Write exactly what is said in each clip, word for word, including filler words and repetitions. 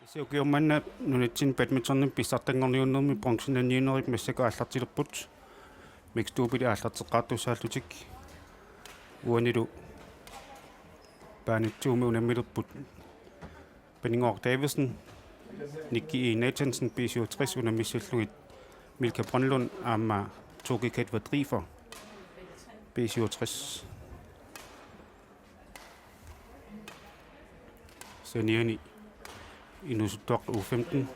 Tassa ukioq manna nunatsinni badmintonimi pissartanngorniunnermi bronzenniunnerit massakkut aallartilerput. Mixed doublet aallarteqqaartussaallutik. Uanilu baanittuumi unammilerput Paninnguaq Davidsen, Nikki E. Nathansen, B syvogtres, unammissallugit Milka Brønlund aamma Toki Ketva Driver, B syvogtres. Saniani inuusuttuaq U femten,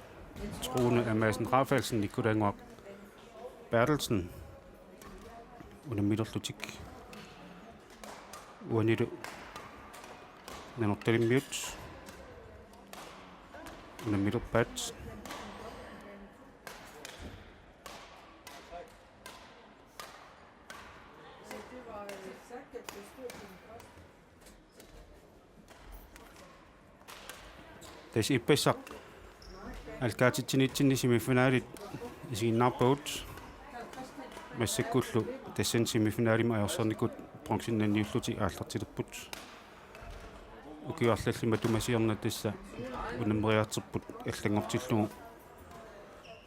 Trone Amassen Rafaelsen, Nikulaannguaq Berthelsen unammilerlutik. Uanilu Nanortalimmiut unammilerpaat. Tassa ippassaq aallakaatitsinitsinni semifinalit isiginnaarpagut. Massakkullu tassani semifinalimut ajorsernikut bronzenniullutik aallartilerput. Ukioq arlallit matuma siorna tassa unammeriartorput allanngortillugu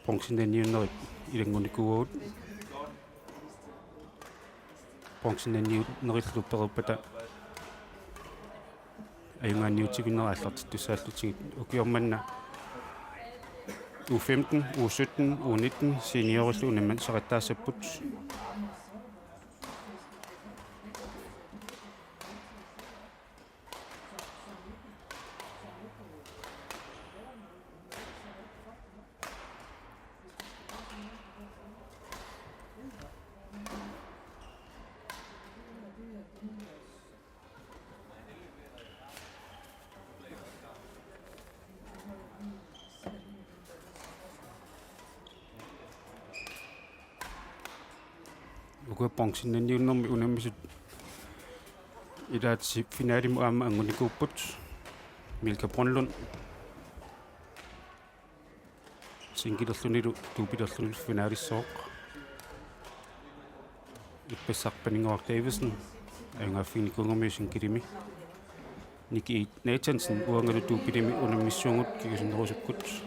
bronzenniunnerit ilanngunnikuuagut. Bronzenniunnerillu pereerpata ajugaanniutivinnerat aallartittussaallutigu. Ukioq manna U femten, U sytten, U nitten seniorillu unammisaqattaassapput. Uku bronzenniunnermi unammisut ilaat finalimut aamma anngunnikuupput. Milka Brønlund singilerlunilu duupilerlunilu finalissooq. Ippassaq Paninnguaq Davidsen ajugaaffiginikuugami singilimi. Nikki Nathansen uangalu duupilimi unammissuugut kingusinnerusukkut.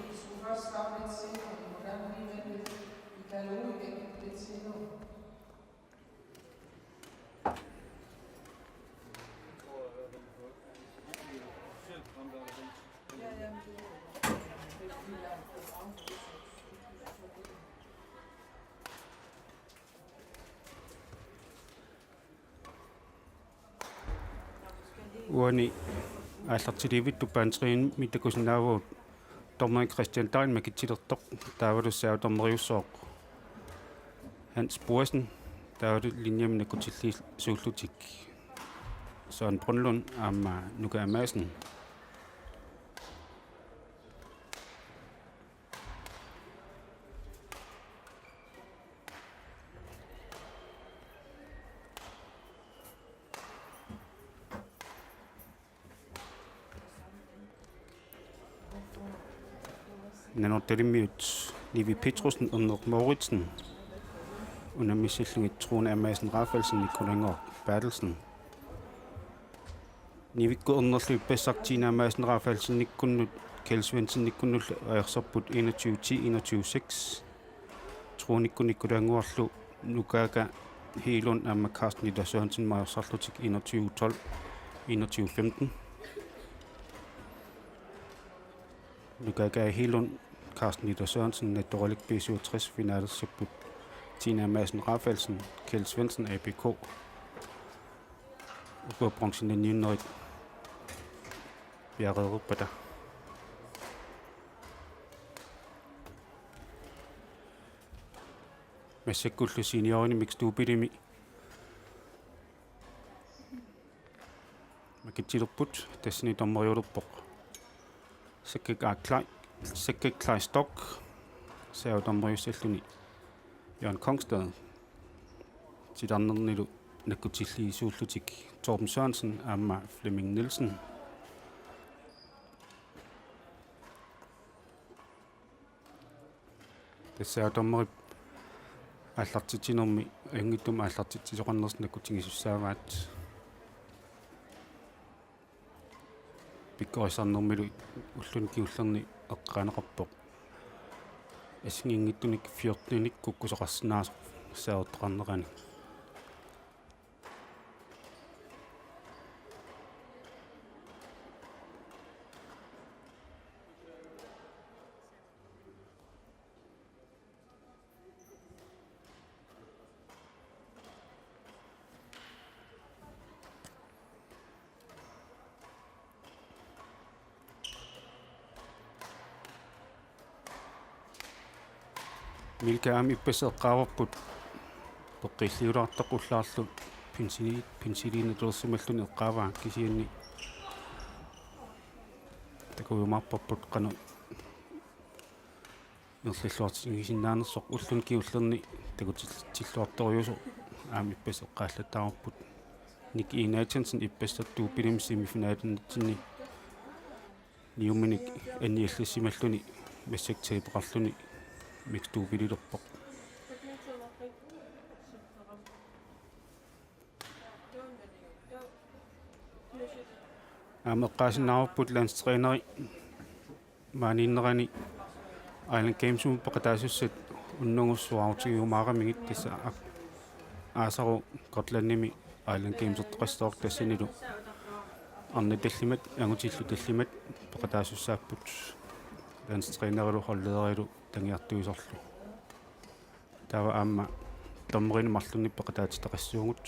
Uani aallartiliivittup banetriinimi takusinnaavagut dommeri Christian Degn makitsilertoq, taavalu saattommeriussooq Hans Boesen, taavalu linjami nakkutilliisuullutik Søren Brønlund aamma Nuka Amassen. Nanortalimmiut Nivi Petrussen, Erneq Mouritsen unammissallugit Trone Amassen Rafaelsen, Nikulaannguaq Berthelsen. Nivikkut Ernerlu ippassaq Tina Amassen Rafaelsenikkunnut Kjeld Svendsenikkunnullu ajorserput enogtyve ti, enogtyve seks. Tronekkut Nikulaannguarlu Nukaaka Hegelund aamma Carsten Ida Sørensen ajorsarlutik enogtyve tolv, enogtyve femten. Nukaaka Hegelund, Carsten Ida Sørensen, Natoralik B syvogtres finalessapput Tina Amassen Rafaelsen, Kjeld Svendsen, A B K. Uku bronzenniunnerit piareerpata. Massakkullu seniorini mixed doublemi makitsilerput, tassani dommeriulerpoq Sakkeq Klei-, Sakkeq Kleistok, saattommeriussalluni Jørgen Kongsted, titarnernilu nakkutilliisuullutik Torben Sørensen aamma Flemming Nielsen. Tassa saattommerip aallartitsinermi ajunngitsumik aallartitsisoqarnersoq nakkutigisussaavaat. pikkorissarnermilu ulluni kingullerni eqqaaneqarpoq. Assigiinngitsunik fjortenik kukkusoqarsinnaasoq saavuttaqarnerani. Milka aamma ippassaq eqqaavarput, peqqilliulaartoq ullaarlu pinsili-, pinsiliinatulersimalluni eqqaavaa, kisianni takujumaarparput qanoq ingerlalluartigisinnaanersoq. Ulluni kingullerni takutilluartorujuusoq aamma ippassaq eqqaallattaarput. Nick E. Nathansen ippassaq doublemik semifinalernitsinni niuminik anniallassimalluni massakkut tabeqarluni mixed doublelilerpoq. Aamma eqqaasinnaavarput landstræneri maaniinnerani Island Gamesimi peqataasussat unnugussuarutigiumaaramigit, tassa ap-, aasaru Gotlandimi Island Gamesertoqassaaq, tassanilu arnat tallimat angutillu tallimat peqataasussaapput, landstrænerilu holdlederilu tangiartuisorlu. Taava aamma dommerinik marlunnik peqataatitaqassuugut.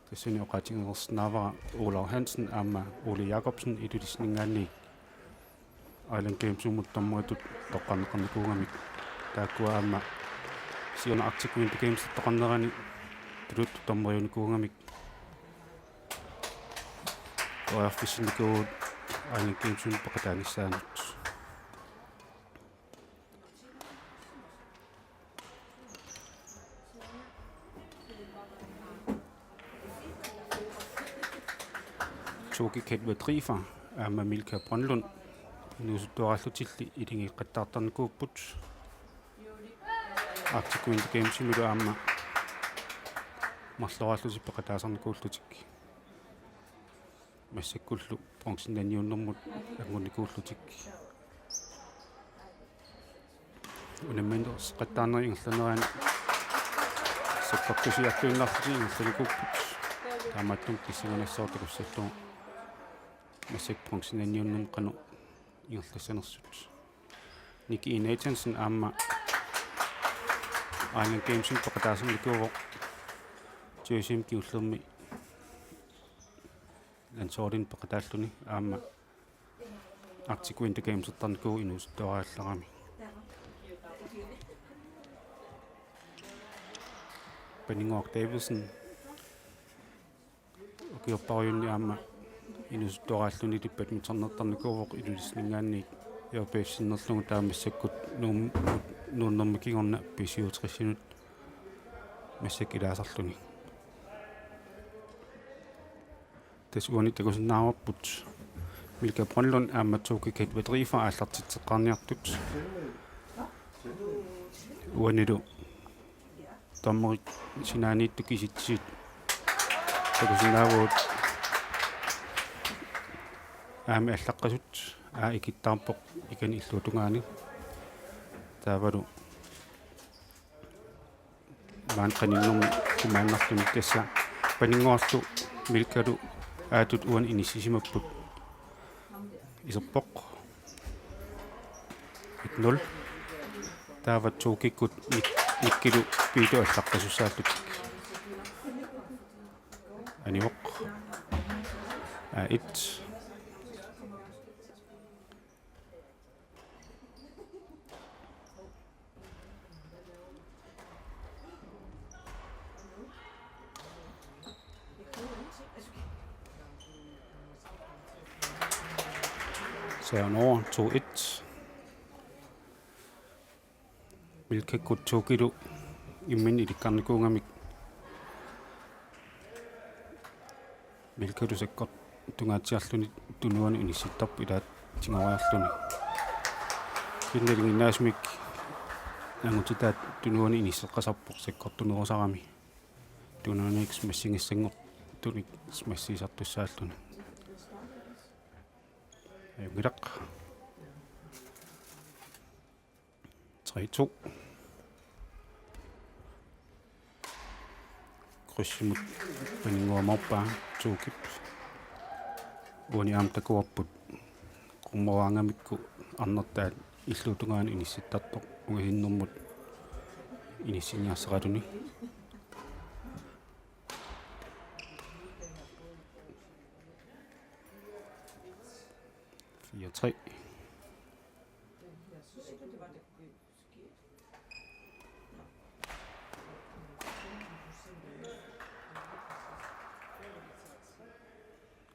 Tassani oqaatigineqarsinnaavara Olav Hansen aamma Ole Jakobsen Ilulissaninngaanniit Island Gamesimut dommeritut toqqarneqarnikuugamik. Taakkua aamma siorna Arctic Winter Gamesertoqarnerani tuluttut dommeriunikuugamik periarfissinnikuuvugut Island Gamesimut peqataanissaannut. Toki Ketwe Driver aamma Milka Brønlund inuusuttuaraallutilli iligiiqqattaartarnikuupput. Arctic Winter Gamesimilu aamma marloraallutik peqataasarnikuullutik. Massakkullu bronzit naniunnermut angunnikuullutik. Unammineqartarnerit ingerlanerani sakkortusiartuinnarlutik ingerlanikuupput. Taamaattumik pissanganassaaq takussallugu massakkut bronzit naniunnermut qanoq ingerlassanersut. Nick E. Nathansen aamma Island Gamesimut peqataasarnikuuvoq, tyve-mi kingullermi landsholdinik peqataalluni, aamma Arctic Winter Gamesertarnikuuvoq inuusuttuaraallarami. Paninnguaq Davidsen ukiorpaaluunniit aamma inuusuttuaraalluni badmintonertarnikuuvoq Ilulissaninngaanniit, europæisk sinnerlugu, taava massakkut Nuum-, nuunnermi kingorna B syvogtresinut massakkut ilaasarluni. Tassa uani takusinnaavarput Milka Brønlund aamma Toki Ketwe Driver aallartitseqqaarniartut. Uanilu dommerit sinaaniittut kisitsisit takusinnaavagut. Aamma allaqqasut, aa ikittaarpoq ikani illuatungaani. Taavalu maani qaninnermi imaannarluni, tassa Paninnguarlu Milkalu aatut uani inissisimapput. Iserpoq. Et nul. Taava Tokikkut Nik-, Nikkilu Piitut allaqqasussaallutik. Anivoq. A et. Seanoa to et. Milkakkut Tokilu imminut ilikkarnikuugamik. Milkalu sakkortungaatsiarluni tunuanut inissittarpoq ilaat tigoriarluni. Kisianni nalinginnaasumik angutitaat tunuanut inisseqqasarpoq sakkortunerusarami. Tunuaniit smassingissanngortunik smassiisartussaalluni. Ajunngilaq. Tre to. Krydsimut paninnguamoorpaa Tuukip. Uani aamma takuarput qummoraangamikku arnartaat illuutungaanut inissittartoq ungasinnermut inissinniarsaraluni. Fire tre.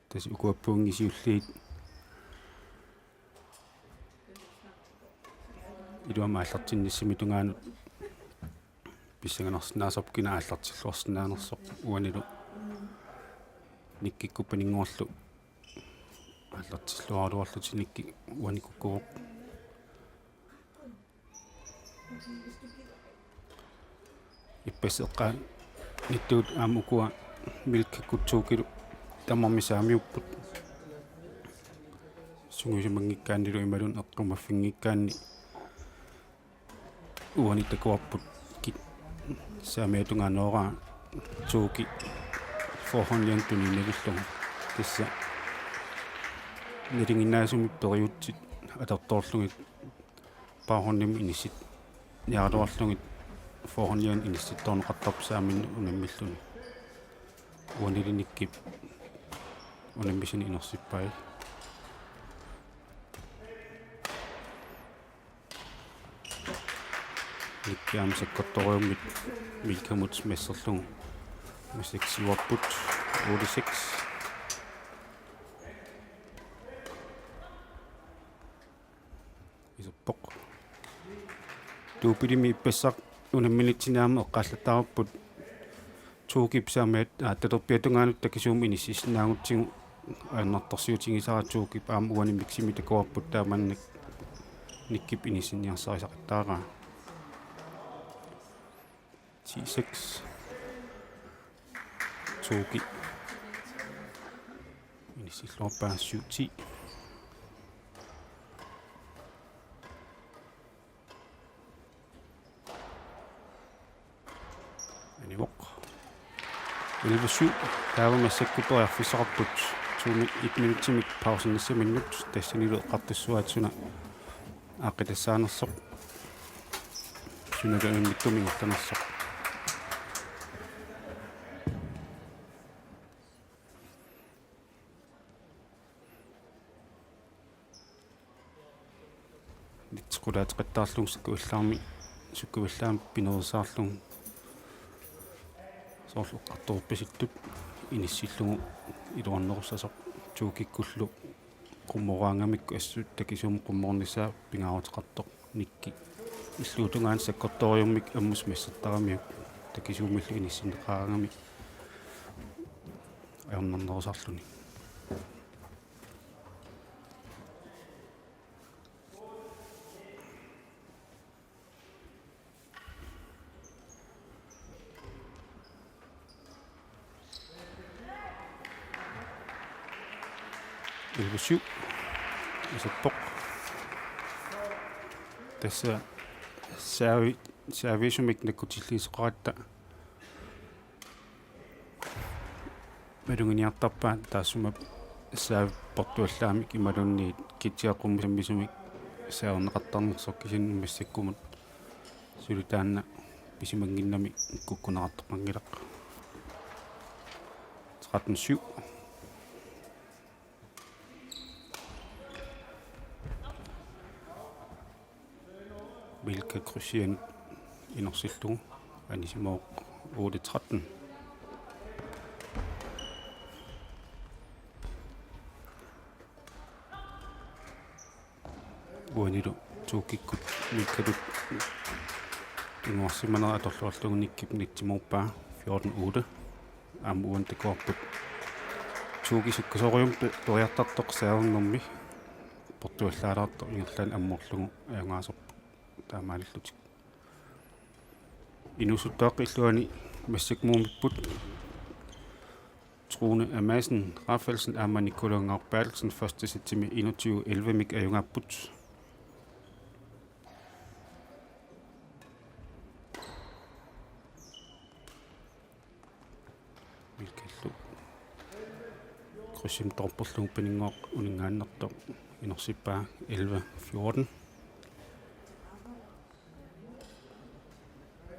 Tassa uku pointit siulliit iluamik aallartinnissami tungaanut pissanganarsinnaasarput kina aallartilluarsinnaanersoq uanilu Nikkikkut paninnguarlu aallartilluaraluarlutik Nikki uani kukkuvoq. Ippassaq eqqaanittut aamma ukua Milkakkut Tuukilu tamarmik saamiupput. Sungiusimanngikkaannilu imaluunniit eqqumaffinngikkaanni uani takuarput kit saamiata tungaanut Tuuki forehandjernit tuniinnavillugu. Tassa nalinginnaasumik periutsit atortoorlugit baghåndimik inissinniaraluarlugit forehandjernit inissittoorneqartarput saaminnut unammilluni. Uanili Nikkip unammissani inersippai. Nikki aamma sakkortoorujummik Milkamut masserlugu. Massakkut siuarput otte seks. Iserpoq. Duubelimi ippassaq unamminitsinni aamma eqqaallattaarput Tuukip saamiat, aa, talerpiata tungaanut takisuumik inississinnaagutsigu ajornartorsiutigisara Tuukip aamma uani miksimi takuarput taamaannak Nikkip inissinniarsarisaqattaaraa. Ti seks. Tuuki. Inissilluarpaa syv ti. Anivoq. Elleve syv. Taava massakkut periarfissaqarput to mi-, et minutsimik pausinissaminnut tassanilu eqqartussuaat suna aaqqitassaanersoq. Sunalu unammikkumi ingerlanersoq. Nitsequlaateqattaarlugu sukkuallaarmi, sukkuallaarmi pinerusaarlugu soorlu eqqartorpasittut inissillugu iluarnerussasoq Tuukikkullu qummoraangamikku assut takisuumik qummoornissaa pingaaruteqartoq Nikki. Illuutungaanut sakkortoorujummik ammusmassertaramiuk takisuumillu inissinneqaraangami ajornarnerusarluni. Elleve syv. Iserpoq. Tassa servi-, servicemik nakkutilliisoqaratta maluginiartarpaat taassuma serve portuallaamik imaluunniit kitsiaq qummusammisumik serverneqartarnersoq kisianni massakkumut suli taanna pisimannginnami kukkuneqartoqanngilaq. Tretten syv. Milka Christian inersillugu anisimavoq otte tretten. Uanilu Tuukikkut Milkalu tunguarsimanera atorluarlugu Nikkip nitsimooppaa fjorten otte. Aamma uani takuarput Tuuki sukkasoorujussuarmik pe-, periartartoq servernermi portuallaalaartoq ingerlaannaq ammarlugu ajugaasoq taamaalillutik. Inuusuttuaqqat illuanni massakkut muumipput. Rune Amassen Rafaelsen aamma Nikolaj Ngorpaalsen første sættimi enogtyve elleve-mik ajugaapput. Milkallu krydsimi dobbeltlunga paninnguaq uninngaannartoq inersippaa elleve fjorten.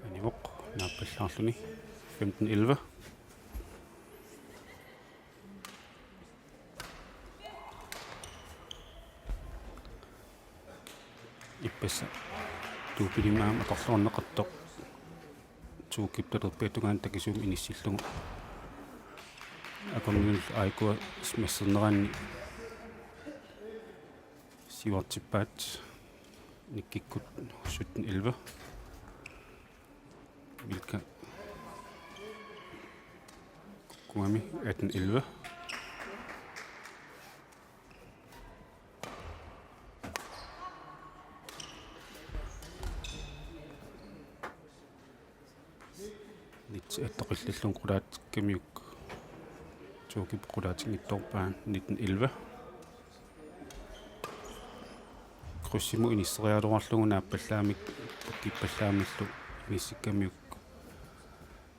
Anivoq naappallaarluni femten elleve. Ippassaq doublimik aamma atorluarneqartoq. Tuukip talerpiata tungaanut takisuumik inissillugu. Akornannilu aajuku smasserneranni siuartippaat Nikkikkut sytten elleve. Milka kukkuami atten elleve. Nitsi attoqillillugu qulaatikkamiuk. Tuukip qulaatinngitsoorpaa nitten elleve. Krydsimut inisseriaraluarlugu naappallaamik pukkippallaamillu inissikkamiuk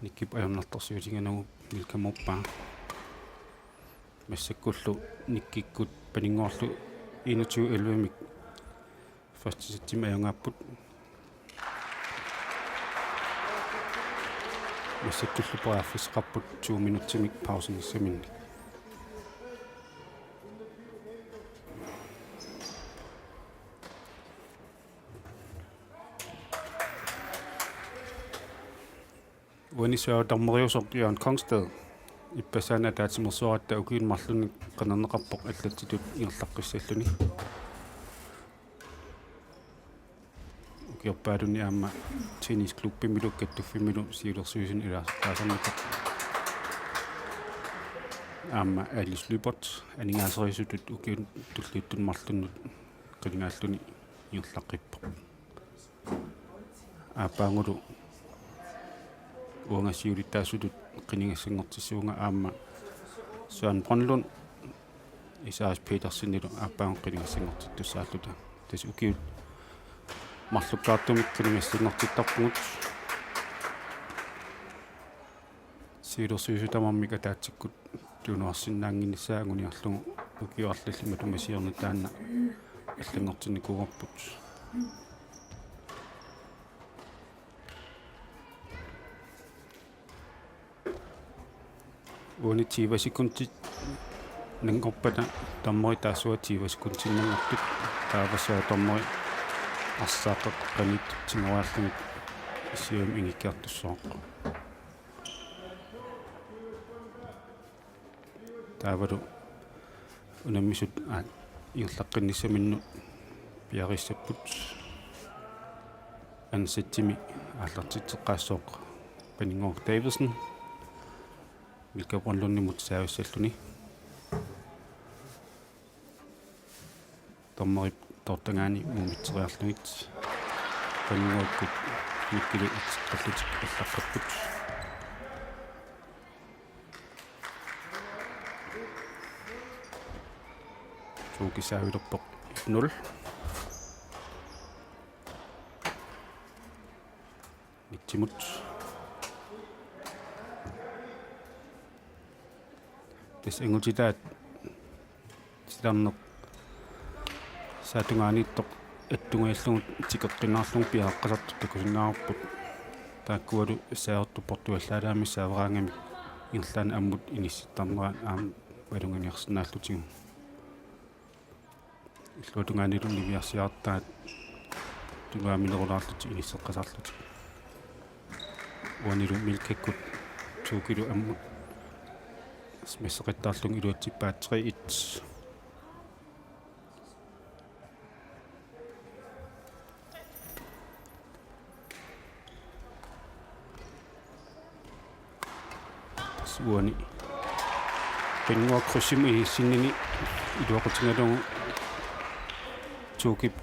Nikkip ajornartorsiutigiinnagu Milka moorpaa. Massakkullu Nikkikkut paninnguarlu enogtyve elleve-mik første sættimi ajugaapput. Massakkullu periarfissaqarput to minutsimik pausinissaminnik. Uani saavutarmeriusoq Jørgen Kongsted ippassaani ataatsimeersuaratta ukiuni marlunni qinerneqarpoq allatsitut ingerlaqqissalluni. Ukiorpaalunni aamma tennisklubbimilu kattuffimmilu siulersuisuni ilaasortaasarnikoq. Aamma Alice Lyberth aningaaseriisutut ukiunut tulliuttuni marlunnut qinigaalluni ingerlaqqippoq. Aappaagulu uanga siulittaasutut qinigassanngortissavunga aamma Søren Brønlund, Isaias Petersenilu aappaagu qinigassanngortittussaalluta. Tassa ukiut marlukkaartumik qinigassanngortittarpugut. Siulersuisut tamarmik ataatsikkut tunuarsinnaannginnissaa anguniarlugu ukiut arlallit matuma siorna taanna allanngortinnikuuarput. Uani tyve sekundit nanngorpata dommeri taassuma tyve sekundinnanngortut taava sooq dommeri arsaaqqa qanittut tigoriarlugit siumut ingikkiartussooq. Taavalu unammisut, aa, ingerlaqqinnissaminnut piareersapput. Anden sættimi aallartitseqqaassooq Paninnguaq Davidsen Milka Brønlundimut saavissalluni. Dommerip toortagaani muumitseriarlugit Paninnguakkut Nikkilu itseqqallutik allaqqapput. Tuuki saavilerpoq et nul. Nitsimut. Tassa angutitaat silarneq saatungaaniittoq attungajallugu tikeqqinnaarlugu piareeqqasartoq takusinnaavarput. Taakkualu saartu portuallaalaami saavaraangamik ingerlaannaq ammut inissittarnera aamma malunganiarsinnaallutigu. Illuatungaanilu niviarsiartaat tunuaminerulaarlutik inisseqqasaarlutik. Uanilu Milkakkut Tuukilu ammut smasseqattaarlugu iluatsippaat tre et. Uani Paninnguaq krydsimut inissinnini iluaqutigalugu Tuukip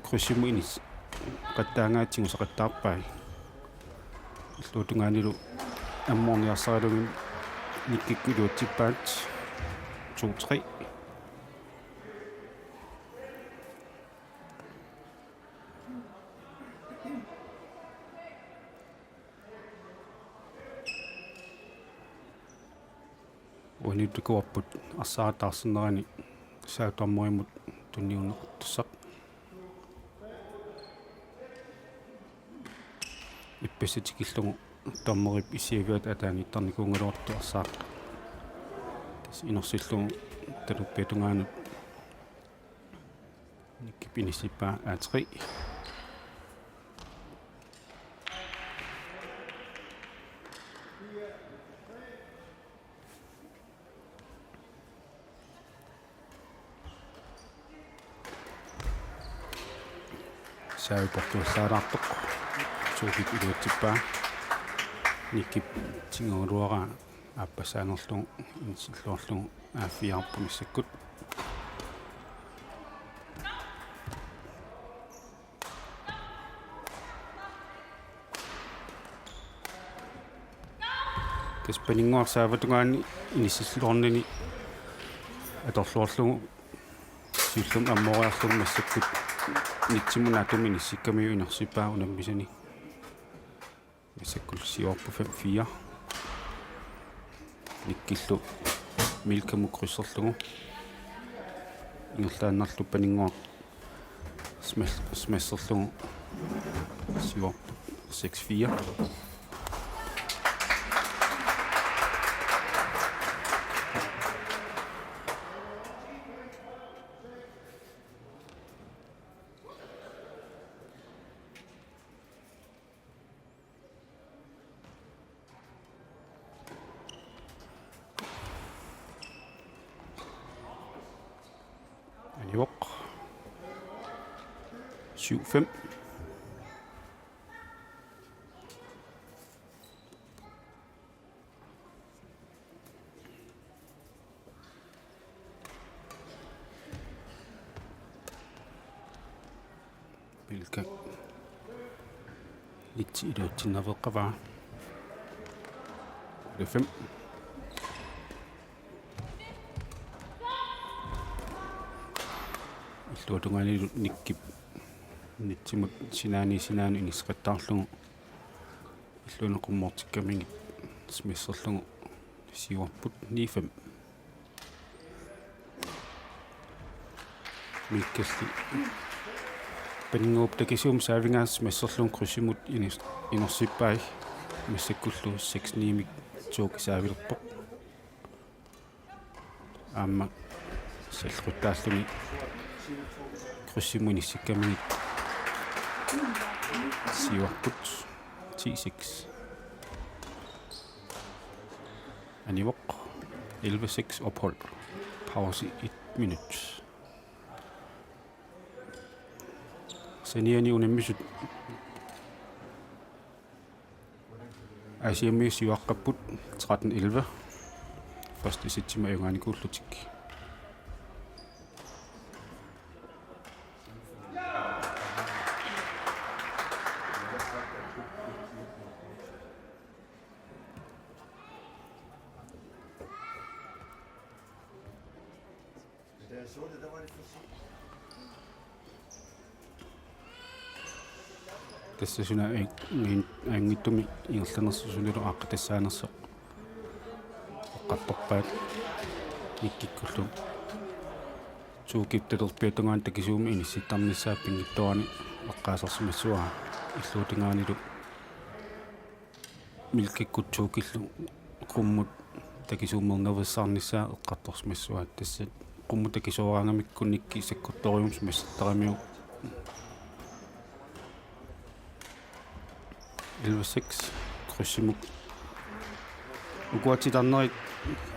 krydsimut inisseqattaagaat tigusaqattaarpai. Illuatungaanilu ammoorniarsaralugu Nikkikkut iluatsippaat to tre. Uaniittukuarput arsaartaarsinnerani saattuarmorimut tunniunneqartussaq. Ippassaq tikillugu dommerip issiaviata ataaniittarnikuugaluartoq arsaaq. Tassa inersillugu taluppiata tungaanut Nikkip inissippaa A tre. Saavi portuallaalaartoq. Suukip iluatsippaa. Nikkip tigugaluaraa aappassaanerlugu inissilluarlugu A fire-rput massakkut. Tassa paninnguaq saaviata tungaani inissilluarnani atorluarlugu siullermik ammoriarlugu massakkut nitsimut naatsumik inissikkamiuk inersippaa unammisani. Massakkullu siuarput fem fire. Nikkillu Milkamut krydserlugu. Ingerlaannarlu paninnguaq smash-, smasherlugu siuarput seks fire. Anivoq. Syv fem. Pilka. Litsi iluatsinnaveeqqavaa. Fem. Illuatungaanilu Nikkip nitsimut sinaani sinaani inisseqattaarlugu. Illuanut qummoortikkamigit smasherlugu siuarput ni fem. Mikkelli paninnguup takisuumik saavigaa smasherlugu krydsimut iners-, inersippai massakkullu seks ni-mik Toki saavilerpoq. Aamma salleqquttaalluni krydsimut inissikkamigit siuarput ti seks. Anivoq elleve seks ophold. Pause et minut. Saniani unammisut Aasiammiut siuaqqapput tretten elleve. Første sætimi ajugaanikuullutik. Tassa suna aa-, aa-, aanngitsumik ingerlanersoq sunilu aaqqitassaanersoq eqqartorpaat Nikkikkullu. Toki talerpiata tungaanut takisuumik inissittarnissaa pinngitsoorani eqqaasarsimassavaa illuatungaanilu. Milkakkut Tokillu qummut takisuummernaveersaarnissaa eqqartorsimassavaa. Tassa qummut takisooraangamikku Nikki sakkuttoriummat smashertaramiuk. Elleve seks, krydsimut. Ukua titarnerit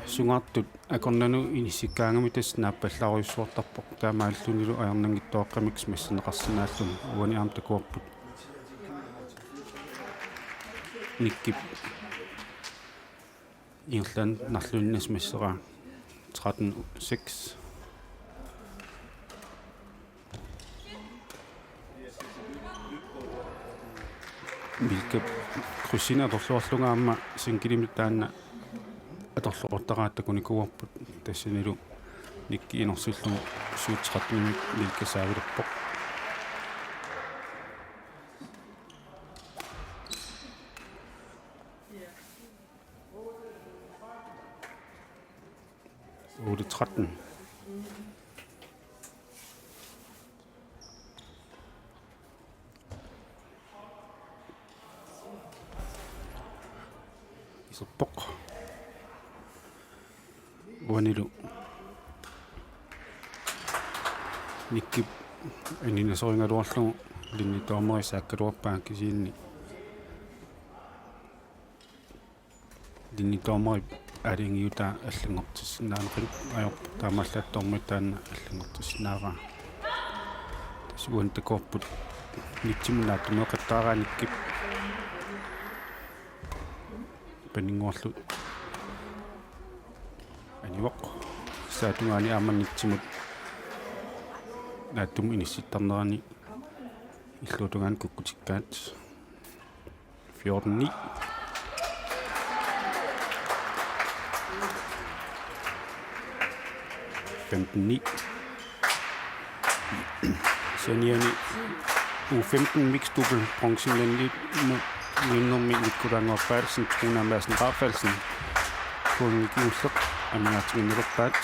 sungaartut akornanni inissikkaangamik tassa naappallaarujussuartarpoq, taamaalillunilu ajornanngitsuaqqamik smasherneqarsinnaalluni. Uani aamma takuarput Nikkip ingerlaannarluni smasheraa. Tretten seks. Milkap krydsinik atorluarlugu aamma singlemik taanna atorluartaraat takunikuuarput, tassanilu Nikki inorsillugu syv tretten-imik Milka saavilerpoq. Otte tretten. Iserpoq. Uanilu Nikkip aninasorigaluarlugu linjedommeri saakkaluarpaa, kisianni linjedommerip aalajangiutaa allanngortissinnaaneqarpoq, ajorpoq taamaallaat dommeri taanna allanngortissinnaavaa. Tassa uani takuarput nitsimut naatsumeeqattaaraa Nikkip. Paninnguarlu anivoq. Tassa tungaani aamma nitsimut naatsumik inissittarnerani illuatungaani kukkutikkaat. Fjorten ni. Femten ni. Saniani U femten mixed double bronze, Nikkip, Nikkip Nikolai Ngorpalsen, Truna Madsen Rafaelsen, Kuulnik Juulleq amigaatiginnerpaat.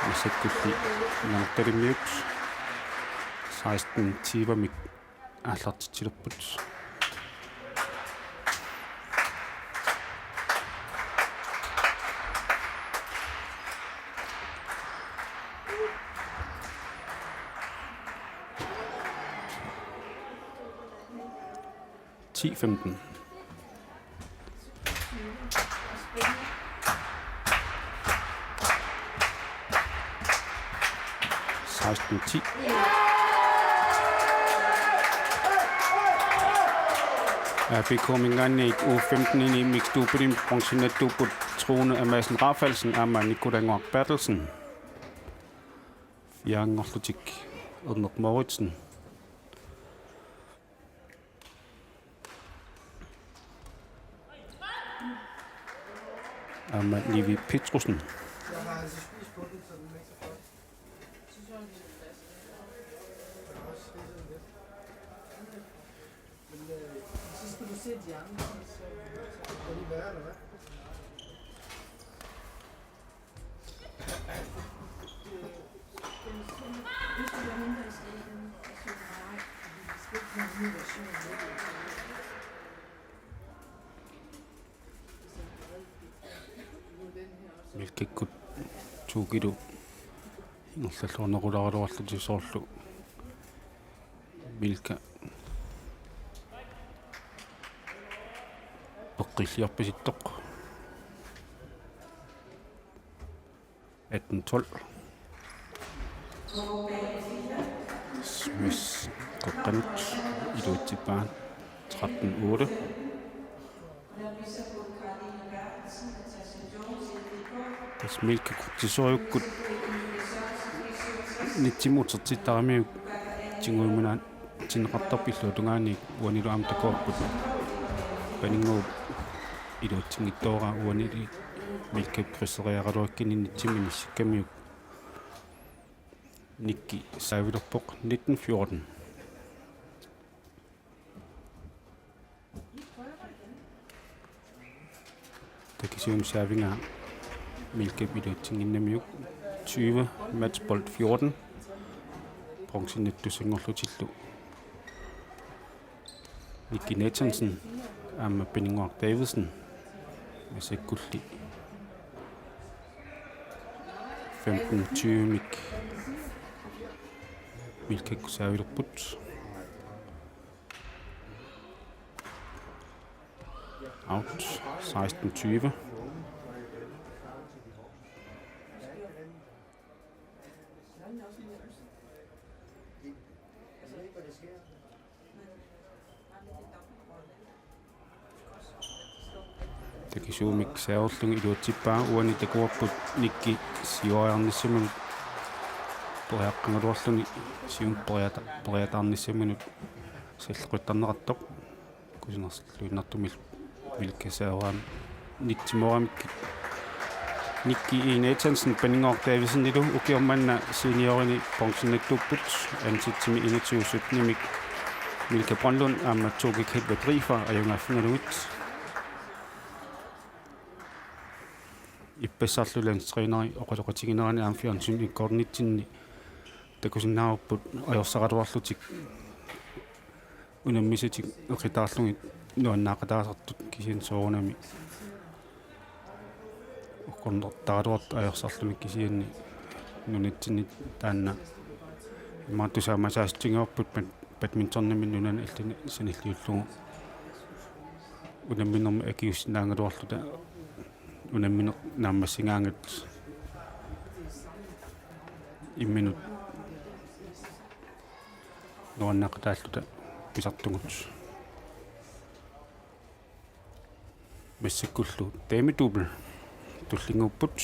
Masakkulli Nanortalimmiut seksten tyve-mik aallartitsilerput. Ti femten. Seksten ti. A B K-minngaanniit U femten-ini mixed double-imi bronzenatuupput Trune Amassen Rafaelsen aamma Nikolai Ngoak Berthelsen. Fire-nngorlutik Erneq Mouritzen. Aamma Nivi Petrussen. Milkakkut to kilo ingerlalluarnerulaaraluarlutik, soorlu Milka peqqilliorpasittoq. Atten tolv. Smith qeqqanut iluatsippaa. Tretten otte. Tassa Milka kutsisoriukkut nitsimut utertittaramiuk tiguimunaat tinneqartarpoq illuatungaani. Uanilu aamma takuarput paninnguup iluatsinngitsooraa, uani Milkap krydseriaraluakkani nitsimut inissikkamiuk. Nikki saavilerpoq. Nitten fjorten. Takisuumik saavigaa Milkap iluatsinnginnamiuk. Tyve, matchbold fjorten. Bronzenatut tussanngorlutillu Nikki Nathansen aamma Paninnguaq Davidsen. Masakkulli femten tyve-mik Milkakkut saavilerput. Out, seksten tyve. Takisuumik saaverlugu iluatsippaa, uani takuarput Nikki siuariarnissaminut periaqqagaluarluni, siumut periata-, periataarnissaminut sallequttarneqartoq. Kusanarsilluinnartumik Milka saaveraami Nitsimooramik Nikki E. Nathansen Paninnguaq Davidsenilu ukioq manna seniorini bronzennattuupput, ansitsimi enogtyve syttenimik Milka Brønlund aamma Toki Kate Vadrifa ajugaaffigalugit. Ippassarlu landstræneri oqaloqatiginerani aamma fjernsyni ikkornitsinni takusinnaavarput ajorsaqaraluarlutik unammisatik eqitaarlugit nuannaaqataasartut, kisianni soorunami ukkornertaraluartut ajorsarluni, kisianni nunatsinni taanna imaattusaamasaassutigivippoq bad-, badmintonimi nunani allani sanilliullugu unamminermi akiuussinnaagaluarluta unammineq naammassigaangat imminut nuannaaqataalluta pisartugut. Massakkullu damedouble tullinnguupput.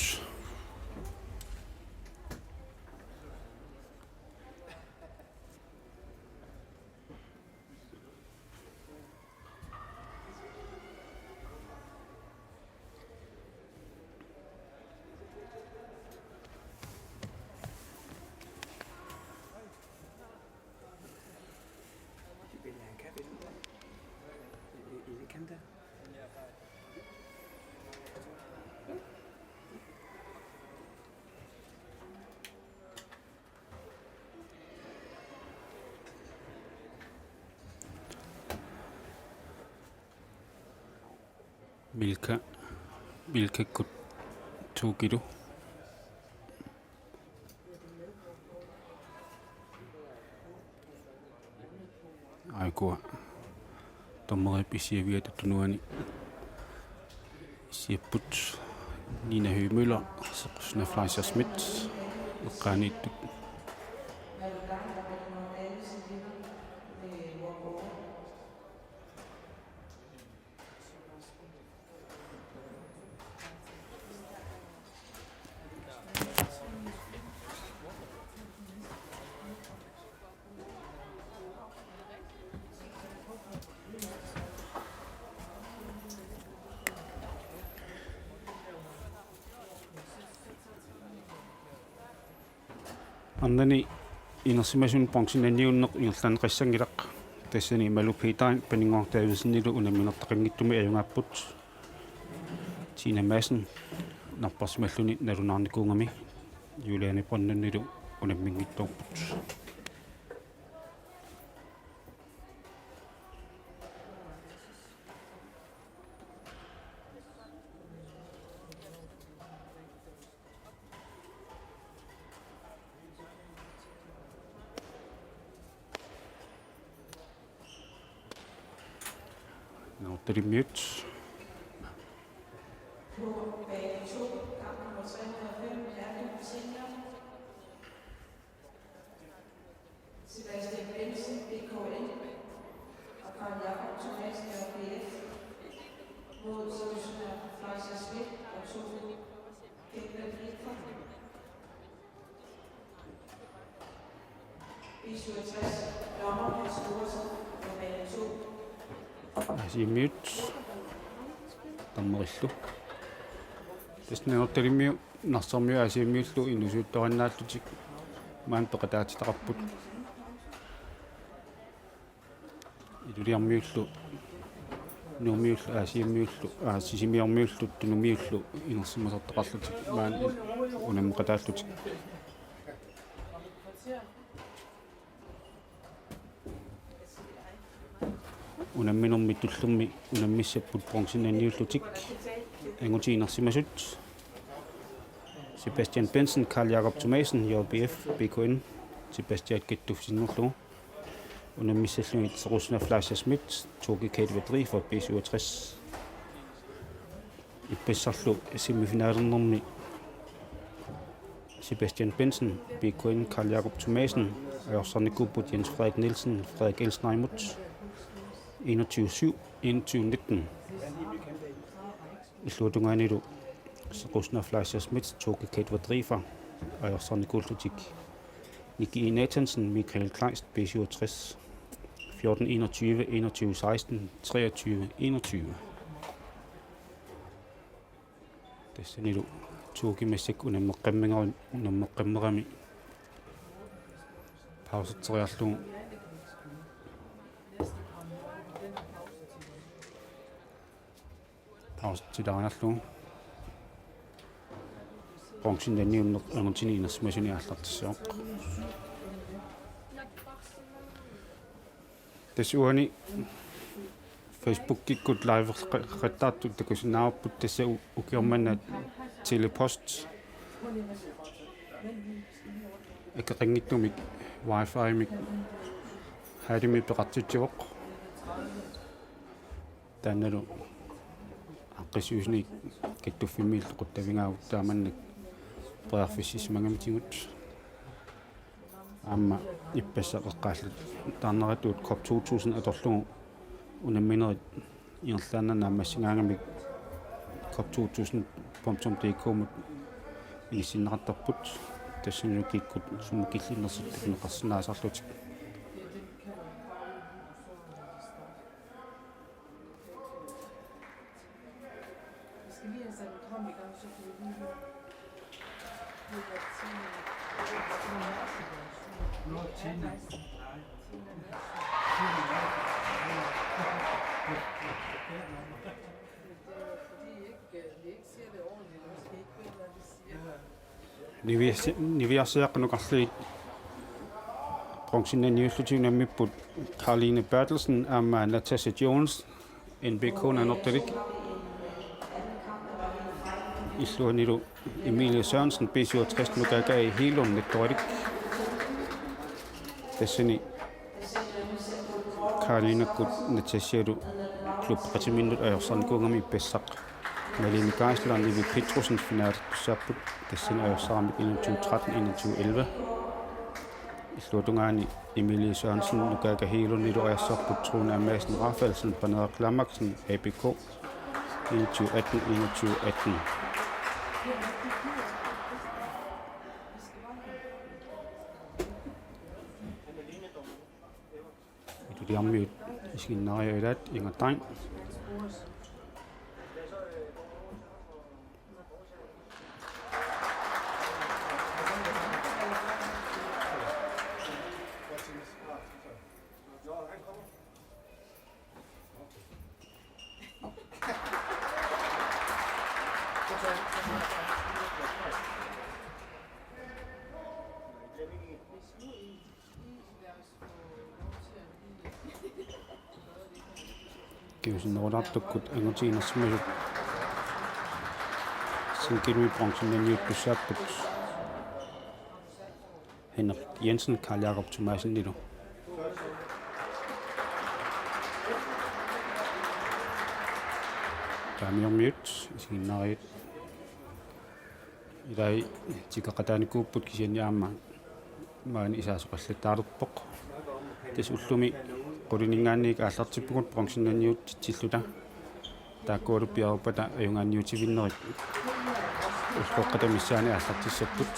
Milka, Milkakkut Tokilu. Aajuku dommerip issiaviata tunuani issiapput Nina Høgh Møller, Sequsna Fleischer Schmidt, eqqaaniittut. Arnani inersimasunut bronzennanniunneq ingerlanneqassanngilaq. Tassani Malu Peterin Paninnguaq Davidsenilu unamminertaqanngitsumik ajugaapput. Tina Madsen napparsimalluni nalunaarnikuugami Juliane Brønlundilu unamminngitsoorput. Nummer otte, det er Mjødt. Sebastian Bensen, B K N, og Karl Jakob Thomasen, R B F, mod Sebastian Fleischer Schmidt og Tobi Kæmpe Ritter. B syvogtres, dommer Hans Thorsen, bane to. Aasiit Mjødt. Dommerillu. Tassa Nanortalimmiut Narsarmiut Aasiammiullu inuusuttuarinnaallutik maani peqataatitaqarput. Ilulissarmiullu, Nuummiullu, Aasiammiullu, aa, Sisimiormiullu, Tunumiullu inersimasartaqarlutik maani unammeqataallutik. Unamminermi tullermi unammissapput bronzennanniullutik angutit inersimasut: Sebastian Bensen, Karl Jakob Thomasen, J B F, B K N, Sebastian Kattuffisinnerlugu. Unammissallugit Sequsna Fleischer Schmidt, Toki Kate Vadrifa, B syvogtres. Ippassarlu semifinalernermi Sebastian Bensen, B K N, Karl Jakob Thomasen ajorsarnikuupput Jens Frederik Nielsen, Frederik Elsneimut, enogtyve syv, enogtyve nitten. Illuatungaanilu Sequsna Fleischer Schmidt, Toki Kate Vadrifa ajorsarnikuullutik Nikki E. Nathansen, Michael Kleist, B syvogtres, fjorten enogtyve, enogtyve seksten, treogtyve enogtyve. Tassanilu Tuuki massakkut unammeqqammerami, unammeqqammerami pauserteriarlugu. Pausertilaariarlugu. Bronzeniunneq angutinit inersimasuni aallartissivoq. Tassa uani Facebookikkut live-eqattaartut takusinnaavarput, tassa u-, ukioq manna Tele-Post akeqanngitsumik wifi-mik Herlevimmi peqartitsivoq. Taannalu aaqqissuussineq kattuffimmiillu quttavigaavoq taamannak periarfississimagamitigut. Aamma ippassaq eqqaallugu taarneratut COP to tusind atorlugu unamminerit ingerlaannaq naammassigaangamik COP to tusind punktum D K-mut inissinneqartarput, tassanilu kikkut sumut killinnersut takuneqarsinnaasarlutik. Niviarsi-, niviarsiaqqat nukarliit bronzenniullutik unammipput Karline Berthelsen aamma Natasha Jones, N B K-p anortalik. Illuanilu Emilie Sørensen, B syvogtres, Nukaaka A Hegelund, Nettoralik. Tassani Karlinekkut Natashalu klubbeqatiminnut ajorsarnikuugami ippassaq Malene Geisler, Nivi Petrussen finaalertussaapput, tassani ajorsaramik enogtyve tretten, enogtyve elleve. Illuatungaani Emilie Sørensen, Nukaaka Hegelundilu ajorsarput Trune Amassen Rafaelsen, Paneeraq Lamaksen, A B K, enogtyve atten, enogtyve atten. Ituliarmiut isiginnaariaat, Inger Degn. Kingusinnerulaartukkut angutit inersimasut singlemi bronzenniuttussaapput Henrik Jensen, Karl Jakob Thomassenilu. Daamiormiut isiginnaariat. Ilai tikeqataanikuupput, kisianni aamma maani isaasoqallattaalerpoq. Tassa ullumi qulininngaanniit aallartippugut bronzenniutsitsilluta. Taakkualu piareerpata ajugaanniutivinnerit ulloqeqqata missaani aallartissapput.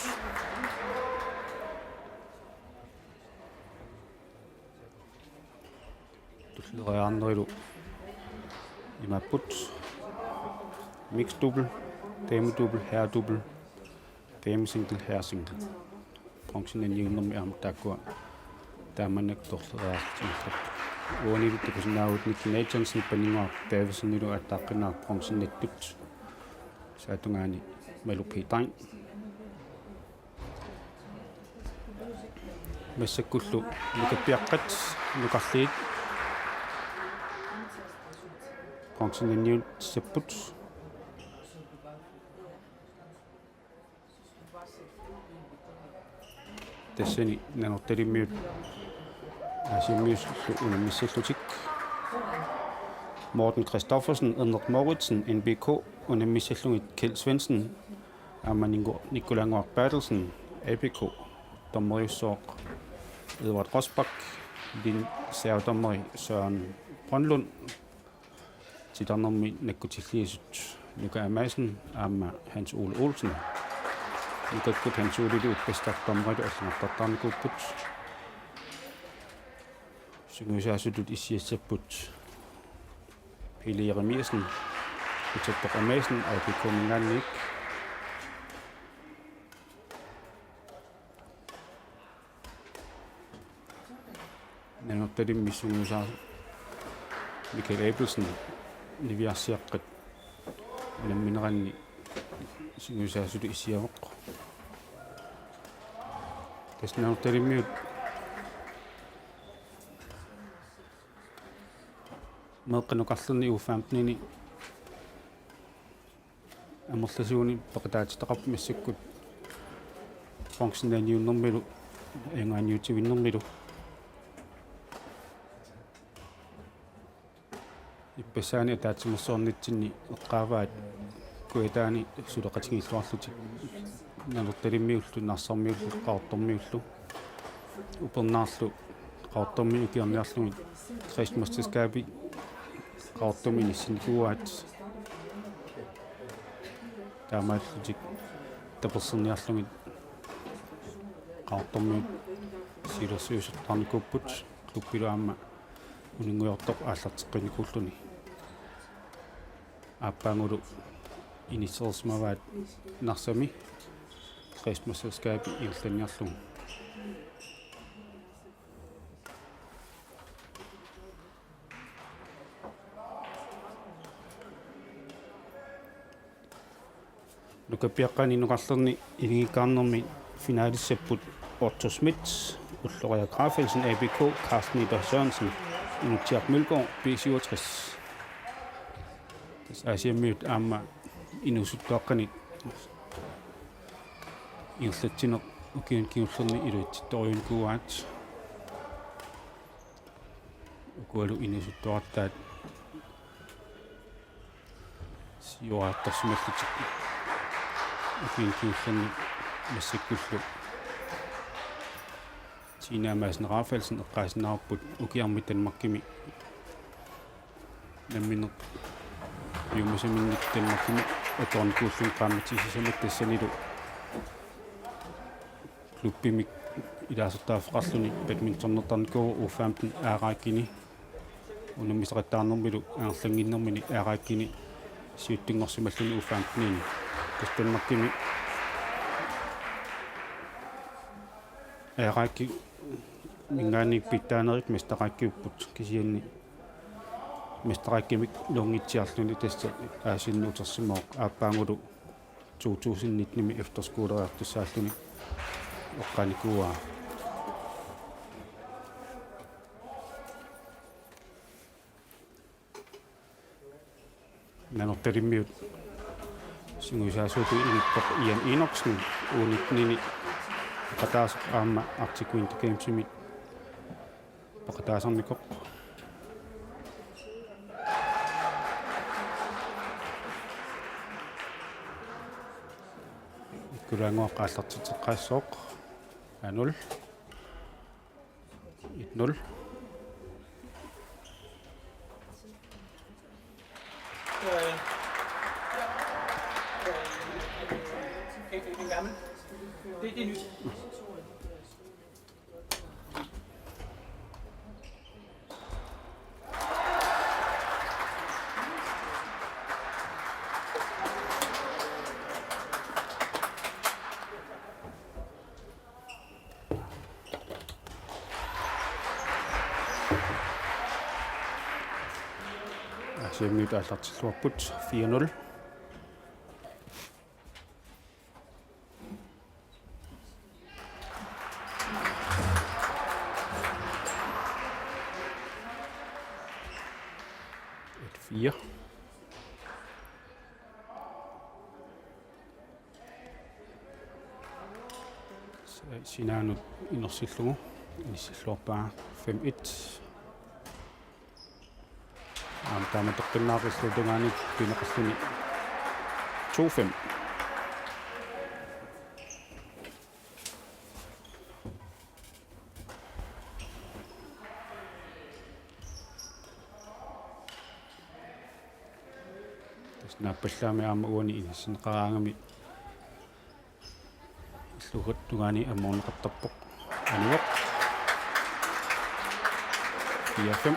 Tulleriiaarnerilu imaapput: mixed double, dame double, herre double, dame single, herre single. Bronzenniunnermi aamma taakkua taamanikkut tulleriiaarlutik. Uanilu takusinnaavugut Nicky Nathansen, Paninnguaq Davidsenilu aallaqqinnaaq bronzenniuttut. Saatungaani Malu P. Degn. Massakkullu nukappiaqqat nukarliit bronzenniuttussapput. Tassani Nanortalimmiut Aasiammiusullu unammissallutik: Morten Christoffersen, Ernst Mouritzen, N B K, unammissallugit Kjeld Svendsen, aamma Ningo-, Nikolaj Ngoak Berthelsen, A B K, dommeriussooq Edvard Rosbach, linje-, reservedommeri Søren Brønlund, titarnermi nakkutilliisut Nuka Amassen aamma Hans Ole Olsen. Nukakkut Hans Olelu ippassaq dommerilu allanngortartaarnikuupput. Sungiusaasutut issiassapput Pele Jeremiassen, Utappoq Amassen, A B K-minngaanniit, Nanortalimmi sungiusaasut Michael Abelsen niviarsiaqqat unammineranni sungiusaasutut issiavoq. Tassa Nanortalimmiut meeqqat nukarlernit U femten-ini amerlasuunik peqataatitaqarput massakkut bronzenianiunnermilu ajugaaniutivinnermilu. Ippassaani ataatsimeersuarnitsinni eqqaavaat kujataani suleqatigiilluarlutik Nanortalimmiullu, Narsarmiullu, Qaqortormiullu. Upernaarlu Qaqortormiut ukiorniarlugit kredsmesterskabit Qaqortumi inissinnikuuaat. Taamaallutik taperserniarlugit Qaqortormiut siulersuisortarnikuupput klubbilu aamma uninngujoortoq aallarteqqinnikuulluni. Aappaagulu inissereersimavaat Narsami kredsmesterskabit ingerlanniarlugu. Nukappiaqqani nukarlerni ilinngikkaarnermi finaalissapput Otto Schmidt, Ulloria Rafaelsen, A B K, Carsten Ida Sørensen, Inutsiaq Mølgaard, B syvogtres. Tassa Aasiammiut aamma inuusuttuaqqanik ingerlatsineq ukiuni kingullerni iluatsittorujuunikuuaat. Ukualu inuusuttuarattaat siuariartorsimallutik ukiuni kingullerni massakkullu Tina Madsen Rafaelsen eqqaasinnaavarput ukiarmi Danmarkimi namminneq piumasaminnik Danmarkimi atoornikuulluni qaammatit sisamat tassanilu klubbimik ilaasortaaffeqarluni badmintonertarnikuuvoq U femten A-rækkini unammisaqattaarnermilu angerlannginnermini A-rækkini siuttunngorsimalluni U femten-ini. Tassa Danmarkimi A-rækki- minngaanniit pitsaanerit mesterækkiupput kisianni mesterækkimik nuungitsiarluni tassa Aasiannut utersimavoq aappaagulu to tusind nitten-imi efterskoleriartussaalluni eqqaanikuuaa. Nanortalimmiut sungiusaasuutut inippoq Ian Enoksen U nitten-ini peqataasoq aamma Arctic Winter Gamesimi peqataasarnikoq. Ikkulaannguaq aallartitseqqaassooq. A nul. Et nul. Det, det er nyt. Aasiammiut aallartilluarput fire nul. Et fire. Sinaanut inersillugu inissilluarpaa fem et. Aamma taama toqqinnaaqilluunniit pineqarluni to fem. Tassa naappallaammi aamma uani inissinneqaraangami illuatungaani ammoorneqartarpoq. Anivoq. Fire fem.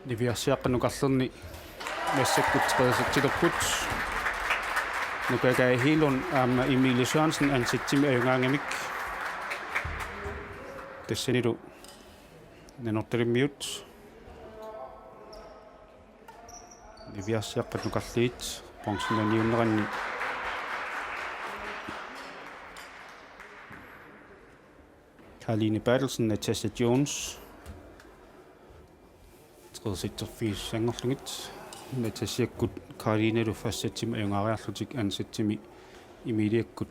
Niviarsiaqqat Nukarlerni massakkut tredje sætilerput. Nuka Kaja Hegelund aamma Emilie Sørensen anden sætimi ajugaangamik. Tassanilu Nanortalimmiut Niviarsiaqqat Nukarliit bronzemedaljeunneranni Karoline Berthelsen, Natasha Jones. Tredje sæt fire sangerlugit. Natashakkut Karolinalu første sætimi ajugaariarlutik anden sætimi Emiliakkut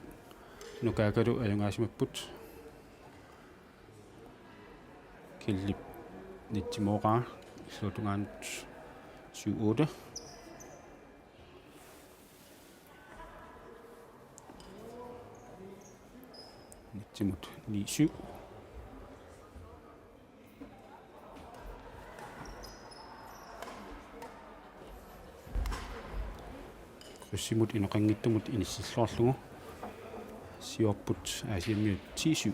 Nukalu ajugaasimapput. Killip nitsimooraa illuatungaanut syv otte. Nitsimut ni syv. Krydsimut inoqanngitsumut inissilluarlugu siorput Aasiammiut ti syv.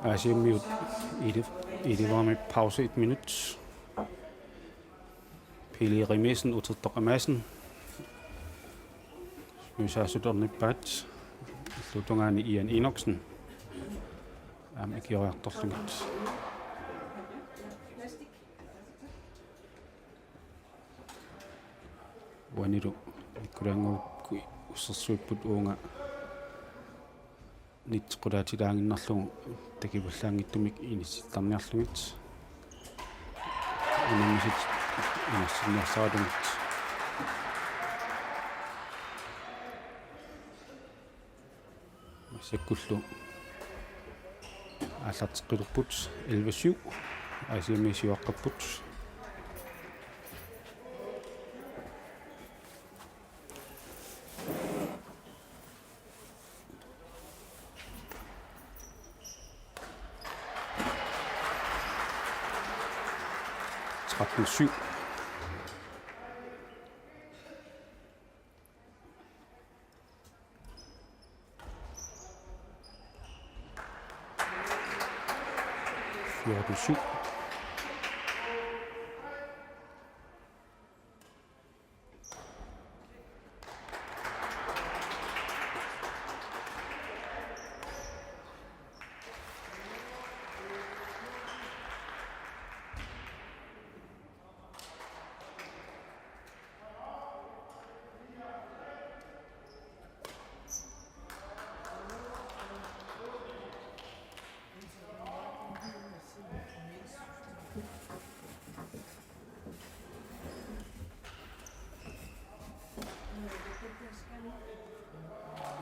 Aasiammiut Ile-, Ilevarmi pause et minut. Pele Remesen, Utertoq Amassen. Nuisaasut ornippaat. Illuatungaani Ian Enoksen. Aamma ikioriartorlugit. Uanilu Nikkulaannguup ussersuipput uunga nitseqqulaatsilaaginnarlugu takivallaanngitsumik inissillarniarlugit. Unammisut inissinniarsaralugit. Massakkullu aallarteqqilerput elleve syv. Aasiammiut siuaqqapput. Tretten syv. Fjorten syv.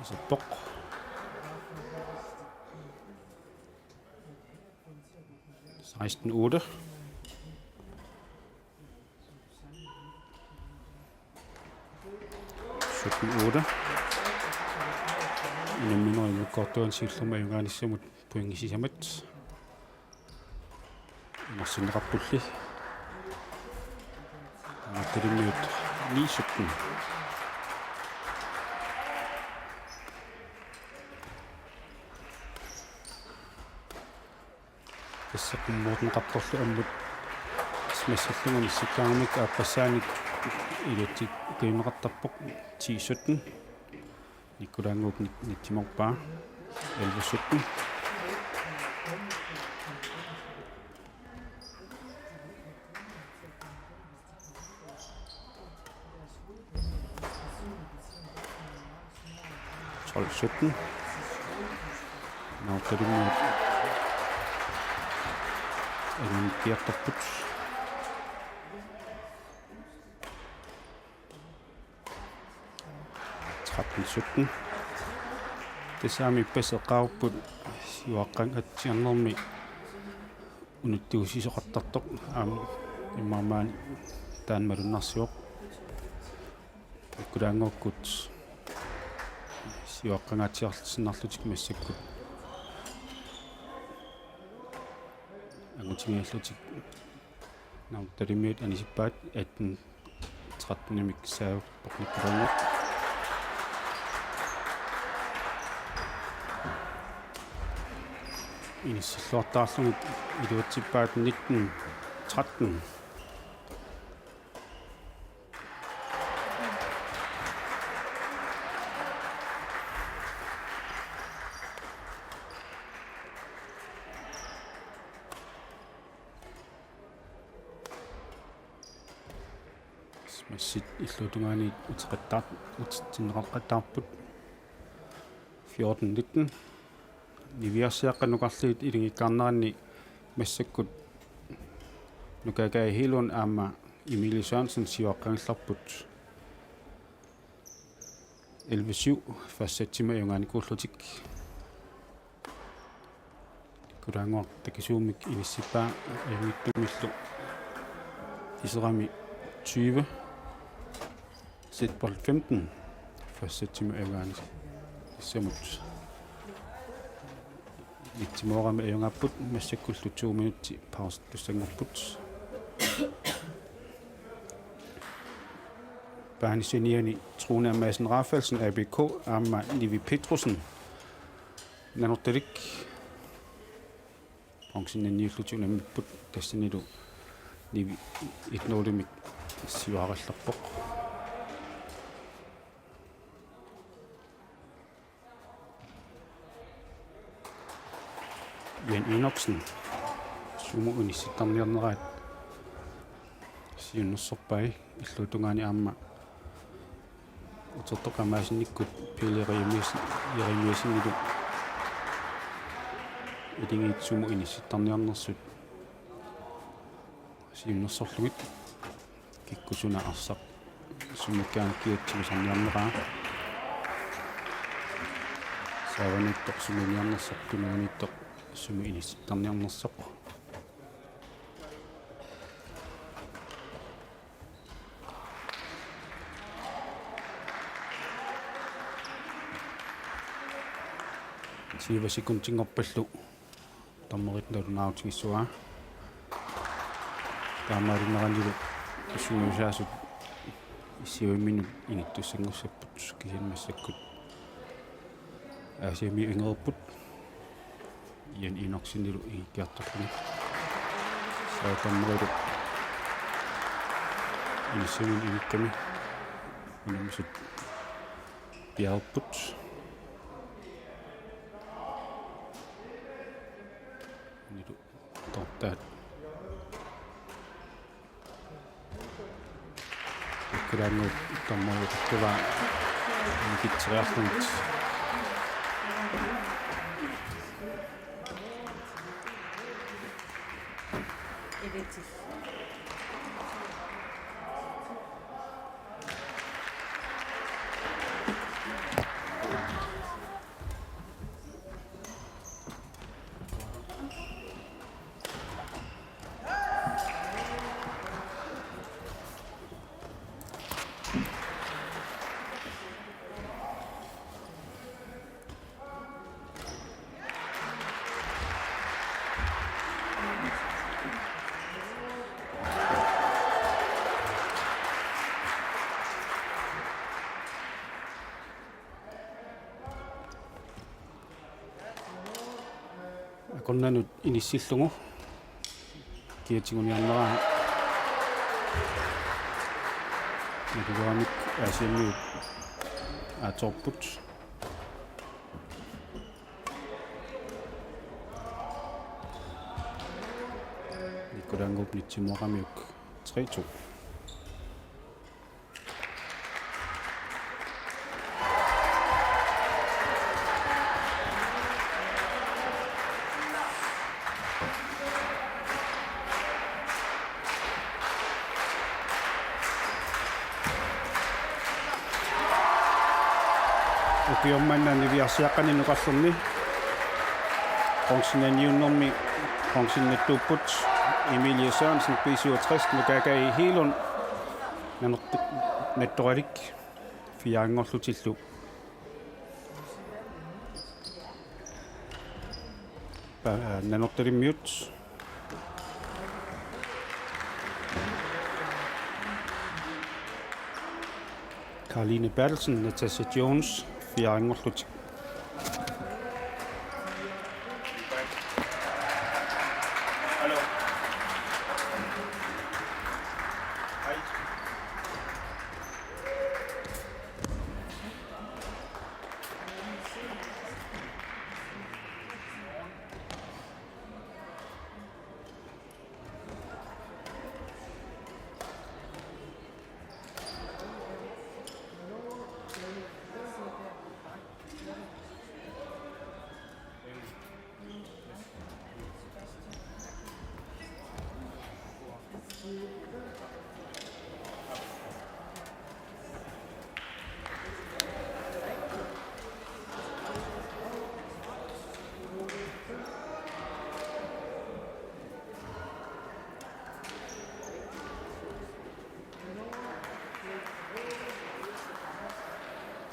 Iserpoq. Seksten otte. Sytten otte. Unamminerup immikkoortuani siullermik ajugaanissamut pointit sisamat. Imarsinneqarpulli. Nanortalimmiut ni sytten. Tassa qummorneqartorlu ammut massallugu inissikkaangamikku aappassaanik iluatsikkaanneqartarpoq ti sytten. Nikkulaannguup nit-, nitsimoorpaa. Elleve sytten. Tolv sytten. Nanortalimmiut anguniartarput. Tretten sytten. Tassami ippassaq eqqaarupput siuaqqangaatsiarnermi unittuussisoqartartoq aamma immaqa maani taanna malunnarsivoq. Nikkulaannguukkut siuaqqangaatsiarsinnarlutik massakkut Nutigiillutik Nanortalimmiut anisippaat atten tretten-imik saavappoq Nikkulaannguaq. Inissilluartaarlugit iluatsippaat nitten tretten. Massit illuatungaani uteqattaar-, utertinneqaqattaarput fjorten nitten. Niviarsiaqqat nukarliit ilinngikkaarneranni massakkut Nukaakaaji Hegelund aamma Emilie Sørensen siuaqqanngillarput elleve syv første sætimi ajugaanikuullutik. Nikkulaannguaq takisuumik inissippaa ajunngitsumillu iserami tyve. Sætbold femten. Første sætimi ajugaannissamut. Nitsimooramik ajugaapput massakkullu to minutsit pausertussanngorput. Paanissaniani Trune Madsen Rafaelsen, A B K, aamma Nivi Petrussen, Nanortalik, bronzenianniullutik unammipput, tassanilu Nivi et nul-imik siuarallarpoq. Jan Enoksen, sumut inissittarniarneraat siunnersorpai, illuatungaani aamma utertoqqamaasinnikkut Pele Jeremiassen-, Jeremiassenilu ilingiit sumut inissittarniarnersut siunnersorlugit. Kikkut suna arsaq sumikkaangat kiatsigisarniarneraa. Saavaniittoq sumiiniarnersoq, tunuaniittoq sumut inissittarniarnersoq. Tyve sekundinngorpallu dommerit nalunaarutigissavaa. Taamaalinneranilu sungiusaasut issiavimminut ingittussanngussapput, kisianni massakkut Aasianni ingerlapput Jan Enoksenilu ingikkiartorluni. Saatammerilu inissamut inikkami unammisut piareerput. Nilu tortaat. Nikkulaannguup dommerit utertavaa inikitseriarlugit. Akornanut inissillugu kiatiguniarneraa. Nikugamik Aasianniut aatsoorput. Nikkulaannguup nitsimooqamiuk tre to. Ukioq manna niviarsiaqqani nukarlerni bronzenianniunnermi bronzenittuupput Emilie Sørensen, B syvogtres, Nukaakaaji Hegelund, Nanorta-, Nattoralik, fireanngorlutillu. Pa-, Nanortalimmiut Karoline Berthelsen, Natasha Jones, fire-nngorlutik.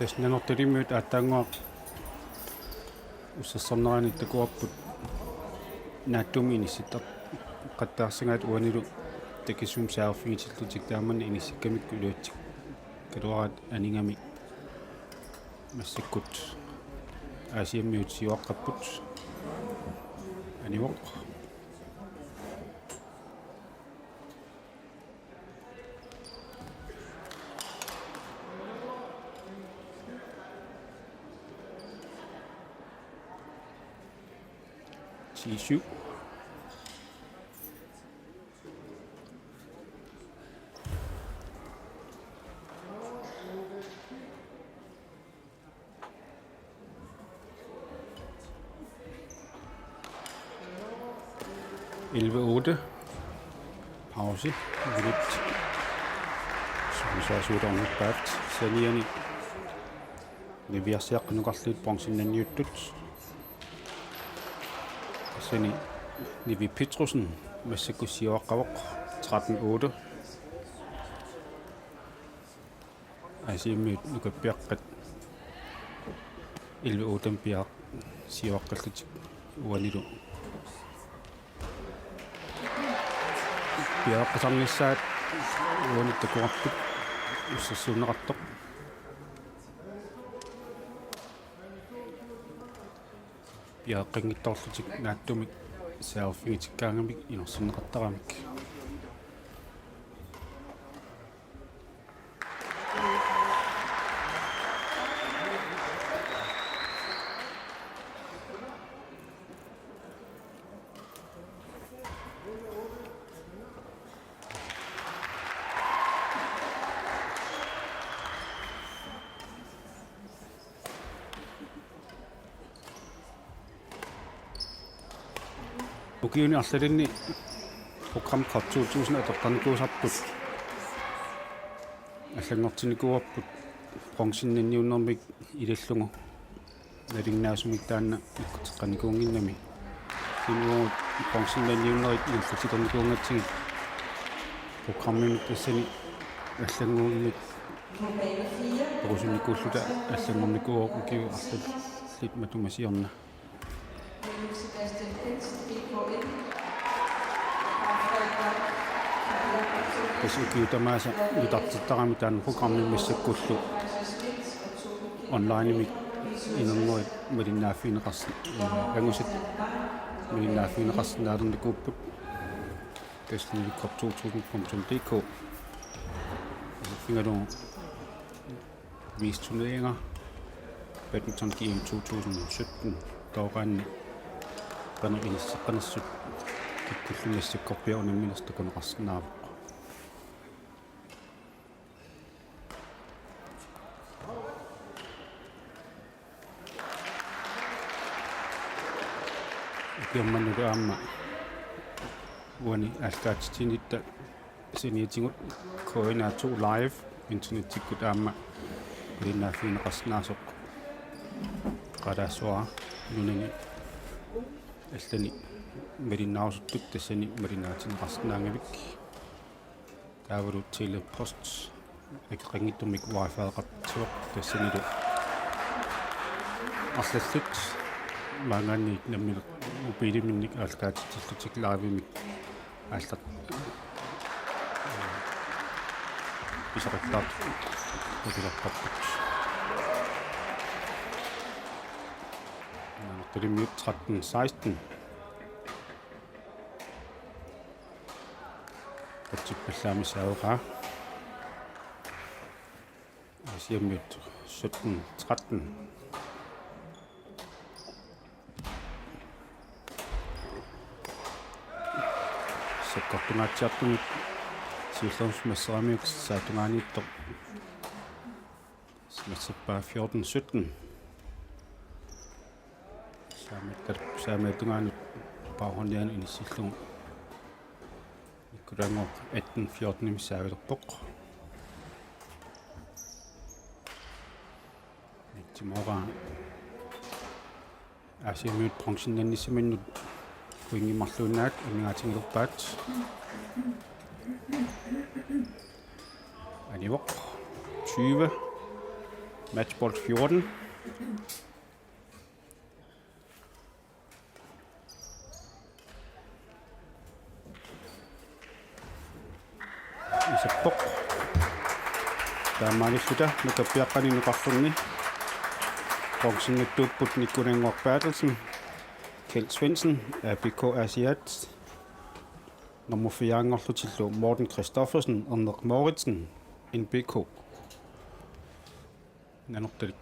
Tassa Nanortalimmiut aatsaannguaq ussassornerani takuarput naatsumik inissittartaqattaarsingaat, uanilu takissummik saaffigitillutik taamani inissikkamikku iluatsikkaluaraat anigami massakkut Aasiammiut siuaqqapput. Anivoq. Ti syv. Elleve otte. Pause. Minut. Som så slut om bat. Saniani. Niviarsiaqqanukarlutik bronzennanniuttut. Sani Nivi Petrussen massakkut siuaqqavoq, tretten otte. Aasiammiut nukappiaqqat elleve otte piaq siuaqqallutik uanilu. Piareqqusarnissaat uani takuarput ussassuunneqartoq. Piareqqanngitsoorlutik naatsumik saaffigitikkaangamik inersinneqartaramik. Ukiuni arlalinni Program Cup to tusind atortarnikuusarput allanngortinnikuuarput bronzennanniunnermik ilallugu nalinginnaasumik taanna ikkuteqqannikuunnginnami. Kisianni uagut bronzennanniunnerit ingerlatilernikuugatsigit programmimi tassani allannguummik perusunnikuulluta allanngornikuuvoq ukiut arlallit matuma siorna. Tassa ukiut tamaasa nutartertarami taanna programmi massakkullu onlinemik inernerit malinnaaffigineqars-, angusat malinnaaffigineqarsinnaalernikuupput. Tassa Nivicop to tusind punktum D K. Fingalu Mest turneringer. Badminton G M to tusind sytten. Tooraanni qanoq inisseqqanersut kikkullu massakkorpiaq unamminersoq takuneqarsinnaavoq. Ukiormannalu aamma uani aallakaatitsinitta saniatigut K N R to Live internetikkut aamma malinnaaffigineqarsinnaasoq. Qalaassuara nunani allani malinnaarusuttut tassani malinnaatinneqarsinnaanngilaq. Taavalu Tele-Post akeqanngitsumik wifi-eqartitsivoq tassanilu arlallit maanngaanniit nammineq mobiiliminnik aallakaatitsillutik live-imik aallar-, pisoqattaartut ukilertarput. Nanortalimmiut tretten seksten. Qutsippallaamissaaveqaa. Aasiammiut sytten tretten. Sakkortungaatsiartumik siullermik masseramiuk saattungaaniittoq. Massappaa fjorten sytten. Saamiattar-, saamiata tungaanut baghåndianut inissillugu. Nikolai Ngok atten fjorten missaagalerpoq. Timoora aasiammiut bronzennissaminnut pointit marluinnaat amigaatigilerpaat. Anivoq tyve. Matchbold fjorten. Isappoq. Taamaalilluta nukappiaqqani nukarlunni bronzennittuupput Nikolai Ngok Berthelsen, Kjeld Svendsen, A B K Aasiaat, nummer fire-nngorlutillu Morten Christoffersen, Erneq Moritsen, N B K. Nanortalik.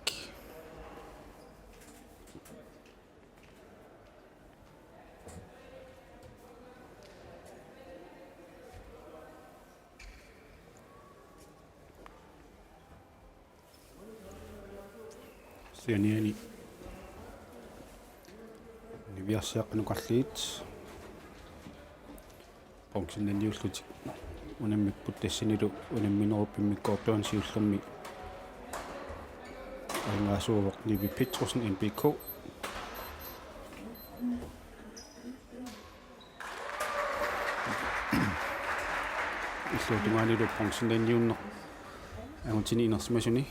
Sianiani niviarsiaqqat nukarliit bronzennanniullutik unammipput, tassanilu unamminerup immikkoortuani siullermi aningaasarsiorpoq Nivi Petrussen, N B K. Illuatungaanilu bronzennanniunneq angutini inersimasuni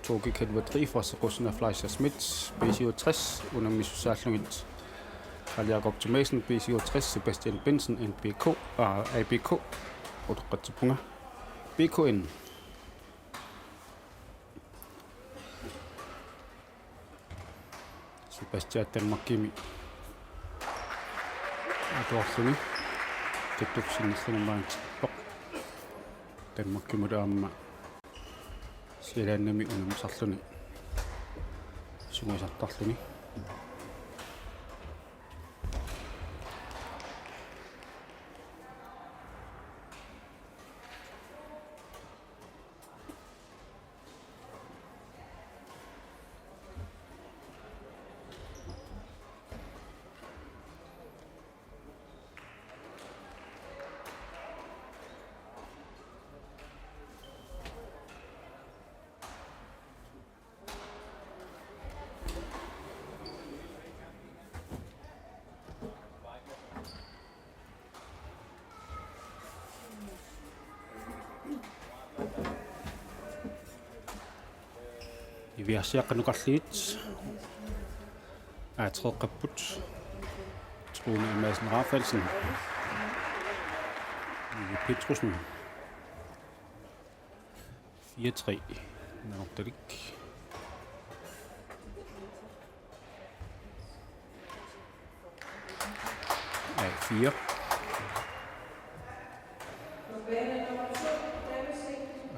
Toke Kalvadri, Frederik Rosner Fleischer Schmidt, B syvogtres, unammissussaallugit Karl Jakob Thomassen, B syvogtres, Sebastian Bensen, N B K, ah, A B K, utoqqatsippunga, B K N. Sebastian Danmarkimi atuarluni. Tattup sinnerlugu maanna tippoq. Danmarkimut aamma Sjællandimi unammisarluni sungiusartarluni. Niviarsiaqqat nukarliit A-treeqqapput. Troende Madsen Rafaelsen, Nivi Petrussen. Fire tre. Nanortalik. A fire.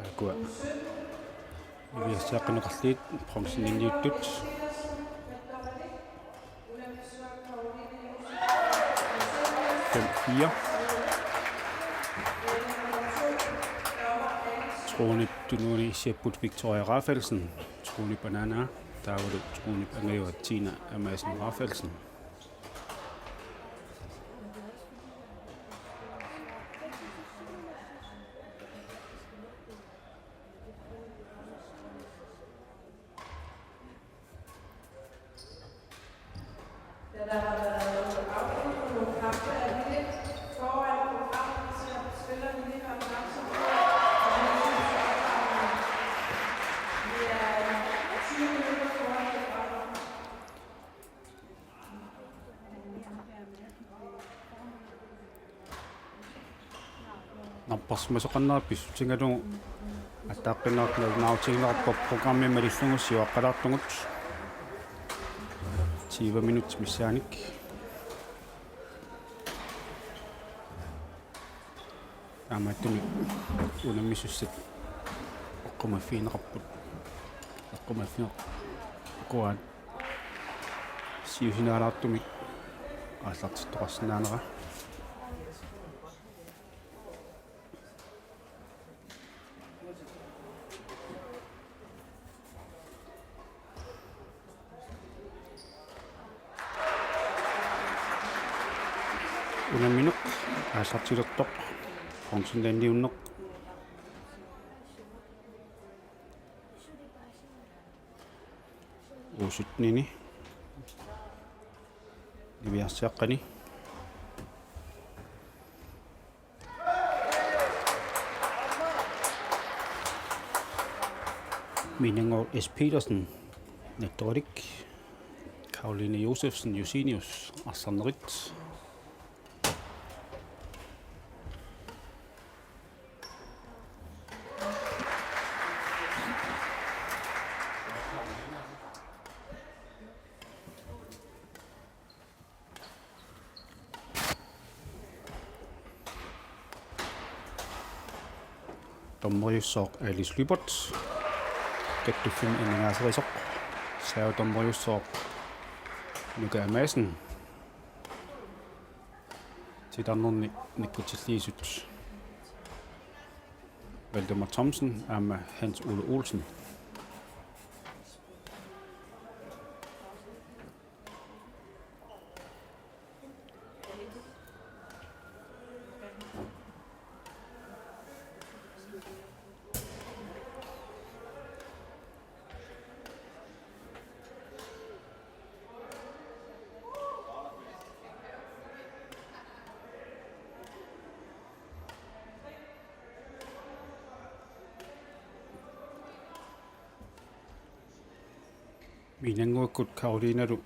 Akua. Niviarsiaqqat nukarliit bronzennanniuttut. Fem fire. Troende Tunuani issiapput Victoria Rafaelsen, Troende Banana, taavalu Troende angajua Tina Amassen Rafaelsen. Napparsimasoqarnera pissutigalugu Taqqinnaaq nautiinnarpoq programmi malillugu siuaqqalaartugut. Tyve minut missaannik. Aammattumi unammisussat eqqumaffigineqarput. Eqqumaffigeq kuaat siusinaalaartumik aallartittoqarsinnaanera. Unammineq aallartilertoq. Bronzemedaljiunneq. U syttenini. Niviarsiaqqani. Miinannguaq S. Petersen, Nattoorik. Karoline Josefsen, Josenius, arsaarnerit. Dommeriussooq Alice Lyberth. Kattuffimmi aningaaserisoq. Saavi dommeriussooq Nuka Madsen. Titarnerni nikkutilliisut Valdemar Thomsen aamma Hans Ole Olsen. Miinannguakkut Karolinalu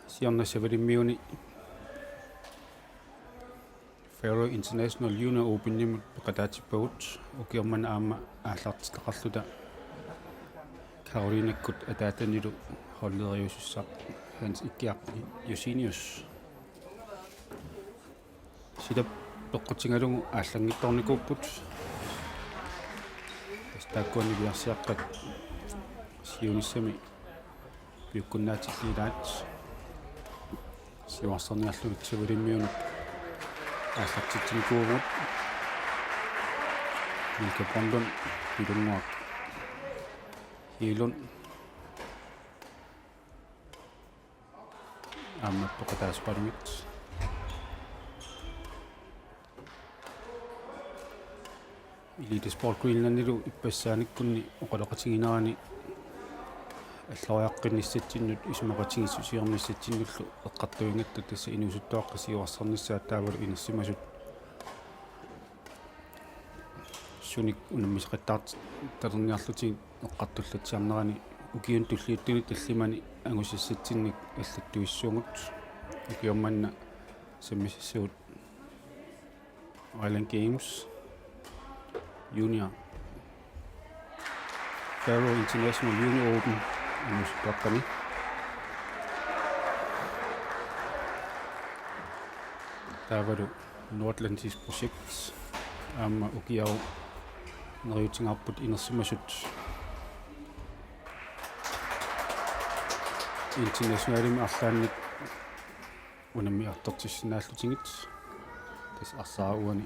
siorna Savalimmiuni Faroe International Junior Openimut peqataatsippagut, ukioq manna aamma aallartitaqarluta Karolinakkut ataatanilu holderiusussaq Hans Ikkiaq Josenius. Silap peqqutigalugu aallanngitsoornikuupput. Tassa taakkua niviarsiaqqat siunissami piukkunnaatilliilaat. Siuarsarniarlugit Savalimmiunut aallartitsinikuuvugut. Mika Brønlund, Pilunnguaq Hegelund. Aamma peqataassuaqalugit. Elite Sport Greenlandilu ippassaaniikkunni oqaloqatiginerani alloriaqqinnissatsinnut isumaqatigiissusiornissatsinnullu eqqartuigatta tassa inuusuttuaqqat siuarsarnissaat taavalu inersimasut sunik unammisaqattaartalerniarlutigit eqqartullatsiarnerani ukiuni tulliuttuni tallimani angusassatsinnik allattuissuugut. Ukioq manna sammisassagut Island Games Junior, Faroe International Junior Open inuusuttuaqqani. Taavalu Nordatlantisk Projekt aamma ukiaru neriuutigaarput inersimasut internationalimik arlaannik unammiartortissinnaallutigit. Tassa arsaaraq uani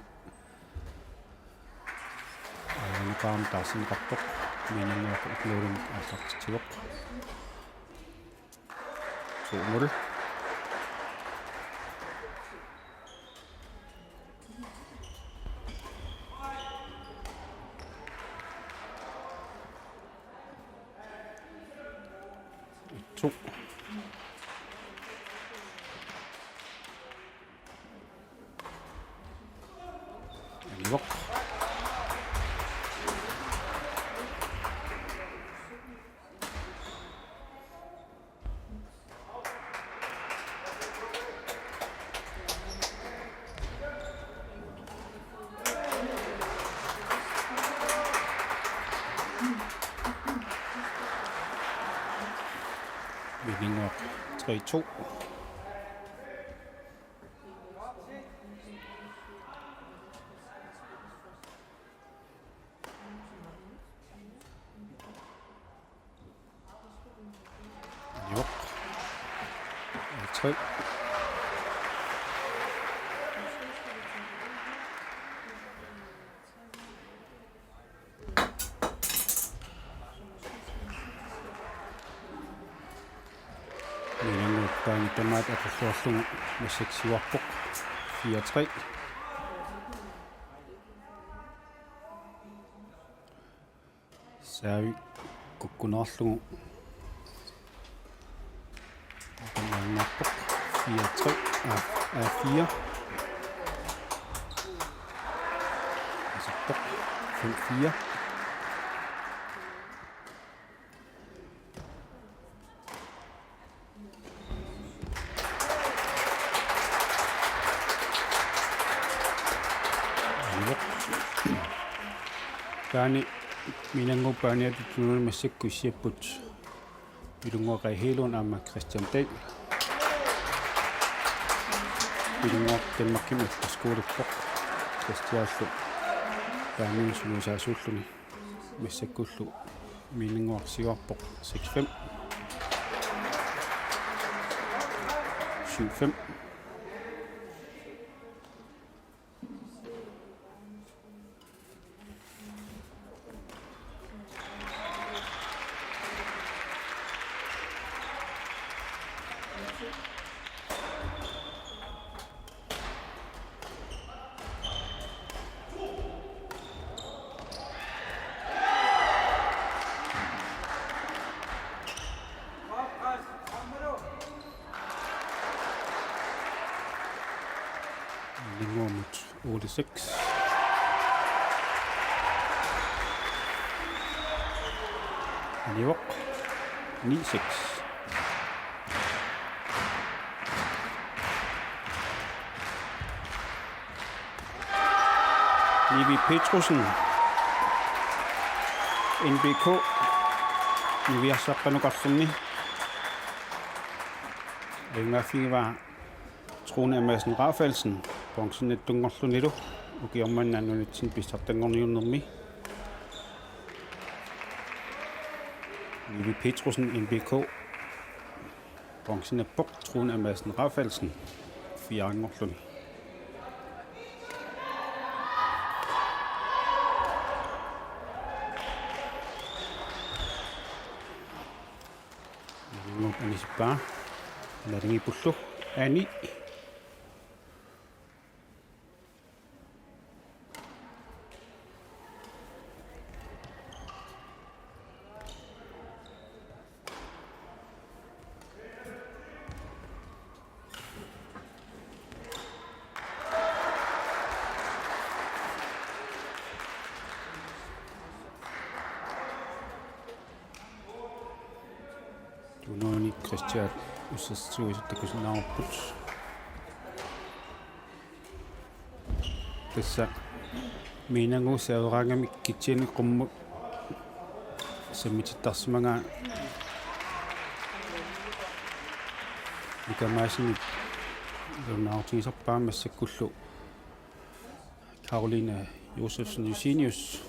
aalajangerneqarami taarserneqarpoq, Miinannguaq Nuummi aallartitsivoq. To nul. To. Anivoq. Minnguaq tre to. Jop. Tre. Minnguaq taanna tamaat atorluarlugu massakkut siuarpoq. Fire tre. Saavi kukkunaarlugu. Taamaappoq. Fire tre. Ah, ah, fire. Iserpoq. Fem fire. Taanna Minnguaq Paaniattut Tunuani massakkut issiapput. Pilunnguaq Qai Hegelund aamma Christian Dahl. Pilunnguaq Danmarkimi efterskoleppoq. Kristiaallu Paaniani sungiusaasuulluni. Massakkullu Minnguaq siuarpoq seks fem. Syv fem. Minnguamut otte seks. Anivoq ni seks. Nivi Petrussen, N B K, niviarsaqqanukarluni. Ajugaaffigivaa Trune Madsen Rafaelsen, bronzenattunngorlunilu, ukioq manna nunatsinni pissartanngorniunnermi. Nivi Petrussen, N B K, bronzenappoq, Trune Madsen Rafaelsen, fireanngorluni. Nalunguup anisippaa. Nalungiipullu. Ani. Tunuani Kristiaat ussersuisut takusinnaavarput. Tassa Miinanguup serveraangamik kitsianik qummut sammitittarsimagaa Mika Madsenip nalunaarutigisarpaa massakkullu Karoline Josefsen Josenius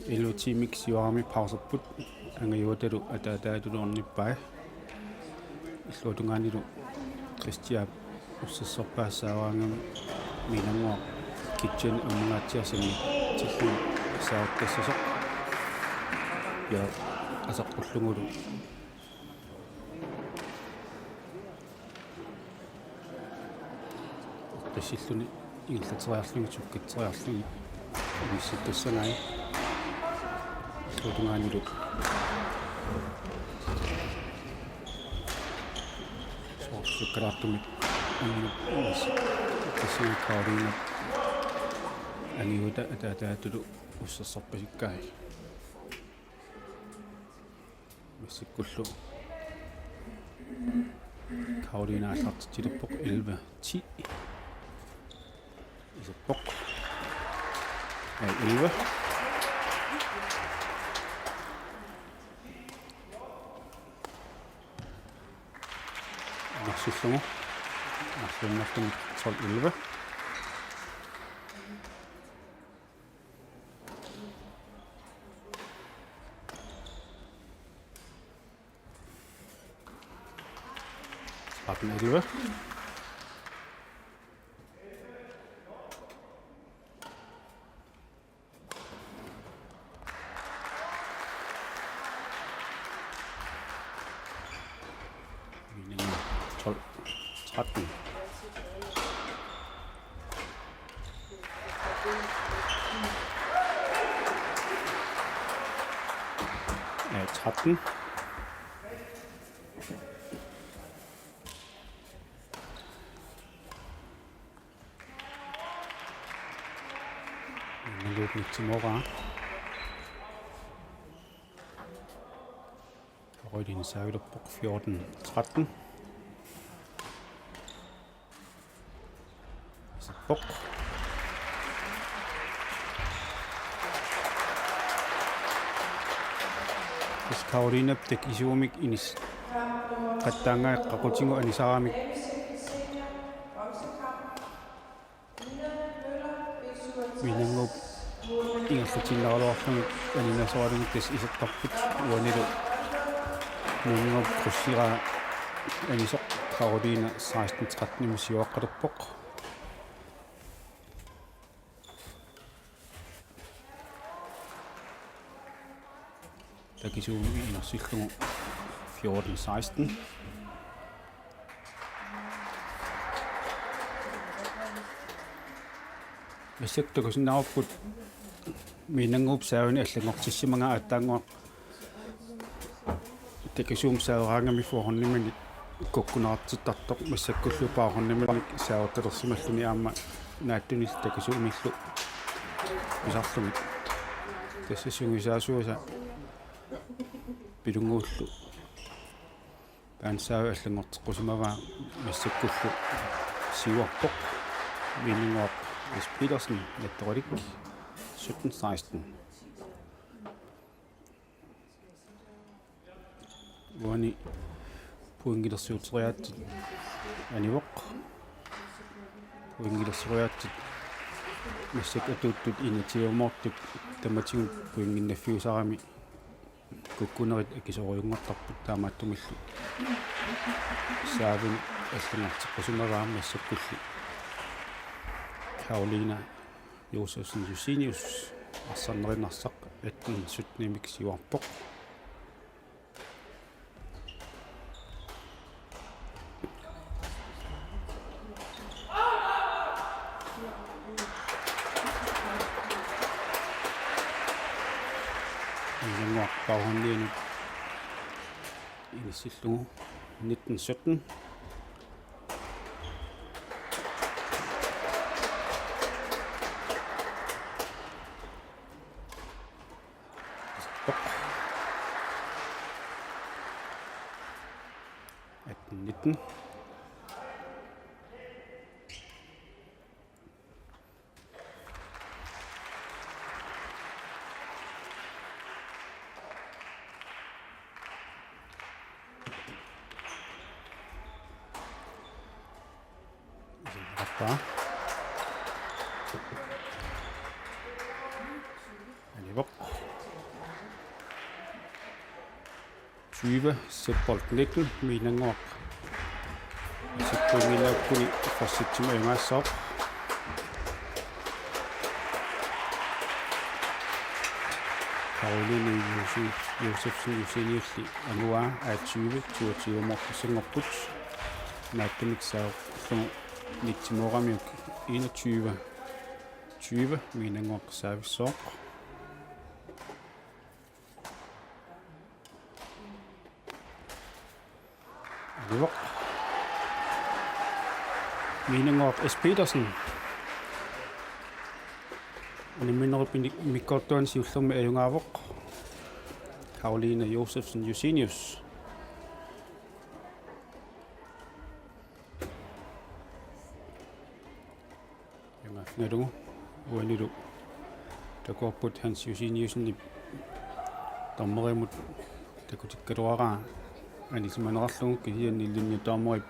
elleve tiimik siuarami pauserput, angajuatalu ataataatulu ornippai. Illuatungaanilu Kristiaap ussersorpaa serveraangami Miinanguaq kitsiani ammangaatsiarsinni tillun saartassasoq. Ja asaqqullugu tassilluni ingerlateriarlugit sukkateriarlugit inissittassangai. Illuatungaanilu soorlu sukkalaartumik inissittassangai Karolinep angajuata ataataatulu ussersorpasikkai. Massakkullu Karoline aallartitsilerpoq elleve ti. Iserpoq. Ai, elleve. Sillugu. Arluinnartumik tolv elleve. Tretten elleve. Tolv tretten. Ja, tretten. Minutsit timoraa. Rødin savilerpoq fjorten tretten. Sappoq. Tassa Karolinap takisuumik inis-, qattaangaa qaqutigut anisaramik. Miinannguup ingerlatiinnaraluarlugit aninasoralugu tassa isertarput uanilu Miinannguup krydsera anisoq Karolina seksten tretten-imik siuaqqalerpoq. Takisuumik inersillugu fjorten seksten. Massakkut takusinnaavarput Miinannguup saavani allanngortissimagaa aatsaannguaq takisuumik saaveraangami forhåndiminik kukkuneqartittartoq massakkullu baghåndiminik saavertalersimalluni aamma naattunillu takisuumillu pisarlugit. Tassa sungiusaasuisa Pilunnguullu taanna saavi allanngorteqqusimavaa massakkullu siuarpoq Miinannguaq S. Petersen Nattoralik sytten seksten. Uani pointilersuuteriaatsit anivoq. Pointilersuuteriaatsit massakkut atuuttut enogtyve-moortut tamatigut pointinnaffiusarami kukkunerit akisoorujunngortarput taamaattumillu saavini allanngorteqqusimavaa massakkullu Karolina Josefsen Josenius arsarnerinnarsaaq atten sytten-imik siuarpoq. Miinannguaq baghåndiminik inissillugu nitten sytten. Atten nitten. Isimaqartaa. Anivoq. Tyve, Seppolt nitten, Miinannguaq. Sekkumilakkuni forsittima imaassaaq. Karoline Jose-, Josefsen Joseniusli anguaa A tyve, toogtyve-moortussanngorput. Naattumik saarlugu nitten-mooramiuk enogtyve tyve, Miinannguaq servicesooq. Anivoq. Miinannguaq S. Petersen. Unamminerup inik-, immikkoortuani siullermi ajugaavoq. Karoline Josefsen Josenius. Ajugaaffigalugu uanilu takuarput Hans Joseniussenip dommerimut takutikkaluaraa anisimanerarlugu, kisianni linjedommerip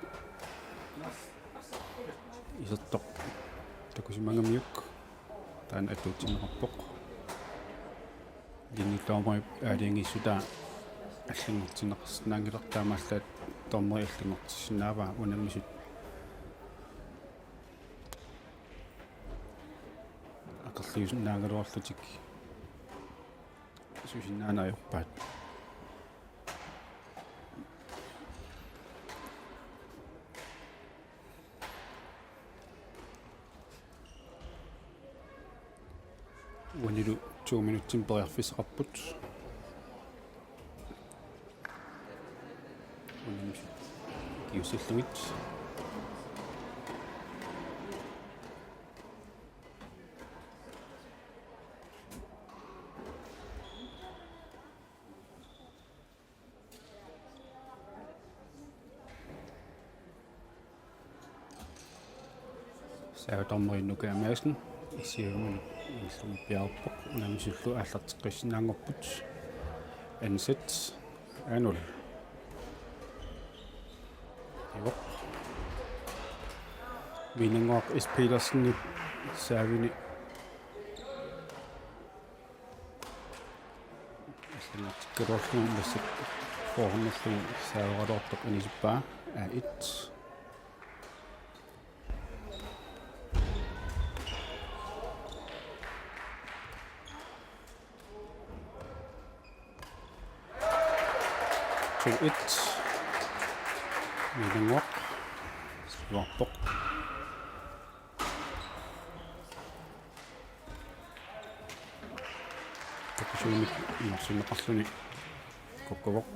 isertoq takusimagamiuk taanna atuutsinneqarpoq. Linjedommerip aalajangiissutaa allanngortinneqarsinnaanngilaq, taamaallaat dommeri allanngortissinnaavaa unammisut aqerliusinnaagaluarlutik susinnaaneq ajorpaat. Uanilu to minutsinik periarfissaqarput. Unammisut ikiussallugit. Servedommeri Nuka Madsen, issiaviminut illugu piaarpoq, unammisullu aallarteqqissinnaanngorput. Ansat A nul. Ivoq. Miinannguaq S. Petersenip servini allanngortikkaluarlugu massakkut forehånderlugu serveraluartoq inisippaa. A et. To et. Miinannguaq siuarpoq. Takusiumik inersinneqarluni kukkuvoq.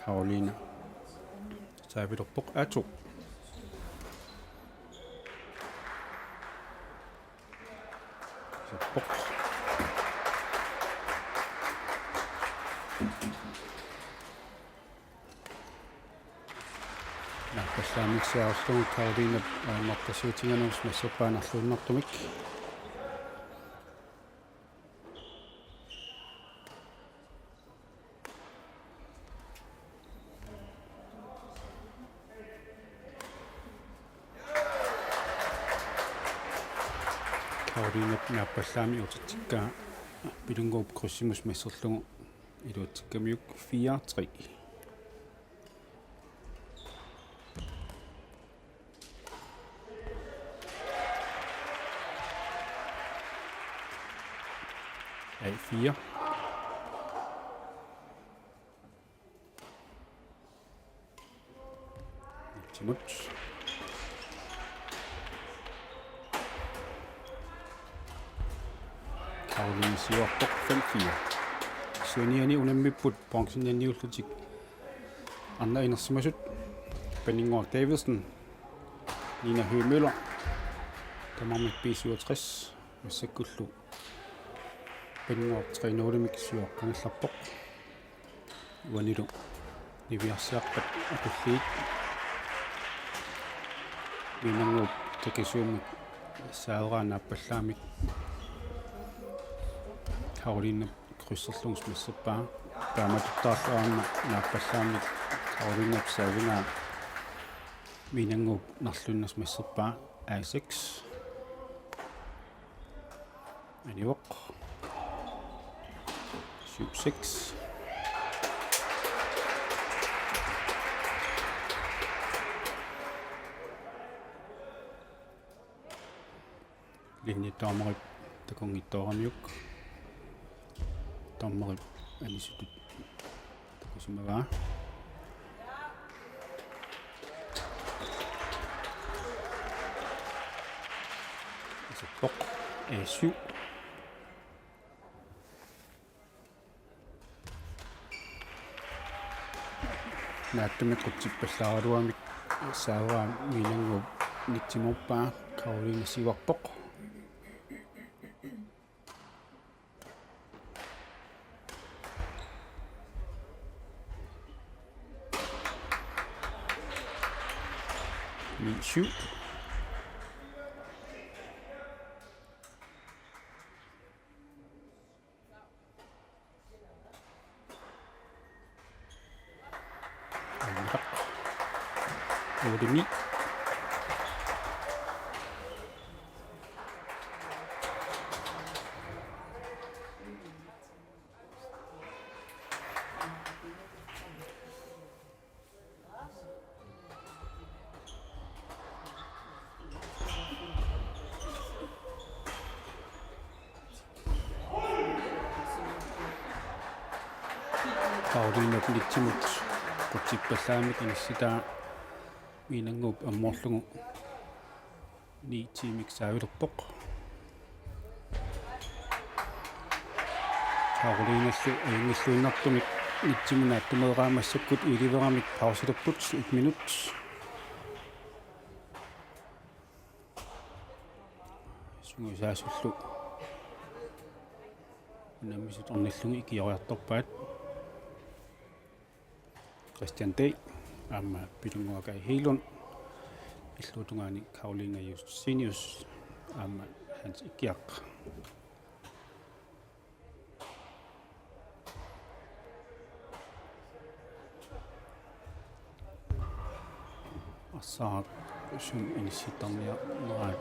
Karoline servilerpoq. A to. Iserpoq. Naappallaamik siaarlugu Karolinep ajornartorsiutiginermut massakkut paanarluinnartumik. Karolinep naappallaamik iluatsikkaa Miinannguup krydsimut masserlugu iluatsikkamiuk. Fire tre. A fire. Timut. Karoline siuarpoq. Fem fire. Siuaniani unammipput bronzenianniullutik arnat inersimasut. Paninnguaq Davidsen, Nina Høgh Møller, tamarmik B syvogtres, massakkullu Paninnguaq tre nulimik siuaqqagallarpoq. Uanilu niviarsiarpat atulliit Miinannguup takisuumik saaraa naappallaamik Karolinep krydserlugu masserpaa. Taamatuttaarlu aamma naappallaamik Karolinep servigaa Miinannguup narluinnaq masserpaa. A seks. Anivoq. Syv seks. Linjedommerip takunngitsooramiuk. Dommerip anisutut takusimavaa. Iserpoq. A syv. Naatsumik qutsippallaaraluamik saaraa Miinannguup nitsimoorpaa. Karoline siuarpoq. Ni syv. Otte ni. Karolinap nitsimut qutsippallaamik inissitaa Miinannguup ammoorlugu ni ti-mik saavilerpoq. Karolinallu ajunngilluinnartumik nitsimut naatsumeeraa massakkut elleve-mik pausilerput, et minut. Sungiusaasullu unammisut ornillugit ikioriartorpaat. Christian D. aamma Pilunnguaq Kai Hegelund. Illuatungaani Karolina Justinius aamma Hans Ikiaq. Arsaq sumi inissittarniarnerat.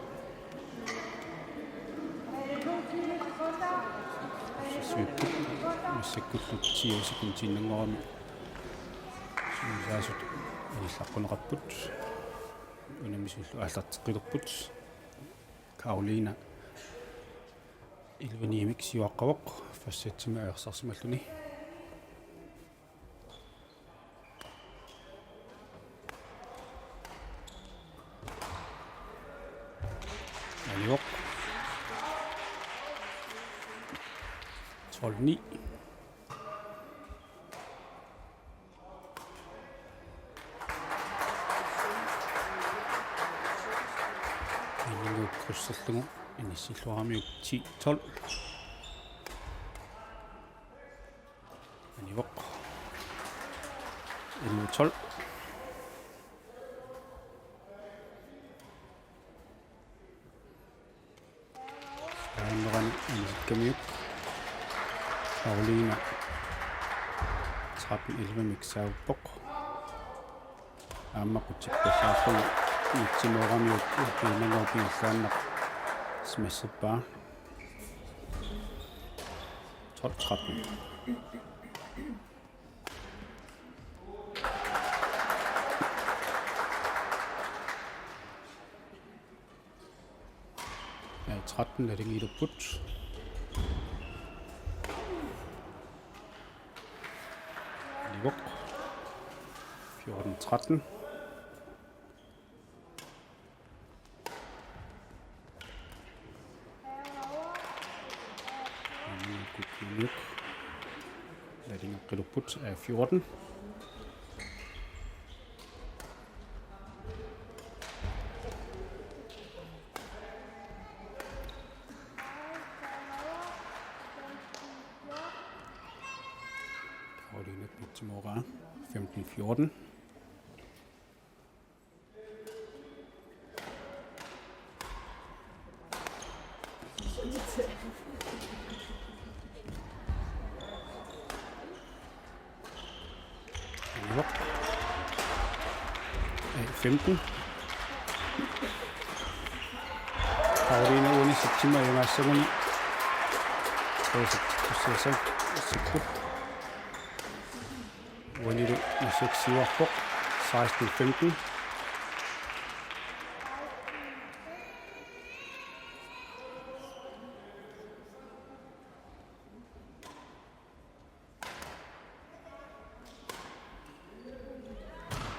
Sissuup massakkullu ti sekundiinnanngorami sungiusaasut inillaqquneqarput. Unammisullu aallarteqqilerput. Karolina elleve ni-mik siuaqqavoq, første sætimi ajorsarsimalluni. Anivoq. tolv ni. Miinannguup krydserlugu inissilluaramiuk ti tolv. Anivoq. elleve tolv. Aammalu anisikkamik Karolina tretten elleve-mik saavuppoq. Aamma qutsippallaarlugu nitsimut aamma Miinannguup ingerlaannaq smasserpaa. tolv tretten. Ja, tretten er det ikke på. Niveau. fjorten tretten. Ladinga qilupput er fjorten. Karoline Pitsimora, femten fjorten. Anivoq. A femten. Karoline uani septimer ajugaassaguni. Seksten. Uanilu massakkut siuarpoq, seksten femten.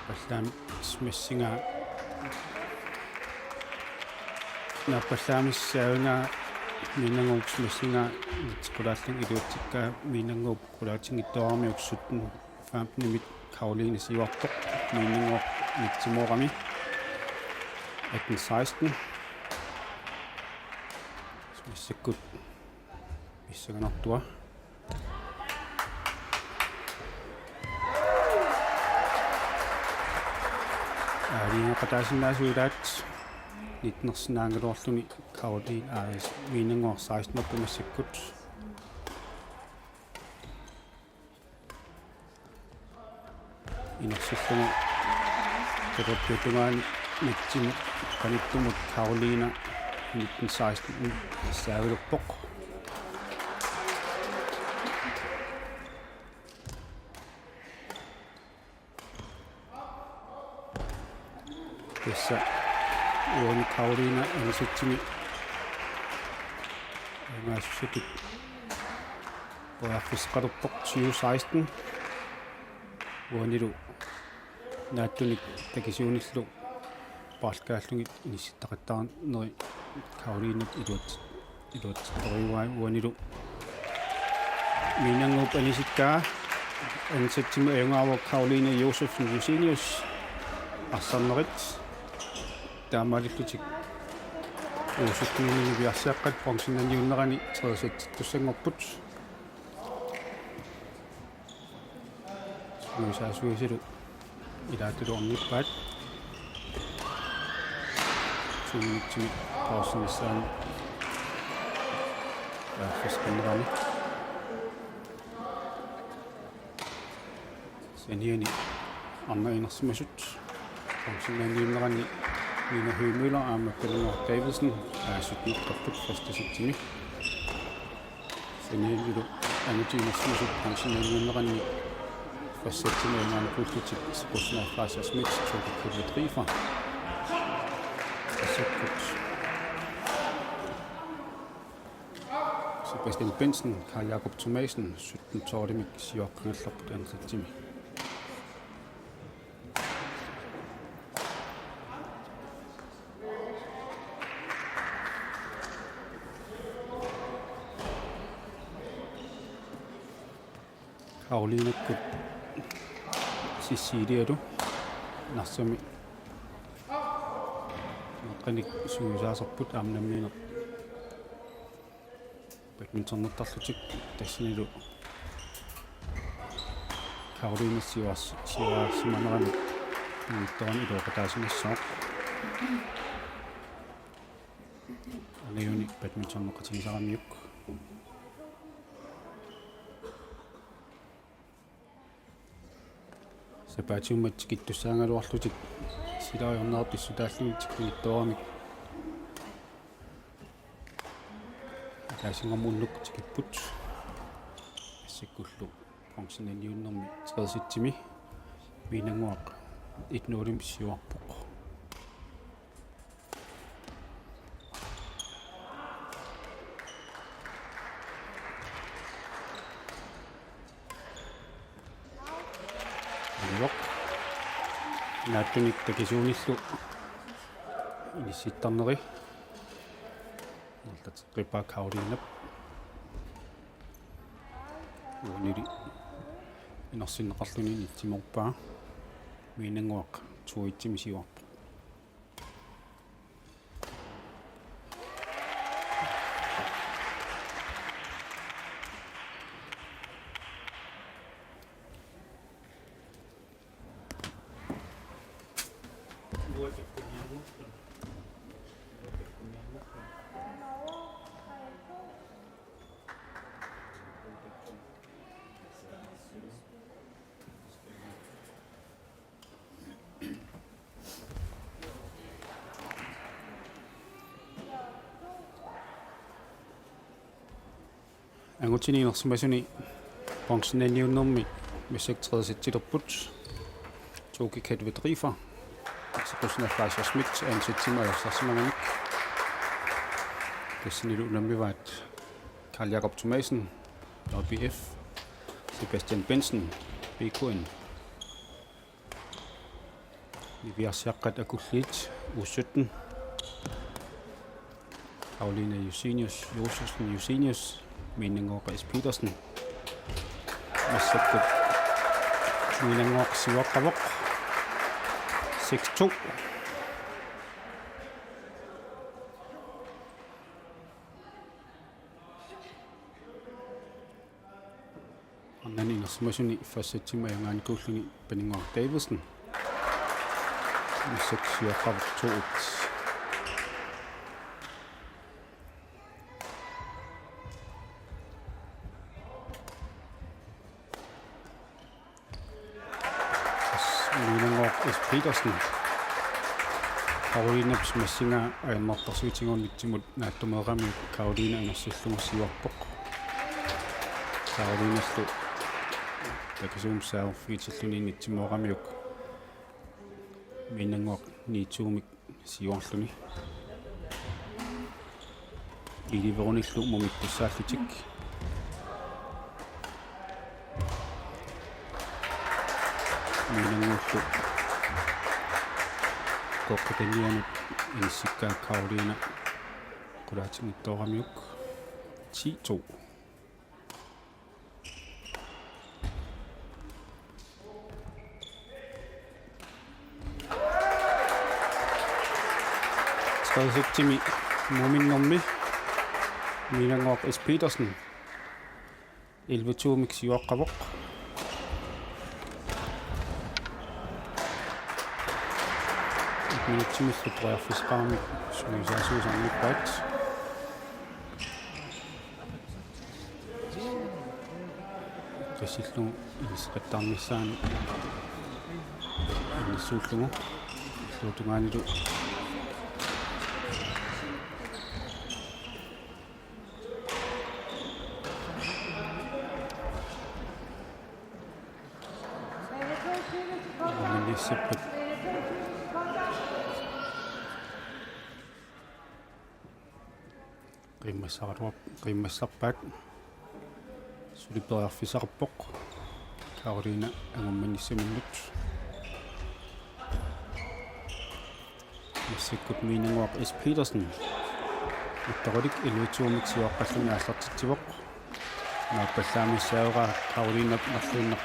Pallaamik smassinga, naappallaamik saavinga, Miinannguup smassinga, qulaallunga iluatsikkaa, Miinannguup qulaatinngitsooramiuk sytten femten-imit Karoline siuarpoq, Miinannguup nitsimorami, atten seksten. Massakkut pissanganartua. Aaliaqataasinnaasuulaat nittenersinnaagaluarluni Karoline, aa, Miinannguaq seksten-erput massakkut. Inersillugu qeqertuutungaani nitsimut qanittumut Karoline nitten seksten saavilerpoq. Tassa uani Karoline anisitsinni ajugaassutut periarfissaqalerpoq, tyve seksten. Uanilu naattunik takisuunillu paarlakaallugit inissittaqattaarneri Karolinep iluat-, iluatsittorujuai uanilu. Miinannguup anisikkaa, anden sættimi ajugaavoq Karoline Josefsen Josenius arsarnerit. Taamaalillutik U syttenimi niviarsiaqqat bronzenniunnerani tredje sætittussanngorput. Nuisaasuisalu ilaatilu ornippaat. Sumiitimi pausinissaani. Ja, fiskimmerani. Saniani arnat inersimasut. Bronzenniunnerani Nina Høgh Møller aamma Pernille Davidsen, aa, sytteneqarput første sætimi. Sanianilu angutit inersimasut bronzenniunnerani første sætimi ajugaanikuullutik Sebastian Fleischer Schmidt, Toke Kjellberg Driver. Massakkut Sebastian Bentzen, Karl Jakob Thomassen, sytten tolvimik siuarpiullarput anden sætimi. Karolinekkut Cecilialu Narsami meeqqanik sungiusaasarput aamma nammineq badmintonertarlutik, tassanilu Karoline siuars-, siuarsimanerani pinngitsoorani iluaqutaasimassaaq. Angajuni badmintoneqatigisaramiuk. Sapaatiummat tikittussaagaluarlutik silaajornerup pissutaalluni tikkunnittoorami. Ataasinngormat unnukkut tikipput. Massakkullu bronzenniunnermi tredje sætimi Miinannguaq et nul siuarpoq. Anivoq. Naattunik takisuunillu inissittarneri. Ingerlateqqippaa Karolinep. Uanili inersinneqarluni inissimoorpaa. Miinannguaq to et-imi siuarpoq. Angutini inersimasuni bronzenniunnermi massakkut tredje sætilerput Toke Kjellberg Driver, Sebastian Fleischer Schmidt anden sætimi ajorsarsimagamik. Tassanilu unammivaat Karl Jakob Thomassen, A B F, Sebastian Bentzen, B K N. Niviarsiaqqat akulliit, U sytten. Karoline Josenius, Josefsen Josenius, Miinannguaq S. Petersen. Massakkut Miinannguaq siuaqqavoq. Seks to. Arnani inersimasuni første sætimi ajugaanikuulluni Pernille Davidsen. Massakkut siuaqqavoq to et. Miinannguaq S. Petersen. Karolinep massinga ajornartorsiutigut unitsimut naatsumeeramiuk Karoline inersillugu siuarpoq. Karolinellu takisuumik serve feedilluni unitsimooramiuk Miinannguaq ni to-mik siuarluni. Iliverunillu mumittussaallutik. Miinannguullu koqqikannianut inissikkaa Karoline qulaatinngitsooramiuk ti to. Tredje sættimi Muminnormi Miinannguaq S. Petersen elleve to-mik siuaqqavoq. Et minutsimillu periarfissaqarami sungiusaasuusarnippaat. Qassillugu inisseqattaarnissaanut innissuullugu illuatungaanilu. Anguminniassappat. Qiimmassaraluar-, qiimmassarpaat. Suli periarfissaqarpoq Karoline angummanissaminnut. Massakkut Miinannguaq S. Petersen. Attaqulik elleve to-mik siuaqqalluni aallartitsivoq. Naappallaamissaaraa Karolinep marluinnaq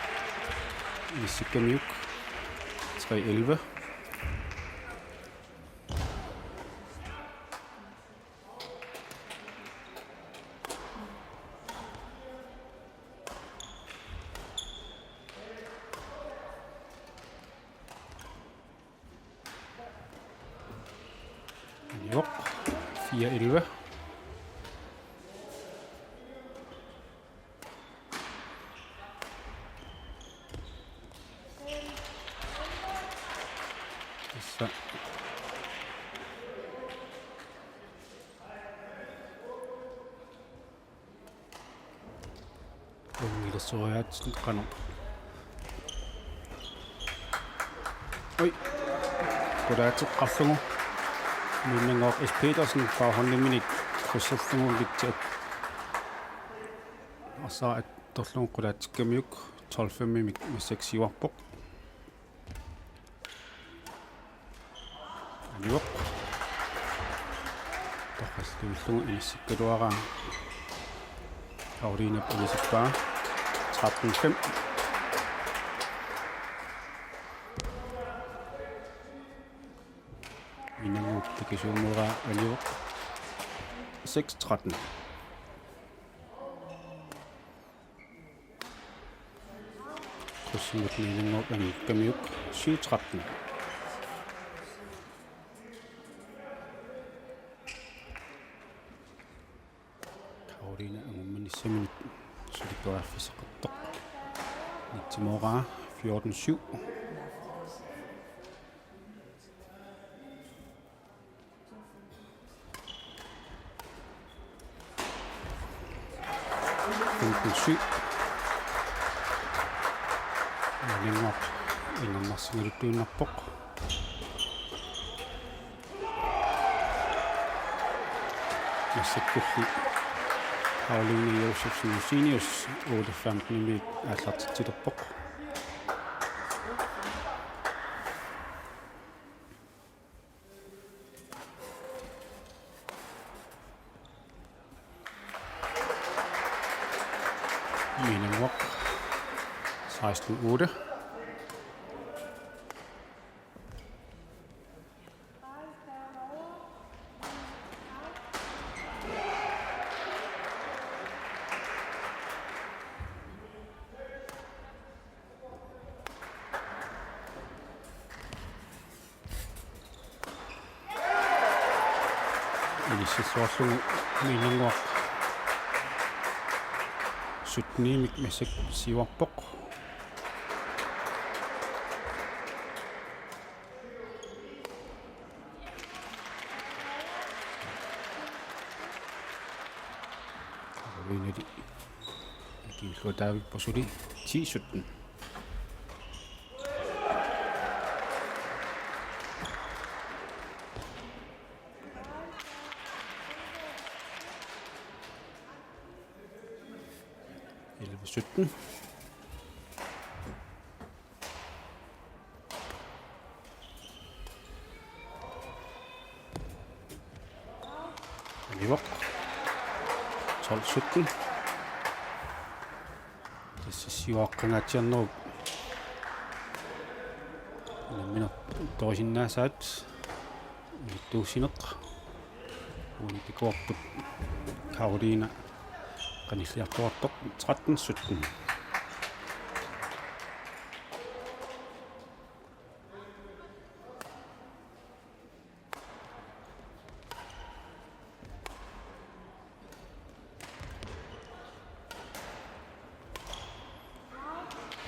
inissikkamiuk. Tre elleve. Anivoq. Fire elleve. Tassa. Ungilersuariaatsit qanoq. Oj. Qulaateqqarlugu. Miinannguaq S. Petersen baghåndiminik krydserlugu mitsiat. Arsaq attorlugu qulaatekkamiuk tolv fem-imik massakkut siuarpoq. Anivoq. Toqqarluillugu inissikkaluaraa. Karolinep inisippaa. Tretten fem. Miinannguup takisuumuuraa anivoq. Seks tretten. Krydsimut Miinannguaq angukkamiuk syv tretten. Karoline angummanissaminnut suli periarfissaqartoq. Nitsimooraa fjorten syv. Femten syv. Miinannguaq inernarsigaluttuinnarpoq. Massakkulli Karoline Josefsen Josenius otte femten-imiit aallartitsilerpoq. Miinannguaq seksten otte. Inissilluarlugu Miinannguaq sytten-imik massakkut siuarpoq. Karolineli ikiullutaavippoq suli ti sytten. Elleve sytten. Ivoq. Tolv sytten. Tassa siuaqqangaatsiarnerup unamminertorusinnaasaat. Unittuussineq. Uunitikuorput Karoline qanilliartuartoq tretten sytten.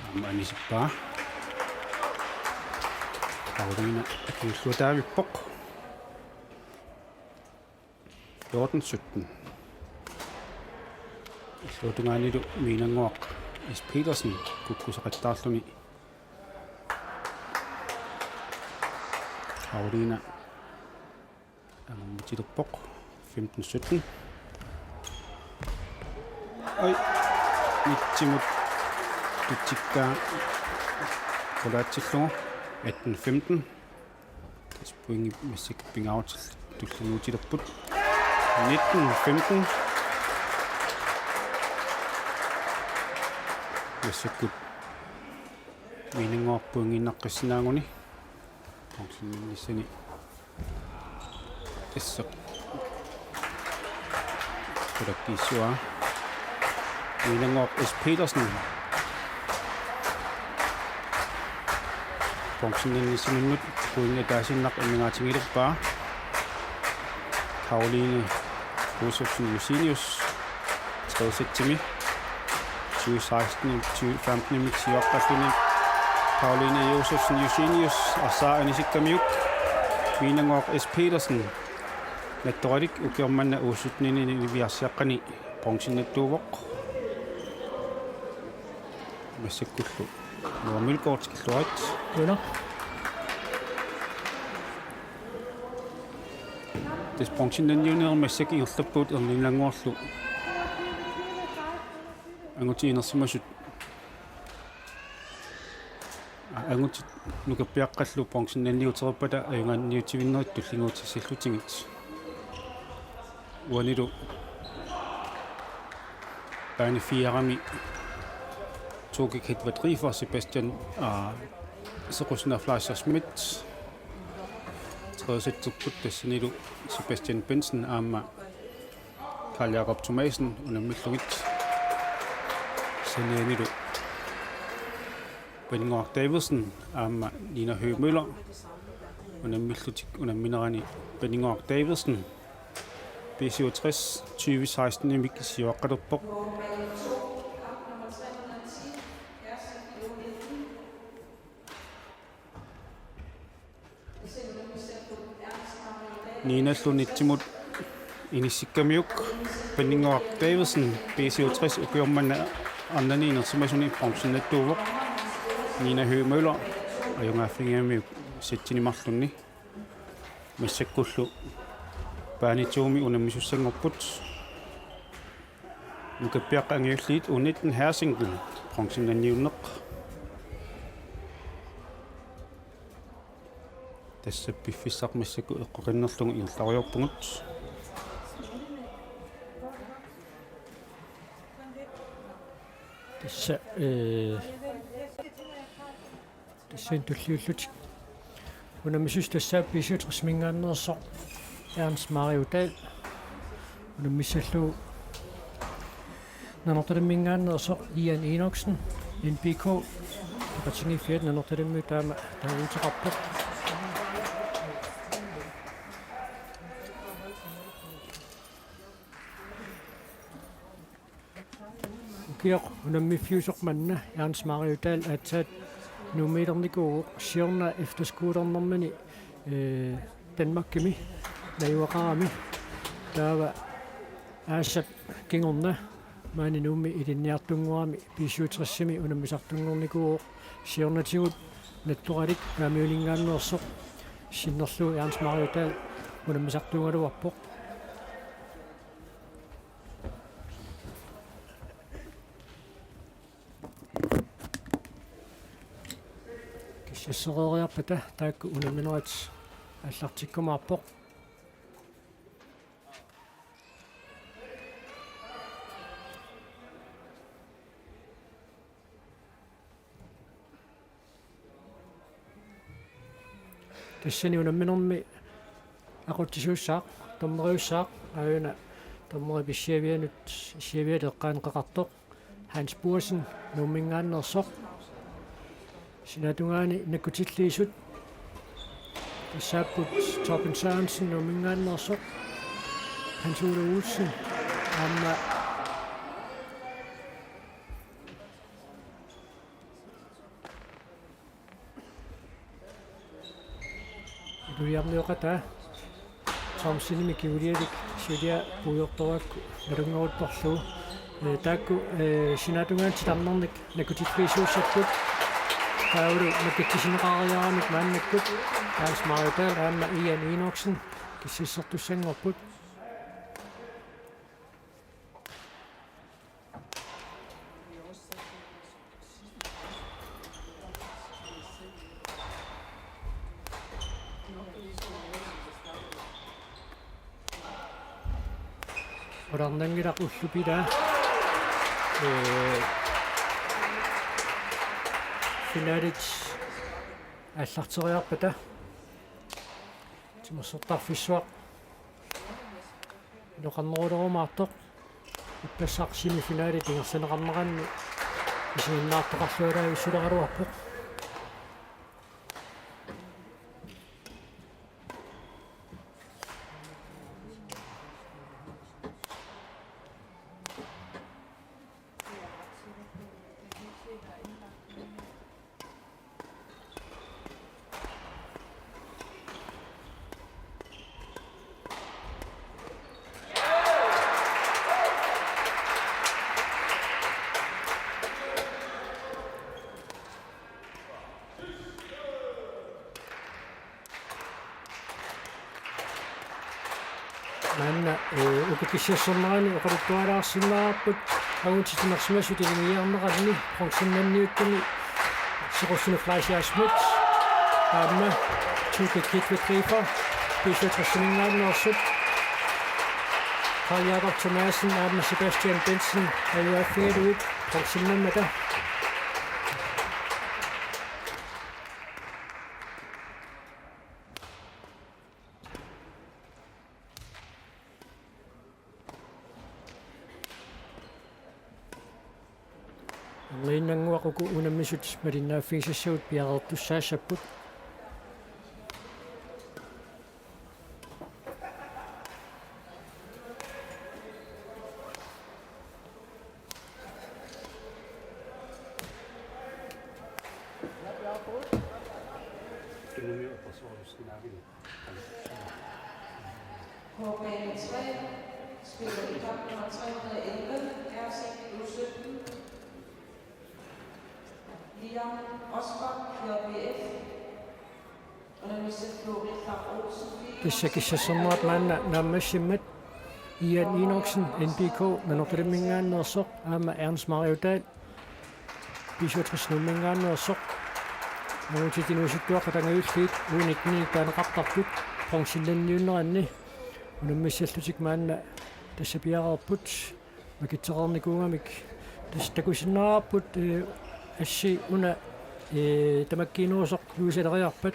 Aamma anisippaa. Karoline akiulluataavippoq. Fjorten sytten. Illuatungaanilu Miinannguaq S. Petersen kukkusaqattaarluni. Karoline angummutilerpoq. Femten sytten. Oj. Nitsimut tutsikkaa qulaatsillugu. Atten femten. Tassa pointit massakkut pingaarutillit tullinnguutilerput. Nitten femten. Massakkut Miinannguaq pointiinnaqqissinnaaguni. Bronzeminnissani. Tassa qulakkiissavaa. Miinannguaq S. Petersen. Bronzeminnissaminnut pointit ataasiinnaq immigaatigilerpaa. Karoline Josefsen Josenius. Tredje sætimi. Tyve seksten, tyve femten-imik siuaqqalluni. Karoline Josefsen Josenius, arsaat anisikkamiuk. Miinannguaq S. Petersen. Nattoralik ukioq manna U sytten-ini niviarsiaqqani bronzennattuuvoq. Massakkullu Noah Mølgaard tikilluarit. Una. Tassa bronzennanniunneq massakkut ingerlappugut Erninnguarlu. Angutit inersimasut. Angutit nukappiaqqallu bronzennanniutereerpata ajugaanniutivinnerit tullinnguutissallutigit. Uanilu bane fire-mi Toke Ketvat Riefer, Sebastian, aa, Sequsuna Fleischer Schmidt. Tredje sætterput tassanilu Sebastian Bensen aamma Karl Jakob Thomasen unammillugit. Sanianilu Benjamin Davidsen aamma Nina Høgh Møller unammillutik, unamminerani Benjamin Davidsen. B syvogtres tyve seksten-imik siuaqqalerpoq. Ninallu nitsimut inissikkamiuk Benjamin Davidsen, B syvogtres, ukioq manna arnani inersimasuni bronzennattuuvoq. Nina Høgh Møller ajugaaffigiumaarpoq sættini marlunni. Massakkullu bane to-mi unammisussanngorput. Nukappiaqqat angajulliit U nitten herresingle bronzennanniunneq. Tassa piffissaq massakkut eqqoqannerlugu ingerlariarpugut. Tassa, eh, Tassani tulliullutik. Unammisut tassa B syvogtres-iminngaanneersoq Ernst Mario Dahl. Unammissallugu Nanortalimminngaanneersoq Ian Enoksen, N B K. Peqatigiiffiat Nanortalimmiut taama taaguuteqarpoq. Ukioq unammiffiusoq manna Ernst Mario Dahl aatsaat Nuummiilernikuuvoq siorna efterskolernermini, eh, Danmarkimi najugaqarami. Taava aasaap kingorna maani Nuummi ilinniartunngorami B syvogtres-imi unammisartunngornikuuvoq siornatigut Nattoralik Paamiuninngaanneersoq sinnerlugu Ernst Mario Dahl unammisartuugaluarpoq. Kissassereeriarpata taakku unamminerit aallartikkumaarpoq. Tassani unamminermi aqutsisuussaaq, dommeriussaaq, aajuna dommeri pissiavianut, issiaviat eqqaani qeqartoq, Hans Bursen, Nuumminngaanneersoq. Sinaatungaani nakkutilliisut. Tassaapput Torben Sørensen, Nuumminngaanneersoq. Hans Ole Olsen, aamma Iluliarnioqataa Thomsenimik kingulialik siulia puigortoraakku nalunngeruttorlugu. Ee, taakku, ee, sinaatungaani titarnernik nakkutilliisuussapput. Taavalu nakkutissinneqareeramik maannakkut Hans Mario Dahl aamma Ian Enoksen kissassisartussanngorput. Qularnanngilaq ullup ilaa. Ee, finalit aallarteriarpata timersortarfissuaq inoqarnerulerumaartoq. Ippassaq semifinalit ingerlanneqarneranni isiginnaartoqarluarlugu isulaaraluarpoq. Maanna, ee, uku kissassornerani oqaluttualaarsinnaavarput angutit timersimasut ilinniarneranni bronzemedaljiuttumi Sequssunut Fleischer Schmidt aamma Tuke Kitwe Krifa B-syvogtresiminngaanneersut, Carl Jakob Thomassen aamma Sebastian Bentzen ajugaaffigalugit bronzemedaljiummata. Erniinnannguaq uku unammisut malinnaaffigisassavut piareertussaassapput. K B tre spiller i kamp nummer tre hundrede og elleve, R C U sytten. Liam Rosbach, J B F. Tassa kissassornerat maanna naammassimmat Ian Enoksen, N B K, Nanortalimminngaanneersoq, aamma Ernst Mario Dahl, B-syvogtres Nuumminngaanneersoq. Angutit inuusuttuaqqat angajulliit U nitten-inik taaneqartarput bronzemedaljiunneranni. Unammissallutik maanna tassa piareerput. Makitsereernikuugamik tassa takusinnaavarput, ee, assi una, ee, tamakkiinerusoq juusaleriarpat,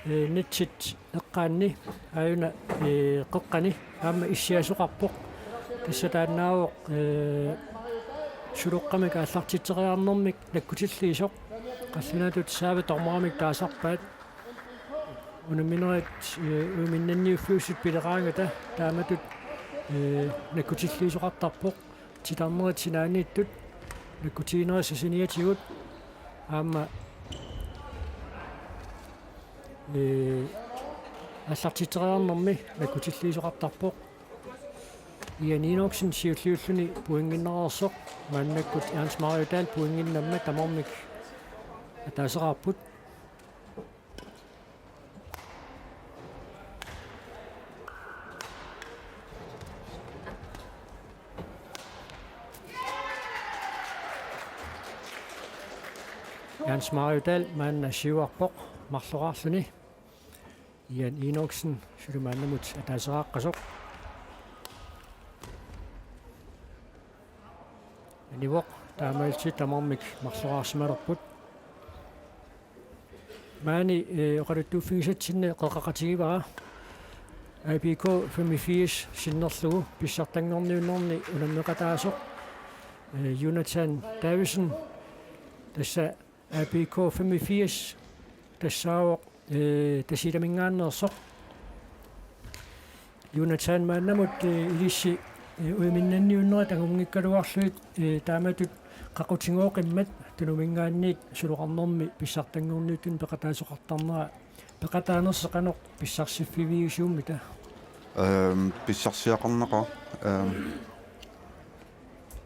ee, netsit eqqaanni aajuna, ee, qeqqani aamma issiasoqarpoq. Tassa taannaavoq, ee, suloqqamik aallartitseriarnermik nakkutilliisoq. Qallunaatut Saava dommerimik taasarpaat. Unamminerit, ee, uminnanniuffiusut pileraangata taamatut, ee, nakkutilliisoqartarpoq. Titarnerit sinaaniittut nakkutiginerit saniatigut aamma, ee, aallartitseriarnermi nakkutilliisoqartarpoq. Ian Enoksen siulliulluni pointinnereersoq, maannakkut Ernst Mario Dahl pointinnama tamarmik ataaseqarput. Ernst Mario Dahl maanna siuarpoq marloraarluni. Ian Enoksen suli maannamut ataaseraaqqasoq. Anivoq taamaalillutik tamarmik marloraarsimalerput. Maani, eh, oqaluttuuffigisatsinni qeqqaqatigivara. A B K femogfirs sinnerlugu pissartanngorniunnerni unammeqataasoq, eh, Jonathan Davidsen. Tassa A B K femogfirs tassaavoq, eh, Tasiilaminngaanneersoq. Jonathan, maannamut, eh, ilissi, eh, ujaminnanniunnerit angunngikkaluarlugit, eh, taamatut qaqutigooqimmat Tunuminngaanniit suloqarnermi pissartanngorniuttunut peqataasoqartarnera peqataanersi qanoq pissarsiffiviusiummita? Ehm, pissarsiaqarneqaaq, ehm,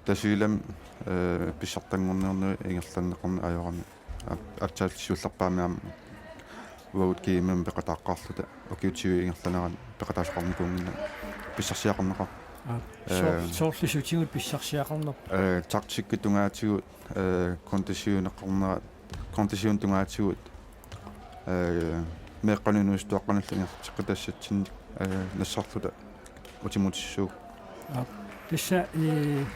Tasiilami, eh, pissartanngorniunnerit ingerlanneqarneq ajorami. Aap, aatsaat siullerpaamik aamma uagut G M-imut peqataaqqaarluta ukiut tyve ingerlaneranni peqataasoqarnikuunnginnami pissarsiaqarneqaaq. Aap, soor-, eh, soorlu sutigut pissarsiaqarnerput? Eh, taktikkip tungaatigut, eh, konditioneqarnera, konditionip tungaatigut, eh, meeqqanut inuusuttuaqqanullu ingerlateqqitassatsinnik, eh, nassarluta utimutissuugut. Aap. Tassa, eh,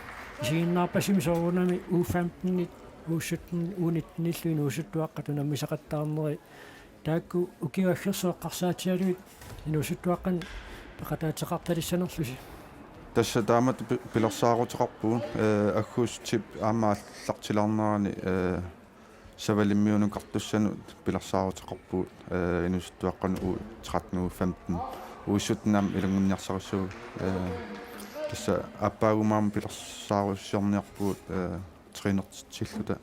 isiginnaarpasimi soorunami U femten-it, U sytten, U nitten-illu inuusuttuaqqat unammisaqattaarneri. Taakku ukiut aggersut eqqarsaatsialugit inuusuttuaqqanik peqataateqartalissanerlusi? Tassa taamatut pi-, pilersaaruteqarpugut, eh, aggustip aamma aallartilaarnerani, eh, Savalimmiunukartussanut pilersaaruteqarpugut, eh, inuusuttuaqqanut U tretten, U femten, U sytten aamma ilanngunniarsarissavagut, eh, tassa aappaagumaammat pilersaarusiorniarpugut, eh, trænertilluta.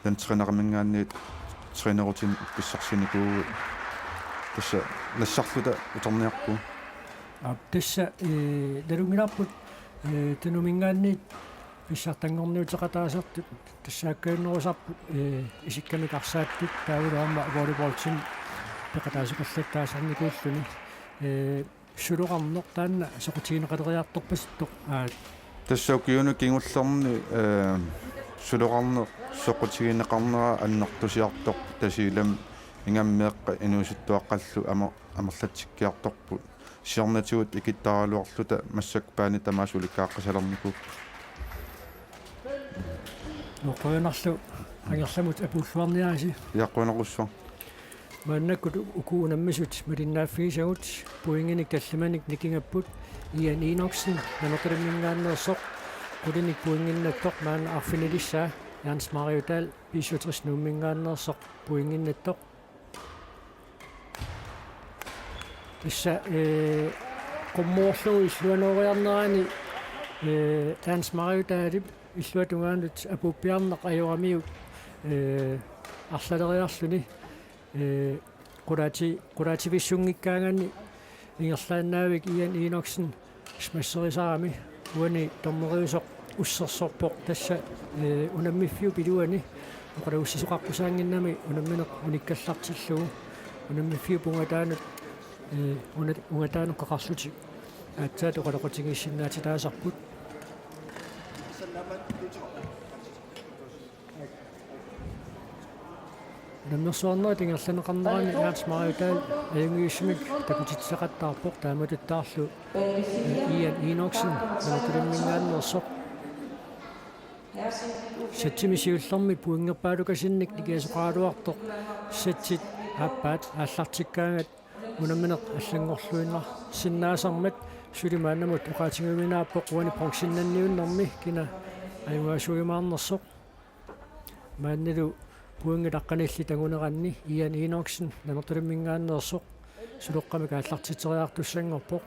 Landstræneriminngaanniit trænerutinik pissarsinikuuvugut. Tassa nassarluta uterniarpugut. Aap, tassa, eh, nalunngilarput, eh, Tunuminngaanniit pissartanngorniuteqataasartut tassaakkaannerusarput, eh, isikkamik arsaattut taavalu aamma volleyballtinik peqataasoqallattaasarnikuulluni. Eh, suloqarneq taanna soqutigineqaleriartorpasittoq, aa? Tassa ukiuni kingullerni, eh, suloqarneq soqutigineqarnera annertusiartorpoq Tasiilami, ingammik meeqqat inuusuttuaqqallu amer-, amerlatsikkiartorput. Siornatigut ikittaraluarluta massakkut baani tamaasa ulikkaaqqasalernikuupput. Qujanarlu angerlamut apuulluarniarisi. Ja, qujanarsuaq. Maannakkut uku unammisut malinnaaffigisagut pointinik tallimanik nikingapput: Ian Enoksen Nanortalimminngaanneersoq, qulinik pointinnattoq maanna arfinilissaa, Jens Mario Dahl, B syvogtres Nuumminngaanneersoq, pointinnattoq. Tassa, eh, qummoorlugu illuanooriarnerani, eh, Jens Mario Dahlip illuatungaanut apuuppiarneq ajoramiuk, eh, arlaleriarluni, eh, qulaati-, qulaativissunngikkaangaanni ingerlaannaavik Ian Enoksen smasserisarami. Uani dommeriusoq ussersorpoq tassa, eh, unammiffiup iluani oqaluussisoqaqqusaanngimmat unammineq unikkallartillugu. Unammiffiup ungataanut, eh, una-, ungataanut qeqarlutik aatsaat oqaloqatigiissinnaatitaasarput. Unammersuarnerit ingerlanneqarnerani Jens Mario Dahl ajunngitsumik takutitseqattaarpoq, taamatuttaarlu, eh, Ian Enoksen Nanortalimminngaanneersoq. Satsimi siullermi pointerpaalukasinnik nikiasoqaraluartoq satsit aappaat aallartikkaangat unammineq allanngorluinnaarsinnaasarmat suli maannamut oqaatigiuminaappoq uani bronzennanniunnermi kina ajugaasuujumaarnersoq. Maannalu pointit aqqanillit anguneranni Ian Enoksen Nanortalimminngaanneersoq suloqqamik aallartitseriartussanngorpoq.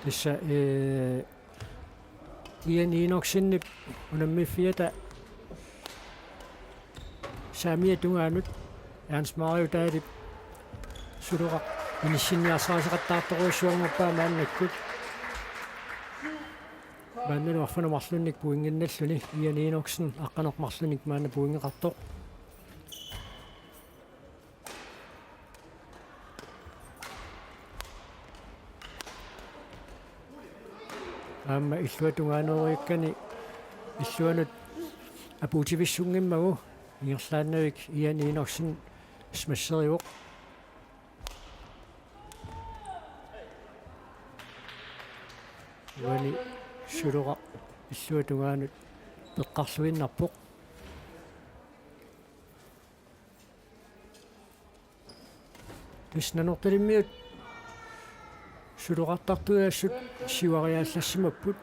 Tassa, eh, Ian Enoksenip unammiffiata saamiata tungaanut Jens Mario Dahlip suloqaq inissinniarsariseqattaartorujussuanngorpaa maannakkut. Maannalu arfineq-marlunnik pointinnalluni Ian Enoksen aqqaneq-marlunnik maanna pointeqartoq. Aamma illuatungaaneeriakkani illuanut apuutivissunngimmagu ingerlaannavik Ian Enoksen smasserivoq. Uani Suloqaq illuatungaanut peqqarluinnarpoq. Tassa Nanortalimmiut suloqartartut assut siuariaallarsimapput.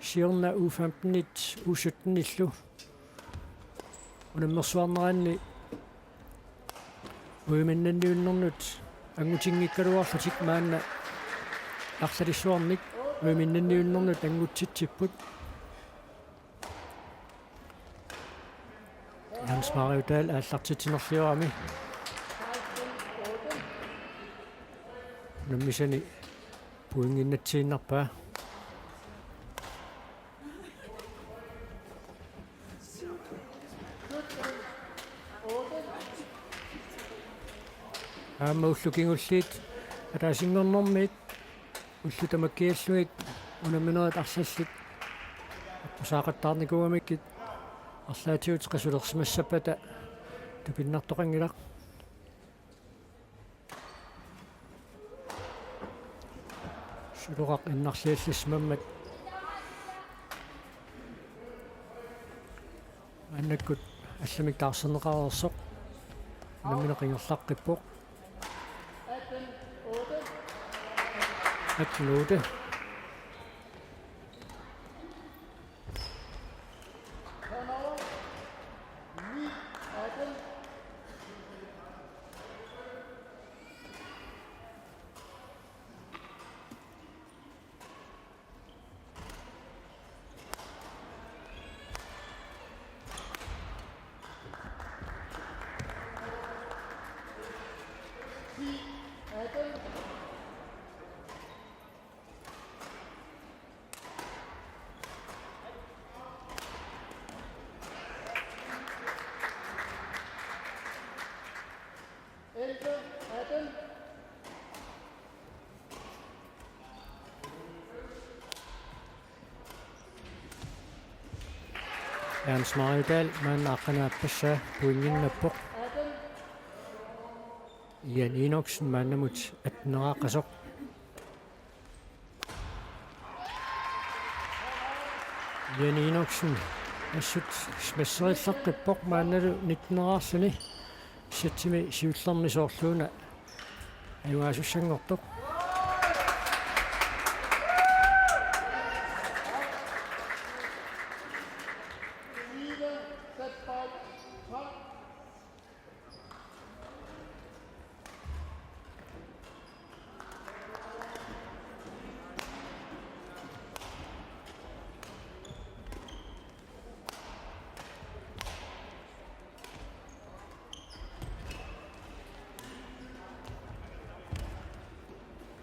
Siorna U femten-it U sytten-illu unammersuarneranni uiminnanniunnernut angutinngikkaluarlutik maanna arlalissuarnik uiminnanniunnernut angutsitsipput. Jens Mario Dahl aallartitsinerliorami unammisani pointinnatsiinnarpaa. Aamma ullut kingulliit ataasinngornermiit ullut tamakkiallugit unamminerit arlallit aqqusaaqattaarnikuugamikkit arlaatigut qasulersimassappata tupinnartoqanngilaq. Suloqaq innarliallassimammat maannakkut allamik taarserneqareersoq unammineq ingerlaqqippoq. Atten otte. Jens Mario Dahl maanna aqqaneq-aappassaa pointinnappoq. Ian Enoksen maannamut atteneraaqasoq. Ian Enoksen assut smasserilluaqqippoq maannalu nitteneraarluni. Satsimi siullermi soorluuna ajugaasussanngortoq.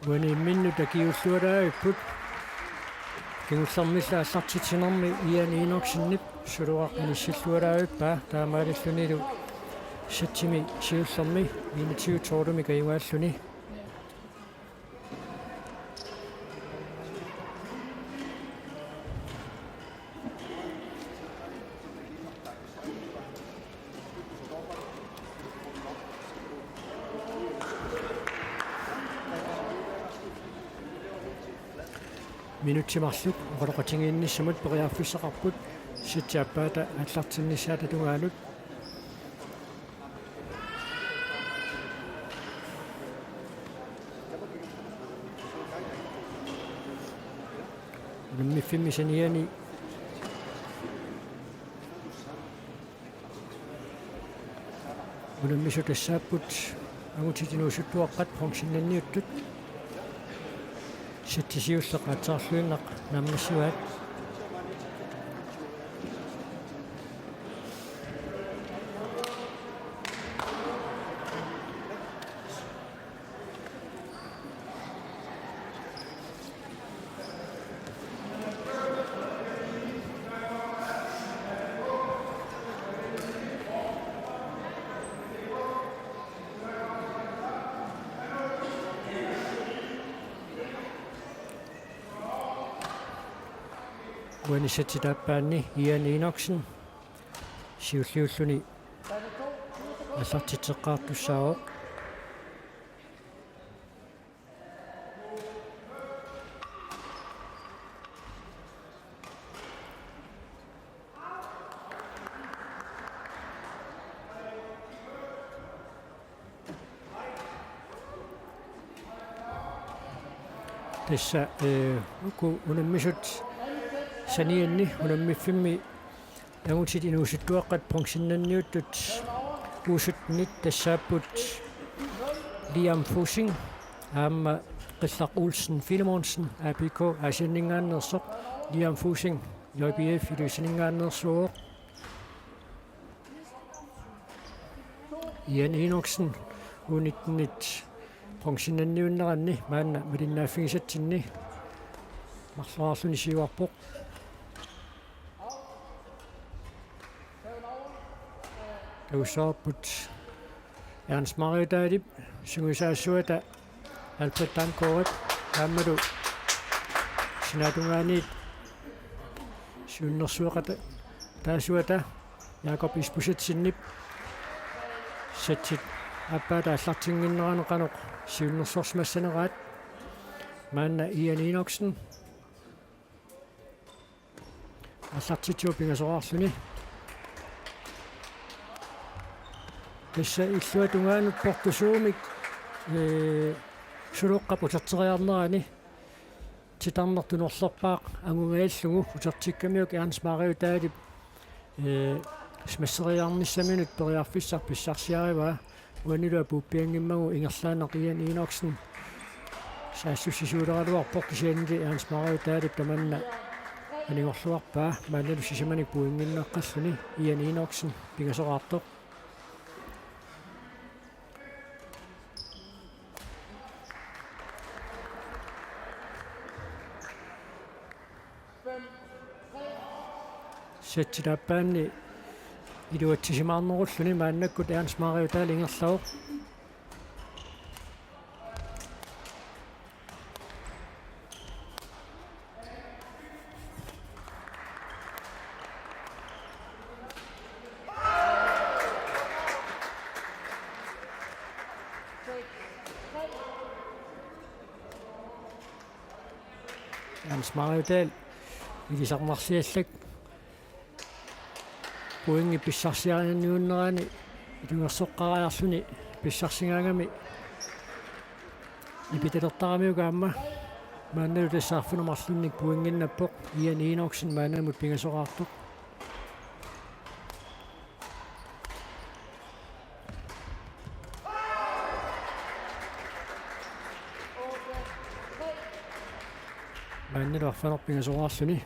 Uani imminnut akiuulluaraavipput. Kingullermilli aallartitsinermi Ian Enoksenip Suloqaq inissilluaraavippaa taamaalillunilu satsimi siullermi enogtyve tolvimik ajugaalluni. Minutsit marluk oqaloqatigiinnissamut periarfissaqarput, satsi aappaata aallartinnissaata tungaanut. Unammiffimmi saniani unammisut tassaapput angutitut inuusuttuaqqat bronzennanniuttut. Satsi siulleq aatsaarluinnaq naammassivaat. Uani satsip aappaani Ian Enoksen. siulliulluni aallartitseqqaartussaavoq. Tassa, eh, uku unammisut sanianni unammiffimmi angutit inuusuttuaqqat bronzennanniuttut U syttenit tassaapput Liam Fussing aamma Qillaq Olsen Filemonsen A B K Aasianninngaanneersoq, Liam Fussing J B F Ilulissaninngaanneersuuvoq. Ian Enoksen U nittenit bronzennanniunneranni maanna malinnaaffigisatsinni marloriarluni siuarpoq. Takussavarput Ernst Mario Dahlip sungiusaassuata Albert Dankorip aammalu sinaatungaaniit siunnersueqataasuata Jakob Isbosethsenip settit aappaata aallartinnginnerani qanoq siunnersorsimassaneraat. Maanna Ian Enoksen aallartitsivoq pingasoraarluni. Tassa illuatungaanut portusuumik, ee, Suluqqap uterteriarnerani titarneq tunorlerpaaq angugallugu utertikkamiuk Ernst Mario Dahlip, ee, smasseriarnissaminut periarfissaq pissarsiarivaa. Uanilu apuuppianngimmagu ingerlaannaq Ian Enoksen saassussisuuleraluarpoq, kisiannili Ernst Mario Dahlip tamanna anigorluarpaa, maannalu sisamanik pointinnaqqalluni Ian Enoksen pingasoraartoq. Settit aappaanni iluatsisimaarnerulluni maannakkut Ernst Mario Dahl ingerlavoq. Ernst Mario Dahl ilisarnarsiallak pointit pissarsiariniunnerani ilungersoqqaariarluni pissarsigaangami nipitalertaramiuk aamma maannalu tassa arfineq-marlunnik pointinnappoq Ian Enoksen maannamut pingasoraartoq. Maannalu arfineq-pingasoraarluni.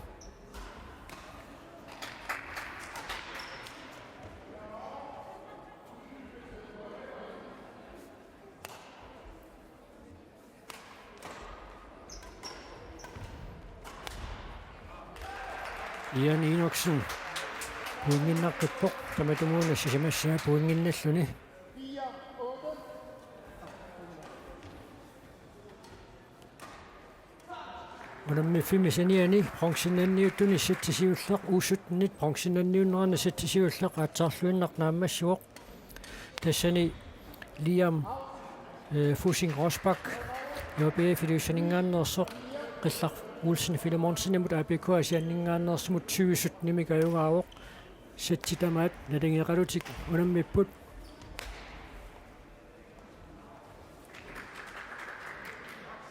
Ian Enoksen pointinnaqqippoq, tamatumuuna sisamassaa pointinnalluni. Unammiffimmi saniani bronzennanniuttuni setsi siulleq, U syttenit bronzennanniunneranni setsi siulleq aatsaarluinnaq naammassivoq. Tassani Liam, eh, Fussing Rosbach, J B F Ilulissaninngaanneersoq, Qillaq Olsen Filemonsenimut A B K Aasianninngaanneersumut tyve syttenimik ajugaavoq. Setsi tamaat naligeqalutik unammipput.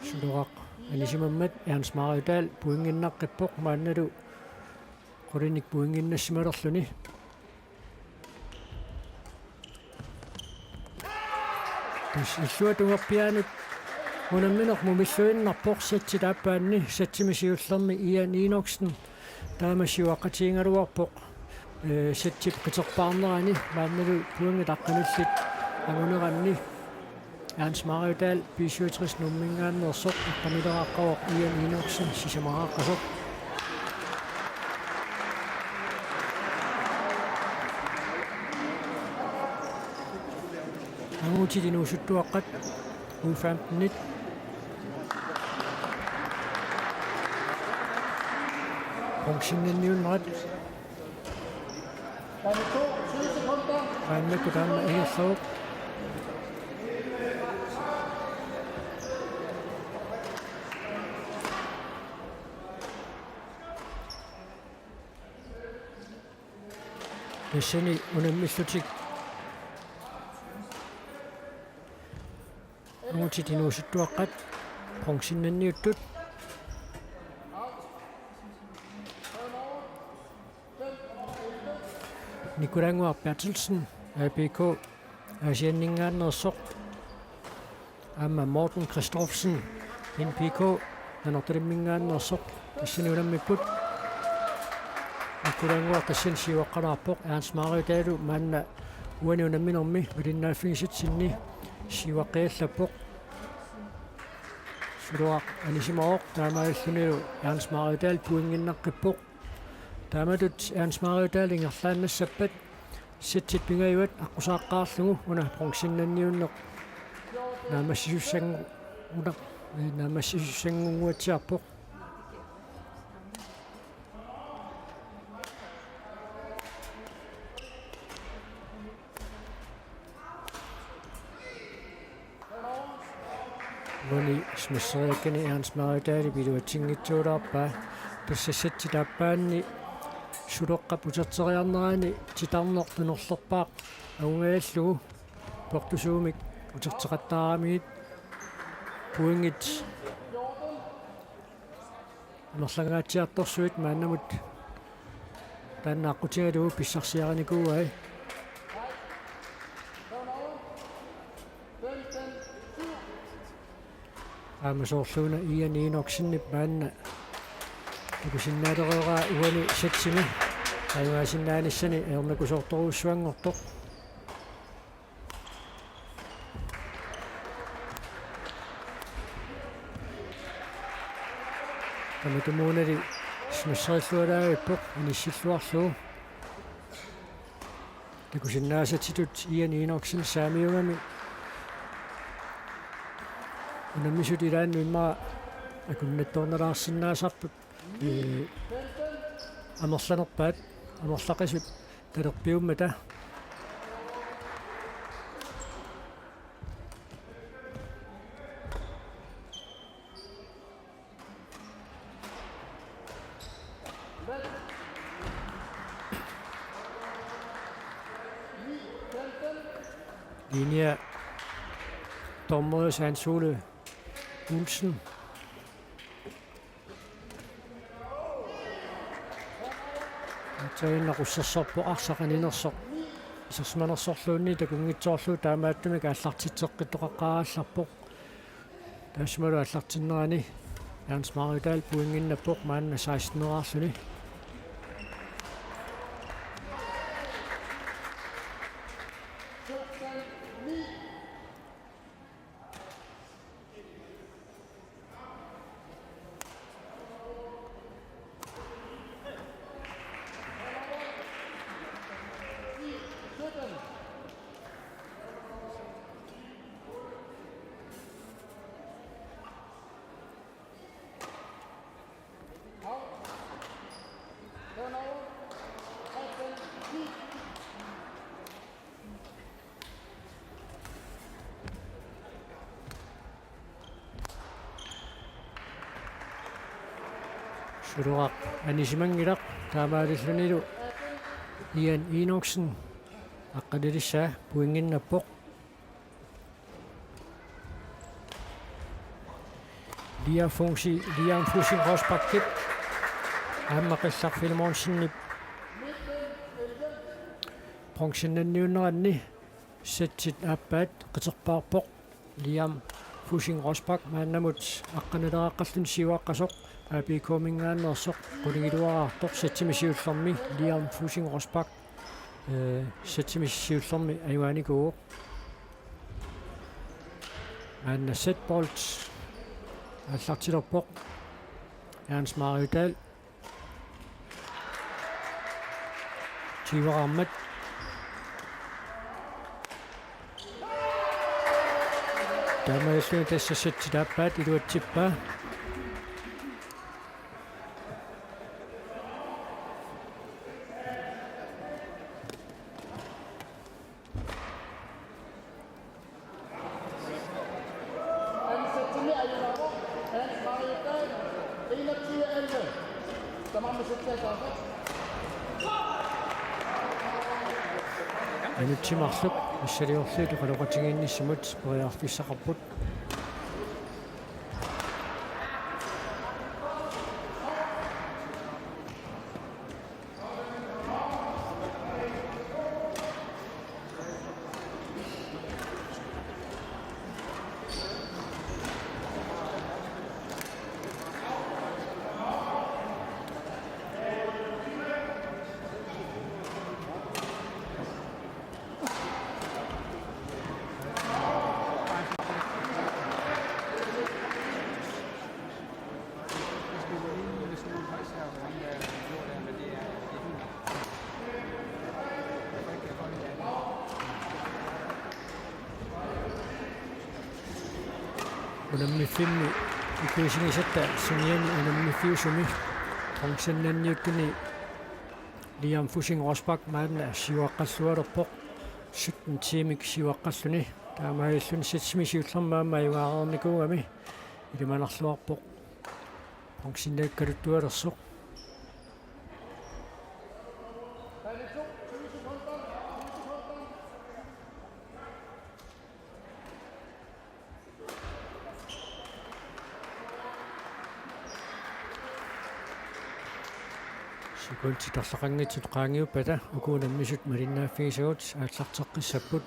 Suloraq anisimammat Ernst Mario Dahl pointinnaqqippoq, maannalu qulinik pointinnassimalerluni. Tassa illuatungerpiaanut unammineq mumilluinnarpoq setsit aappaanni, setsimi siullermi Ian Enoksen taama siuaqqatigigaluarpoq. Eh, setsip qiterpaarnerani maannalu pointit aqqanillit anguneranni Ernst Mario Dahl B syvogtres Nuumminngaanneersoq aqqanileraaqqavoq, Ian Enoksen sisamaraaqqasoq. Angutit inuusuttuaqqat U femtenit bronzennanniunnerat. Maannakkut taanna ingerlavoq. Tassani unammillutik angutit inuusuttuaqqat bronzennanniuttut. Nikolai Nguaq Berthelsen, A B K Aasianninngaanneersoq, aamma Morten Christoffersen, N P K Nanortalimminngaanneersoq, tassani unammipput. Nikolai Nguaq tassani siuaqqalaarpoq. Ernst Marius Dahlu maanna uani unamminermi malinnaaffigisatsinni siuaqqiallappoq. Suloraq anisimavoq, taamaalillunilu Ernst Marius Dahl pointinnaqqippoq. Taamatut Ernst Marius Dahl ingerlaannassappat settit pingajuat aqqusaaqqaarlugu una bronzennanniunneq naammassisussangu-, una, eh, naammassisussanngunnguatsiarpoq. Uani smasseriakkani Ernst Marius Dahlip iluatsinngitsoorpaa. Tassa settit aappaanni suloqqap uterteriarnerani titarneq tunorlerpaaq angugajallugu portusuumik uterteqattaaramigit pointit amerlangaatsiartorsuit maannamut taanna aqqutigalugu pissarsiarinikuuai. Aamma soorluuna Ian Enoksenip maanna takusinnaalereeraa uani settimi ajugaasinnaanissaani ajornakusoortorujussuanngortoq. Tamatumuunali smasserillualaavippoq inissilluarlugu. Takusinnaasatsitut Ian Enoksen saamiugami unammisut ilaannut immaqa akunnattoornalaarsinnaasarput. Ee, amerlanerpaat, amerlaqisut talerpiummata. Linje dommer Hans Ole Olsen. Aatsaannaq ussersorpoq arsaq aninersoq. Isersimanersorluunniit takunngitsoorlugu taamaattumik aallartitseqqittoqaqqaarallarpoq. Taassumalu aallartinnerani Ernst Marius Dahl pointinnappoq maanna seksten-eraarluni. Suloraq anisimanngilaq, taamaalillunilu Ian Enoksen aqqanilissaa pointinnappoq. Liam Fusi-, Liam Fussing Rosbachip aamma Qillaq Filemonsenip bronzennanniunneranni settit aappaat qiterpaarpoq. Liam Fussing Rosbach maannamut aqqanileraqqalluni siuaqqasoq A B K-minngaanneersoq qulingiluaraartoq, settimi siullermi Liam Fussing Rosbach, ee, settimi siullermi ajugaanikuuvoq. Maanna setbold aallartilerpoq. Ernst Marius Dahl. Tyveqarmat. Taamaalilluni tassa settit aappaat iluatsippaa. Minutsit marluk missiliorlugit oqaloqatigiinnissamut periarfissaqarput. Unammiffimmi ikuisigisatta suniani unammiffiusumi bronzennanniuttuni Liam Fussing Rosbach maanna siuaqqalluarpoq, sytten tiimik siuaqqalluni. Taamaalilluni setsimi siullermi aamma ajugaareernikuugami ilimanarluarpoq bronzeniakkaluttualersoq. Sekundit torloqanngitsut qaangiuppata uku unammisut malinnaaffigisagut aallarteqqissapput.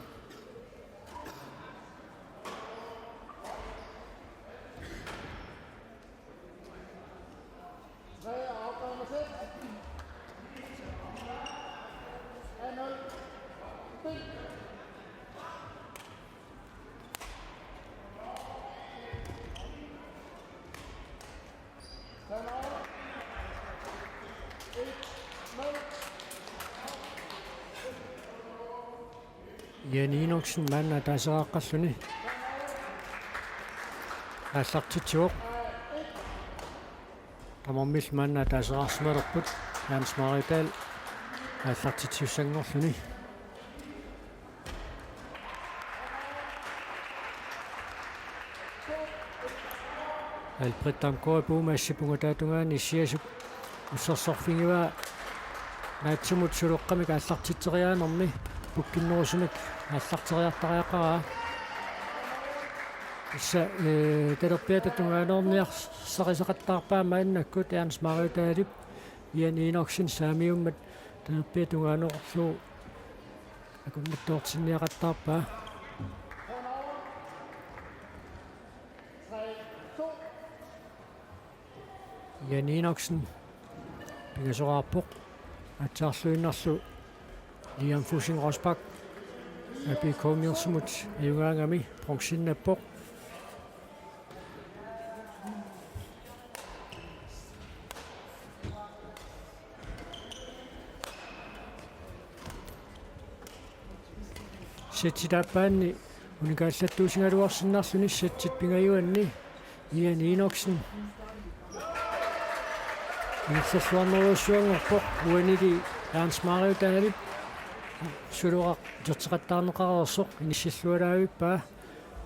Ian Enoksen maanna ataaseraqqalluni aallartitsivoq. Tamarmillu maanna ataaseraarsimalerput, Jens Mariudal aallartitsissanngorluni. Albert Damgaard Bomassip ungataatungaani issiasup ussersorfigivaa naatsumut suloqqamik aallartitseriaanermi pukkinnerusumik aallarteriartariaqaraa. Tassa, ee, talerpiata tungaanoorniarsarisaqattaarpaa maannakkut Jens Mariudalip Ian Enoksen saamiummat talerpiata tungaanoorlugu akunnattoortinniaqattaarpaa. Ian Enoksen pingasoraarpoq. Aatsaarluinnarlu Liam Fussing Rosbach A P K-miursumut ajugaagami bronzennappoq. Setsit aappaanni unikaallattuusigaluarsinnarluni setsit pingajuanni Ian Enoksen ingerlalluarnerujussuanngorpoq, uanili Jens Mariudalip suloqaq uterteqattaarneqareersoq inissillualaavippaa.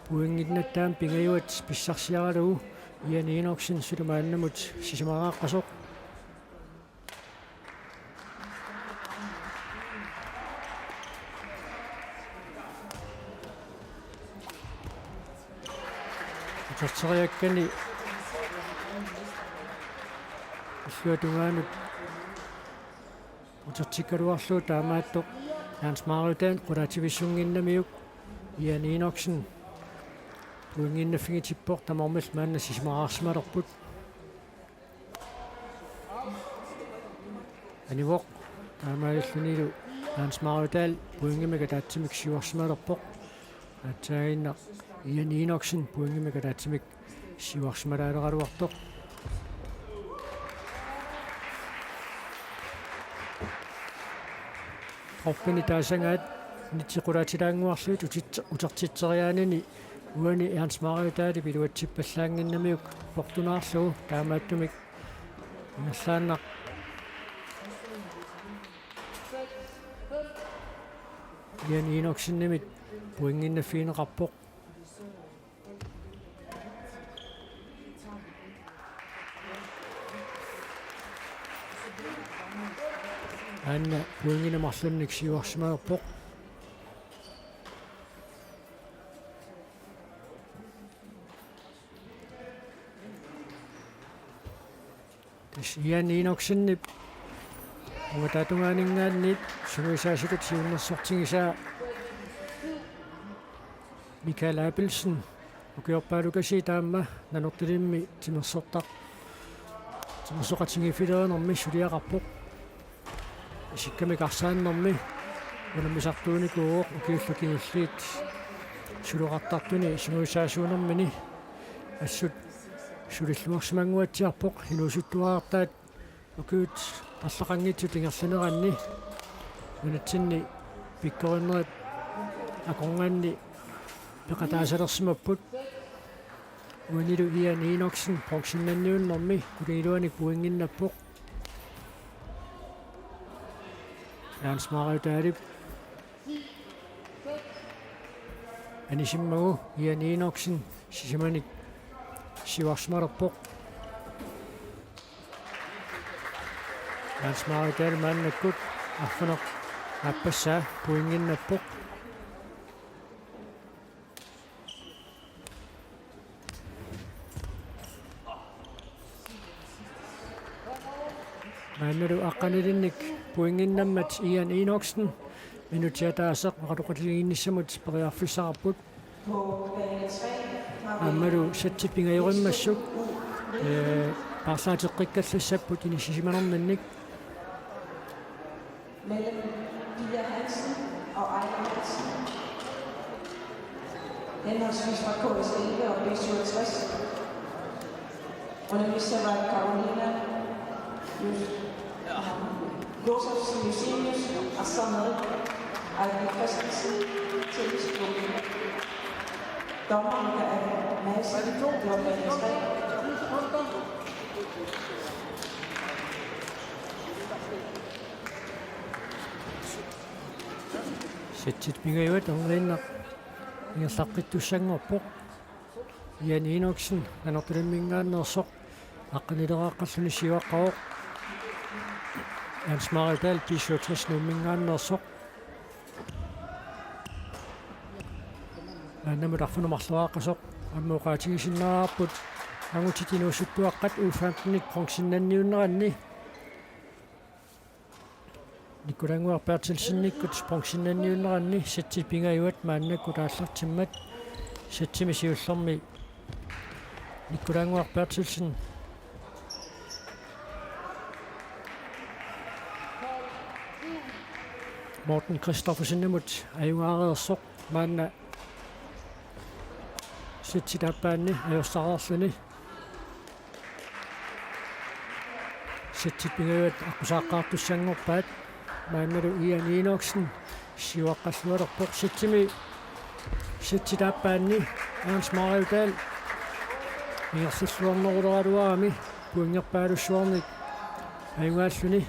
Pointinnattaaq pingajuat pissarsiaralugu Ian Enoksen suli maannamut sisamaraaqqasoq. Uterteriakkani illuatungaanut utertikkaluarlugu taamaattoq Jens Mariudal qulaativissunnginnamiuk, Ian Enoksen pointinnaffigitippoq, tamarmillu maanna sisamaraarsimalerput. Anivoq, taamaalillunilu Jens Mariudal pointimik ataatsimik siuarsimalerpoq. Aatsaaginnaq Ian Enoksen pointimik ataatsimik siuarsimalaaleraluartoq. Proppini taasagaat nitsi qulaatilaannguarlugit utit-, utertitseriaanini uani Jens Mariudalip iluatsippallaannginnamiuk portunaarlugu, taamaattumik ingerlaannaq Ian Enoksenimit pointinnaffigineqarpoq. Aana pointinik marlunnik siuarsimalerpoq. Ian Enoksenip ungataatungaaninngaanniit sungiusaasutut siunnersortigisaa Michael Abelsen ukiorpaalukasiit aamma Nanortalimmi timersortaq, timersoqatigiiffilerinermi suliaqarpoq. Isikkamik arsaannermi unammisartuunikuuvoq ukiullu kingulliit suloqartartuni sungiusaasuunermini. Assut sulilluarsimannguatsiarpoq inuusuttuarartaat ukiut arlaqanngitsut ingerlaneranni. Nunatsinni pikkorinnerit akornanni peqataasalersimapput. Uanilu Ian Enoksen bronzennanniunnermi qulingiluanik pointinnappoq. Ernst Marius Dahlip anisimmagu Ian Enoksen sisamanik siuarsimalerpoq. Ernst Marius Dahl maannakkut arfineq-aappassaa pointinnappoq. Maannalu aqqanilinnik pointinnammat Ian Enoksen minutsit ataaseq oqaloqatigiinnissamut periarfissaqarput. Aammalu settit pingajorimmassuk, ee, paarlaateqqikkallassapput inissisimanerminnik. Mellem Pia Hansen og Ejler Hansen, henholdsvis fra K S elleve og B syvogtres. Unammissavat Karolina Josefsen Josenius, Arsenal, Ejvind Christensen, Tennisklubben. Dommer Michael Madsen, nummer tre. Settit pingajuat erniinnaq ingerlaqqittussanngorpoq. Ian Enoksen Nanortalimminngaanneersoq aqqanileriaqqalluni siuaqqavoq. Ernst Marius Dahl B syvogtres Nuumminngaanneersoq. Maannamut arfineq-marloraqqasoq aamma oqaatigisinnaavarput angutit inuusuttuaqqat U femten-ip bronzennanniunneranni. Nikolajnguaq Berthelsenikkut bronzennanniunneranni settit pingajuat maannakkut aallartimmat. Settimi siullermi Nikolajnguaq Berthelsen Morten Christoffersenimut ajugaareersoq maanna settit aappaanni ajorsaareerluni. Settit pingajuat aqqusaaqqaartussanngorpaat. Maannalu Ian Enoksen siuaqqallualerpoq. Settimi, settit aappaanni Ernst Marius Dahl ingerlalluarneruleraluarami pointerpaalussuarnik ajugaalluni.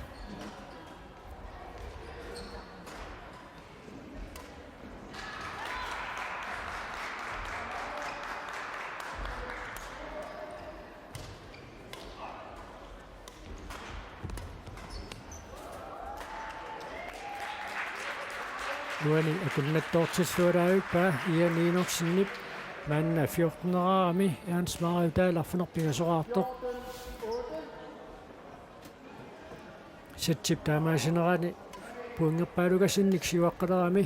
Uani akunnattoortilluaraavippaa Ian Enoksenip maanna fjorteneraarami Ernst Marius Dahl arfineq-pingasoraartoq. Settip taamaasinerani pointerpaalukasinnik siuaqqalerami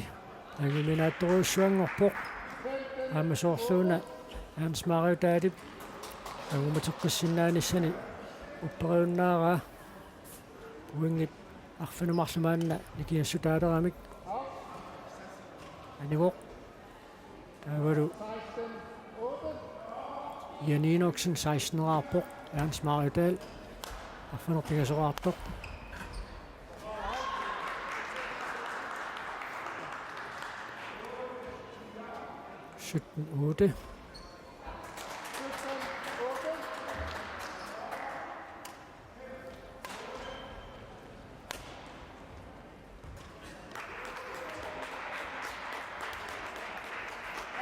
anguminaatsorujussuanngorpoq. Aamma soorluuna Ernst Marius Dahlip angumateqqissinnaanissani upperiunnaaraa. Pointit arfineq-marluk maanna nikingassutaaleramik anivoq. Taavalu Ian Enoksen seksteneraarpoq, Ernst Marius Dahl arfineq-pingasoraartoq. Sytten otte.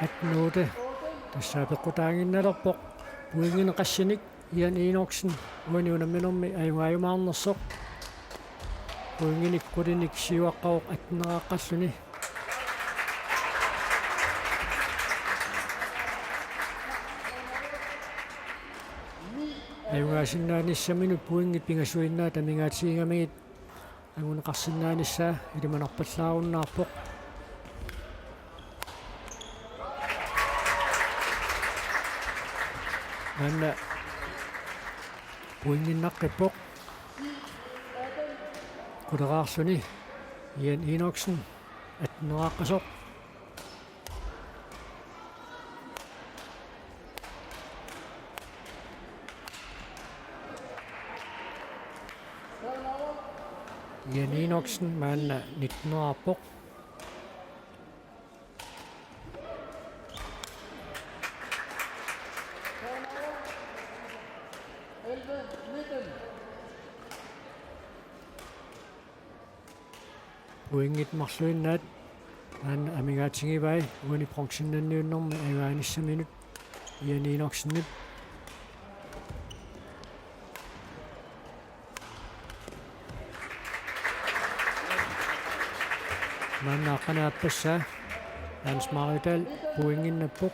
Atten otte. Tassa peqqutaaginnalerpoq. Pointinik qassinik Ian Enoksen uani unamminermi ajugaajumaarnersoq. Pointinik qulinik siuaqqavoq atteneraaqqalluni. Ajugaasinnaanissaminut pointit pingasuinnaat amigaatigigamigit anguneqarsinnaanissaa ilimanarpallaarunnaarpoq. Maanna pointinnaqqippoq. Quleraarluni Ian Enoksen attenneraaqqasoq. Ian Enoksen maanna nitteneraarpoq. Pointit marluinnaat maanna amigaatigivai uani bronzennanniunnermi ajugaanissaminut Ian Enoksenip. Maanna aqqaneq-aappassaa Jens Mariudal pointinnappoq.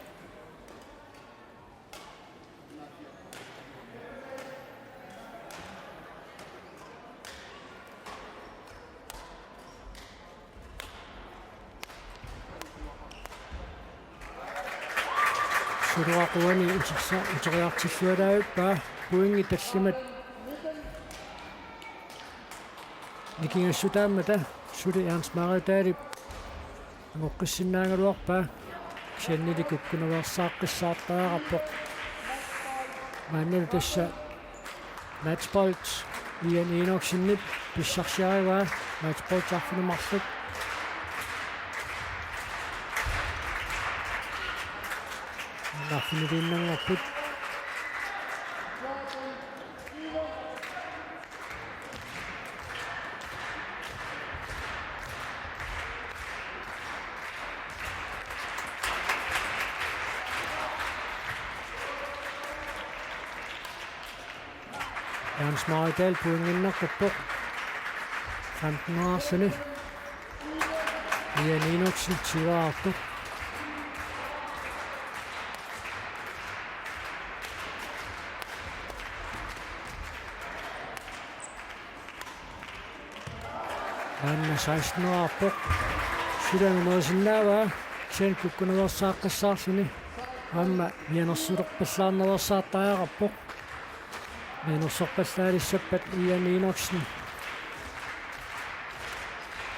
Suluaquani utersa-, uteriartillualaavippaa pointit tallimat nikingassutaammata suli Jens Mariudalip angoqqissinnaagaluarpaa, kisiannili kukkunaveersaaqqissaartariaqarpoq. Maannalu tassa matchbold Ian Enoksenip pissarsiarivaa, matchbold arfineq-marluk. Arfiniliinnanngorput. Jens Mariudal pointinnaqqippoq. Femteneraarluni. Ian Enoksen tyveraarpoq. Maanna seksteneraarpoq. Suli angusinnaavaa, kisianni kukkunaveersaaqqissaarluni aamma mianersulerpallaarnaveersaartariaqarpoq. Mianersorpallaalissappat Ian Enoksen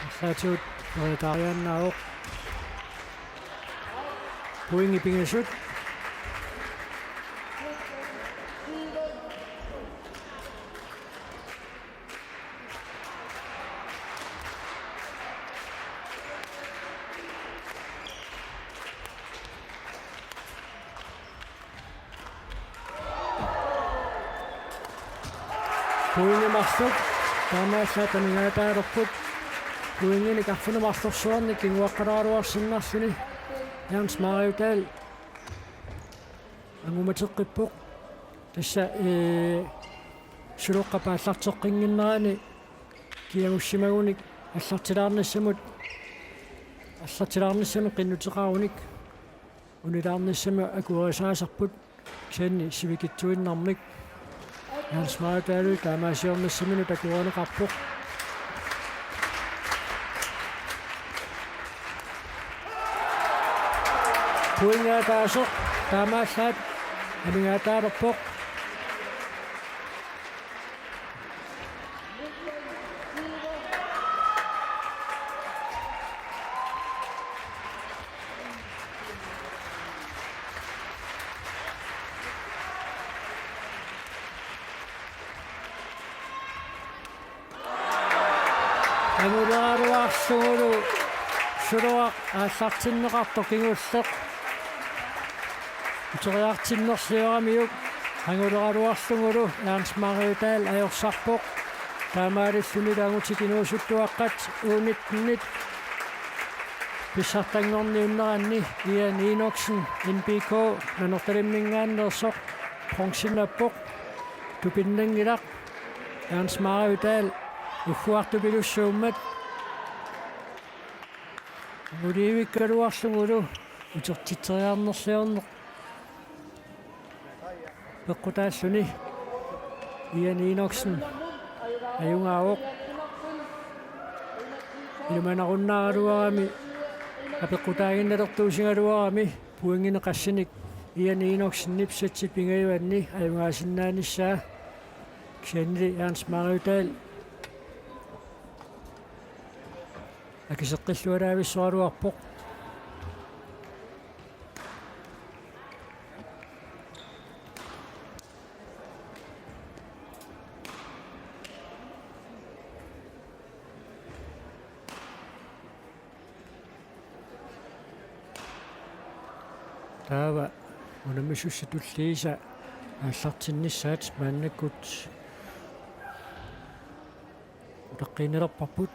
arlaatigut periataariaannaavoq. Pointit pingasut. Pointit marluk taamaallaat amigaataalerput. Pointinik arfineq-marlorsuarnik kinguaqqaleraluarsinnarluni Jens Mariudal angumateqqippoq. Tassa, ee, suluaqqap aallarteqqinnginnerani kiagussimagunik aallartilaarnissamut, aallartilaarnissamut qinnuteqarunik unilaarnissamut akuerisaasarput, kisianni sivikitsuinnarmik Jens Mariudalip taamaasiornissaminut akuerineqarpoq. Pointit ataaseq taamaallaat amigaataalerpoq. Anguleraluarlugulu suluaq aallartinneqartoq kingulleq uteriartinnerlioramiuk anguleraluarlugulu Jens Mariudal ajorsarpoq. Taamaalillunilu angutit inuusuttuaqqat U nittenit pissartanngorniunneranni Ian Enoksen, N B K, Nanortalimminngaanneersoq, bronzennappoq. Tupinnanngilaq Jens Mariudal ugguartupilussuummat. Uliivikkaluarlugulu utertitseriarnerliorneq peqqutaalluni. Ian Enoksen ajugaavoq. Ilumanarunnaaraluarami apeqqutaaginnalertuusigaluarami pointinik qassinik Ian Enoksenip setsit pingajuanni ajugaasinnaanissaa. Kisiannili Ernst Mariudal akiseqqillualaavissoraluarpoq. Taava unammisussat tulliisa aallartinnissaat maannakkut utaqqiinnalerparput.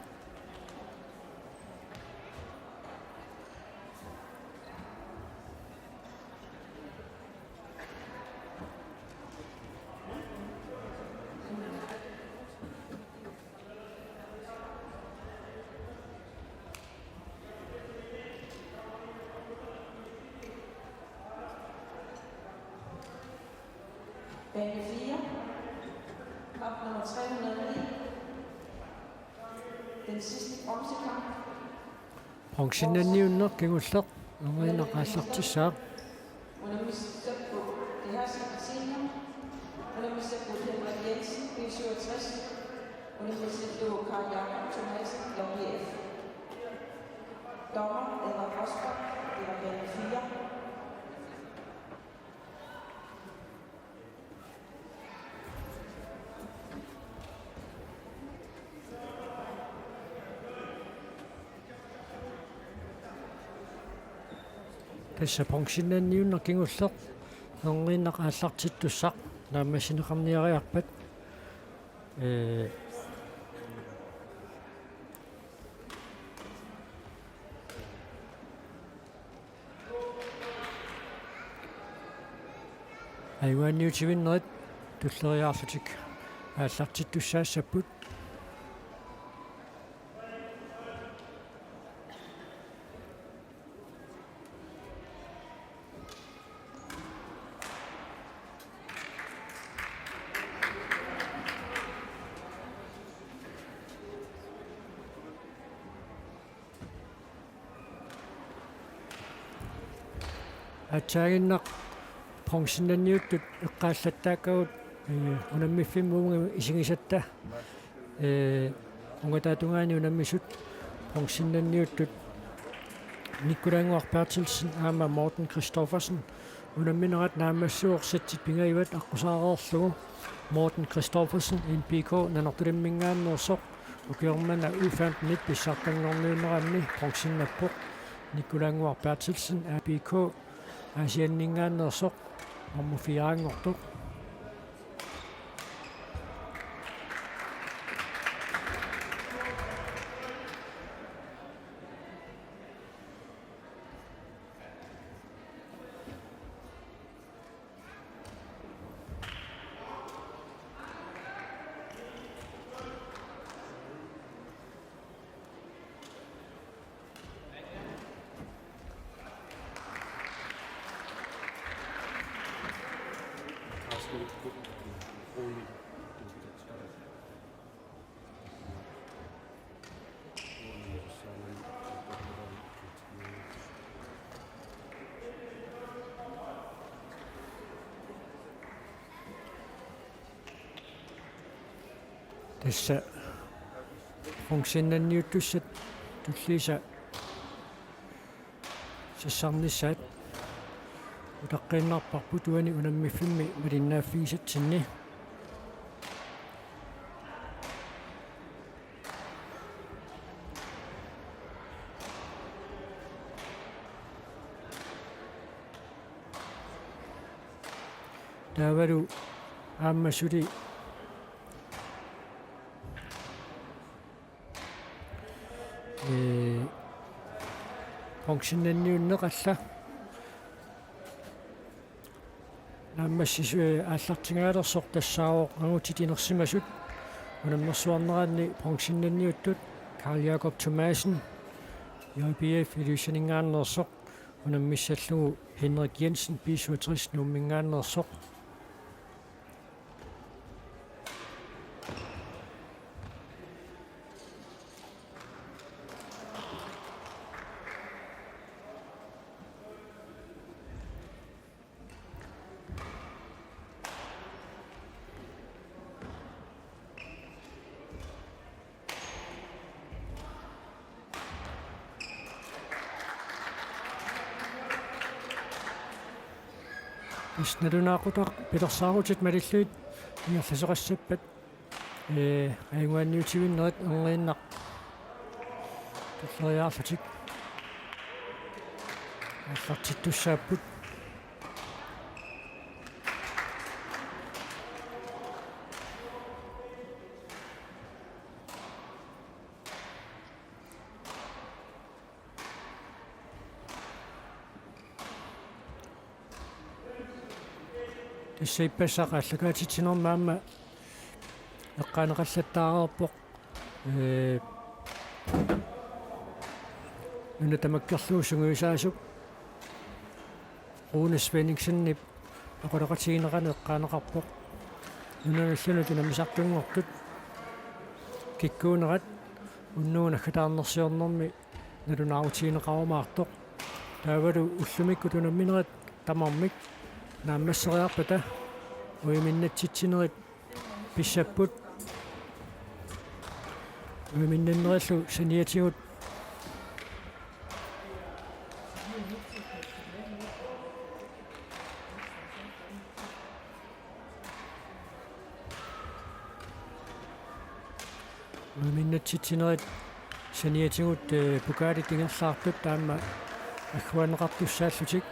Bane fire, kamp nummer tre hundrede og ni. Den sidste bronzekamp. Bronzemedalje kingulleq, nummer en aallartissaaq. Unammissapput T H C Martinium, unammissapput Henrik Jensen, B syvogtres, unammissallugu Karl Jakob Thomassen, J G F. Dommer Edvard Rosbach, det var bane fire. Tassa bronzemedalje kingulleq, nummer en aallartittussaq, naammassineqarniariarpat. Ee, Ajugaaniutivinnerit tulleriiaarlutik aallartittussaassapput. Aatsaaginnaq bronzemedaljiuttut eqqaallattaakkagut, ee, unammiffimmi uunga isigisatta, ee, ungataata tungaani unammisut bronzemedaljiuttut Nikolaj Nguaq Berthelsen aamma Morten Christoffersen unamminerat naammassivoq setsit pingajuat aqqusaareerlugu. Morten Christoffersen, N B K, Nanortalimminngaanneersoq, ukioq manna U femten-ip pissartanngorniunneranni bronzennappoq. Nikolaj Nguaq Berthelsen, A B K, Aasianninngaanneersoq, nummer fire-nngortoq. Tassa bronzemedaljiuttussat tulliisa sassarnissaat utaqqiinnarparput uani unammiffimmi malinnaaffigisatsinni. Taavalu aamma suli, ee, bronzemedaljiunneq alla naammassisoq, ee, aallartingaalersoq tassaavoq angutit inersimasut unammersuarneranni bronzemedaljiuttut Karl Jakob Thomassen, J B F Ilulissaninngaanneersoq, unammissallugu Henrik Jensen, B syvogtres, Nuumminngaanneersoq. Nalunaaqutaq pilersaarutit malillugit ingerlasoqassappat, ee, ajugaanniutivinnerit erniinnaq tulleriiaarlutik aallartittussaapput. Tassa ippassaq aallakaatitsinermi aamma eqqaaneqallattaareerpoq, ee, nuna tamakkerlugu sungiusaasup Rune Svenningsenip oqaloqatigineqarneq eqqaaneqarpoq. Nunanut allanut unammisartunngortut kikkuunerat unnugu naggataarnersiornermi nalunaarutigineqarumaartoq. Taavalu ullumikkut unamminerat tamarmik naammasseriarpata uiminnatsitsinerit pissapput. Uiminnannerillu saniatigut uiminnatsitsinerit saniatigut, ee, pokaalit ingerlaartut taama agguaanneqartussaallutik.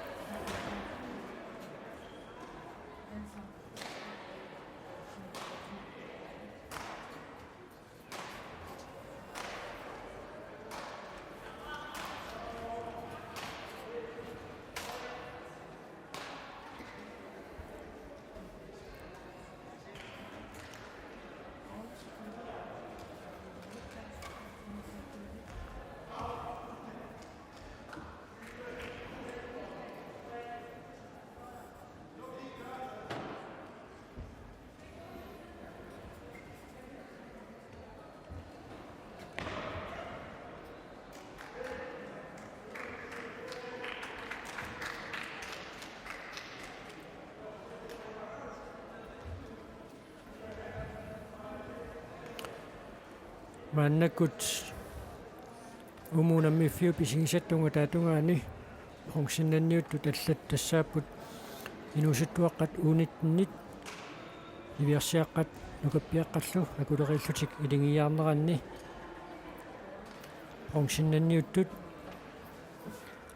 Maannakkut uumuunammiffiup isigisatta ungataatungaani bronzennanniuttut allat tassaapput inuusuttuaqqat U nitten-it, niviarsiaqqat nukappiaqqallu akuleriillutik iligiiaarneranni. Bronzennanniuttut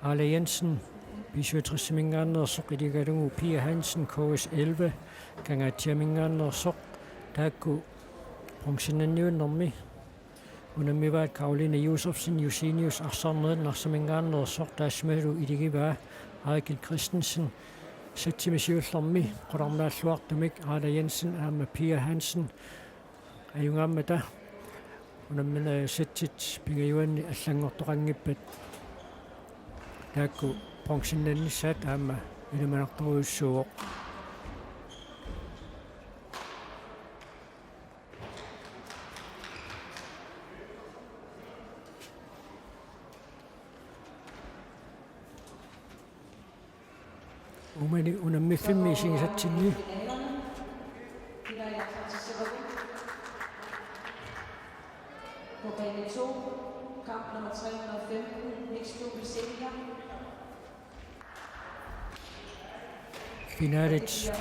Aala Jensen, B syvogtres-iminngaanneersoq, iligalugu Pia Hansen, K S elleve, Kangaatsiaminngaanneersoq, taakku bronzennanniunnermi unammivaat Karoline Josefsen, Josenius, Arsarnerit Narsaminngaanneersoq, taassumalu iligivaa Eigil Christensen, satsimi siullermi qularnaalluartumik Aala Jensen aamma Pia Hansen ajugaammata unamminerit satsit pingajuanni allanngortoqanngippat taakku bronzennannissaat aamma ilimanartorujussuuvoq. Uumani unammiffimmi isigisatsinni. På bane to, kamp nummer tre hundrede og femten, mixed double senior. Finalit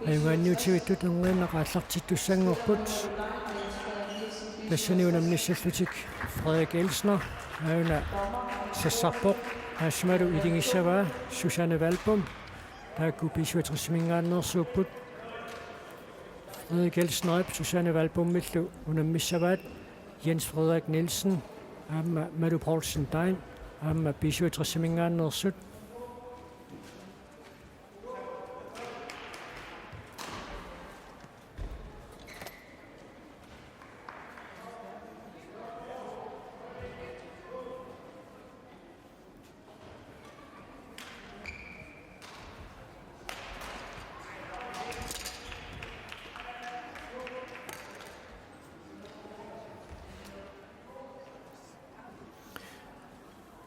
ajugaanniutivittut erniinnaq aallartittussanngorput. Tassani unammissallutik Frederik Elsner aajuna sassarpoq, taassumalu iligissavaa Susanne Valbom, taakku B syvogtres-iminngaanneersuupput. Frederik Elsnerip Susanne Valbomillu unammissavaat Jens Frederik Nielsen aamma Malu Poulsen Dein, aamma B syvogtres-iminngaanneersut.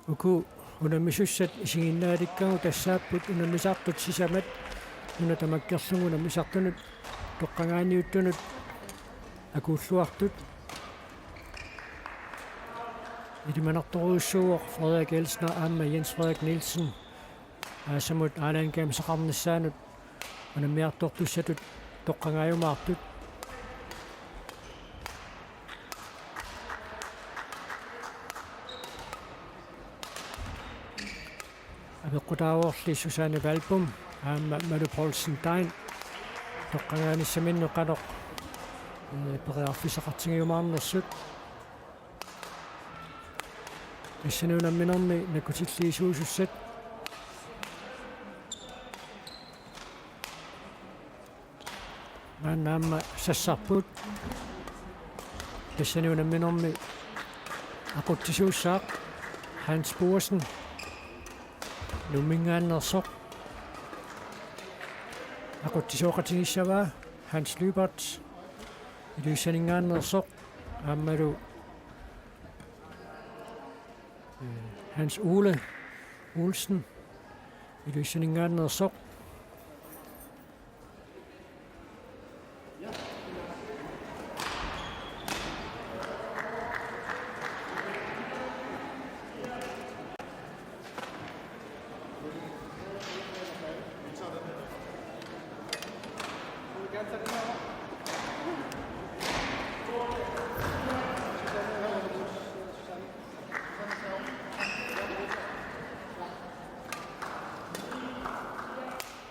Uku unammisussat isiginnaalikkagut tassaapput unammisartut sisamat, nuna tamakkerlugu unammisartunut toqqagaaniuttunut akuulluartut. Ilimanartorujussuuvoq Frederik Elsner aamma Jens Frederik Nielsen aasamut Allan Games-eqarnissaanut unammiartortussatut toqqagaajumaartut. Apeqqutaavorli Susanne Valbom aamma Malu Poulsen Dein toqqagaanissaminnik qanoq, ee, periarfissaqartigiumaarnersut. Tassani unamminermi nakkutilliisuusussat. Maanna aamma sassarput. Tassani unamminermi aqutsisuussaaq Hans Boersen. Nuumminngaanneersoq. Aqutsisooqatigissavaa Hans Lyberth. Ilulissaninngaanneersoq. Aammalu, ee, Hans Ole Olsen. Ilulissaninngaanneersoq.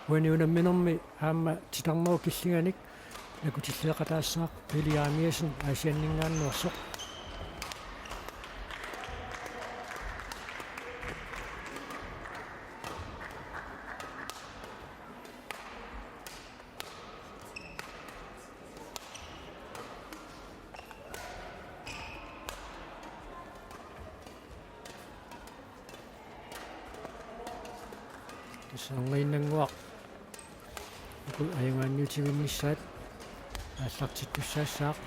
Uani unamminermi aamma titarnerup killinganik nakkutilliaqataassaaq Pele Jeremiassen Aasianninngaanneersoq. Tassa orniginnannguaq uku ajugaanniutivinnissaat aallartittussaassaaq.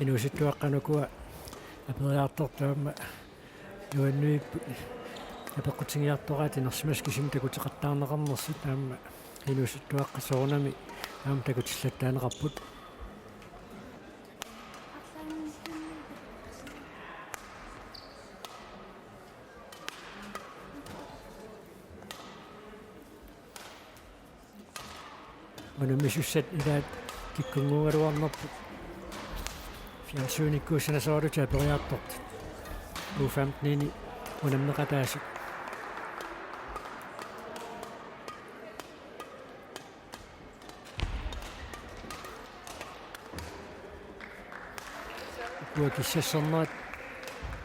Inuusuttuaqqat ukua aperiartortut aamma nuannivipput apeqqutigiartoraat inersimasut kisimik takuteqattaarneqarnersut, aamma inuusuttuaqqat soorunami aamma takutillattaaneqarput. Unammisussat ilaat kikkunnguugaluarnerput fjernsynikkuussanasoralutik aperiartortut U femten-ini unammeqataasut. Ukua kissassernerat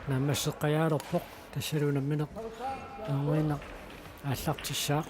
naammasseqqajaalerpoq, tassalu unammineq ajornerinnaq aallartissaaq.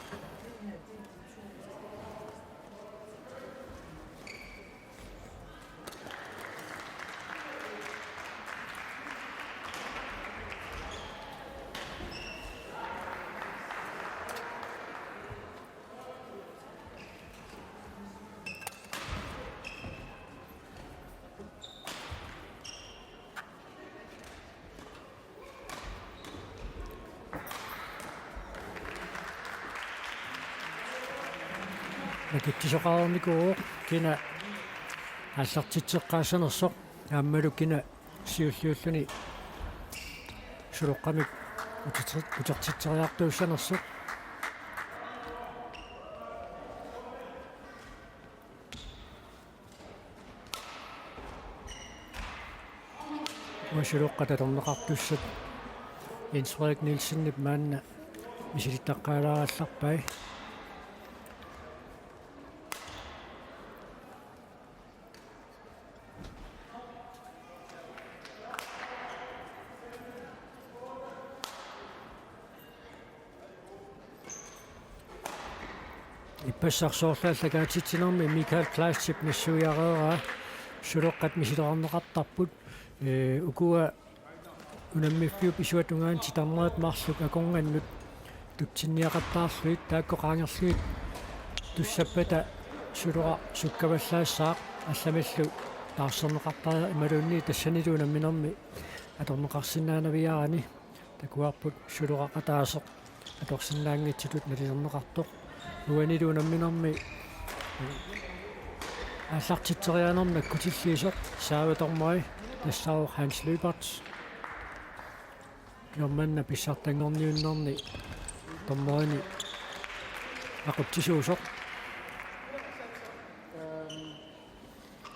Nakutsisoqarnikuuvoq kina aallartitseqqaassanersoq aammalu kina siulliulluni suloqqamik uterti-, utertitseriartuussanersoq. Uanga suloqqat atorneqartussat Jens Frederik Nielsenip maanna misilittaqqaalaarallarpai. Ippassaq soorlu allakaatitsinermi Michael Kleistip nassuiareeraa, suleqqat misilerarneqartarput. Ee, ukua unammiffiup isua tungaanut titarnerat marluk akornannut tutsinniaqattaarlugit, taakku qaangerlugit tussappata suleqaaq sukkavallaassaaq, allamillu taarserneqartariaqarpoq imaluunniit tassanilu unamminermi atorneqarsinnaanaviarani. Takuarput suleqaq ataaseq atorsinnaanngitsutut nalilerneqartoq. Uanilu unamminermi aallartitseriaanermi nakkutilliisoq saava dommeri tassaavoq Hans Lyberth. Kingorna pissartanngorniunnerni dommerini aqutsisuusoq.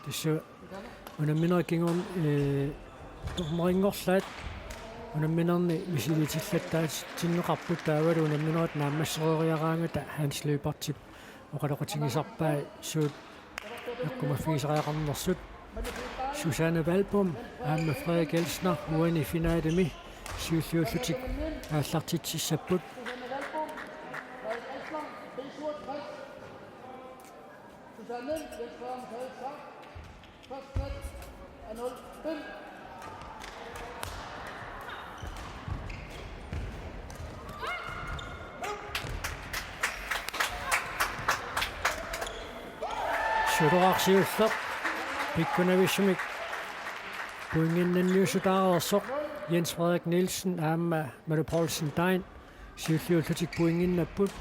Tassa unamminerit kingorn-, ee, dommeringorlaat unamminerni misiliitillattaatsinneqarput, taavalu unamminerit naammassereeriaraangata Hans Lyberthip oqaloqatigisarpai suut eqqumaffigisariaqarnersut. Susanne Valbom aamma Frederik Elsner uani finalemi siulliullutik aallartitsissapput. Suleqaq siulleq pikkunavissumik pointinnanniussutaareersoq Jens Frederik Nielsen aamma Malu Poulsen Dein siulliullutik pointinnapput.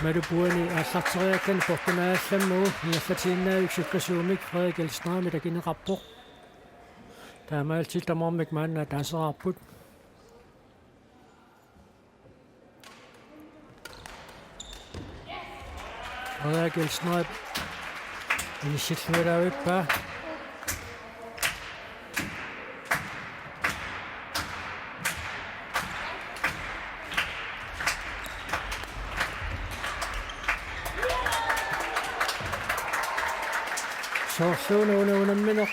Malup uani aallarteriakkani portunaallammagu ingerlatiinnaavik sukkasuumik Frederik Elsnerimit akineqarpoq. Taamaalillutik tamarmik maanna ataaseraarput. Frederik Elsnerip inissilluaraavippaa. Soorluuna una unammineq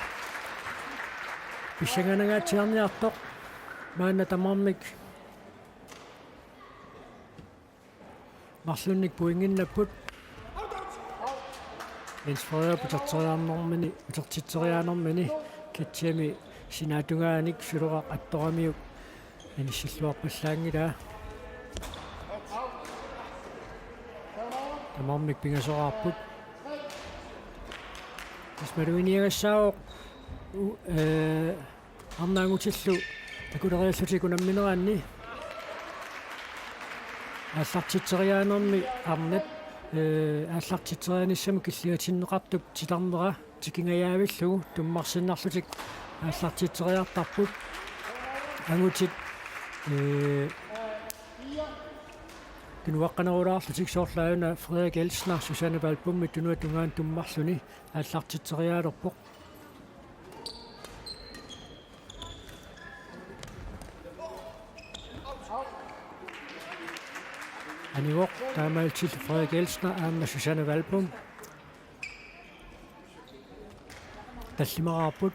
pissanganangaatsiarniartoq maanna tamarmik marlunnik pointinnapput. Jens Frederik uterteriarnermini, utertitseriarnermini kitsimi sinaatungaanik suleqaq attoramiuk inissilluarpallaanngilaa. Tamarmik pingasoraarput. Tassa maluginiagassaavoq u-, ee, arnat angutillu takuleriallutik unammineranni. Aallartitseriaanermi arnat, ee, aallartitserianissamut killigatinneqartup titarnera tikingajaavillugu tummarsinnarlutik aallartitseriartarput. Angutit, ee, tunuaqqanerulaarlutik soorlu aajuna Frederik Elsner Susanne Valbomip tunua tungaanut tummarluni aallartitseriaalerpoq. Anivoq taamaalillutillu Frederik Elsner aamma Susanne Valbom tallimaraarput.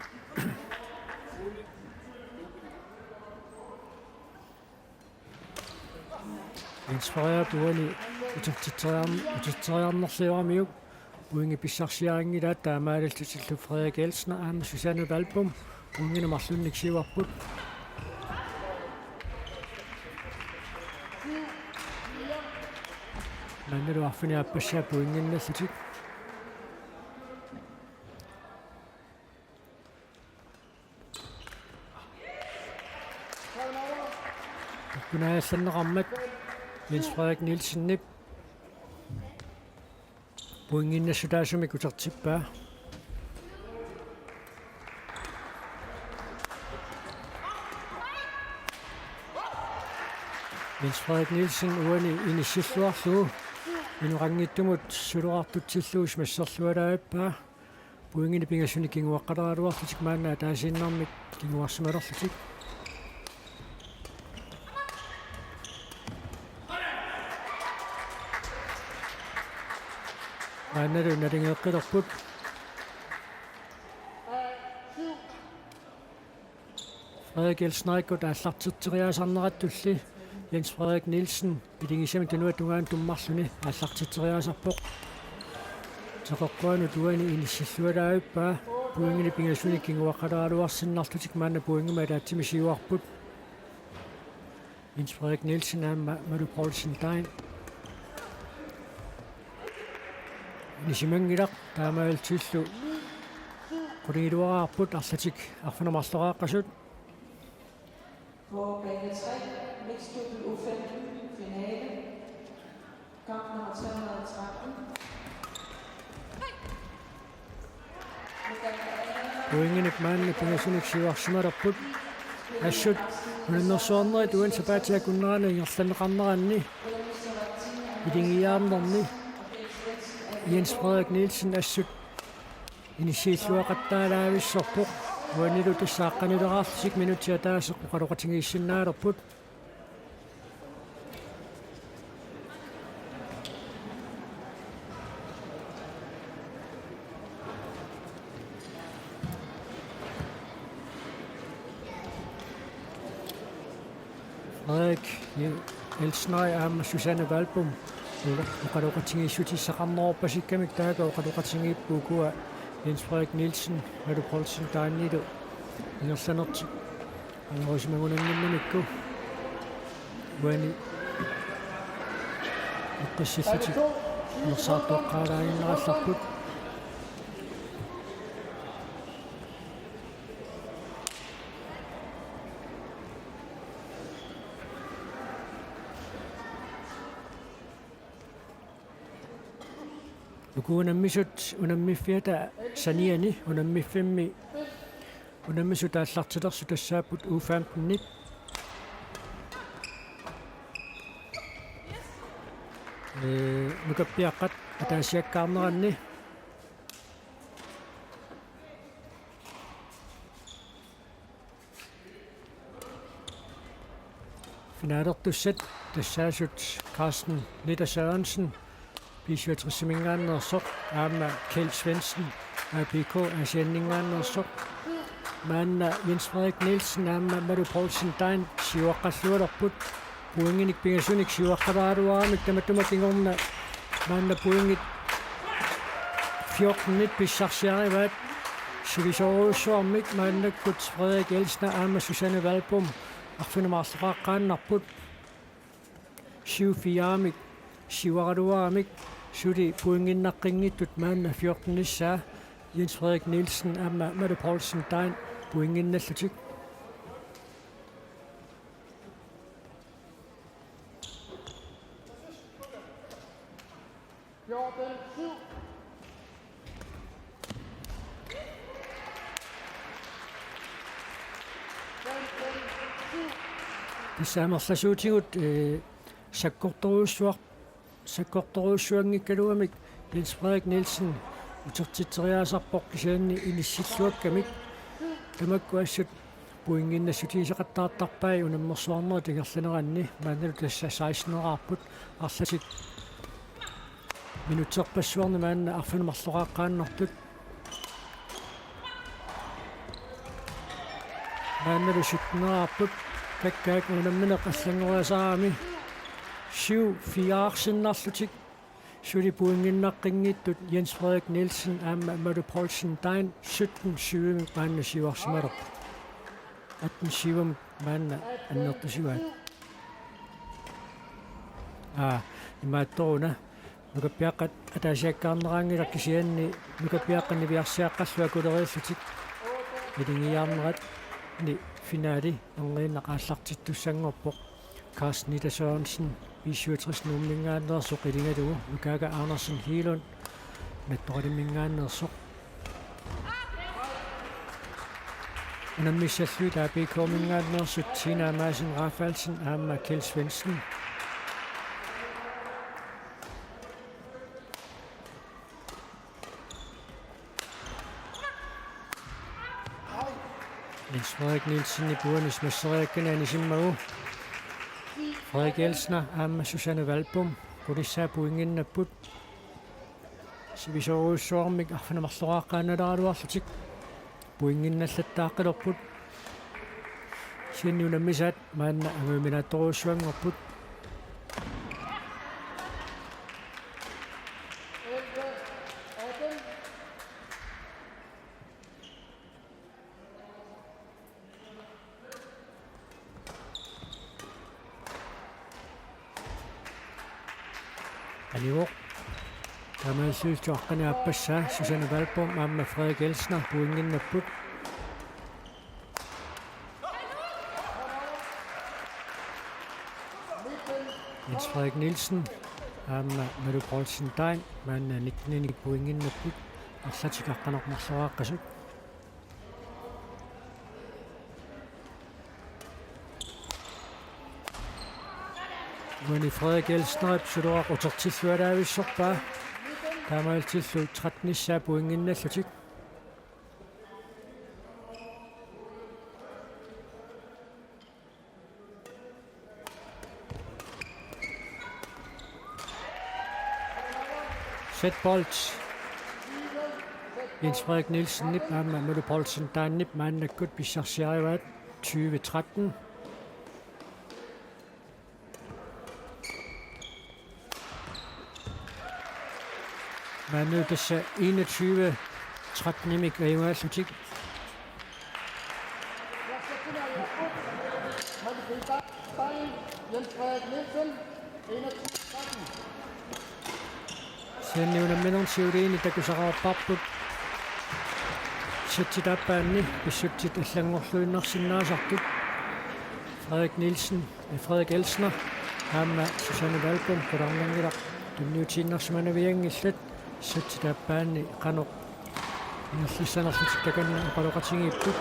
Jens Frederik uani utertitseriarn-, uterteriarnerlioramiuk pointit pissarsiarinngilaat, taamaalillutillu Frederik Elsner aamma Susanne Valbom pointinik marlunnik siuarput. Maannalu arfineq-aappassaa pointinnallutik. Pikkunaallanneqarmat Jens Frederik Nielsenip pointinnassutaasumik utertippaa. Jens Frederik Nielsen uani inissilluarlugu inoqanngitsumut suleqartutsillugu simasserlualaavippaa. Pointinik pingasunik kinguaqqaleraluarlutik maanna ataasiinnarmik kinguarsimalerlutik. Maannalu naligeeqqilerput. Frederik Elsnerikkut aallartitseriaasarnerattulli Jens Frederik Nielsen, iligisamik tunuata tungaanut tummarluni aallartitseriaasarpoq. Teqeqquanut uani inissillualaavippaa, pointinik pingasunik kinguaqqalaaraluarsinnarlutik maanna pointimik ataatsimik siuarput. Jens Frederik Nielsen aamma Malu Poulsen Dain. Inisimanngilaq, taamaalillutillu qulingiluaraarput arlatik arfineq-marloqaqqasut. På bane tre, mixed double U femten, finale. Kamp nummer tre hundrede og tretten. Pointinik maanna pingasunik siuarsimalerput. Assut unammersuarnerit uani sapaatip akunnerani ingerlanneqarneranni, iligiiaarnerni, Jens Frederik Nielsen assut inissiilluaqattaalaavissorpoq. Uanilu tassa aqqanileraarlutik minutsit ataaseq oqaloqatigiissinnaalerput. Frederik Elsner aamma Susanne Valbom oqaloqatigiissutissaqarneruppasikkami, taava oqaloqatigiipput ukua Jens Frederik Nielsen, Malu Poulsen Dainilu ingerlanertik ajorusimagunannginnamikku. Uani eqqissillutik inersaartuaqqaalaaginnarallarput. Uku unammisut unammiffiata saniani unammiffimmi unammisut aallartilersut tassaapput U femten-it. Ee, nukappiaqqat ataasiakkaarneranni. Finalertussat tassaasut Carsten Nitter Sørensen, B syvogtres-iminngaanneersoq, aamma Kjeld Svendsen, A B K Aasianninngaanneersoq. Maanna Jens Frederik Nielsen aamma Malu Poulsen Dain siuaqqallualerput. Pointinik pingasunik siuaqqalaaraluaramik tamatuma kingorna maanna pointit fjorten-it pissarsiarivaat. Sivisoorujussuarmik maannakkut Frederik Elsner aamma Susanne Valbom arfineq-marloqaqqaannarput. Syv fire-mik siuaraluaramik suli pointinnaqqinngitsut maanna fjorten-issaa Jens Frederik Nielsen aamma Malu Poulsen Dain pointinnallutik. Tassa amerlasuutigut, ee, sakkortorujussuar-, sakkortorujussuanngikkaluamik Jens Frederik Nielsen utertitseriaasarpoq kisianni inissilluakkamik. Tamakku assut pointinnassutigisaqattaartarpai unammersuarnerit ingerlaneranni, maannalu tassa seksten-eraarput arlatik minutserpassuarni maanna arfineq-marloqaqqaannartut. Maannalu sytten-eraarput, pakkaak unammineq allanngoriasaarami syv fire-sinnarlutik. Suli pointinnaqqinngitsut Jens Frederik Nielsen aamma Malu Poulsen Dain sytten syv-imik maanna siuarsimalerput. Atten syv-imik maanna annertusivaat. Aa, imaattoruna. Nukappiaqqat ataasiakkaarneraanngilaq kisianni nukappiaqqat niviarsiaqqallu akuleriillutik. Iligiiaarneranni finaali erniinnaq aallartittussanngorpoq. Carsten Nitter Sørensen, B syvogtres Nuumminngaanneersoq, iligalugu Nukaga Andersen Hegelund, Nattoraliminngaanneersoq. Unammissallugit A B K-minngaanneersut Tina Madsen Rafaelsen aamma Kjeld Svendsen. Jens Frederik Nielsen ipuanis masseriakkani anisimmagu. Frederik Elsner aamma Susanne Valbom qulissaa pointinnapput. Sivisoorujussuarmik arfineq-marloqaqqaannaleraluarlutik pointinnallattaaqqilerput. Kisianni unammisaat maanna anguniminaatorujussuanngorput. Anivoq. Taamaalillutillu aqqaneq-aappassaa Susanne Valbom aamma Frederik Elsner pointiinnapput. Jens Frederik Nielsen aamma Malu Poulsen Degn maanna nitten pointiinnapput, arlatik aqqaneq-marloriaqqasut. Uani Frederik Elsnerip suluaq utertillualaavissorpaa. Taamaalillutillu trettenissaa pointiinnallutik. Sætbold. Jens Frederik Nielsenip aamma Malu Poulsen Degnip maannakkut pissarsiarivaat tyve tretten. Maanna tassa enogtyve trettenimik ajugaallutik. Kisianni unamminermi siuliini takusaqarparput. Sættit aappaanni pissutsit allanngorluinnarsinnaasartut. Frederik Nielsen, eh, Frederik Elsner aamma Susanne Valbom qularnanngilaq tunniutiinnarsimanavianngillat. Sættit aappaanni qanoq ingerlassanerlutik takanna oqaloqatigiipput.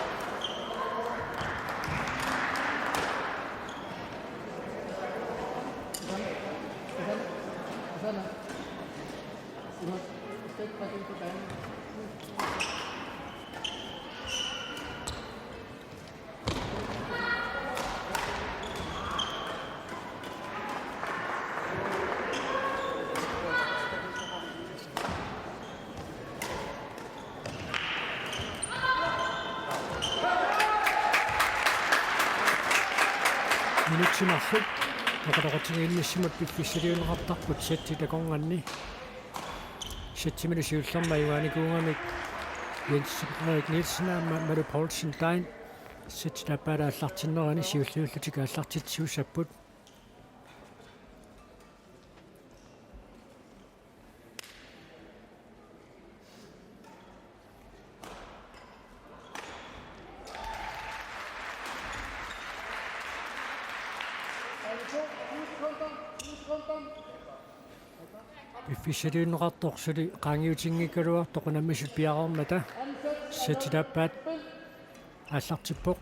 Minutsit marluk oqaloqatigiinnissamut piffissaliunneqartarput sættit akornanni. Sættimilu siullermi ajugaanikuugamik Jens Frederik Nielsen aamma Malu Poulsen Degn sættit aappaat aallartinnerani siulliullutik aallartitsisuussapput. Piffissaliunneqartoq suli qaangiutinngikkaluartoq unammisut piareermata. Sættit aappaat aallartippoq.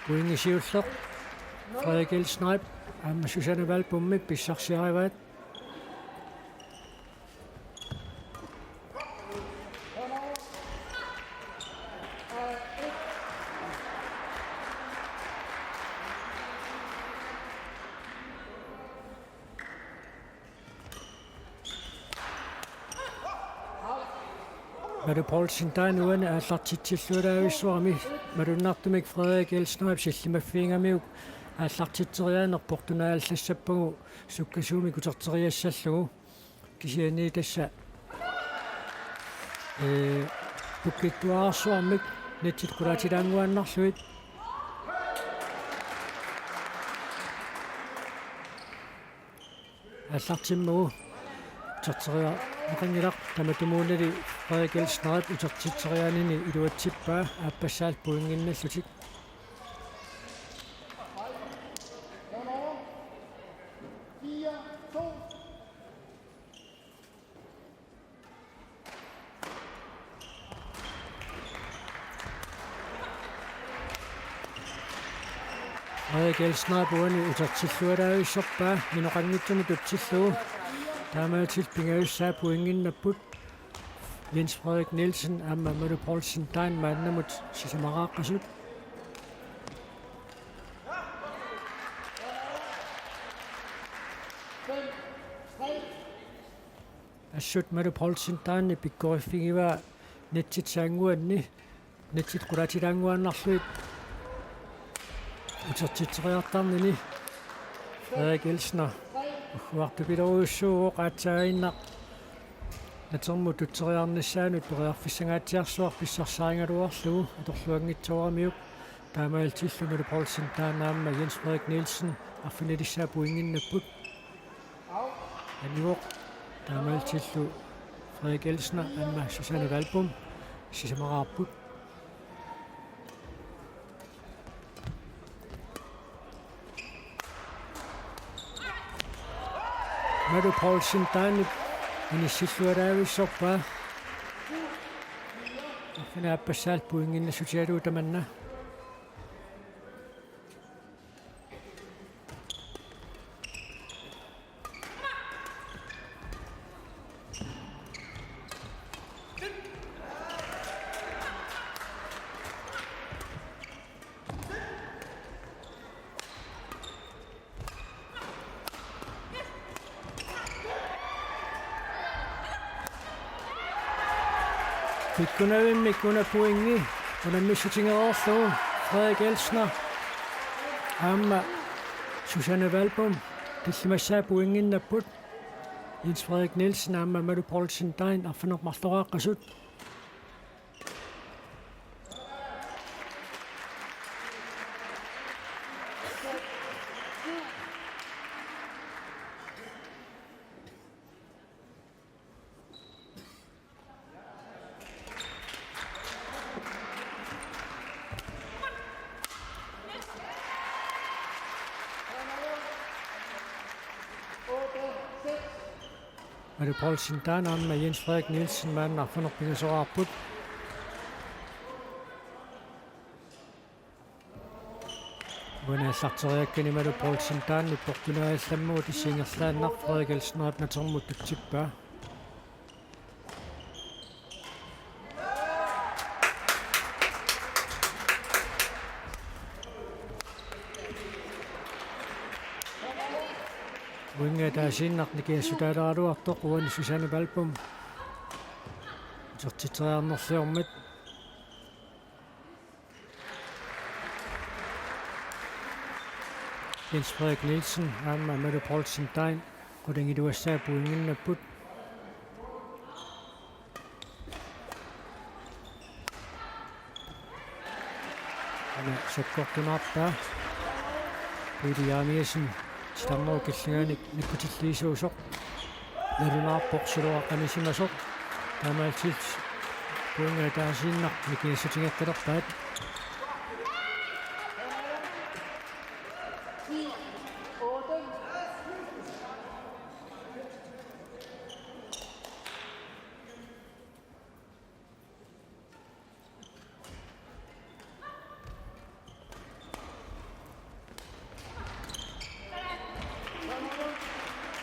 Pointi siulleq Frederik Elsnerip aamma Susanne Valbomip pissarsiarivaat. Malu Poulsen Degn uani aallartitsillualaavissorami malunnartumik Frederik Elsnerip sillimaffigigamiuk aallartitseriaanerpoq tunaallassapput sukkasuumik uterteriassallugu. Kisianni tassa, ee, pukkittuararsuarmik nettit qulaatilaannguannarlugit aallartimmagu uterteriaanneqanngilaq, tamatumuunali Frederik Elsnerip utertitseriaanini iluatsippaa aappassaallu pointiinnallutik. Frederik Elsnerip uani utertillualaavissorpaa inoqanngitsumut tutsillugu. Taamaalillutillu pingajussaat pointiinnapput. Jens Frederik Nielsen aamma Malu Poulsen Degn maannamut sisamaraaqqasut. Sut Malu Poulsen Dahl pikkoriffigivaa netsit saannguanni, netsit qulaatilaannguannarlugit utertitseriartarnini. Frederik Elsner ugguartupilorujussuuvoq, aatsaaginnaq natermut tutseriarnissaanut periarfissanngaatsiarsuaq pissarsarigaluarlugu atorluanngitsooramiuk. Taamaalillutillu Malu Poulsen Dahl aamma Jens Frederik Nielsen arfinilissaat pointinnapput. Anivoq. Taamaalillutillu Frederik Elsner aamma Susanne Valbom sisamaraarput. Malu Poulsen Dahlip inissilluaraavissorpaa. Arfineq-aappassaat pointinnassutigalugu tamanna. Pikkunavimmik una pointi unammissutigereerlugu. Frederik Elsner aamma Susanne Valbom tallimassaat pointinnapput. Jens Frederik Nielsen aamma Malu Poulsen Dahl arfineq-marloraaqqasut. Malu Poulsen Dahl aamma Jens Frederik Nielsen maanna arfineq-pingasoraarput. Uani aallarteriakkani Malu Poulsen Dahl portunajallammu tassa ingerlaannaq Frederik Elsnerip natermut tutsippaa. Pointi ataasiinnaq nikingassutaaleraluartoq uani Susanne Valbom utertitseriarnerliormat. Jens Frederik Nielsen aamma Malu Poulsen Dahl qulingiluassaat pointinnapput. Aamma sakkortunaarpaa Pele Jeremiassen titarnerup killingaanik nikkutilliisuusoq. Nalunaarpoq silooraqqanisimasoq. Taamaalillutik pointit ataasiinnaq nikingassutigeqqilerpaat.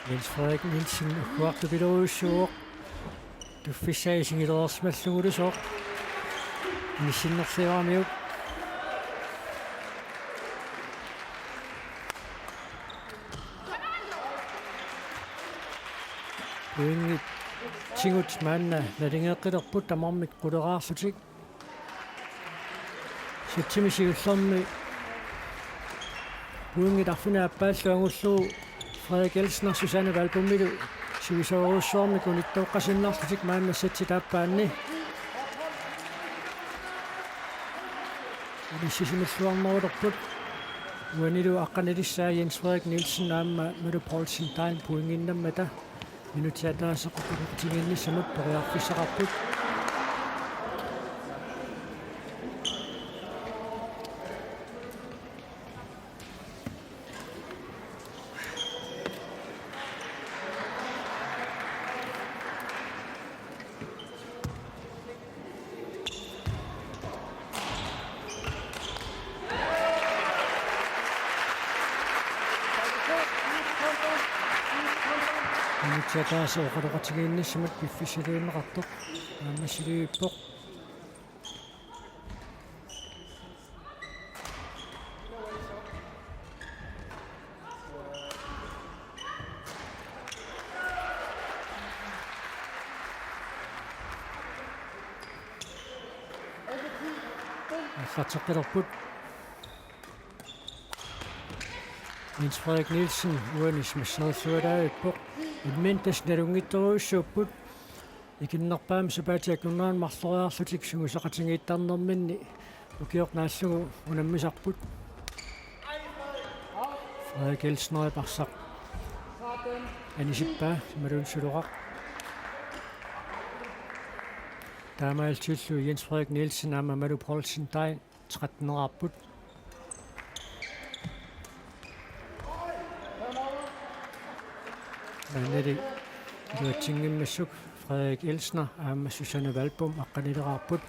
Jens Frederik Nielsen ugguartupilorujussuuvoq. Tuffissai isigilereersimallugulusoq inissinnerlioramiuk. Pointit tiguit maanna naligeeqqilerput tamarmik quleraarlutik. Satsimi siullermi pointit arfineq-aappaallu angullugu Frederik Elsner Susanne Valbomilu sivisoorujussuarmik unittooqqasinnarlutik maanna satsit aappaanni. Inissisimilluarnerulerput. Uanilu aqqanilissaa Jens Frederik Nielsen aamma Malu Poulsen Dahl pointinnammata. Minutsit ataaseq oqaloqatigiinnissamut periarfissaqarput. Minutsit ataaseq oqaloqatigiinnissamut piffissaliunneqartoq naammassilivippoq. Aallarteqqilerput. Jens Frederik Nielsen uani smasserillualaavippoq. Imminut tassa nalunngitsorujussuupput. Ikinnerpaamik sapaatip akunnerani marloriarlutik sungiusaqatigiittarnerminni ukioq naallugu unammisarput. Frederik Elsner arsaq anisippaa imaluunniit suloqaq. Taamaalillutillu Jens Frederik Nielsen aamma Malu Poulsen Degn tretten-eraarput. Maannali iluatsinngimmassuk Frederik Elsner aamma Susanne Valbom aqqanileraarput.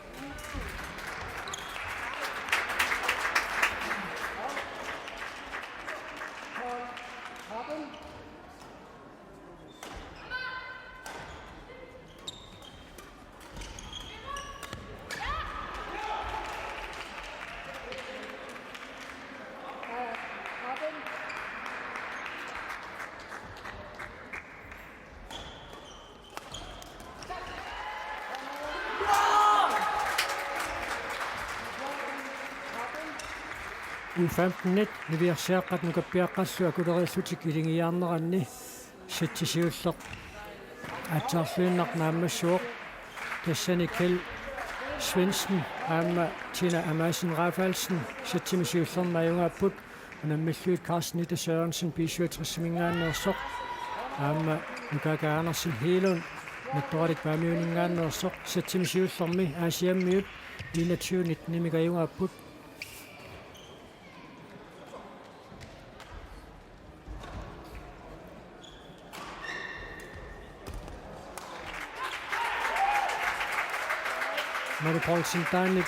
U femten-it niviarsiaqqat nukappiaqqallu akulerillutik iligiiaarneranni sætti siulleq aatsaarluinnaq naammassivoq. Tassani Kjeld Svendsen aamma Tina Amassen Rafaelsen sættimi siullermi ajugaapput. Unammillugit Carsten Ida Sørensen B syvogtres-iminngaanneersoq aamma Nukaaka Andersen Hegelund Nattoralik Paamiuninngaanneersoq sættimi siullermi Aasiammiut enogtyve nitten-imik ajugaapput. Malu Poulsen Degnip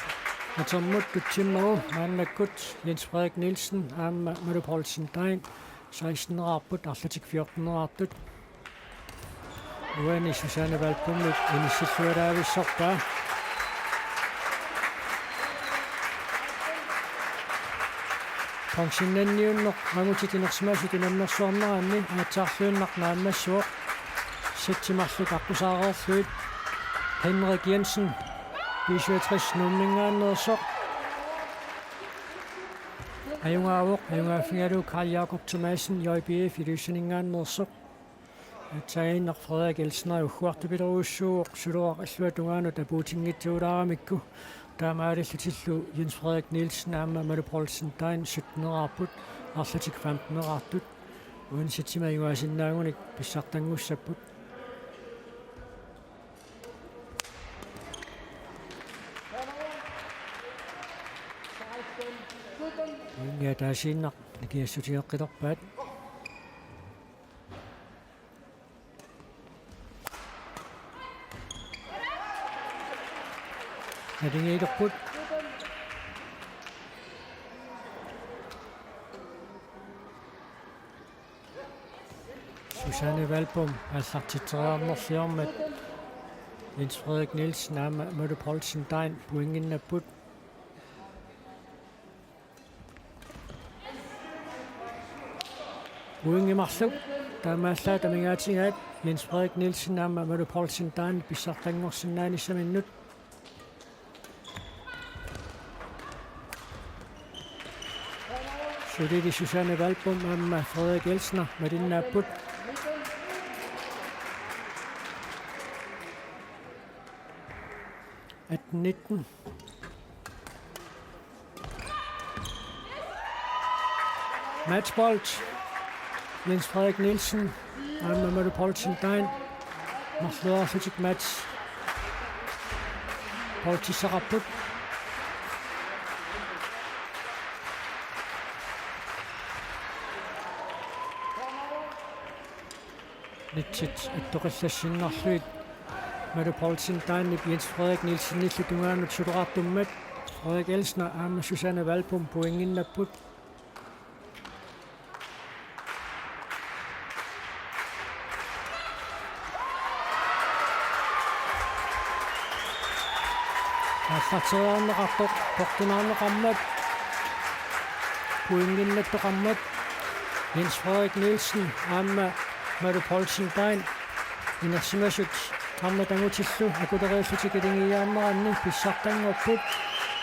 atermut tutsimmagu maannakkut Jens Frederik Nielsen aamma Malu Poulsen Degn seksten-eraarput, arlatik fjorten-eraartut. Uani Susanne Valbomip inissillualaavissorpaa. Bronzennanniunneq angutit inersimasut unammersuarneranni aatsaarluinnaq naammassivoq. Sætti marluk aqqusaareerlugit Henrik Jensen B syvogtres Nuumminngaanneersoq ajugaavoq, ajugaaffigalugu Karl Jakob Thomassen J B F Ilulissaninngaanneersoq. Aatsaannguaq Frederik Elsner ugguartupilerujussuuvoq suloqaq illuatungaanut apuutinngitsuulaaramikku. Taamaalillutillu Jens Frederik Nielsen aamma Malu Poulsen Degn sytten-eraarput, arlatik femten-eraartut. Uani sættimik ajugaasinnaagunik pissartanngussapput. Uunga taasiinnaq nikingassutigeqqilerpaat. Naligiilerput. Susanne Valbom aallartitseriarnerliormat Jens Frederik Nielsen aamma Malu Poulsen Degn pointinnapput. Pointit marluk taamaallaat amigaatigaat Jens Frederik Nielsen aamma Malu Poulsen Degn pissartanngorsinnaanissaminnut. Sulili Susanne Valbom aamma Frederik Elsner malinnaapput. Atten nitten. Matchbold. Jens Frederik Nielsen aamma Malu Poulsen Degn marloriarlutik matchboldissaqarput. Nitsit attoqallassinnarlugit Malu Poulsen Degnip Jens Frederik Nielsenillu tungaanut suloqartummat Frederik Elsner aamma Susanne Valbom pointinnapput. Aallarteriarneqartoq portunaarneqarmat, pointinnattoqarmat, Jens Frederik Nielsen aamma Malu Poulsen Degn inersimasut arnat angutillu akulerillutik iligiiaarneranni pissartanngorput.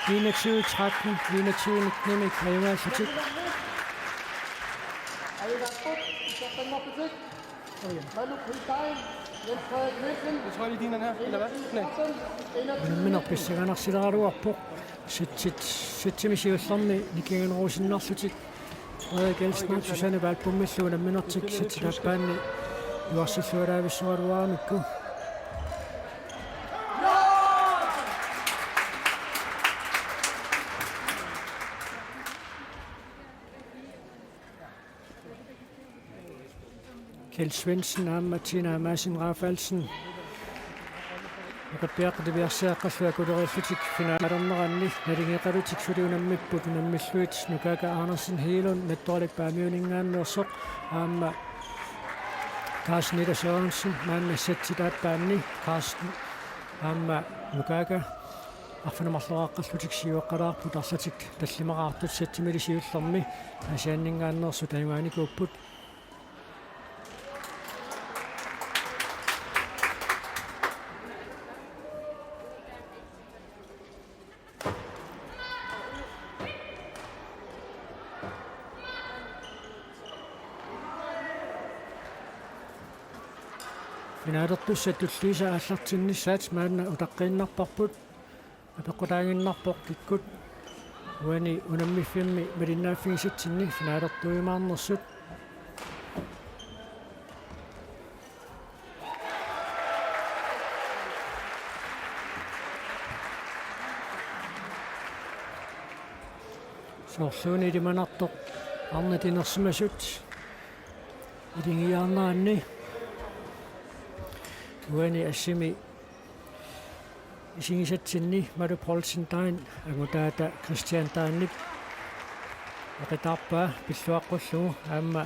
enogtyve tretten, enogtyve nitten-imik ajugaallutik. Jeg tror, vi er din, den her. Eller hvad? Nej. Unammineq pissanganarsileraluarpoq. Setsit, setsimi siullermi nikinganerusinnarlutik. Frederik Elstnap Susanne Valbomillu unamminertik setsit aappaanni iluarsillualaavissoraluaramikku. Kjeld Svendsen aamma Tina Madsen Rafaelsen. Nukappiaqqat niviarsiaqqallu akulerillutik finalerneranni naligeqalutik suli unammipput, unammillugit Nukaaka Andersen Hegelund Nattoralik Paamiuninngaanneersoq aamma Carsten Ida Sørensen maanna setsit aappaanni. Carsten aamma Nukaaka arfineq-marloqaqqallutik siuaqqalaarput, arlatik tallimaqartut setsimili siullermi Aasianninngaanneersut ajugaanikuupput. Finalertussat tulliisa aallartinnissaat maanna utaqqiinnarparput. Apeqqutaaginnarpoq kikkut uani unammiffimmi malinnaaffigisatsinni finalertuimaarnersut. Soorluuna ilimanartoq arnat inersimasut iligiiaarneranni uani assimi isigisatsinni Malu Poulsen Degn angutaata Christian Degnip eqitaarpaa pilluaqqullugu, aamma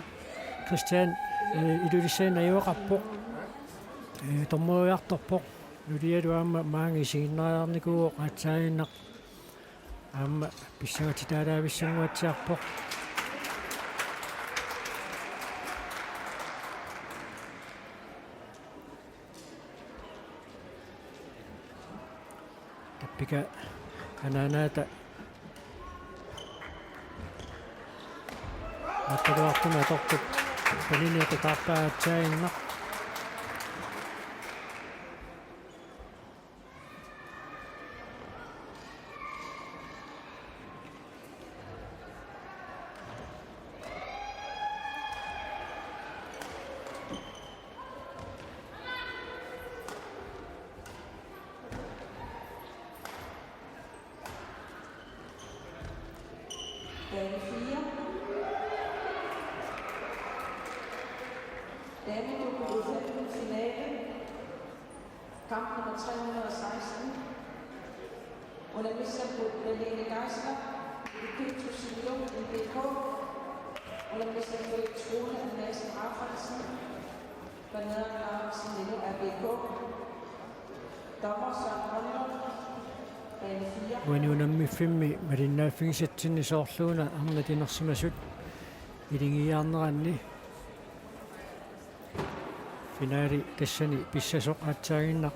Christian, eh, Ilulissani najugaqarpoq, eh, dommeriartorpoq, nulialu aamma maanga isiginnariarnikuuvoq, aatsaaginnaq aamma pissangatitaalaavissunnguatsiarpoq. Tappika anaanaata attaluartumik atortup panini eqitaarpaa aatsaaginnaq. Bane fire. Damedouble U femten finale. Kamp nummer tre hundrede og seksten. Under mesterskab Malene Geisler, Juventus Senior, I B K. Under mesterskab Trone Madsen Rafaelsen, Bernard Carlsen, Lino, R B K. Dommer Søren Grønlund, bane fire. Uani unammiffimmi malinnaaffigisatsinni soorluuna arnat inersimasut iligiiaarneranni finale tassani pissasoq aatsaaginnaq,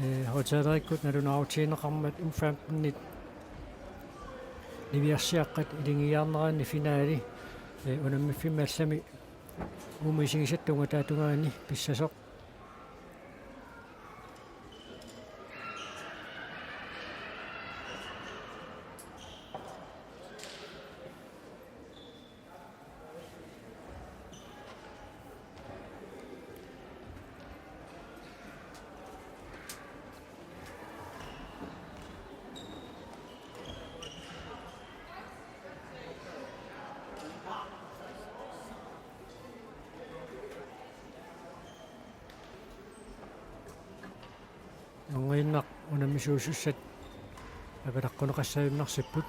eh, hotelerikkut nalunaarutigineqarmat U femten-it niviarsiaqqat iligiiaarneranni finale, eh, unammiffimmi allami uuma isigisatta ungataatungaani pissasoq. Nungiinnaq unammisuusussat avalaqquneqassagunarsipput.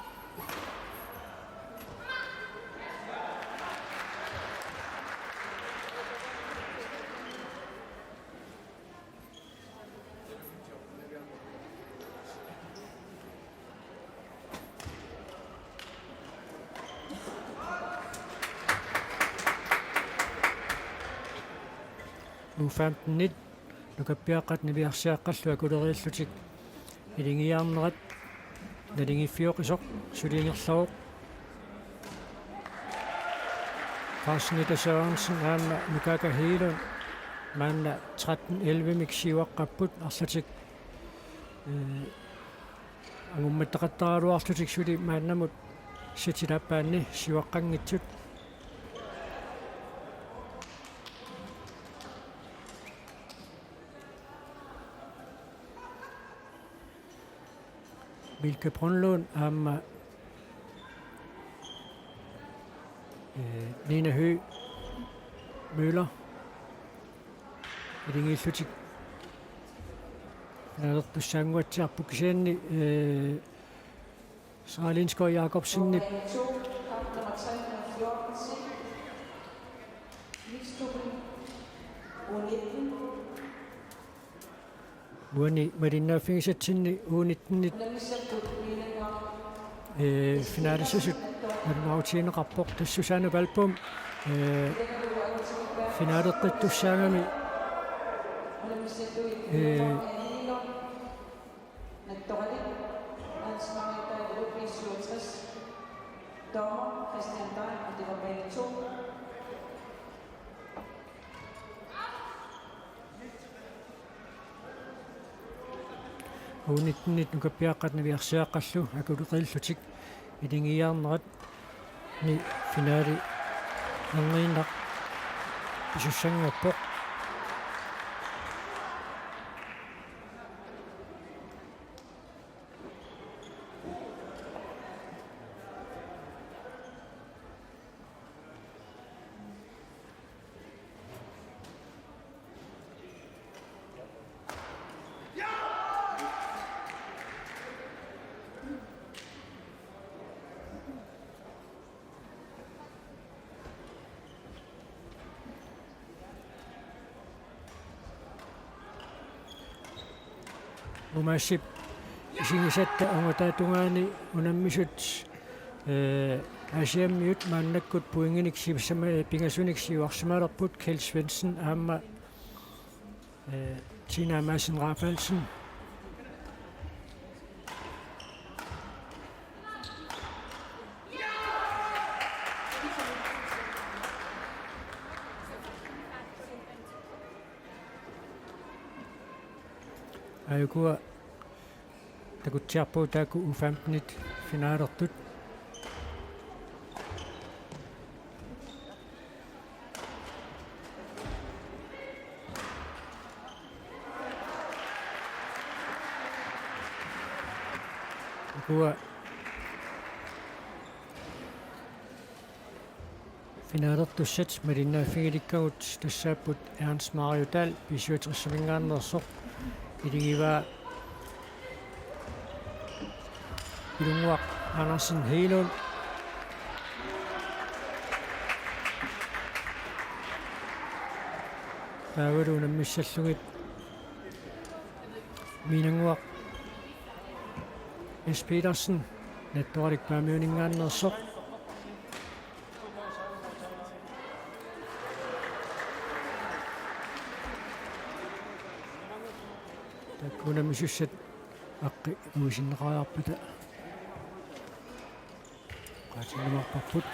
U femten-it nukappiaqqat niviarsiaqqallu akulerillutik iligiiaarnerat Naligiiffioqisoq suli ingerlavoq. Carsten Ida Sørensen aamma Nukaga Hegelund maanna tretten elleve-mik siuaqqapput, arlatik, eh, angummataqattaraluarlutik suli maannamut sætip aappaanni siuaqqanngitsut. Vilka Brønlund aamma, eh, Nina Høgh Møller. Iligiillutik naalertussaannguatsiarput kisianni, eh, Sara Lindskov Jakobsenip uani malinnaaffigisatsinni U nitten-it, eh, finalissasut nalunaarutigineqarpoq. Tassa Susanne Valbom, eh, finaleqqittussaagami, eh, Dommer Christian Degn, og det var bane to. U nitten-it nukappiaqqat niviarsiaqqallu akuleqillutik iligiiaarnerat ni finali erniinnaq pisussanngorpoq. Umaasip isigisatta angutaatungaani unammisut, eh, Aasiammiut maannakkut pointinik sivisama-, eh, pingasunik siuarsimalerput, Kjeld Svendsen aamma, eh, Tina Madsen Rafaelsen. Aajuku takutsiarpugut taakku U femten-it finalertut. Ukua finalertussat malinnaaffigilikkavut tassaapput Ernst Mario Dahl B syvogtres-iminngaanneersoq, iligivaa Pilunnguaq Andersen Hegelund. Taavalu unammissallugit Miinannguaq S. Petersen, Nettoralik Paamiuninngaanneersoq. Taakku unammisussat aqqi uisinneqariarpata oqaatigiumaarparput.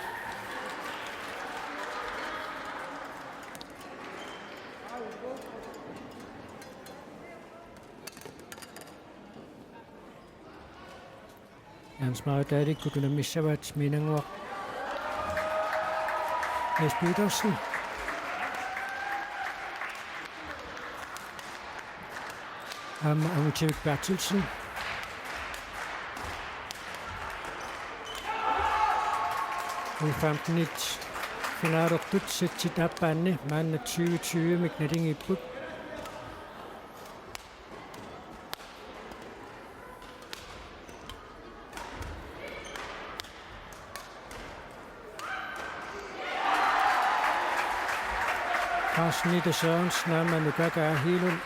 Ernst Mario Dahlikkut unammissavaat Miinannguaq S. Petersen aamma Angutivik Berthelsen. U femten-it finalertut sætip aappaanni maanna tyve tyve-mik naligiipput. Carsten Ida Sørensen aamma Nukaga Hegelund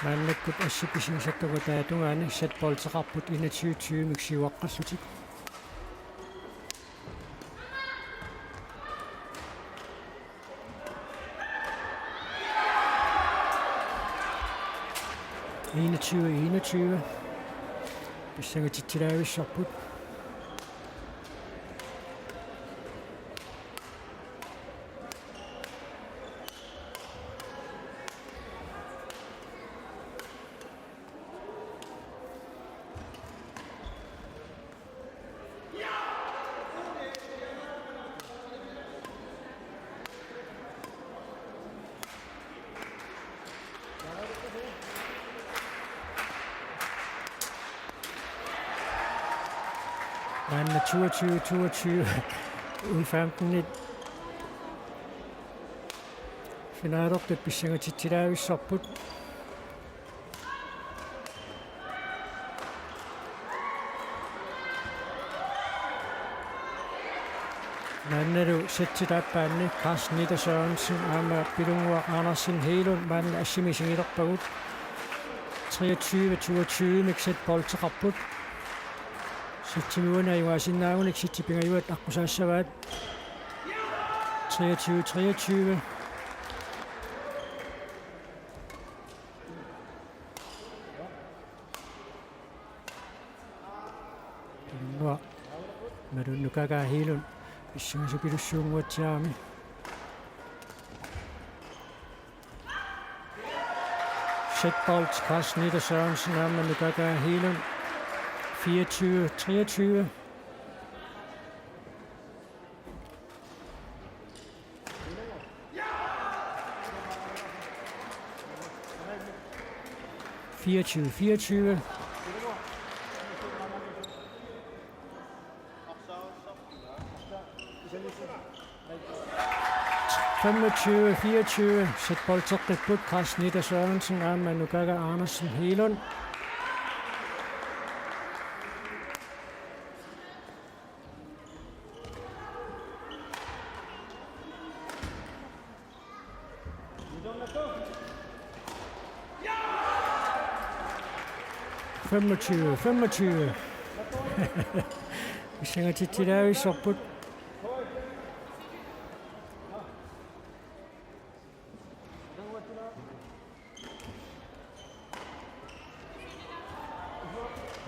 maannakkut assip isigisatta angutaatungaani sætboldeqarput enogtyve tyve-mik siuaqqallutik. Enogtyve enogtyve. Pissangatitsilaavissorput. Maanna toogtyve toogtyve. U femten-it finalertut pissangatitsilaavissorput. Maannalu settit aappaanni Carsten Nitter Sørensen aamma Pilunnguaq Andersen Hegelund maanna assimi isigilerpagut. Treogtyve toogtyve-mik setbolteqarput. Settimi uani ajugaasinnaaguni setti pingajuat aqqusaassavaat. Treogtyve treogtyve. Pilunnguaq. Malu Nukagaa Hegelund. Pissangasupiluttuunnguatsiarami. Setbold, Carsten Nitter Sørensen aamma Nukagaa Hegelund. Fireogtyve treogtyve. Fireogtyve fireogtyve. Femogtyve fireogtyve. Setbolteqqipput, Carsten Nitter Sørensen aamma Nukagaa Andersen Hegelund. Femogtyve femogtyve. Pissangatitsilaavissorput.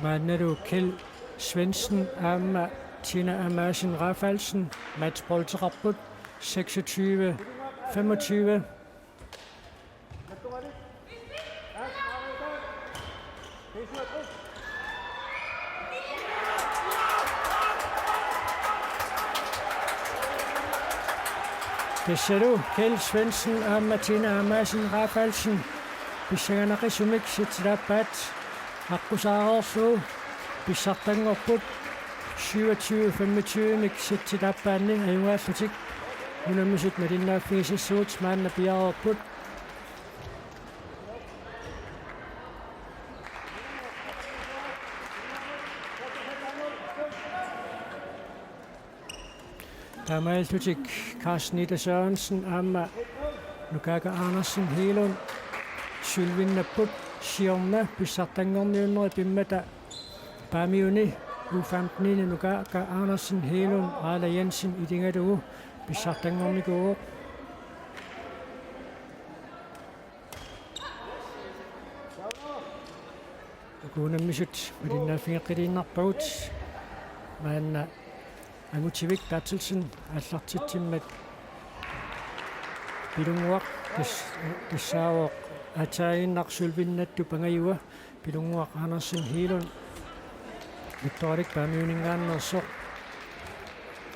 Maannalu Kjeld Svendsen aamma Tina Amassen Rafaelsen matchbolteqarput. Seksogtyve femogtyve. Tassalu Kjeld Svendsen aamma Tina Amassen Rafaelsen pissanganaqisumik settit aappaat aqqusaareerlugu pissartanngorput. Syvogtyve femogtyve-mik settit aappaanni ajugaallutik unammisut malinnaaffigisassuugut maanna piareerput. Taamaalillutik Carsten Nitter Sørensen aamma Nukagaa Andersen Hegelund sølvinnapput. Siorna pissartanngorniunnerit pimmata Paamiuni U femten-ini Nukagaa Andersen Hegelund Aala Jensen iligalugu pissartanngornikuuvoq. Uku unammisut malinnaaffigeqqiliinnarpagut. Maanna Angutivik Berthelsen aallartitsimmat Pilunnguaq tas-, tassaavoq aatsaaginnaq sølvinnattup angajua Pilunnguaq Andersen Hegelund. Vittoralik Paamiuninngaanneersoq.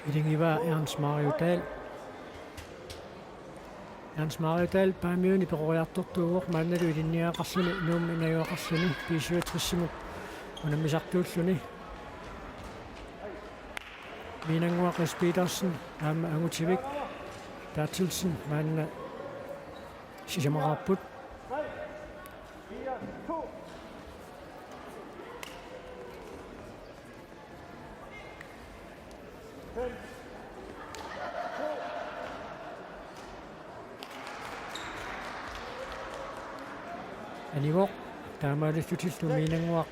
Iligivaa Ernst Mario Dahl. Ernst Mario Dahl Paamiuni peroriartortuuvoq maannalu ilinniagaqarluni Nuummi najugaqarluni B syvogtres-imut unammisartuulluni. Miinannguaq S. Petersen aamma Angutivik Berthelsen maanna sisamaqarput. Anivoq taamaalillutillu Miinannguaq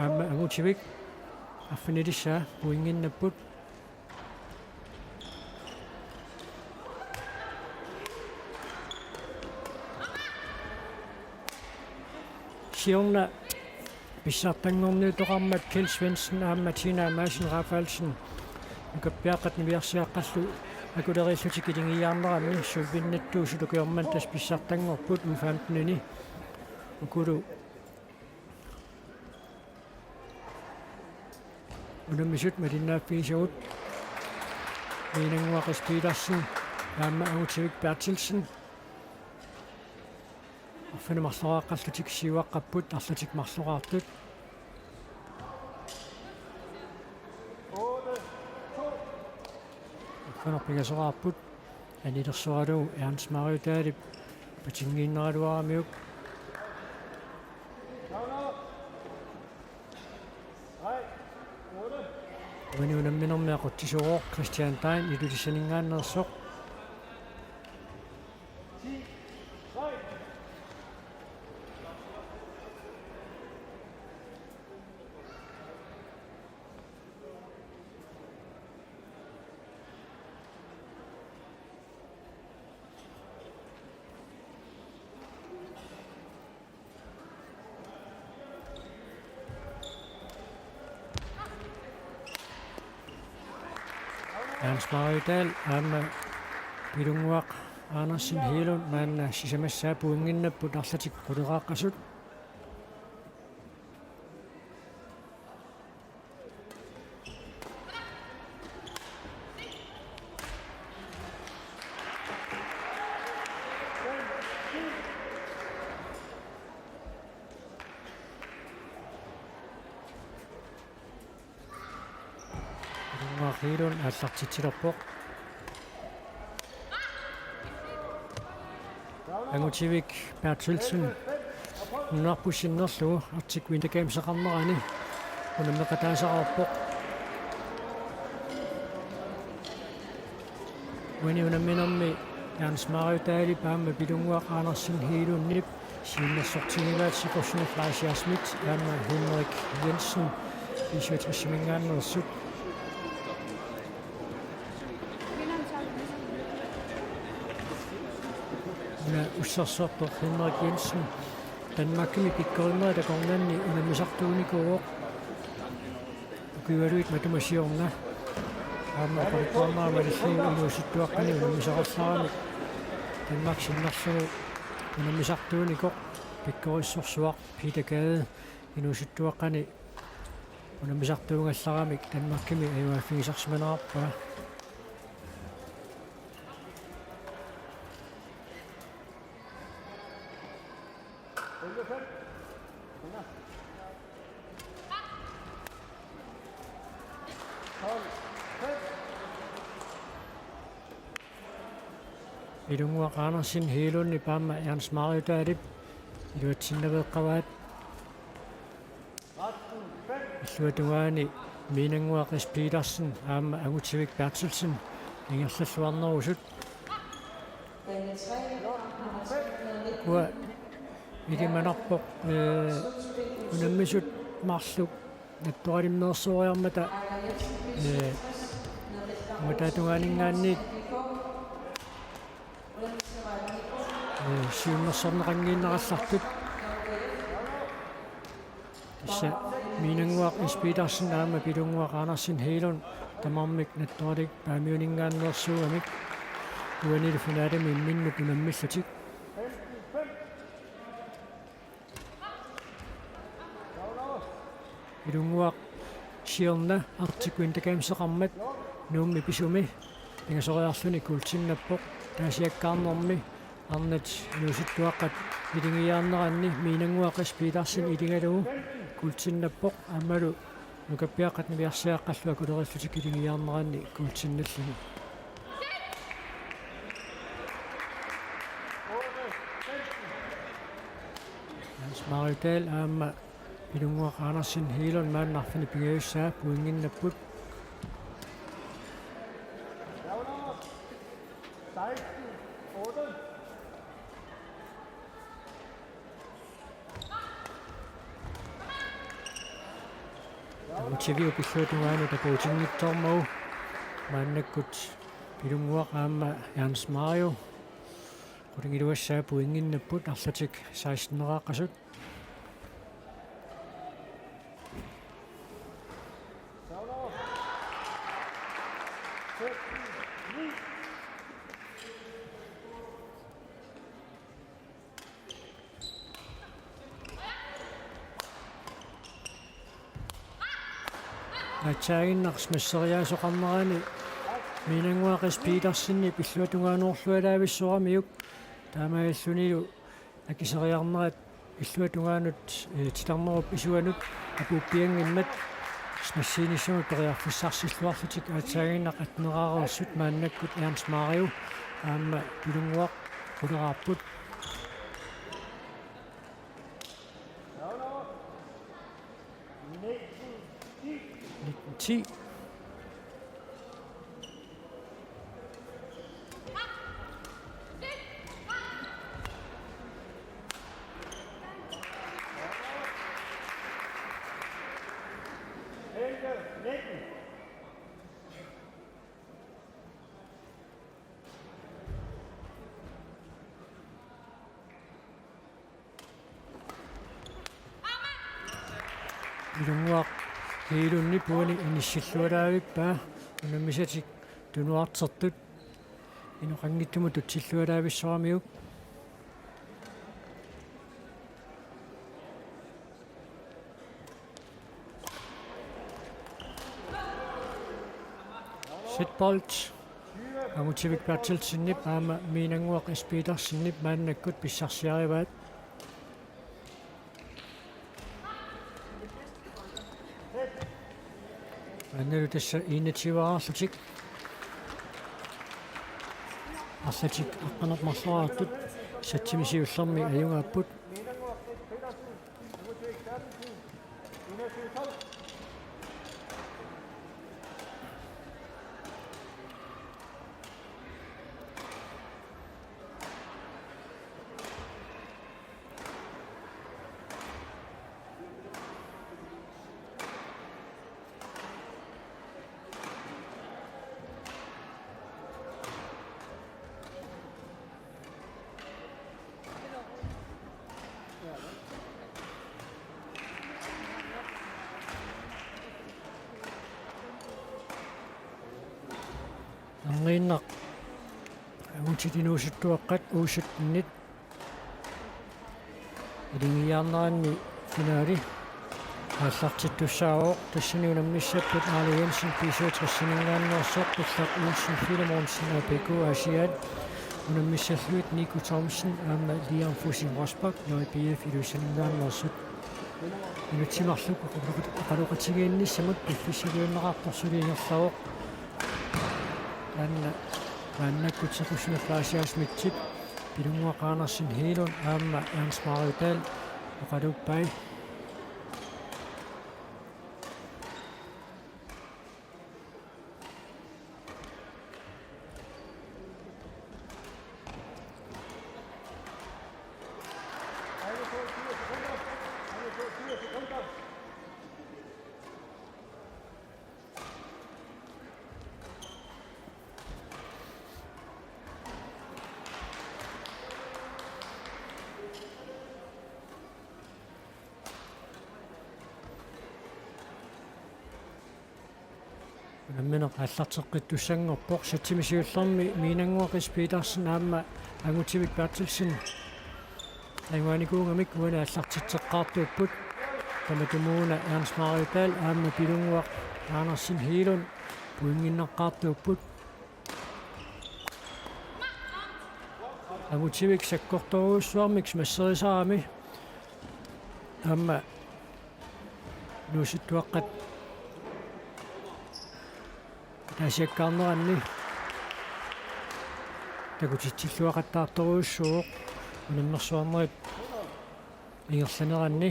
aamma Angutivik arfinilissaa pointinnapput. Siorna Pissartanngorniutoqarmat Kjeld Svendsen aamma Tina Madsen Rafaelsen nukappiaqqat niviarsiaqqallu akuleriillutik ilingiiaarneranni sulvinnittuusut ukioq manna tassa pissartanngorput U femten-ini. Ukulu unammisut malinnaaffigisagut Miinannguaq S. Petersen aamma Angutivik Berthelsen. Arfineq-marloraqqallutik siuaqqapput, arlatik marloraartut. Arfineq-marloriarput, anilersoralugu Ernst Mario Dahlip patinngiinnaraluaramiuk. Uani unamminermi aqutsisoq Christian Degn Ilulissaninngaanneersoq. Ernst Mario Dahl aamma Pilunnguaq Andersen Hegelund maanna sisamassaa pointinnapput arlatik quleqaaqqasut. Pilunnguaq Hegelund aallartitsilerpoq. Angutivik Berthelsen nunarput sinnerlugu Arctic Winter Gameseqarnerani unammeqataasaqarpoq. Uani unamminermi Ernst Mario Dahlip aamma Pilunnguaq Andersen Hegelundip siunnersortigivaat Sikorsuni Fleischer Schmidt aamma Henrik Jensen B-syvogtres-iminngaanneersut. Una ussersorpoq Henrik Jensen Danmarkimi pikkorimmeri takornanni unammisartuunikuuvoq. Ukiualuit matuma siorna aamma oqaluttuarnera malillugu inuusuttuaqqani unammisaqallaramik Danmark sinnerlugu unammisartuunikoq pikkorissorsuaq Peter Gade inuusuttuaqqani unammisartuugallaramik Danmarkimi ajugaaffigisarsimanerarpaa. Pilunnguaq Andersen Hegelundip aamma Ernst Mario Dahlip iluatsinnaveeqqavaat. Illuatungaani Miinannguaq S. Petersen aamma Angutivik Berthelsen ingerlalluarnerusut. Ukua ilimanarpoq, ee, unammisut marluk nattoralimmeersooriarmata, ee, ungataatungaaninngaanniit, ee, siunnersorneqanngiinnarallartut. Tassa Miinannguaq S. Petersen aamma Pilunnguaq Andersen Hegelund tamarmik nattoralik Paamiuninngaanneersuugamik uanilu finalemi imminnut unammillutik. Pilunnguaq siorna Arctic Winter Gameseqarmat Nuummi pisumi pingasoriarluni kuultinnappoq, taasiakkaarnermi arnat inuusuttuaqqat ilingiiaarneranni Miinannguaq S. Petersen iligalugu kuultinnappoq aammalu nukappiaqqat niviarsiaqqallu akulerillutik ilingiiaarneranni kuultinnallugu. Hans Mario Dahl aamma Pilunnguaq Andersen Hegelund maanna arfineq-pingajussaa pointinnapput. Angutiviup illuatungaanut takutinngitsoormagu maannakkut Pilunnguaq aamma Hans Mario qulingiluassaa pointinnapput arlatik seksten-eraaqqasut. Aatsaannguaq smasseriaasoqarnerani Miinannguaq S. Petersenip illuatungaanuorlualaavissoramiuk, taamaalillunilu akiseriarnerat illuatungaanut, eh, titarnerup isuanut apuuppianngimmat smassiinissamut periarfissarsilluarlutik aatsaannguaq attenerareersut maannakkut Ernst Mario aamma Pilunnguaq quleraarput. Nitten ti. Pilunnguaq Hegelundip uani inissillualaavippaa unammisatik tunuartertut inoqanngitsumut tutsillualaavissoramiuk. Setbold Angutivik Berthelsenip aamma Miinannguaq S. Petersenip maannakkut pissarsiarivaat. Maannalu tassa enogtyve-rarlutik arlatik aqqaneq-marloraartut satsimi siullermi ajugaapput. Angiinnaq angutit inuusuttuaqqat U syttenit ilingiarneranni finaali aallartittussaavoq, tassani unammissapput Arla Jensen B syvogtres-iminngaanneersoq, Ullaq Olsen Filemonsen A P K Aasiaat, unammissallugit Nico Thomsen aamma Liam Fussing Rosbach J B F Ilulissaninngaanneersut. Minutsit marluk oqaloqatigiinnissamut piffissaliunneqartoq suli ingerlavoq. Taanna maannakkut sequssunerpaasiaasmitsip Pilunnguaq Andersen Hegelund aamma Ernst Mario Dahl oqaluuppai. Unammineq aallarteqqittussanngorpoq, satsimi siullermi Miinannguaq S. Petersen aamma Angutivik Berthelsen atugaanikuugamik uani aallartitseqqaartuupput. Tamatumuuna Ernst Mario Dahl aamma Pilunnguaq Andersen Hegelund pointinneqqaartuupput. Angutivik sakkortoorujussuarmik smasserisarami aamma inuusuttuaqqat ataasiakkaarneranni takutitsilluaqattaartorujussuuvoq unammersuarnerit ingerlaneranni.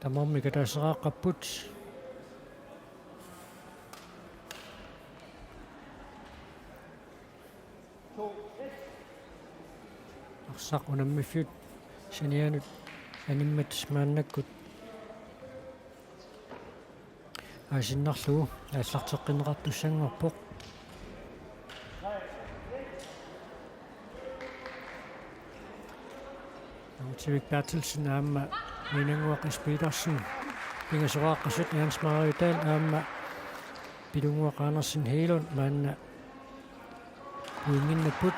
Tamarmik ataaseraqqapput. Arsaq unammiffiup sanianut animmat maannakkut aasinnarlugu aallarteqqinneqartussanngorpoq. Sivik Berthelsen aamma Miinannguaq S. Petersen pingasoraaqqasut, Ernst Marius Dahl aamma Pilunnguaq Andersen Hegelund maanna pointinnapput.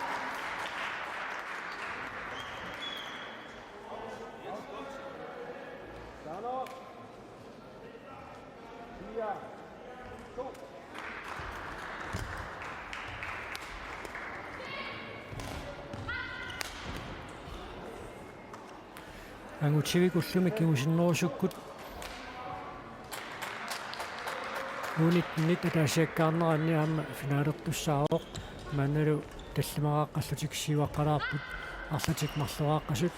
Angutivik ullumi kingusinnerusukkut U nitten-it ataasiakkaarneranni aamma finalertussaavoq. Maannalu tallimaraat qallutik siuaqqalaarput, arlatik marloraaqqasut.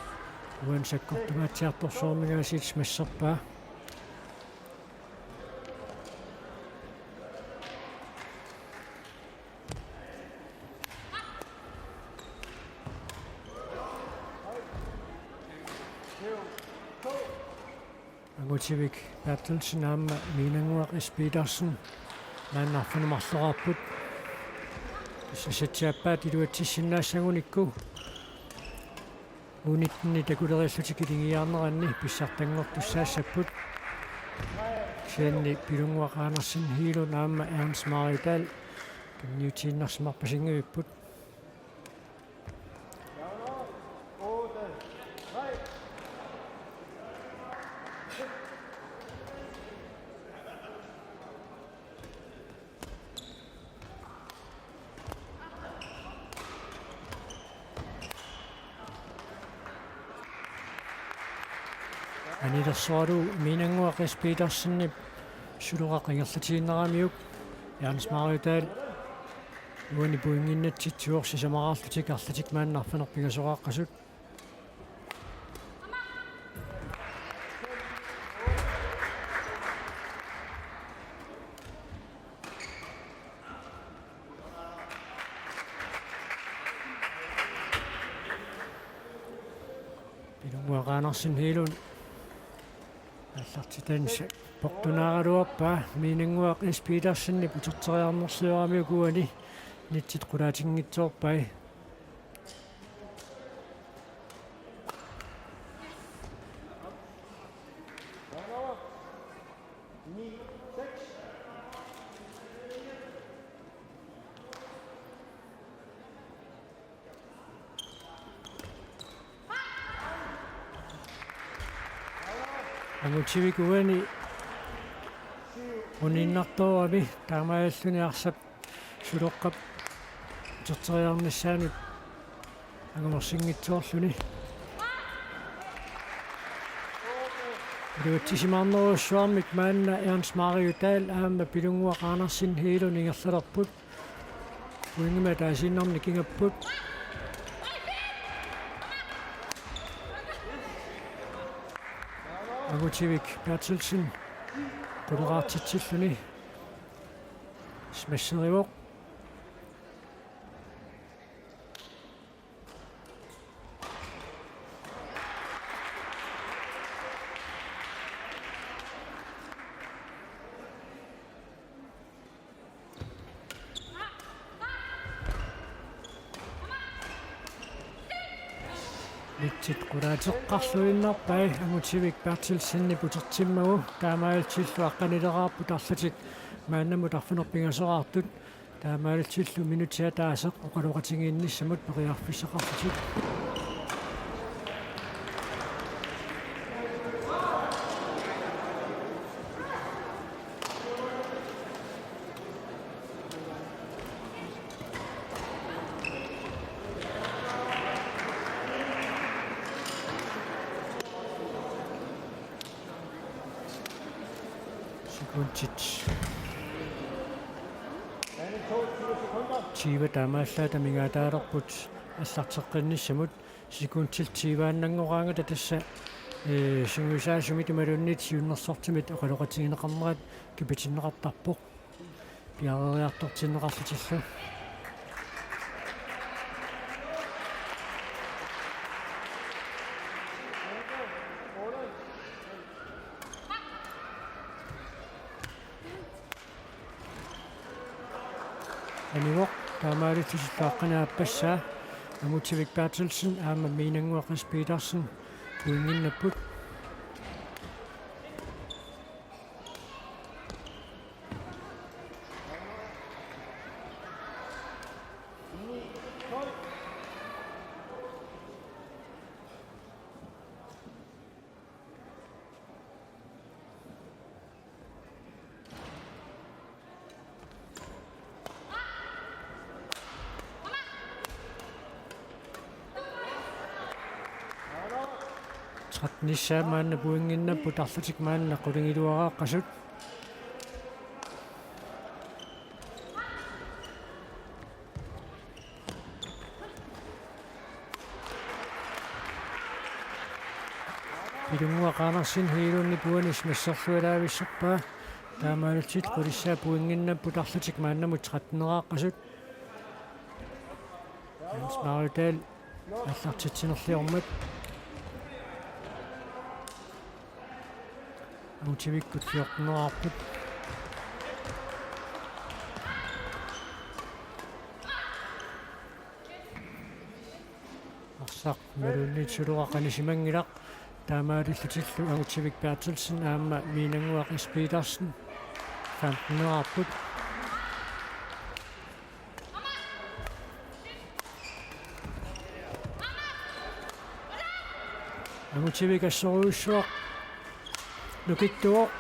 Uani sakkortungaatsiartorsuarminngaasiit smasserpaa. Angutivik Berthelsen aamma Miinannguaq S. Petersen maanna arfineq-marloraarput. Tassa satsiappaat iluatsissinnaassagunikku U nitten-it takuleriillutik ilingiarneranni pissartanngortussaassapput. Kisianni Pilunnguaq Andersen Hegelund aamma Ernst Marius Dahl tunniutiinnarsimarpasinngorput. Anilersoralugu Miinannguaq S. Petersenip suleqaq ingerlatiinnaramiuk, Ernst Marius Dahl uani pointinnatsitsivoq, sisamaraarlutik arlatik maanna arfineq-pingasoraaqqasut. Pilunnguaq Andersen Hegelund aallartitaanissaq portunaaraluarpaa. Miinannguaq S. Petersenip uterteriarnersioramiuk uani nitsit qulaatinngitsoorpai. Angutivik uani uninnartoorami, taamaalilluni arsap suleqqap uterteriarnissaanut angumersinngitsoorluni. Iluatsisimaarnerujussuarmik maanna Ernst Marius Dahl aamma Pilunnguaq Andersen Hegelund ingerlalerput. Pointimik ataasiinnarnik nikingapput. Angutivik Berthelsen quleraartitsilluni smasserivoq. Nitsit qulaateqqarluinnarpai Angutivik Berthelsenip utertimmagu, taamaalillutillu aqqanileraarput arlatik maannamut arfineq-pingasoraartut. Taamaalillutillu minutsit ataaseq oqaloqatigiinnissamut periarfissaqarlutik. Sekundit tyve taamaallaat amigaataalerput aallarteqqinnissamut. Sekundit tyve-annanngoraangata tassa, ee, sungiusaasumit imaluunniit siunnersortumit oqaloqatigineqarnerat kipatinneqartarpoq piareeriartortinneqarlutillu. Anivoq, taamaalillutillu aqqaneq-aappassaa, Angutivik Berthelsen aamma Miinannguaq S. Petersen Pointinnapput. Trettenissaat maanna pointinnapput, arlatik maanna qulingiluaraaqqasut. Pilunnguaq Andersen Hegelundip uani masserlualaavissarpaa. Taamaalillutillu qulissaat pointinnapput, arlatik maannamut tretteneraaqqasut. Hans Mariudal aallartitsinerliormat. Angutivikkut fjorteneraapput. Arsaq imaluunniit Suloqaq anisimanngilaq. Taamaalillutillu Angutivik Berthelsen aamma Miinannguaq S. Petersen femteneraapput. Angutivik assorujussuaq nukittuvoq.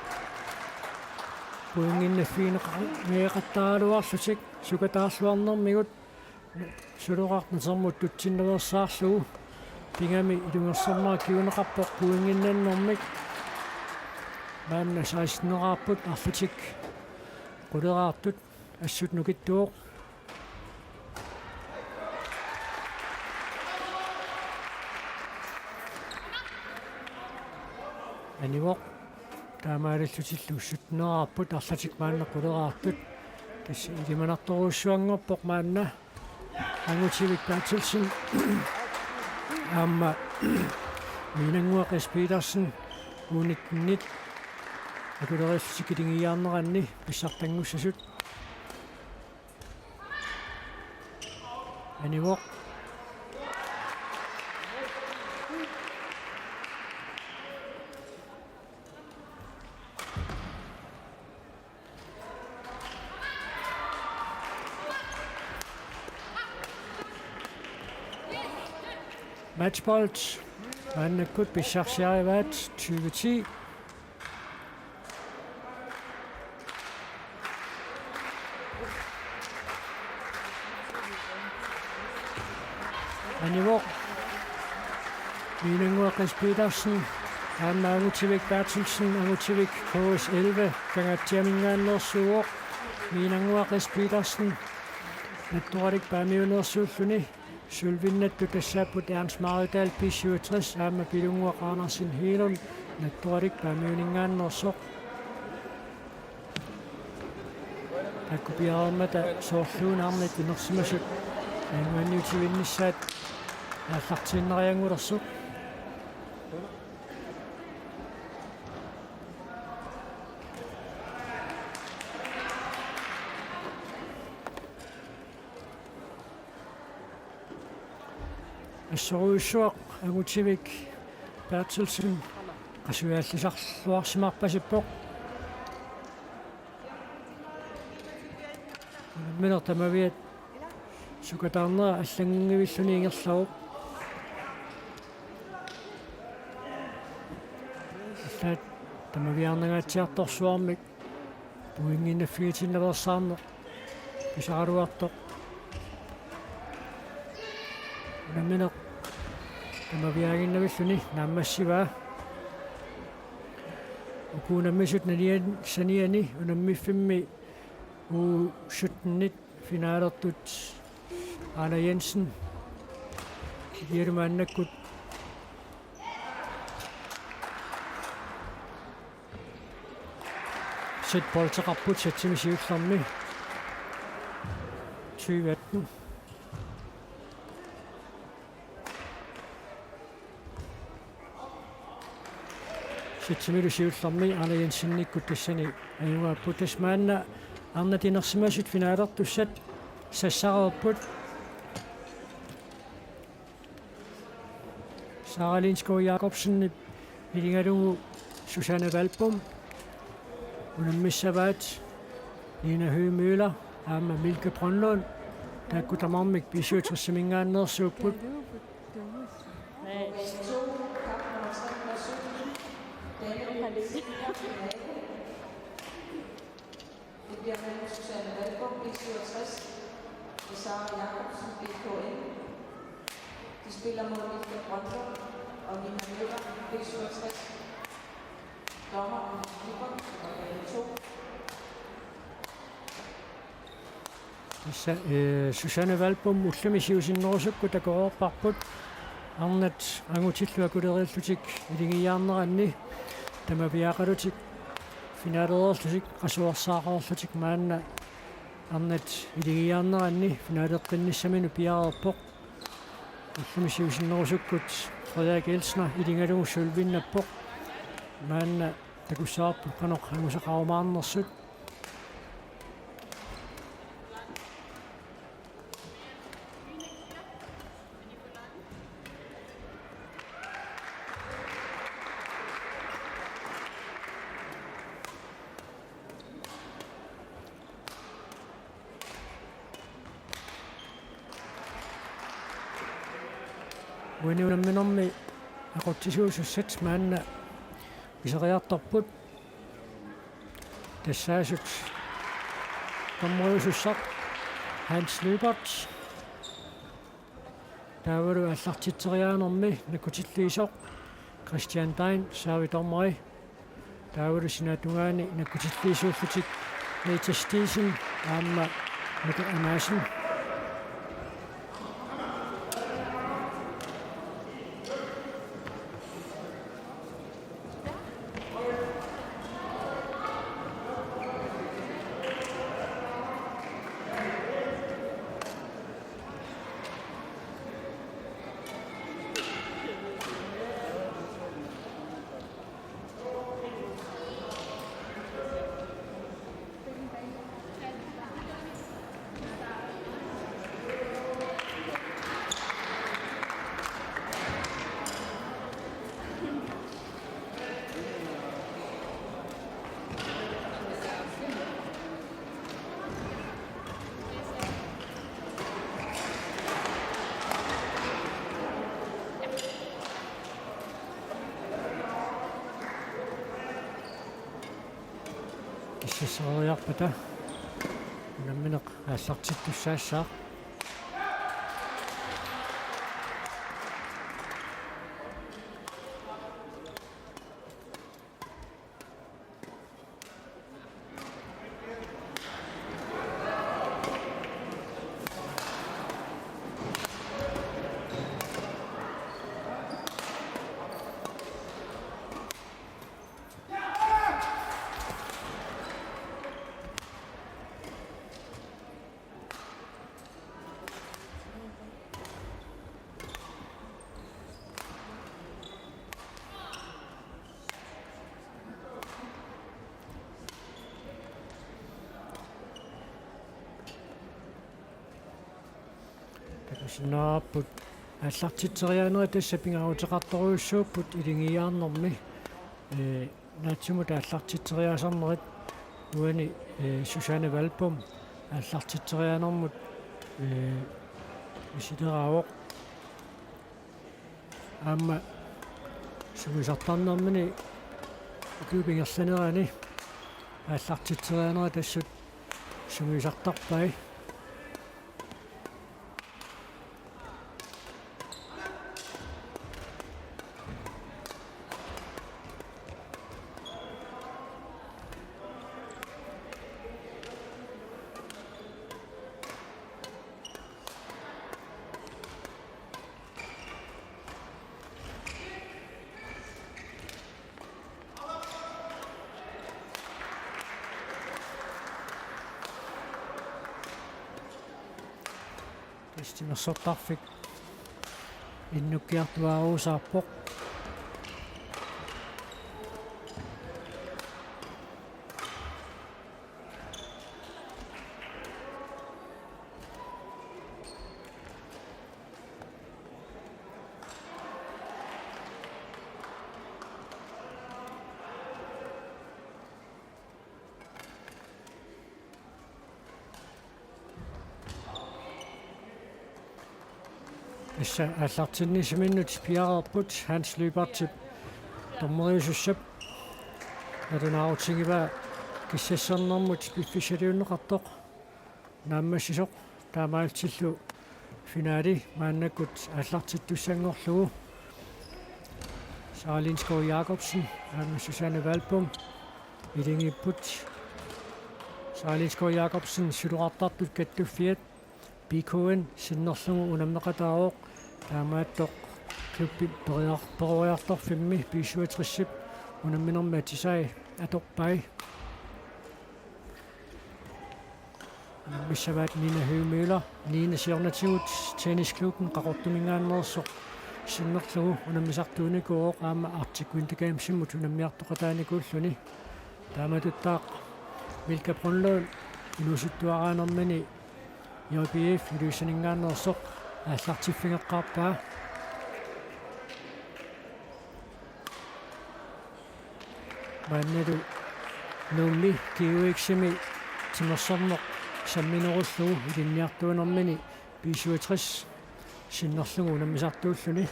Pointinnaffigineqattaraluarlutik sukataarluarnermigut. Suloqaq natermut tutsinnaveersaarlugu pigami ilungersorneq kinguneqarpoq pointinnannermik. Maanna seksteneraapput, arlatik quleraartut, assut nukittuvoq. Anivoq. Taamaalillutillu sytteneraapput, arlatik maanna quleraartut. Tassa ilimanartorujussuanngorpoq maanna. Angutivik Berthelsen aamma Miinannguaq S. Petersen U nittenit akulerissutik ilingiarneranni pissartanngussasut. Anivoq. Matchbold. Maannakkut pissarsiarivaat tyve ti. Anivoq. Miinannguaq S. Petersen. Aamma Angutivik Berthelsen, Angutivik K S elleve, Kangaatsiaminngaanneersuuvoq. Miinannguaq S. Petersen. Nattoralik paamiuneersuulluni. Sølvinnattut tassaapput Ernst Mariedal B syvogtres aamma Pilunnguaq Andersen Hegelund, Nattoralik paamiuninngaanneersoq. Taakku piareermata soorluuna arnat inersimasut ajugaanniutivinnissaat aallartiinnarianngulersoq. Assorujussuaq Angutivik Berthelsen qasujallisarluarsimarpasippoq. Unammineq tamaviaat sukataarnera allanngivilluni ingerlavoq. Allaat tamaviaarnangaatsiartorsuarmik pointinnaffigitinnaveersaarneq pisaraluartoq. Unammineq tamaviaaginnavilluni naammassivaa. Uku unammisut nanian-, saniani unammiffimmi U syttenit finalertut Arne Jensen. Kisianni maannakkut set boldeqarput setsimi siullermi tyve atten. Setsimilu siullermi Arne Jensenikkut tassani ajugaapput. Tassa maanna arnat inersimasut finalertussat sassareerput. Sara Lindskov Jakobsen iligalugu Susanne Valbom. Unammissavaat Nina Høgh Møller aamma Milke Brønlund. Taakku tamarmik B syvogtres-iminngaanneersuupput. Det bliver mellem Susanne Valbom, B syvogtres, og Sara Jakobsen, B K M. De spiller mod Mikael Brøndum og Nina Møller, B syvogtres. Dommer Anders Nyborg, nummer to. Tassa, eh, Susanne Valbom ullumi siusinnerusukkut takoreerparput. Arnat angutillu akulereerlutik iligiiaarneranni, tamaviaaqalutik finaalereerlutik, qasuersaaqareerlutik maanna arnat iligiiaarneranni finaaleqqinnissaminut piareerpoq. Ullumi siusinnerusukkut Frederik Elsner iligalugu sølvinnappoq. Maanna takussavarput qanoq angusaqarumaarnersut. Uani unamminermi aqutsisuusussat maanna pisariartorput. Tassaasut dommeriusussaq Hans Lyberth. Taavalu aallartitseriaanermi nakkutilliisoq Christian Dein, servicedommeri. Taavalu sinaatungaani nakkutilliisuullutik Mette Stiesen aamma Mette Andersen. Kissasseriarpata unammineq aallartittussaassaaq. Takusinnaavarput aallartitseriaanerit tassa pingaaruteqartorujussuupput iligiiaarnermi. Ee, naatsumut aallartitseriaasernerit uani, ee, Susanne Valbom aallartitseriaanermut, ee, misileraavoq. Aamma sungiusartarnermini ukiup ingerlanerani aallartitseriaanerit assut sungiusartarpai. Tassa timersortarfik innukkiartuaarusaarpoq. Tassa aallartinnissaminnut piareerput Hans Lyberthip dommeriusussap. Nalunaarutigivaa kissassarnermut piffissaliunneqartoq naammassisoq, taamaalillutillu finaali maannakkut aallartittussanngorlugu. Sara Lindskov Jacobsen aamma Susanne Valbom iligiipput. Sara Lindskov Jacobsen siloqartartut kattuffiat B K N sinnerlugu unammeqataavoq, taamaattoq klubbi periar-, peroriartorfimmi B syvogtres-ip unamminermi atisai atorpai. Unammissavaat Nina Høegh-Møller, Nina siornatigut tennisklubben Qaqortuminngaanneersoq sinnerlugu unammisartuunikuuvoq aamma Arctic Winter Games-imut unammiartoqataanikuulluni. Taamatuttaaq Milka Brønlund inuusuttuaraanermini J B F Ilulissaninngaanneersoq aallartiffigeqqaarpaa. Maannalu Nuummi GUX-imi timersorneq samminerullugu ilinniartuunermini B syvogtres sinnerlugu unammisartuulluni.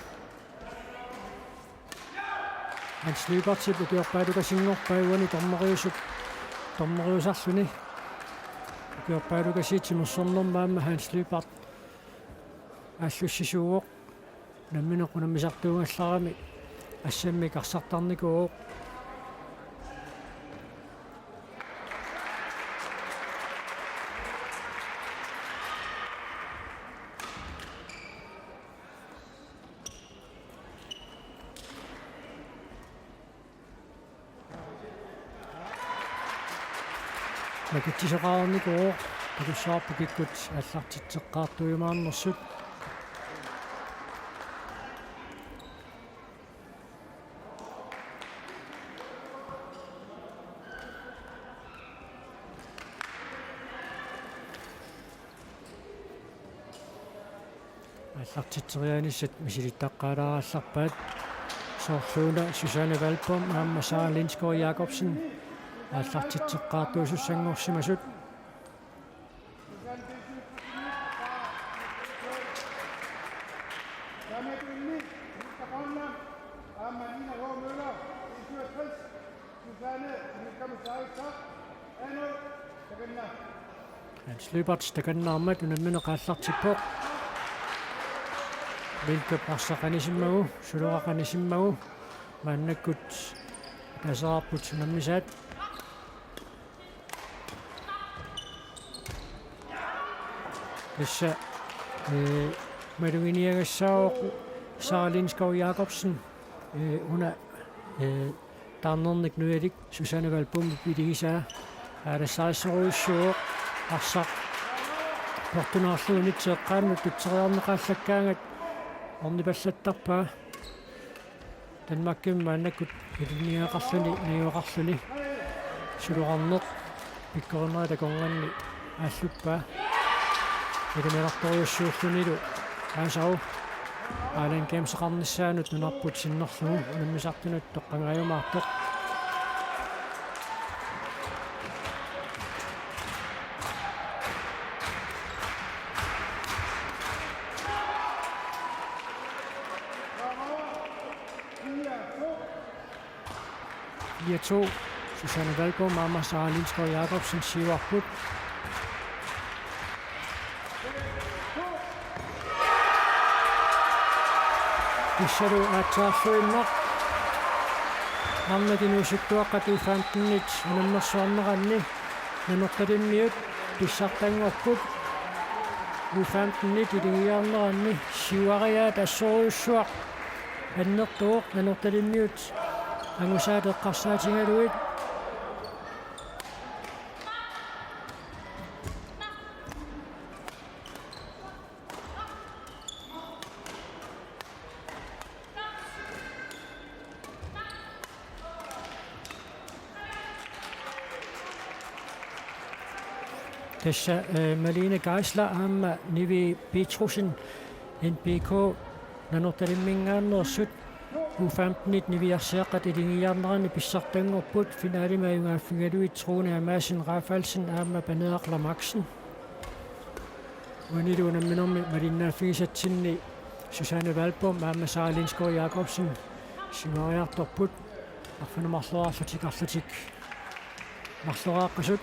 Hans Lyberthip ukiorpaalukasinngorpaa uani dommeriusup, dommeriusarluni. Ukiorpaalukasiit timersornermi aamma Hans Lyberth aallussisuuvoq. Unammineq unammisartuugallarami assammik arsartarnikuuvoq. Makitsisoqarnikuuvoq, takussavarput kikkut aallartitseqqaartuujumaarnersut. Aallartitseriaanissat misilittaqqaalaarallarpaat. Soorluuna Susanne Valbom aamma Sara Lindskov Jacobsen aallartitseqqaartuusussanngorsimasut. Hans Lyberth takannaarmat unammineq aallartippoq. Milkap arsaq anisimmagu, suloqaq anisimmagu, maannakkut ataaseqarput unammisaat. Tassa, ee, maluginiagassaavoq Sara Lindskov Jacobsen, ee, una, ee, taarnernik nujalik Susanne Valbomip iligisaa. Aalassarissorujussuuvoq, arsaq portunaarlugu inissaq eqqaannut tutseriarneqaallakkaangat ornipallattarpaa. Danmarkimi maannakkut ilinniagaqarluni, najugaqarluni suloqarneq pikkorinnerata takornanni aalluppaa. Ilimanartorujussuullunilu Aasau Island Gameseqarnissaanut nunarput sinnerlugu unammisartunut toqqagaajumaartoq. Fire to. Susanne Valbom aamma Sara Lindskov Jacobsen siuarput. Tassalu aatsaarluinnaq arnat inuusuttuaqqat U femten-it unammersuarneranni Nanortalimmiut pissartanngorput. U femten-it iligiiaarneranni siuariaat assorujussuaq annertuvoq, Nanortalimmiut angusaat eqqarsaatigalugit. Tassa, eh, Malene Geisler aamma Nivi Petrussen, N B K, Nanortalimminngaanneersut, U femten-it niviarsiaqqat iligiiaarneranni pissartanngorput, finalimi ajugaaffigalugit Trune Madsen Rafaelsen aamma Paneeraq Lamaksen. Uanilu unamminermi malinnaaffigisatsinni Susanne Valbom aamma Sara Lindskov Jacobsen siuariartorput. Arfineq-marloraarlutik arlatik marloraaqqasut.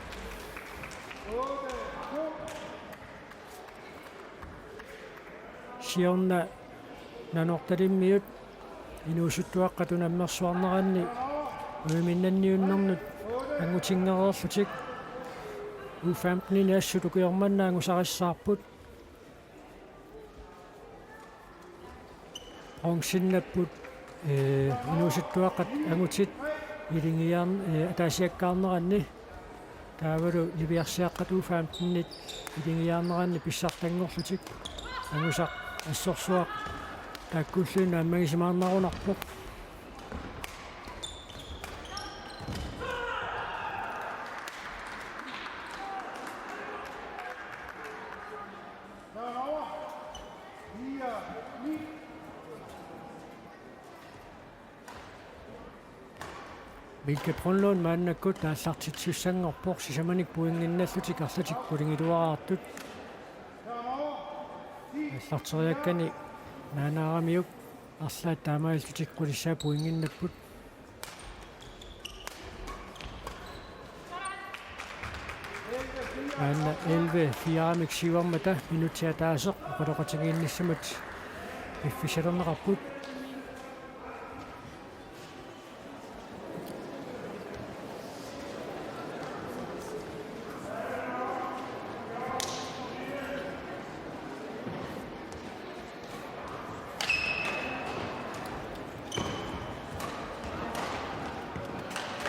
Siorna Nanortalimmiut inuusuttuaqqat unammersuarneranni uiminnanniunnernut angutinngereerlutik U femten-ini assut ukioq manna angusarissaarput. Bronzennapput, ee, inuusuttuaqqat angutit ilingiarn-, ee, ataasiakkaarneranni. Taavalu niviarsiaqqat U femten-it ilingiarneranni pissartanngorlutik. Angusaq assorsuaq taakkuulluinnaq ammagisimaarnarunarpoq. Milke Brønlund maannakkut aallartitsisussanngorpoq, sisamanik pointinnallutik arlatik qulingiluaraartut. Aallarteriakkani Naanaaramiut arlaat taamaalillutik qulissaat pointinnapput. Maanna elleve fire-mik siuarmata minutsit ataaseq oqaloqatigiinnissamut piffissalerneqarput.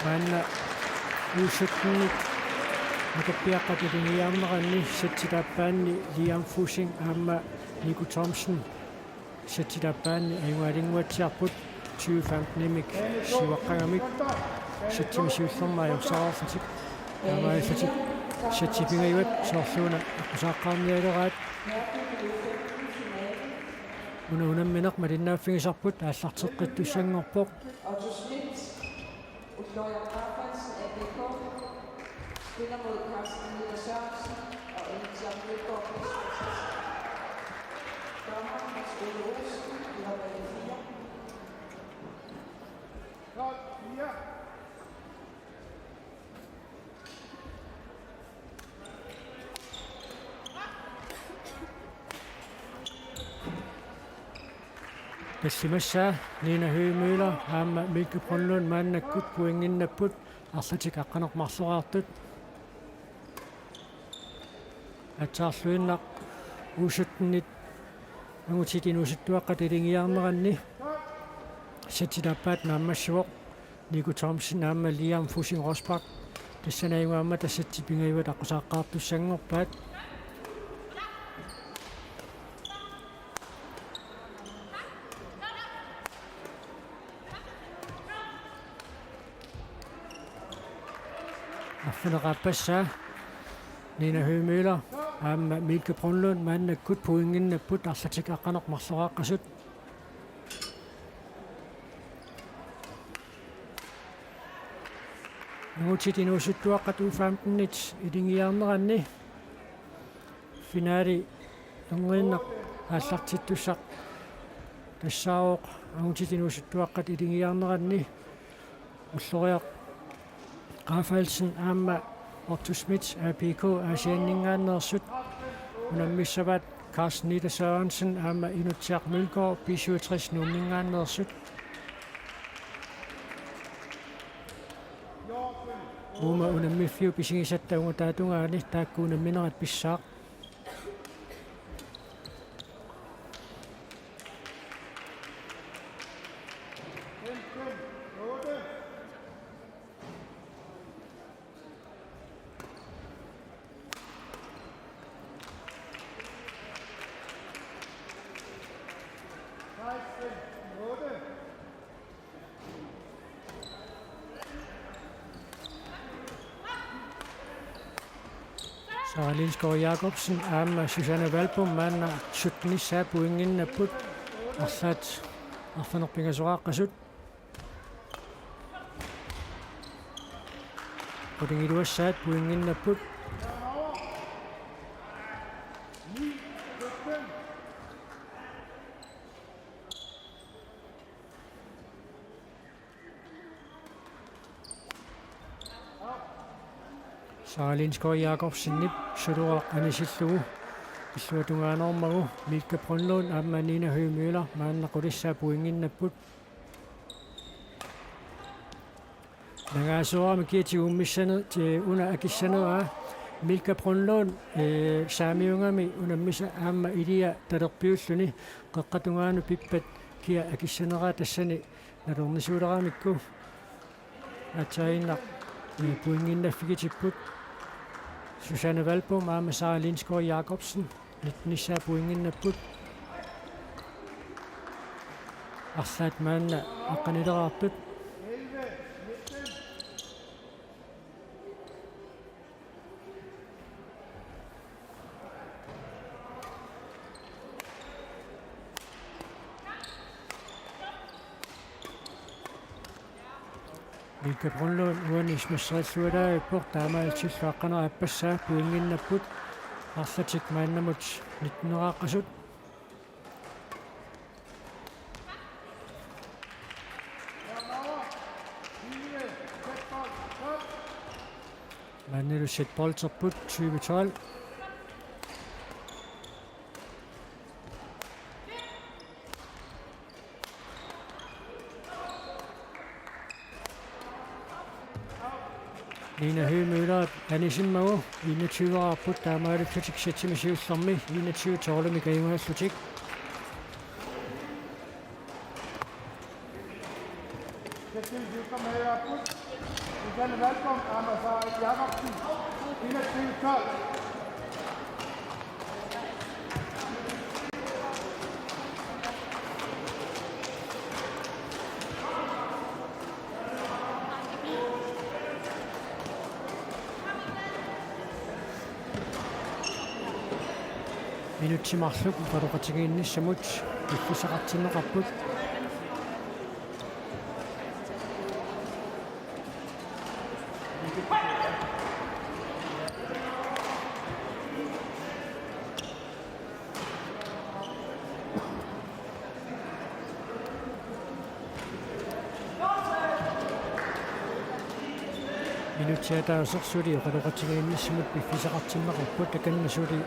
Maanna U sytten-it makappiaqqat ilingiarneranni settit aappaanni Liam Fussing aamma Nico Thomsen settit aappaanni ajugaalinnguatsiarput tyve femten-imik siuaqqagamik. Settimik siullermik ajorsarlutik. Taamaalillutik settit pingajuat soorluuna aqqusaaqqaarnialeraat. Una unammineq malinnaaffigisarput aallarteqqittussanngorpoq. Ullooriaq Rafaelsen, A P K, spiller mod Carsten Møller Sørensen og Emil Jørgen Mølgaard, B syvogtres. Dommer, Hans Ole Olsen, nummer fire. Tallimassaa Nina Høgh Møller aamma Milke Brønlund maannakkut pointinnapput, arlatik aqqaneq-marloraartut. Aatsaarluinnaq U sytten-it angutit inuusuttuaqqat ilingiarneranni settit aappaat naammassivoq. Nico Thomsen aamma Liam Fussing Rosbach tassani ajugaammata settit pingajuat aqqusaaqqaartussanngorpaat. Arfineq-aappassaa Nina Høgh Møller aamma Milke Brønlund maannakkut pointinnapput, arlatik aqqaneq-marloraaqqasut. Angutit inuusuttuaqqat U femten-it ilingiarneranni finaali erniinnaq aallartittussaq tassaavoq angutit inuusuttuaqqat ilingiarneranni Ullooriaq Rafaelsen aamma Otto Schmidt, A P K, Aasianninngaanneersut. Unammissavaat Carsten Nita Sørensen aamma Inutsiaq Mølgaard, B syvogtres, Nuumminngaanneersut. Uuma unammiffiup isigisatta ungutaatungaani taakku unamminerat pissaaq. Sara Lindskov Jacobsen aamma Susanne Valbom maanna syttenissaat pointinnapput, arlaat arfineq-pingasoraaqqasut. Qulingiluassaat pointinnapput. Sara Lindskov Jakobsenip suluaq anisillugu illuatungaanermagu Milka Brønlund aamma Nina Høegh Møller maanna qulissaa pointinnapput. Nangaasoorami kiatigummissaneq ti una akissaneraa Milka Brønlund, eh, saamiungami unammisa aamma ilia talerpiulluni qeqqata tungaanut pippat kia akissaneraa tassani nalornisuuleramikku. Aatsaannaq, eh, pointinnaffigitsipput. Susanne Valbom aamma Sara Lindskov Jakobsen. Nittenissaa pointinnapput. Arlaat maanna aqqanileraarput. Milka Brønlund uani smasserillualaarpoq, taamaalilluaqqanera aappassaa pointinnapput. Arlatik maannamut nitteneraqqasut. Maannalu setbolderput tyve tolv. Nina Høegh Møller anisimmagu enogtyve-raarput, taamaalillutik sætimi siullermi enogtyve tolvimik ajugaallutik. Sætimi siullermi ajugaapput. Susanne Valbom aamma Sara Jakobsen. Enogtyve tolv. Minutsit marluk oqaloqatigiinnissamut piffissaqartinneqarput. Minutsit ataaseq suli oqaloqatigiinnissamut piffissaqartinneqarput, takanna suli,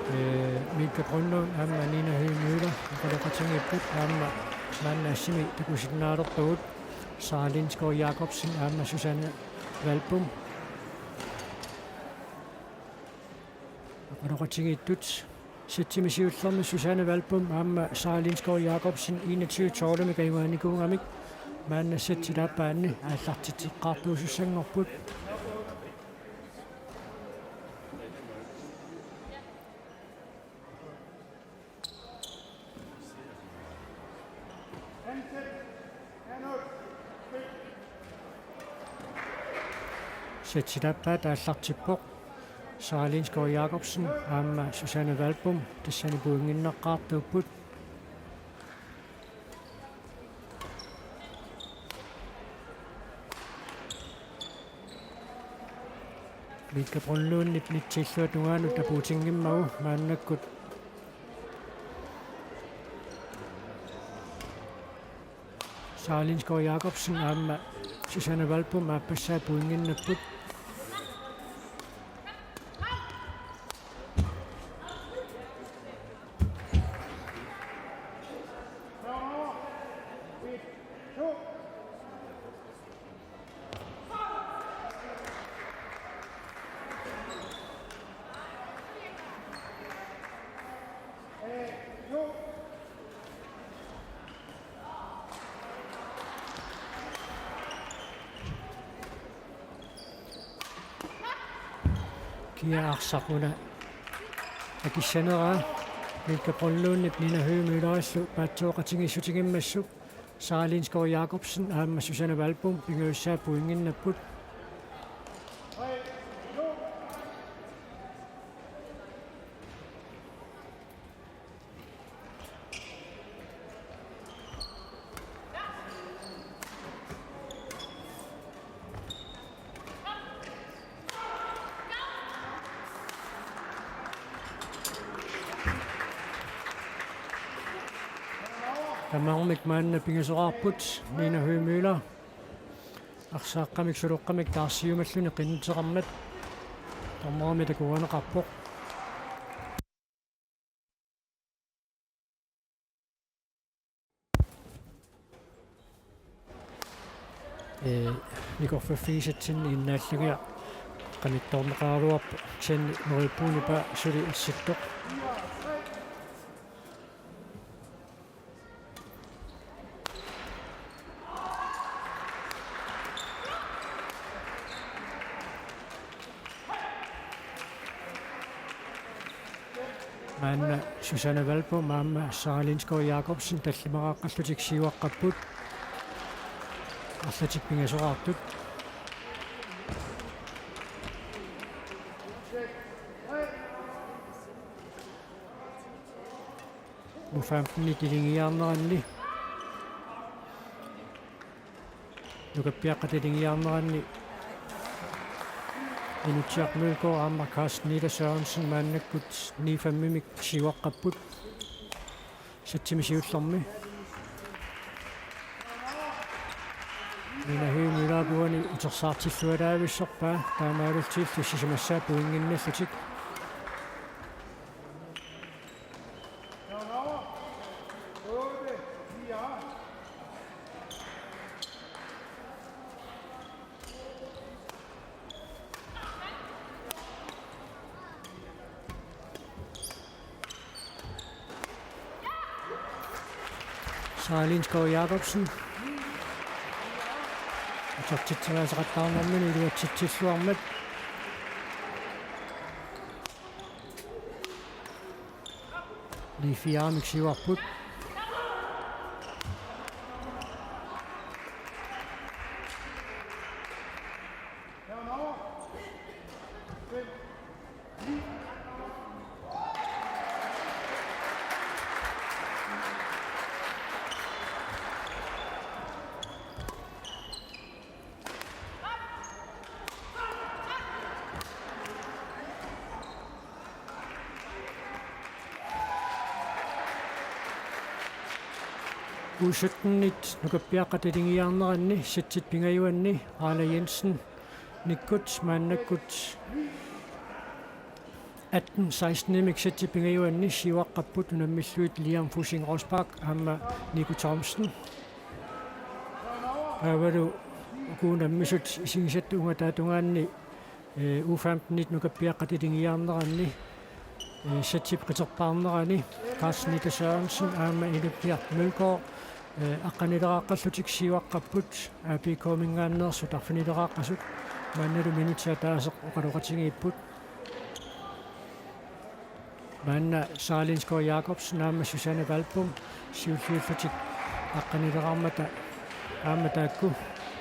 eh, Milka Brønlund aamma Nina Høegh Møller oqaloqatigiipput, aamma maanna assimi takusinnaalerpagut Sara Lindskov Jakobsen aamma Susanne Valbom. Oqaloqatigiittut. Sætimi siullermi Susanne Valbom aamma Sara Lindskov Jakobsen enogtyve tolvimik ajugaanikuugamik maanna sætsit aappaanni aallartitseqqaartuusussanngorput. Sætsit aappaat aallartippoq. Sara Lindskov Jakobsen aamma Susanne Valbom tassani pointinnaqqaartuupput. Milka Brønlundip nitsiilluatungaanut tapuutinngimmagu maannakkut Sara Lindskov Jakobsen aamma Susanne Valbom aappassaa pointinnapput. Kia arsaq una akissaneraa Milka Brønlundip Nina Høegh Møllerillu paatsooqatigiissutigimmassuk. Sara Lindskov Jakobsen aamma Susanne Valbom pingajussaat pointinnapput. Tamarmik maanna pingasoraarput, Nina Høegh Møller. Arsaaqqamik suloqqamik taarsiumalluni qinnuteqarmat. Dommerimik takugineqarpoq. Ee, nikorfaffigisatsinni innaallagiaq qanittoorneqaraluarpoq, Chen Møgelbunip suli issittoq. Maanna Susanne Valbom aamma Sara Lindskov Jacobsen tallimaqaqqallutik siuaqqapput. Arlatik pingasoraartut. U femten-ip tiliniarneranni. Nukappiaqqap tiliniarneranni Inutsiaq Mølgaard aamma Carsten Ida Sørensen maannakkut ni fem-imik siuaqqapput. Sætimi siullermi. Nina Høegh Møllerip uani utersaartillualaavissorpaa, taamaalillutillu sisamassaat pointinnallutik. Sara Lindskov Jacobsen. Utertitseriaaseqattaarnermini iluatsitsilluarmat. Ni fire-mik siuarput. U sytten-it nukappiaqqap tiliniarneranni sætsit pingajuanni Aala Jensen nikkut maannakkut atten seksten-imik sætsit pingajuanni siuaqqapput unammillugit Liam Fussing Rosbach aamma Nico Thomsen. Taavalu uku unammisut isigisatta ungataata tungaanni, ee, U femten-it nukappiaqqap tiliniarneranni, ee, sætsip qiterpaarnerani Carsten Ida Sørensen aamma Inutsiaq Mølgaard, ee, aqqanileraqqallutik siuaqqapput, A B K-minngaanneersut arfinileraqqasut, maannalu minutsit ataaseq oqaloqatigiipput. Maanna Sara Lindskov Jacobsen aamma Susanne Valbom siulliullutik aqqanileraarmata aamma taakku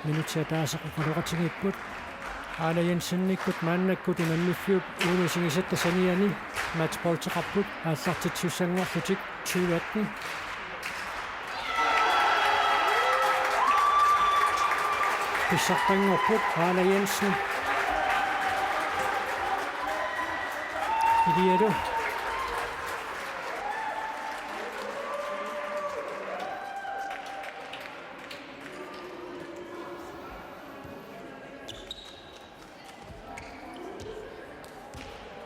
minutsit ataaseq oqaloqatigiipput. Aala Jensenikkut maannakkut unammiffiup uunga isigisatta saniani matchbolteqarput aallartitsisussanngorlutik tyve atten. Pissartanngorput Aala Jensen. Ilialu.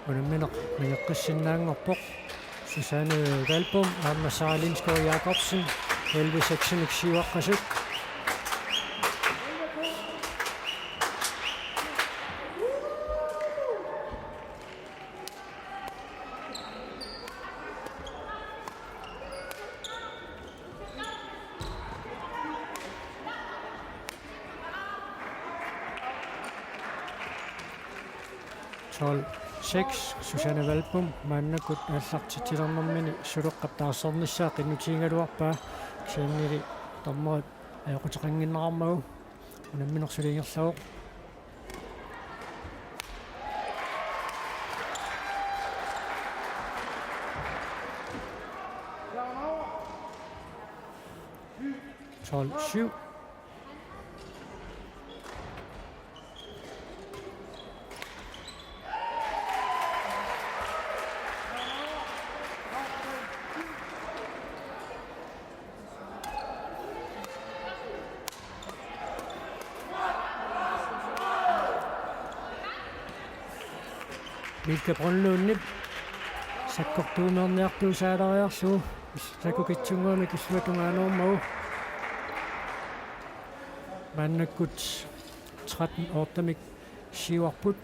Unammineq nangeqqissinnaanngorpoq. Susanne Valbom aamma Sara Lindskov Jacobsen elleve seks-imik siuaqqasut. Tolv seks, Susanne Valbom maannakkut aallartitsilernermini suleqqap taarsernissaa qinnutigigaluarpaa, kisiannili dommerit ajoquteqannginnerarmagu unammineq suli ingerlavoq. Tolv syv. Milka Brønlundip sakkortuummeerniartuusaaleriarsuuvoq, sakukitsunnguamik illuatungaanuummagu. Maannakkut tretten ottemik siuarput.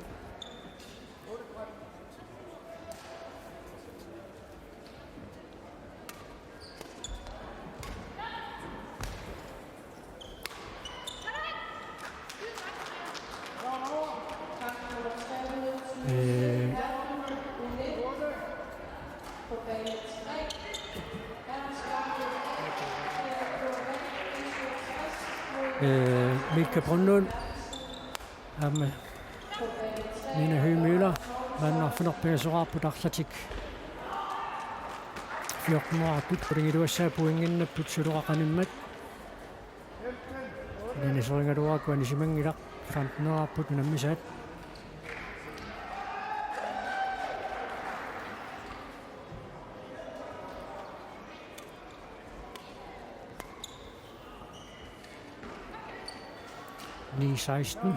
Øh, øh, Milka Brønlund. Aamma Nina Høgh Møller, maanna arfineq-pingasoraarput arlatik fjorteneraattut, qulingiluassaat pointinnapput suluqaqanimmat. Nina sorigaluarakku anisimanngilaq, femteneraapput unammisaat. Ni seksten.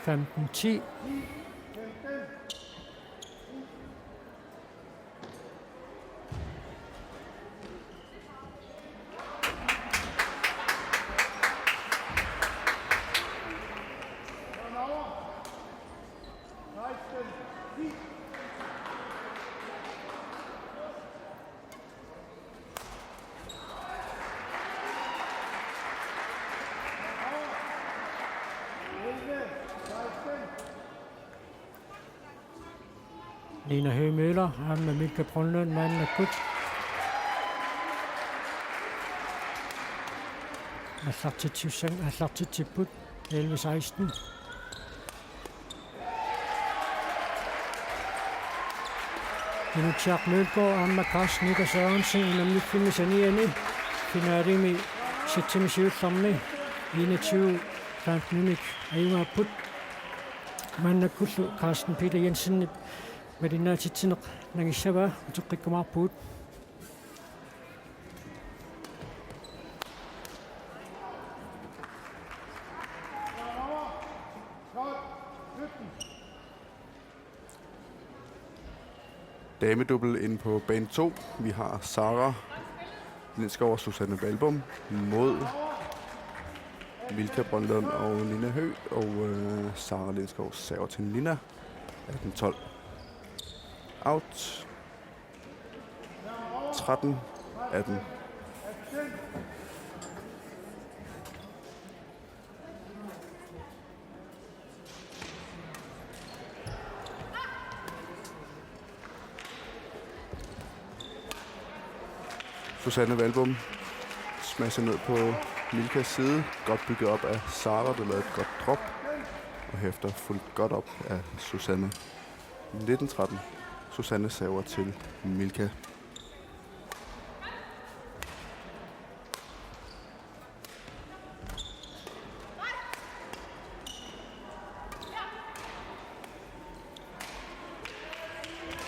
Femten ti. Nina Høgh Møller, aamma Milka Brønlund maannakkut. Aallartitsissang-, aallartitsipput, elleve seksten. Inutsiaq Mølgaard aamma Carsten Ida Sørensen unammiffinni saniani finalimi sætimi siullermi enogtyve femtenik ajugaapput. Maannakkullu Carsten Peter Jensenip malinnaatitsineq nangissavaa uteqqikkumaarpugut. Damedouble inde på bane to. Vi har Sara Lindskov og Susanne Valbom mod Milka Brønlund og Nina Høgh, og, øh, Sara Lindskov server til Nina. Atten tolv. Out. Tretten atten. Susanne Valbom smasher ned på Milkas side. Godt bygget op af Sara, der lavede et godt drop. Og herefter fulgt godt op af Susanne. Nitten tretten. Susanne server til Milka.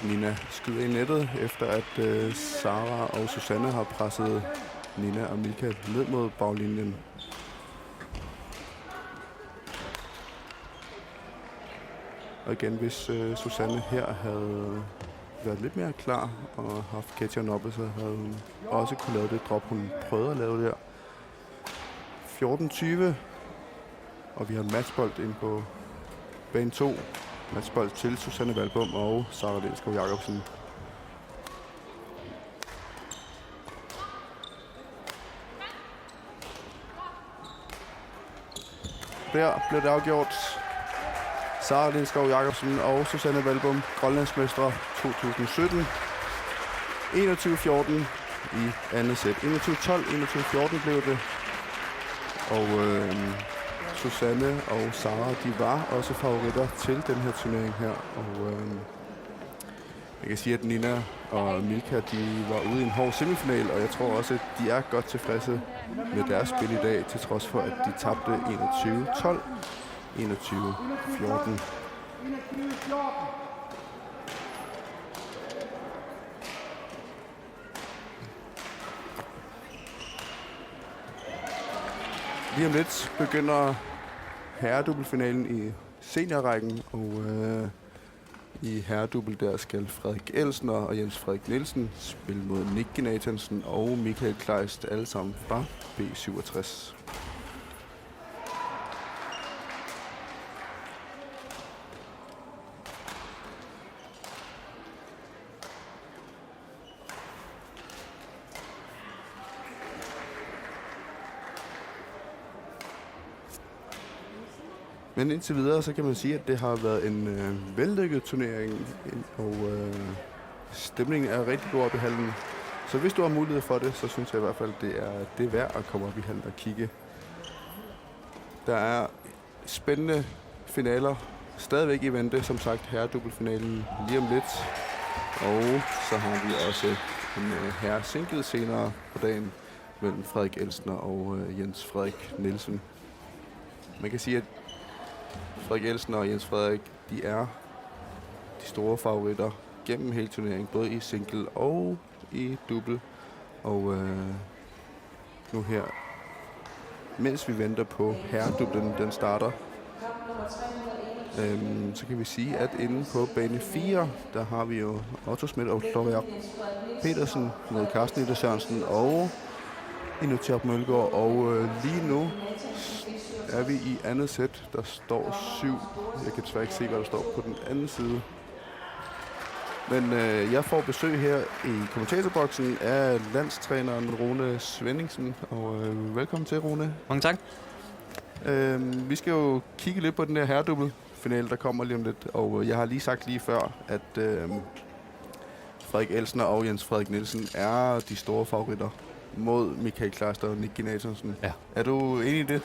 Nina skyder i nettet, efter at, øh, Sara og Susanne har presset Nina og Milka ned mod baglinjen. Og igen, hvis, øh, Susanne her havde været lidt mere klar og haft catcheren oppe, så havde hun også kunne lave det drop, hun prøvede at lave der. Fjorten tyve, og vi har en matchbold inde på bane to. Matchbold til Susanne Valbom og Sara Lindskov Jacobsen. Der blev det afgjort. Sara Lindskov Jacobsen og Susanne Valbom, grønlandsmestre to tusind sytten. Enogtyve fjorten i andet sæt. Enogtyve tolv, enogtyve fjorten blev det. Og, øh, Susanne og Sara, de var også favoritter til den her turnering her. Og, øh, jeg kan sige, at Nina og Milka, de var ude i en hård semifinal, og jeg tror også, at de er godt tilfredse med deres spil i dag, til trods for, at de tabte enogtyve tolv. enogtyve fjorten. Lige om lidt begynder herredobbeltfinalen i seniorrækken, og øh, i herredobbelt der skal Frederik Elsner og Jens Frederik Nielsen spille mod Nicky Nathansen og Michael Kleist, alle sammen fra B syvogtres. Men indtil videre, så kan man sige, at det har været en øh, vellykket turnering, og øh, stemningen er rigtig god oppe i hallen. Så hvis du har mulighed for det, så synes jeg i hvert fald, det er det er værd at komme op i hallen og kigge. Der er spændende finaler stadigvæk i vente. Som sagt, herredobbeltfinalen lige om lidt. Og så har vi også en øh, herre single senere på dagen mellem Frederik Elsner og øh, Jens Frederik Nielsen. Man kan sige, at Frederik Elsner og Jens Frederik, de er de store favoritter gennem hele turneringen, både i single og i double. Og øh, nu her, mens vi venter på herredublen, den starter, øhm, så kan vi sige, at inde på bane fire, der har vi jo Otto Schmidt og Florian Petersen med Carsten Ida Sørensen, og Inutjap Mølgaard, og øh, lige nu er vi i andet sæt. Der står syv. Jeg kan desværre ikke se, hvad der står på den anden side. Men øh, jeg får besøg her i kommentatorboksen af landstræneren Rune Svendingsen, og øh, velkommen til, Rune. Mange tak. Øhm, vi skal jo kigge lidt på den her herredobbeltfinale, der kommer lige om lidt, og øh, jeg har lige sagt lige før, at øh, Frederik Elsner og Jens Frederik Nielsen er de store favoritter mod Michael Kleister og Nicky Nathansen. Ja. Er du enig i det?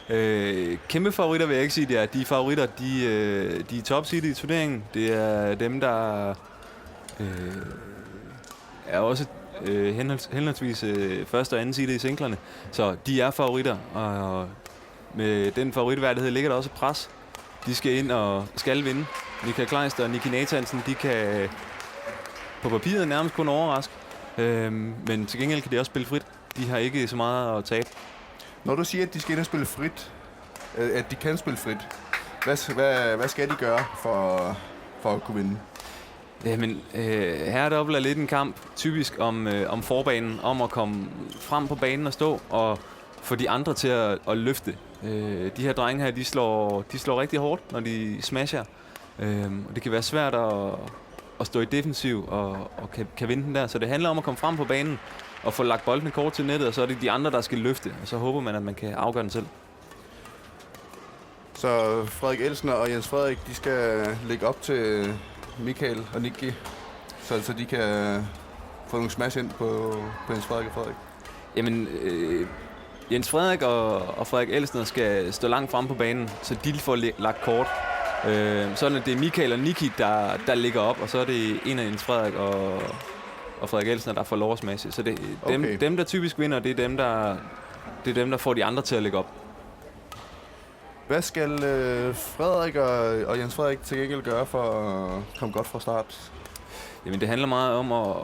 Øh, kæmpe favoritter vil jeg ikke sige, det er. De er favoritter, de, øh, de er topseedet i turneringen. Det er dem, der øh, er også øh, henholds, henholdsvis øh, første og anden seedet i singlerne. Så de er favoritter, og med den favoritværdighed ligger der også et pres. De skal ind og skal vinde. Michael Kleister og Nicky Nathansen, de kan på papiret nærmest kun overraske. Øhm, men til gengæld kan de også spille frit. De har ikke så meget at tabe. Når du siger, at de skal ind og spille frit, øh, at de kan spille frit, hvad, hvad, hvad skal de gøre for, for at kunne vinde? Jamen, øh, herredobbelt er lidt en kamp, typisk om, øh, om forbanen, om at komme frem på banen og stå, og få de andre til at, at løfte. Øh, de her drenge her, de slår, de slår rigtig hårdt, når de smasher. Øhm, og det kan være svært at, at stå i defensiv og, og kan, kan vinde den der. Så det handler om at komme frem på banen og få lagt boldene kort til nettet, og så er det de andre, der skal løfte, og så håber man, at man kan afgøre den selv. Så Frederik Elsner og Jens Frederik, de skal lægge op til Michael og Nicky, så, så de kan få nogle smash ind på, på Jens Frederik og Frederik. Jamen, øh, Jens Frederik og, og Frederik Elsner skal stå langt frem på banen, så de får le- lagt kort. Øh, sådan at det er Michael og Nicky, der, der ligger op, og så er det en af Jens Frederik og, og Frederik Elsner, der får lov at smashe. Så det, dem, Okay. dem, der typisk vinder, det er dem, der, det er dem, der får de andre til at lægge op. Hvad skal øh, Frederik og, og Jens Frederik til gengæld gøre for at komme godt fra start? Jamen, det handler meget om at,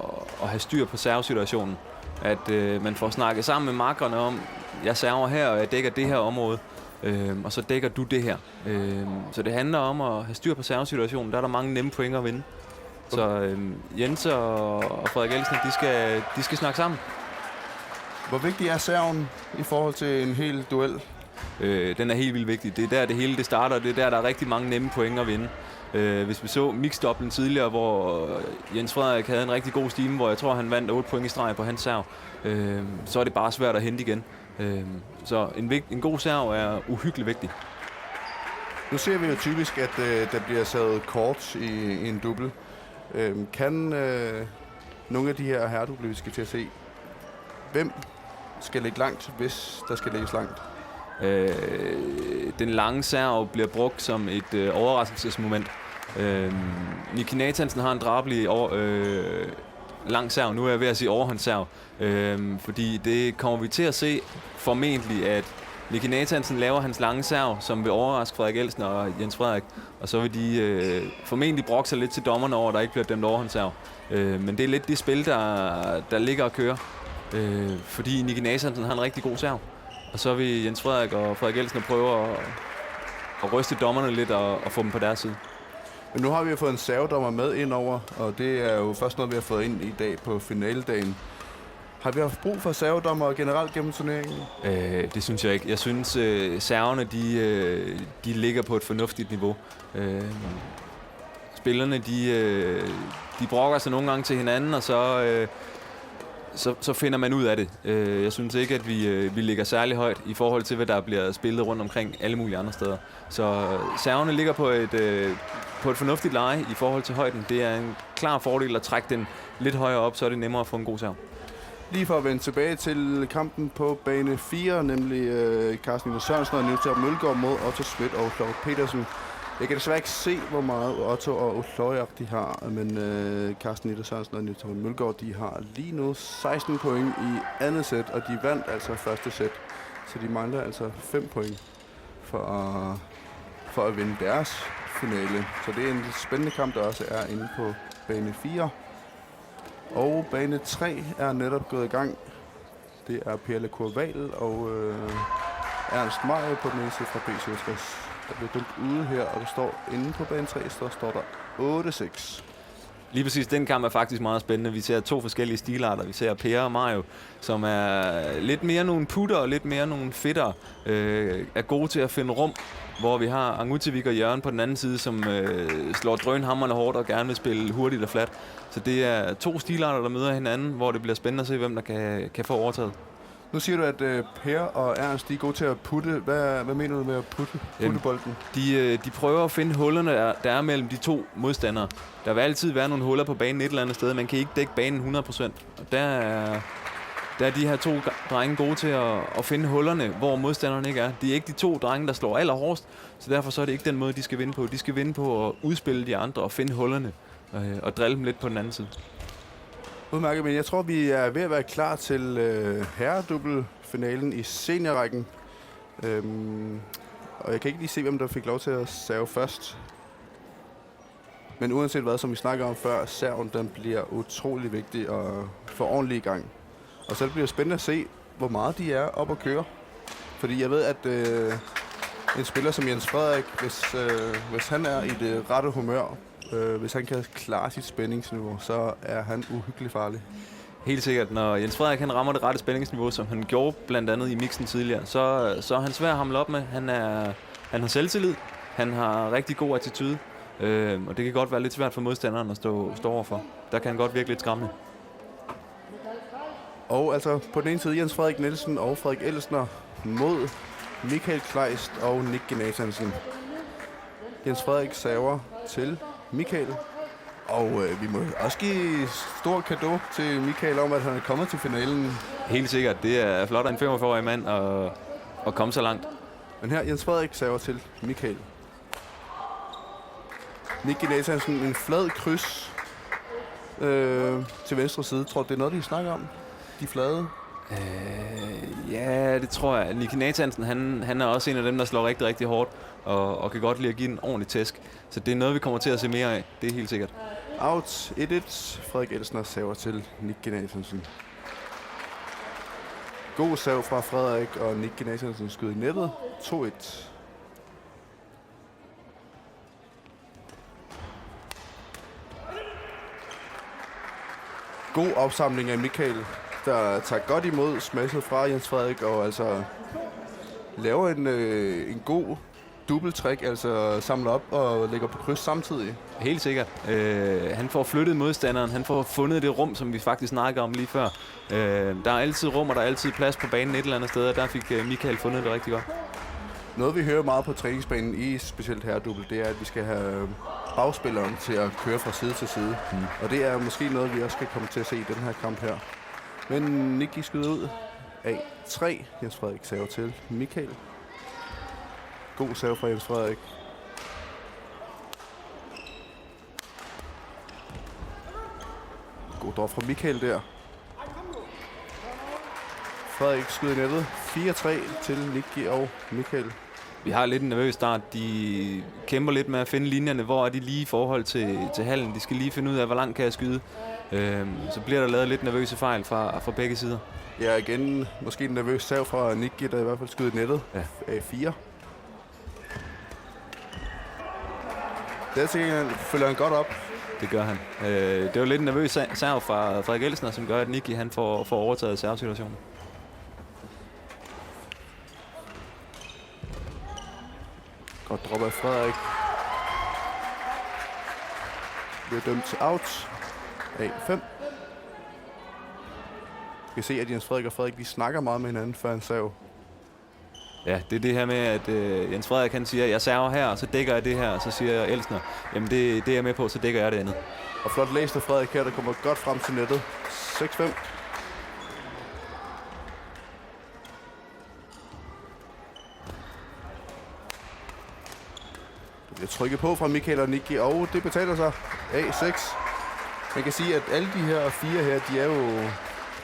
at have styr på servesituationen. At øh, man får snakket sammen med makkerne om, jeg server her, og jeg dækker det her område, øh, og så dækker du det her. Øh, så det handler om at have styr på servesituationen. Der er der mange nemme pointer at vinde. Så øh, Jens og, og Frederik Elsen, de skal, de skal snakke sammen. Hvor vigtig er serven i forhold til en hel duel? Øh, den er helt vildt vigtig. Det er der, det hele det starter, og det er der, der er rigtig mange nemme pointer at vinde. Øh, hvis vi så mixed doublen tidligere, hvor Jens Frederik havde en rigtig god stime, hvor jeg tror, han vandt otte point i streg på hans serv, øh, så er det bare svært at hente igen. Øh, så en, vigt, en god serv er uhyggelig vigtig. Nu ser vi jo typisk, at øh, der bliver servet kort i, i en double. Øh, kan øh, nogle af de her herredouble, vi skal til at se, hvem skal ligge langt, hvis der skal lægges langt? Øh, den lange serv bliver brugt som et øh, overraskelsesmoment. Øh, Nicky Nathansen har en drabelig over, øh, lang serv. Nu er jeg ved at sige overhåndsserv. Øh, fordi det kommer vi til at se formentlig, at Nicky Nathansen laver hans lange serv, som vil overraske Frederik Elsen og Jens Frederik. Og så vil de øh, formentlig brokke sig lidt til dommerne over, at der ikke bliver dømt overhåndsserv. Øh, men det er lidt det spil, der, der ligger og kører. Øh, fordi Nicky Nathansen har en rigtig god serv. Og så vil Jens Frederik og Frederik Elsen prøve at, at ryste dommerne lidt og, og få dem på deres side. Men nu har vi jo fået en servedommer med ind over, og det er jo først noget, vi har fået ind i dag på finaledagen. Har vi haft brug for servedommer generelt gennem turneringen? Øh, det synes jeg ikke. Jeg synes, øh, serverne de, øh, de ligger på et fornuftigt niveau. Øh, spillerne de, øh, de brokker sig nogle gange til hinanden, og så, øh, så, så finder man ud af det. Øh, jeg synes ikke, at vi, øh, vi ligger særlig højt i forhold til, hvad der bliver spillet rundt omkring alle mulige andre steder. Så øh, serverne ligger på et, øh, på et fornuftigt leje i forhold til højden. Det er en klar fordel at trække den lidt højere op, så er det nemmere at få en god serv. Lige for at vende tilbage til kampen på bane fire, nemlig øh, Carsten Ida Sørensen og Niels Jakob Mølgaard mod Otto Schmidt og Florian Petersen. Jeg kan desværre ikke se, hvor meget Otto og Florian de har, men øh, Carsten Ida Sørensen og Niels Jakob Mølgaard, de har lige nu seksten point i andet sæt, og de vandt altså første sæt, så de mangler altså fem point for at, for at vinde deres finale. Så det er en spændende kamp, der også er inde på bane fire. Og bane tre er netop gået i gang. Det er Per Lecour Vahl og øh, Ernst Meyer på den ene side fra B syvogtres, der bliver dømt ude her, og der står inde på bane tre, så står der otte seks. Lige præcis den kamp er faktisk meget spændende. Vi ser to forskellige stilarter. Vi ser Per og Mario, som er lidt mere nogle putter og lidt mere nogle fitter, øh, er gode til at finde rum, hvor vi har Angutivik og Jørgen på den anden side, som øh, slår drønhamrende hårdt og gerne vil spille hurtigt og flat. Så det er to stilarter, der møder hinanden, hvor det bliver spændende at se, hvem der kan, kan få overtaget. Nu siger du, at øh, Per og Ernst, de er gode til at putte. Hvad, hvad mener du med at putte, Jamen, putte bolden? De, øh, de prøver at finde hullerne, der, der er mellem de to modstandere. Der vil altid være nogle huller på banen et eller andet sted. Man kan ikke dække banen hundrede procent. Og der er, der er de her to ga- drenge gode til at, at finde hullerne, hvor modstanderen ikke er. De er ikke de to drenge, der slår allerhårdest, så derfor så er det ikke den måde, de skal vinde på. De skal vinde på at udspille de andre og finde hullerne øh, og drille dem lidt på den anden side. Udmærket, men jeg tror, vi er ved at være klar til øh, herredubbelfinalen i seniorrækken. Øhm, og jeg kan ikke lige se, hvem der fik lov til at serve først. Men uanset hvad, som vi snakker om før, serven, den bliver utrolig vigtig at få ordentligt i gang. Og så bliver det spændende at se, hvor meget de er op at køre. Fordi jeg ved, at øh, en spiller som Jens Frederik, hvis, øh, hvis han er i det rette humør, øh, hvis han kan klare sit spændingsniveau, så er han uhyggelig farlig. Helt sikkert. Når Jens Frederik han rammer det rette spændingsniveau, som han gjorde blandt andet i mixen tidligere, så, så er han svær at hamle op med. Han, er, han har selvtillid, han har rigtig god attitude, øh, og det kan godt være lidt svært for modstanderen at stå, stå overfor. Der kan han godt virke lidt skræmmende. Og altså på den ene side Jens Frederik Nielsen og Frederik Elsner mod Michael Kleist og Nick Nathansen. Jens Frederik server til Michael. Og øh, vi må også give stor cadeau til Michael om, at han er kommet til finalen. Helt sikkert. Det er flot af en femogfyrre-årig mand at, at komme så langt. Men her Jens Frederik server til Michael. Nick Nathansen, en flad kryds øh, til venstre side. Tror du, det er noget, de snakker om? De flade? Øh, ja, det tror jeg. Nicky Nathansen, han, han er også en af dem, der slår rigtig, rigtig hårdt, og, og kan godt lide at give en ordentlig tæsk. Så det er noget, vi kommer til at se mere af. Det er helt sikkert. Out et et. Frederik Elsner server til Nick Nathansen. God serv fra Frederik, og Nick Nathansen skyder i nettet. To et. God opsamling af Michael, der tager godt imod smashet fra Jens Frederik, og altså laver en, øh, en god dobbelttræk, altså samler op og lægger på kryds samtidig. Helt sikkert. Øh, han får flyttet modstanderen, han får fundet det rum, som vi faktisk snakkede om lige før. Øh, der er altid rum, og der er altid plads på banen et eller andet sted, og der fik øh, Michael fundet det rigtig godt. Noget, vi hører meget på træningsbanen i specielt herredubbel, det er, at vi skal have bagspilleren til at køre fra side til side. Mm. Og det er måske noget, vi også skal komme til at se i den her kamp her. Men Nicky skyder ud. A tre. Jens Frederik server til Michael. God serve fra Jens Frederik. God drop fra Michael der. Frederik skyder i nettet. Fire tre til Nikki og Michael. Vi har lidt en nervøs start. De kæmper lidt med at finde linjerne. Hvor er de lige i forhold til, til hallen? De skal lige finde ud af, hvor langt kan jeg skyde. Øhm, så bliver der lavet lidt nervøse fejl fra, fra begge sider. Ja, igen måske en nervøs serv fra Nikki, der i hvert fald skyder i nettet. Ja. A fire. Det er til gengæld, følger han godt op. Det gør han. Øh, det var lidt en nervøs sa- serv fra Frederik Elsner, som gør, at Nikki han får, får overtaget servesituationen. Godt drop af Frederik. Bliver dømt out. A fem. Vi kan se, at Jens Frederik og Frederik, de snakker meget med hinanden før en serv. Ja, det er det her med, at øh, Jens Frederik han siger, jeg server her, og så dækker jeg det her, og så siger Elsner, jamen det, det er jeg med på, så dækker jeg det andet. Og flot læst af Frederik her, der kommer godt frem til nettet. Seks fem. Der bliver trykket på fra Michael og Nikki, og det betaler sig. A seks. Man kan sige, at alle de her fire her, de er jo,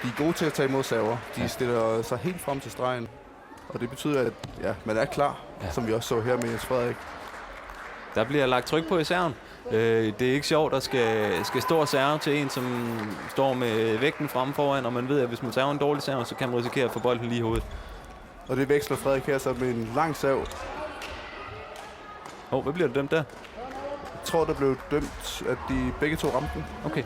de er gode til at tage imod server. De Ja. stiller sig helt frem til stregen. Og det betyder, at ja, man er klar, Ja. som vi også så her med Jens Frederik. Der bliver lagt tryk på i serven. Øh, det er ikke sjovt at skal, skal stå og serve til en, som står med vægten fremme foran, og man ved, at hvis man server en dårlig serve, så kan man risikere at få bolden lige i hovedet. Og det veksler Frederik her så med en lang serv. Hov, hvad bliver det dømt der? Jeg tror, der blev dømt, at de begge to ramte den. Okay.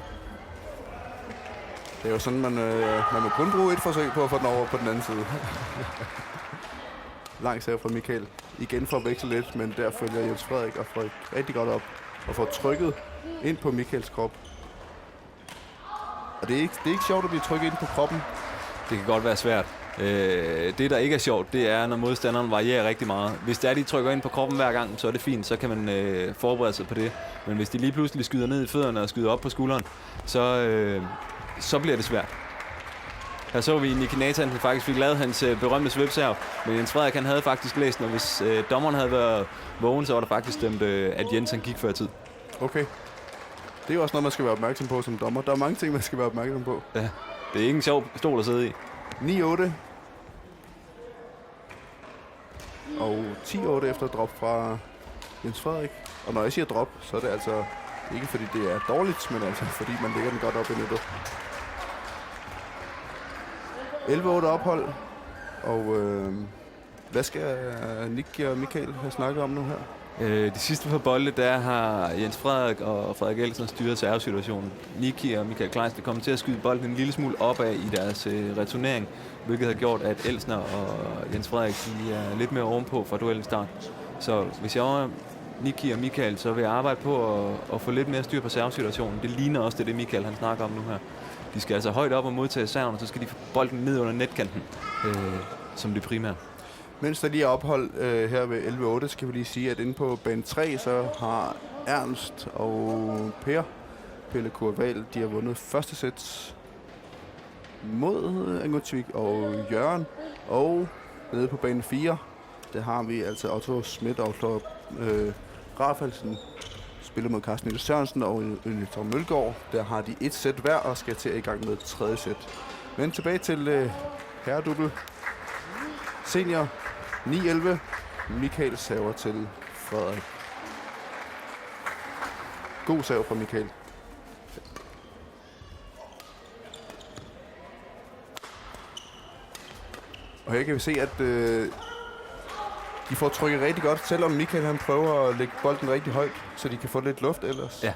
Det er jo sådan, man, øh, man må kun bruge et forsøg på at få den over på den anden side. Lang serv fra Michael. Igen for at veksle lidt, men der følger Jens Frederik og Frederik rigtig godt op og får trykket ind på Michaels krop. Og det er ikke, det er ikke sjovt at blive trykket ind på kroppen. Det kan godt være svært. Øh, det, der ikke er sjovt, det er, når modstanderen varierer rigtig meget. Hvis det er, de trykker ind på kroppen hver gang, så er det fint. Så kan man øh, forberede sig på det. Men hvis de lige pludselig skyder ned i fødderne og skyder op på skulderen, så, øh, så bliver det svært. Her så vi, Nicky Nathansen faktisk fik lavet hans øh, berømte svipserv, men Jens Frederik han havde faktisk læst, og hvis øh, dommeren havde været vågen, så var der faktisk dømt, øh, at Jens han gik før tid. Okay. Det er jo også noget, man skal være opmærksom på som dommer. Der er mange ting, man skal være opmærksom på. Ja, det er ikke en sjov stol at sidde i. Ni otte. Og ti otte efter drop fra Jens Frederik. Og når jeg siger drop, så er det altså ikke, fordi det er dårligt, men altså fordi man lægger den godt op i nettet. Elleve otte ophold. Og øh, hvad skal Nicky og Michael have snakket om nu her? Øh, de sidste par bolde, der har Jens Frederik og Frederik Elsen styret servesituationen. Nicky og Michael Kleist vil komme til at skyde bolden en lille smule opad i deres øh, returnering, hvilket har gjort, at Elsner og Jens Frederik de er lidt mere ovenpå fra duellens start. Så hvis jeg var Nicky og Michael, så vil jeg arbejde på at, at få lidt mere styr på servesituationen. Det ligner også det, det Michael han snakker om nu her. De skal altså højt op og modtage serven, og så skal de få bolden ned under netkanten, øh, som det primære. Mens der lige er ophold øh, her ved elleve otte, skal vi lige sige, at inde på bane tre, så har Ernst og Per, Pelle Kurval, de har vundet første sæt mod Angutvik og Jørgen. Og nede på bane fire, der har vi altså Otto Schmidt og Thor øh, Rafaelsen spiller mod Carsten Niels Sørensen og Ønita Mølgaard. Der har de et sæt hver og skal til at i gang med tredje sæt. Men tilbage til øh, herredubbel. Senior ni elleve. Michael server til Frederik. God serv fra Michael. Og her kan vi se, at øh, de får trykket rigtig godt, selvom Michael han prøver at lægge bolden rigtig højt, så de kan få lidt luft ellers. Ja.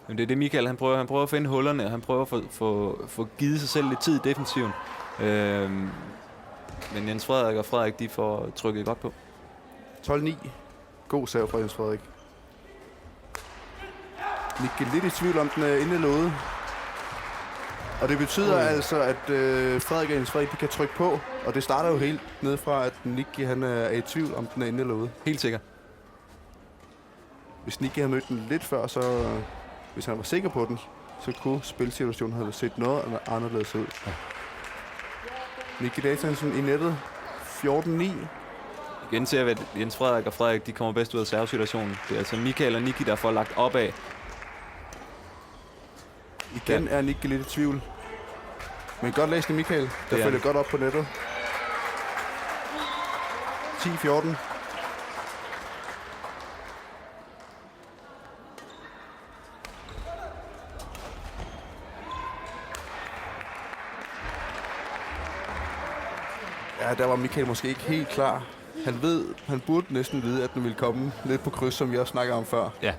Men det er det, Michael han prøver. Han prøver at finde hullerne, og han prøver at få, få, få givet sig selv lidt tid i defensiven. Øhm, men Jens Frederik og Frederik, de får trykket godt på. Tolv ni. God serv fra Jens Frederik. Nicky lidt i tvivl om den er inde eller ude. Og det betyder Ui. altså, at øh, Frederik og Jens Frederik de kan trykke på. Og det starter jo helt ned fra, at Nicky han er i tvivl om den er inde eller ude. Helt sikkert. Hvis Nicky havde mødt den lidt før, så hvis han var sikker på den, så kunne spilsituationen have set noget anderledes ud. Ja. Nicky Nathansen i nettet. fjorten ni. Igen ser vi, at Jens Frederik og Frederik de kommer bedst ud af servesituationen. Det er altså Michael og Nicky, der får lagt op af. Igen ja. er Nicky lidt i tvivl. Men godt læst af Michael, der Ja. Følger godt op på nettet. Ti fjorten. Ja, der var Michael måske ikke helt klar. Han ved, han burde næsten vide, at den ville komme lidt på kryds, som vi også snakkede om før. Ja.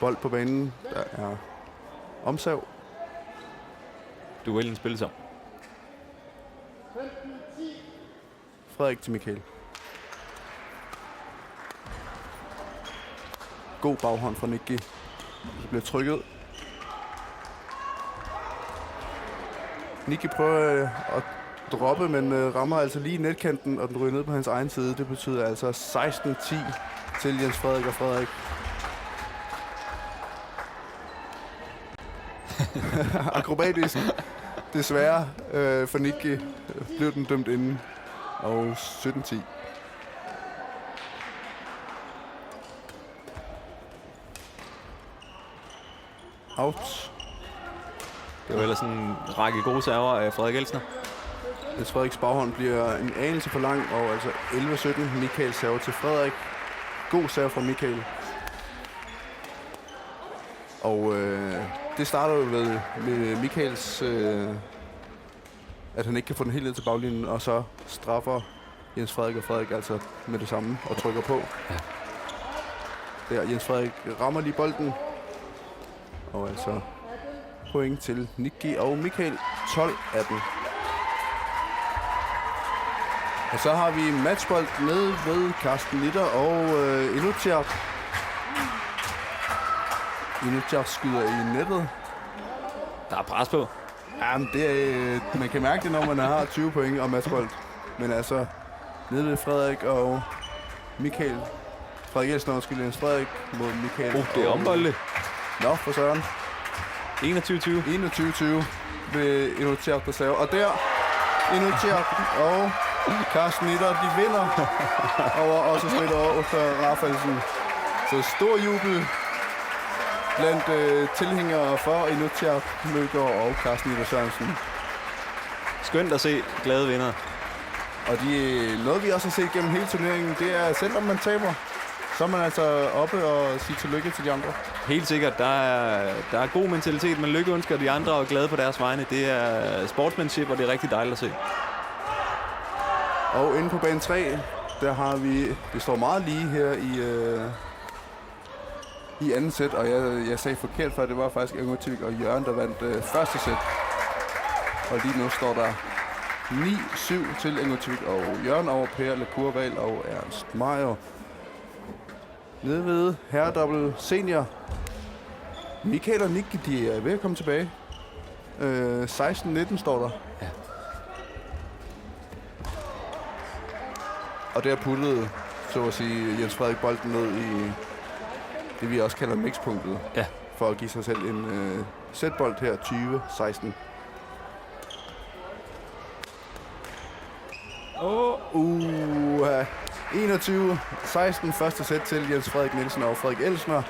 Bold på banen. Der er omsav. Duellen spilles om. Frederik til Michael. God baghånd fra Nicky. Så bliver trykket. Nicky prøver øh, at droppe, men øh, rammer altså lige netkanten, og den ryger ned på hans egen side. Det betyder altså seksten ti til Jens Frederik og Frederik. Akrobatisk, desværre øh, for Nicky, blev den dømt inden. Og sytten ti. Out. Det var ellers en række gode server af Frederik Elsner. Jens Frederiks baghånd bliver en anelse for lang, og altså elleve sytten. Michael serve til Frederik. God serve fra Michael. Og øh, det starter jo ved med Michaels, øh, at han ikke kan få den helt ned til baglinjen, og så straffer Jens Frederik og Frederik altså med det samme og trykker på. Ja. Der, Jens Frederik rammer lige bolden. Og altså point til Nicky og Michael. tolv atten. Og så har vi matchbold nede ved Carsten Nitter og øh, Inutiaq. Inutiaq skyder i nettet. Der er pres på. Jamen, det er, øh, man kan mærke det, når man har tyve point og matchbold. Men altså, nede ved Frederik og Michael. Frederik Jensen, undskyld, Jens Frederik mod Michael. Oh, det er og- ombolde. Nå, for søren. enogtyve tyve. enogtyve tyve ved Inutiaq, der serve. Og der, Inutiaq og Carsten Nitter, de vinder over Otto Schmidt og Otto Rafaelsen. Så stor jubel blandt øh, tilhængere for Inutiaq, Mølgaard og Carsten Nitter Sørensen. Skønt at se glade vinder. Og de, noget, vi også har set gennem hele turneringen, det er, selvom man taber, så er man altså oppe og sige tillykke til de andre. Helt sikkert. Der er, der er god mentalitet. Man lykkeønsker de andre og er glade på deres vegne. Det er sportsmanship, og det er rigtig dejligt at se. Og inde på bane tre, der har vi, det står meget lige her i, øh, i anden sæt, og jeg, jeg sagde forkert før, det var faktisk Ingo Tivik og Jørgen, der vandt øh, første sæt. Og lige nu står der ni syv til Ingo Tivik og Jørgen over Per Lacour Wahl og Ernst Meyer. Nede ved herredobbelt senior. Michael og Nicky, de er ved at komme tilbage. Øh, seksten nitten står der. Ja. Og der puttede, så at sige, Jens Frederik bolden ned i det, vi også kalder mixpunktet. Ja. For at give sig selv en øh, sætbold her, tyve seksten. Oh. Uh, enogtyve seksten første sæt til Jens Frederik Nielsen og Frederik Elsner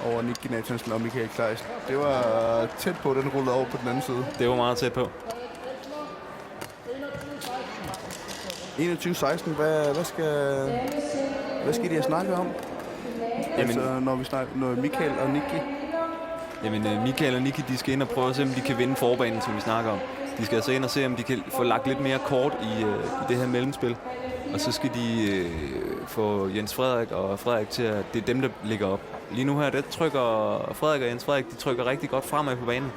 over Nicky Nathansen og Michael Kleist. Det var tæt på, den rullede over på den anden side. Det var meget tæt på. enogtyve seksten, hvad, hvad, skal, hvad skal de have snakket om? Jamen- Altså, når vi snakker, når Michael og Nicky. Jamen, øh, Michael og Nicky, de skal ind og prøve at se, om de kan vinde forbanen, som vi snakker om. De skal altså ind og se, om de kan få lagt lidt mere kort i, øh, i det her mellemspil. Og så skal de øh, få Jens Frederik og Frederik til at... Det er dem, der ligger op. Lige nu her, der trykker Frederik og Jens Frederik, de trykker rigtig godt fremad på banen.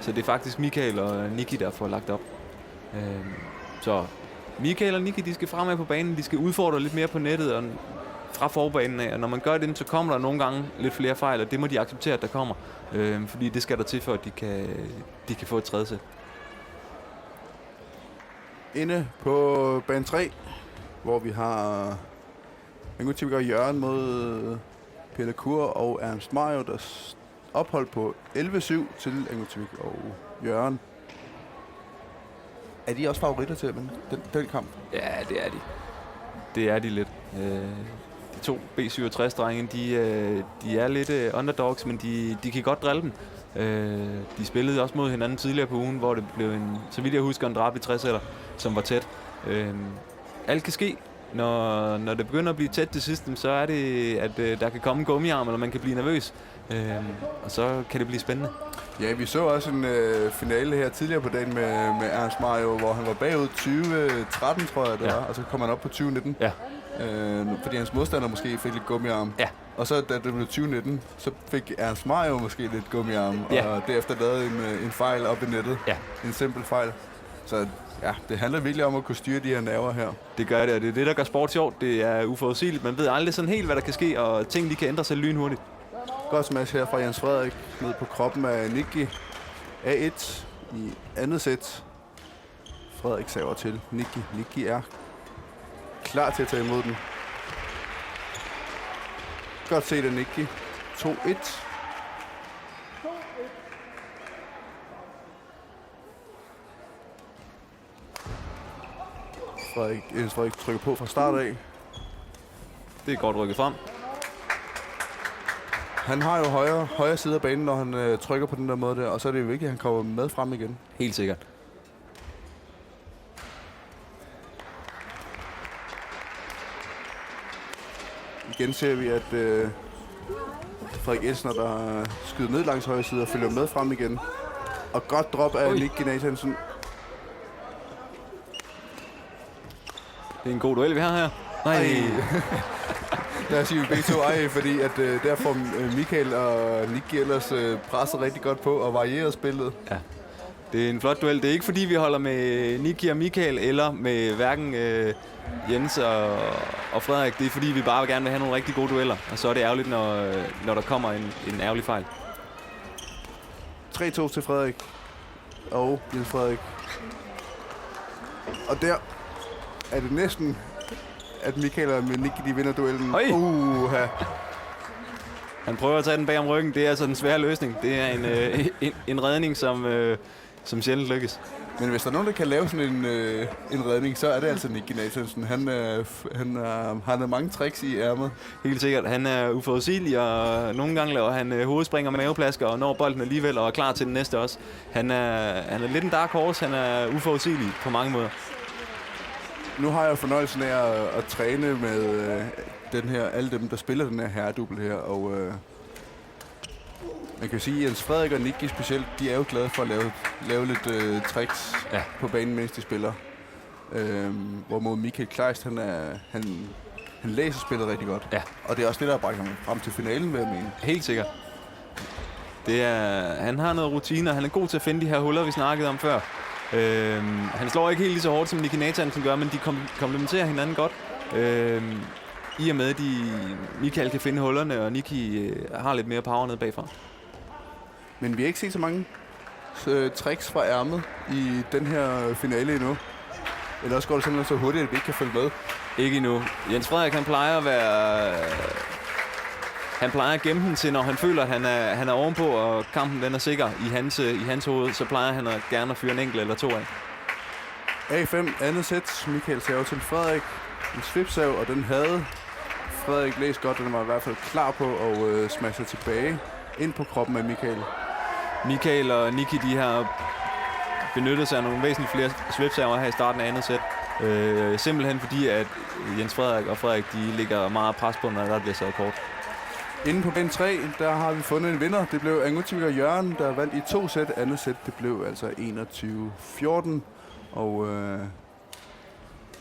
Så det er faktisk Michael og Nicky, der får lagt op. Øhm, så Michael og Nicky, de skal fremad på banen, de skal udfordre lidt mere på nettet og fra forbanen af. Og når man gør det, så kommer der nogle gange lidt flere fejl, og det må de acceptere, at der kommer. Øhm, fordi det skal der til, for at de kan, de kan få et tredje sæt. Inde på bane tre, hvor vi har Ingo Tivik og Jørgen mod Pelle Kur og Ernst Mario, der s- ophold på elleve syv til Ingo Tivik og Jørgen. Er de også favoritter til at vinde den, den kamp? Ja, det er de. Det er de lidt. Øh, De to B syvogtres-drenge, de, øh, de er lidt øh, underdogs, men de, de kan godt drille dem. Øh, de spillede også mod hinanden tidligere på ugen, hvor det blev en, så vidt jeg husker, en drab i træsætter, som var tæt. Øh, alt kan ske. Når, når det begynder at blive tæt til sidst, så er det, at øh, der kan komme en gummiarm, eller man kan blive nervøs. Øh, og så kan det blive spændende. Ja, vi så også en øh, finale her tidligere på dagen med, med Ernst Mario, hvor han var bagud tyve tretten, tror jeg det Ja. var, og så kom han op på tyve nitten. Ja. Øh, fordi hans modstander måske fik lidt gummiarm. Ja. Og så da det blev tyve nitten, så fik Ernst Mario måske lidt gummiarm, Ja. og derefter lavede en, øh, en fejl op i nettet. Ja. En simpel fejl. Så ja, det handler virkelig om at kunne styre de her nerver her. Det gør det, og det er det, der gør sport sjovt. Det er uforudsigeligt. Man ved aldrig sådan helt, hvad der kan ske, og ting de kan ændre sig lynhurtigt. Godt smash her fra Jens Frederik, ned på kroppen af Nikki. A et i andet sæt. Frederik saver til Nikki. Nikki er klar til at tage imod den. Godt set af Nikki. to et. Frederik, Jens Frederik trykker på fra start af. Det er godt rykket frem. Han har jo højre, højre side af banen, når han øh, trykker på den der måde der, og så er det jo vigtigt, at han kommer med frem igen. Helt sikkert. Igen ser vi, at øh, Frederik Elsner, der skyder ned langs højre side og følger med frem igen. Og godt drop af Ui. Nick Nathansen. Det er en god duel, vi har her. Nej. Ej. Der siger vi begge to ej, fordi at, øh, der får øh, Michael og Nicky ellers øh, presset rigtig godt på og varieret spillet. Det er en flot duel. Det er ikke, fordi vi holder med Nicky og Michael, eller med hverken øh, Jens og, og Frederik. Det er, fordi vi bare gerne vil have nogle rigtig gode dueller. Og så er det ærgerligt, når, øh, når der kommer en, en ærgerlig fejl. tre to til Frederik og Jens Frederik. Og der er det næsten, at Michael og Nicky, de vinder duellen. Oj! Uha. Han prøver at tage den bag om ryggen. Det er altså den svære løsning. Det er en, øh, en, en redning, som, øh, som sjældent lykkes. Men hvis der er nogen, der kan lave sådan en, øh, en redning, så er det altså Nicky Nathansen. Han, øh, f- han, øh, han har mange tricks i ærmet. Helt sikkert. Han er uforudsigelig, og nogle gange laver han øh, hovedspring og maveplasker og når bolden alligevel og er klar til den næste også. Han er, han er lidt en dark horse. Han er uforudsigelig på mange måder. Nu har jeg fornøjelsen af at, at træne med øh, den her, alle dem, der spiller den her herredubbel her, og øh, man kan sige, at Jens Frederik og Nicky specielt, de er jo glade for at lave, lave lidt øh, tricks Ja. på banen, mens de spiller. Øhm, hvorimod Michael Kleist, han, er, han, han læser spillet rigtig godt. Ja. Og det er også det, der har bragt ham frem til finalen, vil jeg mene. Helt sikkert. Det er, han har noget rutine, og han er god til at finde de her huller, vi snakkede om før. Øhm, han slår ikke helt lige så hårdt, som Nicky Nathansen gør, men de kom, komplementerer hinanden godt. Øhm, I og med, at de, Michael kan finde hullerne, og Nicky øh, har lidt mere power nede bagfra. Men vi har ikke set så mange øh, tricks fra ærmet i den her finale endnu. Eller også går det simpelthen så hurtigt, at vi ikke kan følge med. Ikke endnu. Jens Frederik, han plejer at være... Han plejer at gemme den til, når han føler, at han er, han er ovenpå, og kampen den er sikker i hans, øh, i hans hoved, så plejer han at gerne at fyre en enkelt eller to af. A fem, andet sæt. Michael saver til Frederik. En svipsav, og den havde Frederik læst godt. Den var i hvert fald klar på at øh, smashe tilbage ind på kroppen af Michael. Michael og Nicky, de har benyttet sig af nogle væsentligt flere svipsaver her i starten af andet sæt. Øh, simpelthen fordi, at Jens Frederik og Frederik, de ligger meget pres på, når der bliver sat kort. Inde på bane tre, der har vi fundet en vinder. Det blev Angutivika Jørgen, der vandt i to sæt. Andet sæt, det blev altså enogtyve fjorten. Og øh,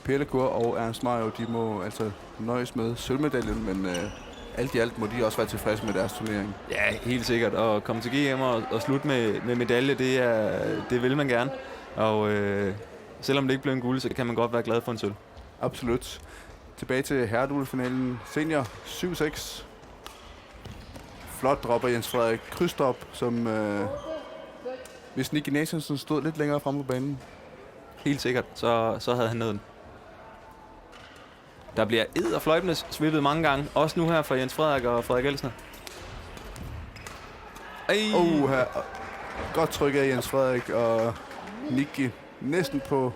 Per Lecour og Ernst Mario, de må altså nøjes med sølvmedaljen, men øh, alt i alt må de også være tilfredse med deres turnering. Ja, helt sikkert. At komme til G M og, og slutte med, med medalje, det, er, det vil man gerne. Og øh, selvom det ikke blev en guld, så kan man godt være glad for en sølv. Absolut. Tilbage til herredubbelfinalen. Senior syv seks. Flot drop af Jens Frederik. Krydsdrop, som øh, hvis Nicky Nathansen stod lidt længere fremme på banen. Helt sikkert, så, så havde han nået den. Der bliver ed og fløjtende svippet mange gange. Også nu her fra Jens Frederik og Frederik Elsner. Ej. Oh, her. Godt trykket af Jens Frederik og Nicky. Næsten på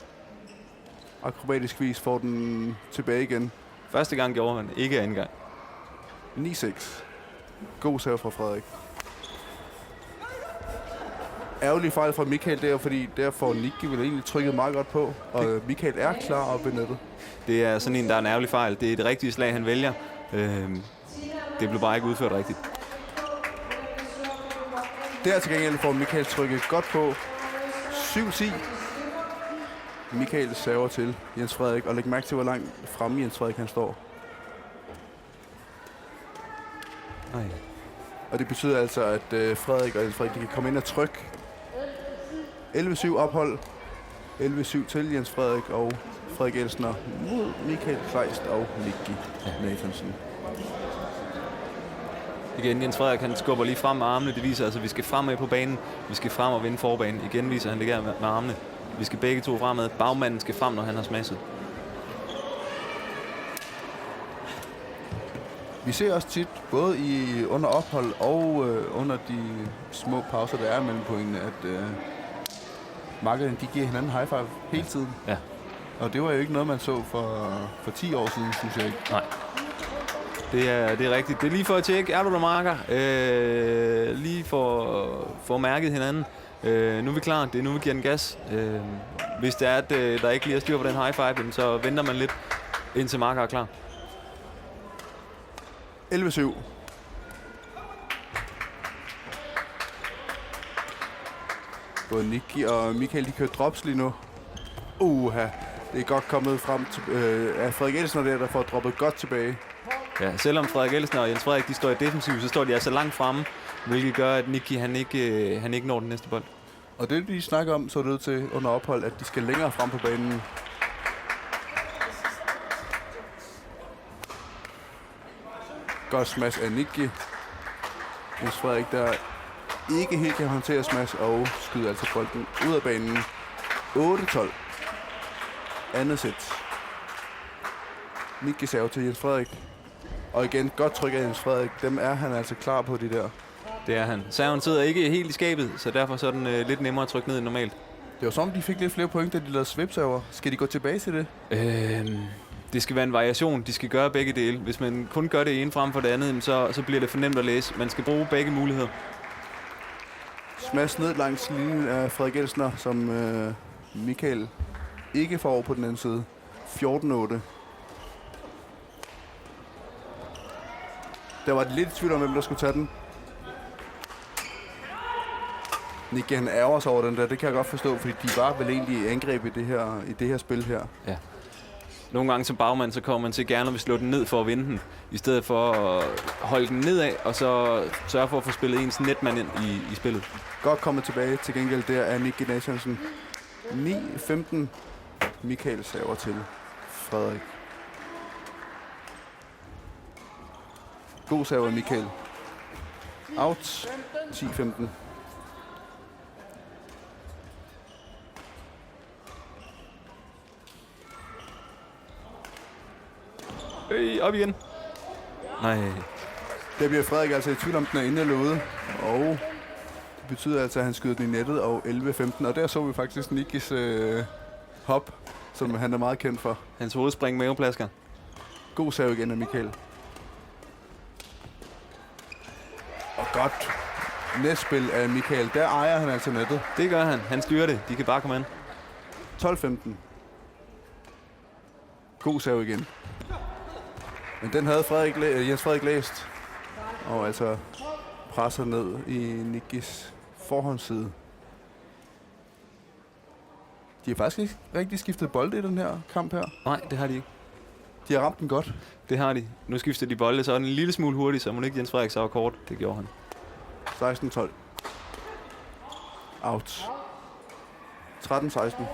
akrobatisk vis får den tilbage igen. Første gang gjorde han, ikke anden gang. ni seks. God serve fra Frederik. Ærgerlig fejl fra Michael der, fordi der får Nikki vel egentlig trykket meget godt på, og Michael er klar op ved nettet. Det er sådan en, der er en ærgerlig fejl. Det er det rigtige slag, han vælger. Øhm, det blev bare ikke udført rigtigt. Der til gengæld får Michael trykket godt på. syv ti. Michael server til Jens Frederik, og læg mærke til, hvor langt fremme Jens Frederik han står. Ej. Og det betyder altså, at øh, Frederik og Jens Frederik de kan komme ind og trykke. elleve syv ophold. elleve syv til Jens Frederik og Frederik Elsner mod Michael Kleist og Nikki Nathansen. Igen, Jens Frederik, han skubber lige frem med armene. Det viser altså, at vi skal fremad på banen. Vi skal frem og vinde forbanen. Igen viser han det der med, med armene. Vi skal begge to fremad. Bagmanden skal frem, når han har smashet. Vi ser også tit, både i under ophold og øh, under de små pauser, der er mellem pointene, at øh, makkerne de giver hinanden high five hele tiden. Ja. Og det var jo ikke noget, man så for, for ti år siden, synes jeg ikke. Nej. Det er, det er rigtigt. Det er lige for at tjekke, er du der, makker? Øh, lige for, for mærket hinanden. Øh, nu er vi klar. Det er nu, vi giver den gas. Øh, hvis det er, at øh, der ikke lige er styr på den high five, jamen, så venter man lidt, indtil makker er klar. elleve syv. Både Nikki og Michael, de kører drops lige nu. Uha, det er godt kommet frem til, øh, af Frederik Elsner der, der får droppet godt tilbage. Ja, selvom Frederik Elsner og Jens Frederik, de står i defensiv, så står de altså langt fremme, hvilket gør, at Nikki, han ikke, øh, han ikke når den næste bold. Og det, de snakker om, så det ud til under ophold, at de skal længere frem på banen. Godt smash af Nikki. Jens Frederik, der ikke helt kan håndtere smash, og skyder altså bolden ud af banen. otte tolv. Andet sæt. Nikki serve til Jens Frederik. Og igen, godt tryk af Jens Frederik. Dem er han altså klar på, de der. Det er han. Serven sidder ikke helt i skabet, så derfor så er den øh, lidt nemmere at trykke ned end normalt. Det var som om, de fik lidt flere point, da de lavede svipserver. Skal de gå tilbage til det? Øhm, det skal være en variation. De skal gøre begge dele. Hvis man kun gør det ene frem for det andet, jamen, så, så bliver det for nemt at læse. Man skal bruge begge muligheder. Smash ned langs linjen af Frederik Elsner, som øh, Michael ikke får over på den anden side. fjorten otte. Der var det lidt i tvivl om, hvem der skulle tage den. Nikki, han ærger sig over den der. Det kan jeg godt forstå, fordi de var vel egentlig i angreb i det her, i det her spil her. Ja. Nogle gange som bagmand, så kommer man til gerne at vil slå den ned for at vinde den, i stedet for at holde den nedad, og så sørge for at få spillet ens netmand ind i, i spillet. Godt kommet tilbage til gengæld der af Nikki Nathansen. ni femten. Michael server til Frederik. God server, Michael. Out. ti femten. Øj, op igen. Nej. Der bliver Frederik altså i tvivl om, den er inde eller ude. Og det betyder altså, at han skyder den i nettet og elleve femten. Og der så vi faktisk Nikkis øh, hop, som han er meget kendt for. Hans hovedspring maveplasker. God serve igen af Michael. Og godt næstspil af Michael. Der ejer han altså nettet. Det gør han. Han styrer det. De kan bare komme ind. tolv femten. God serve igen. Men den havde Frederik, Jens Frederik læst. Og altså presser ned i Nikkis forhåndsside. De har faktisk ikke rigtig skiftet bolde i den her kamp her. Nej, det har de ikke. De har ramt den godt. Det har de. Nu skifter de bolde så en lille smule hurtigt, så må ikke Jens Frederik så kort. Det gjorde han. seksten tolv. Out. tretten seksten.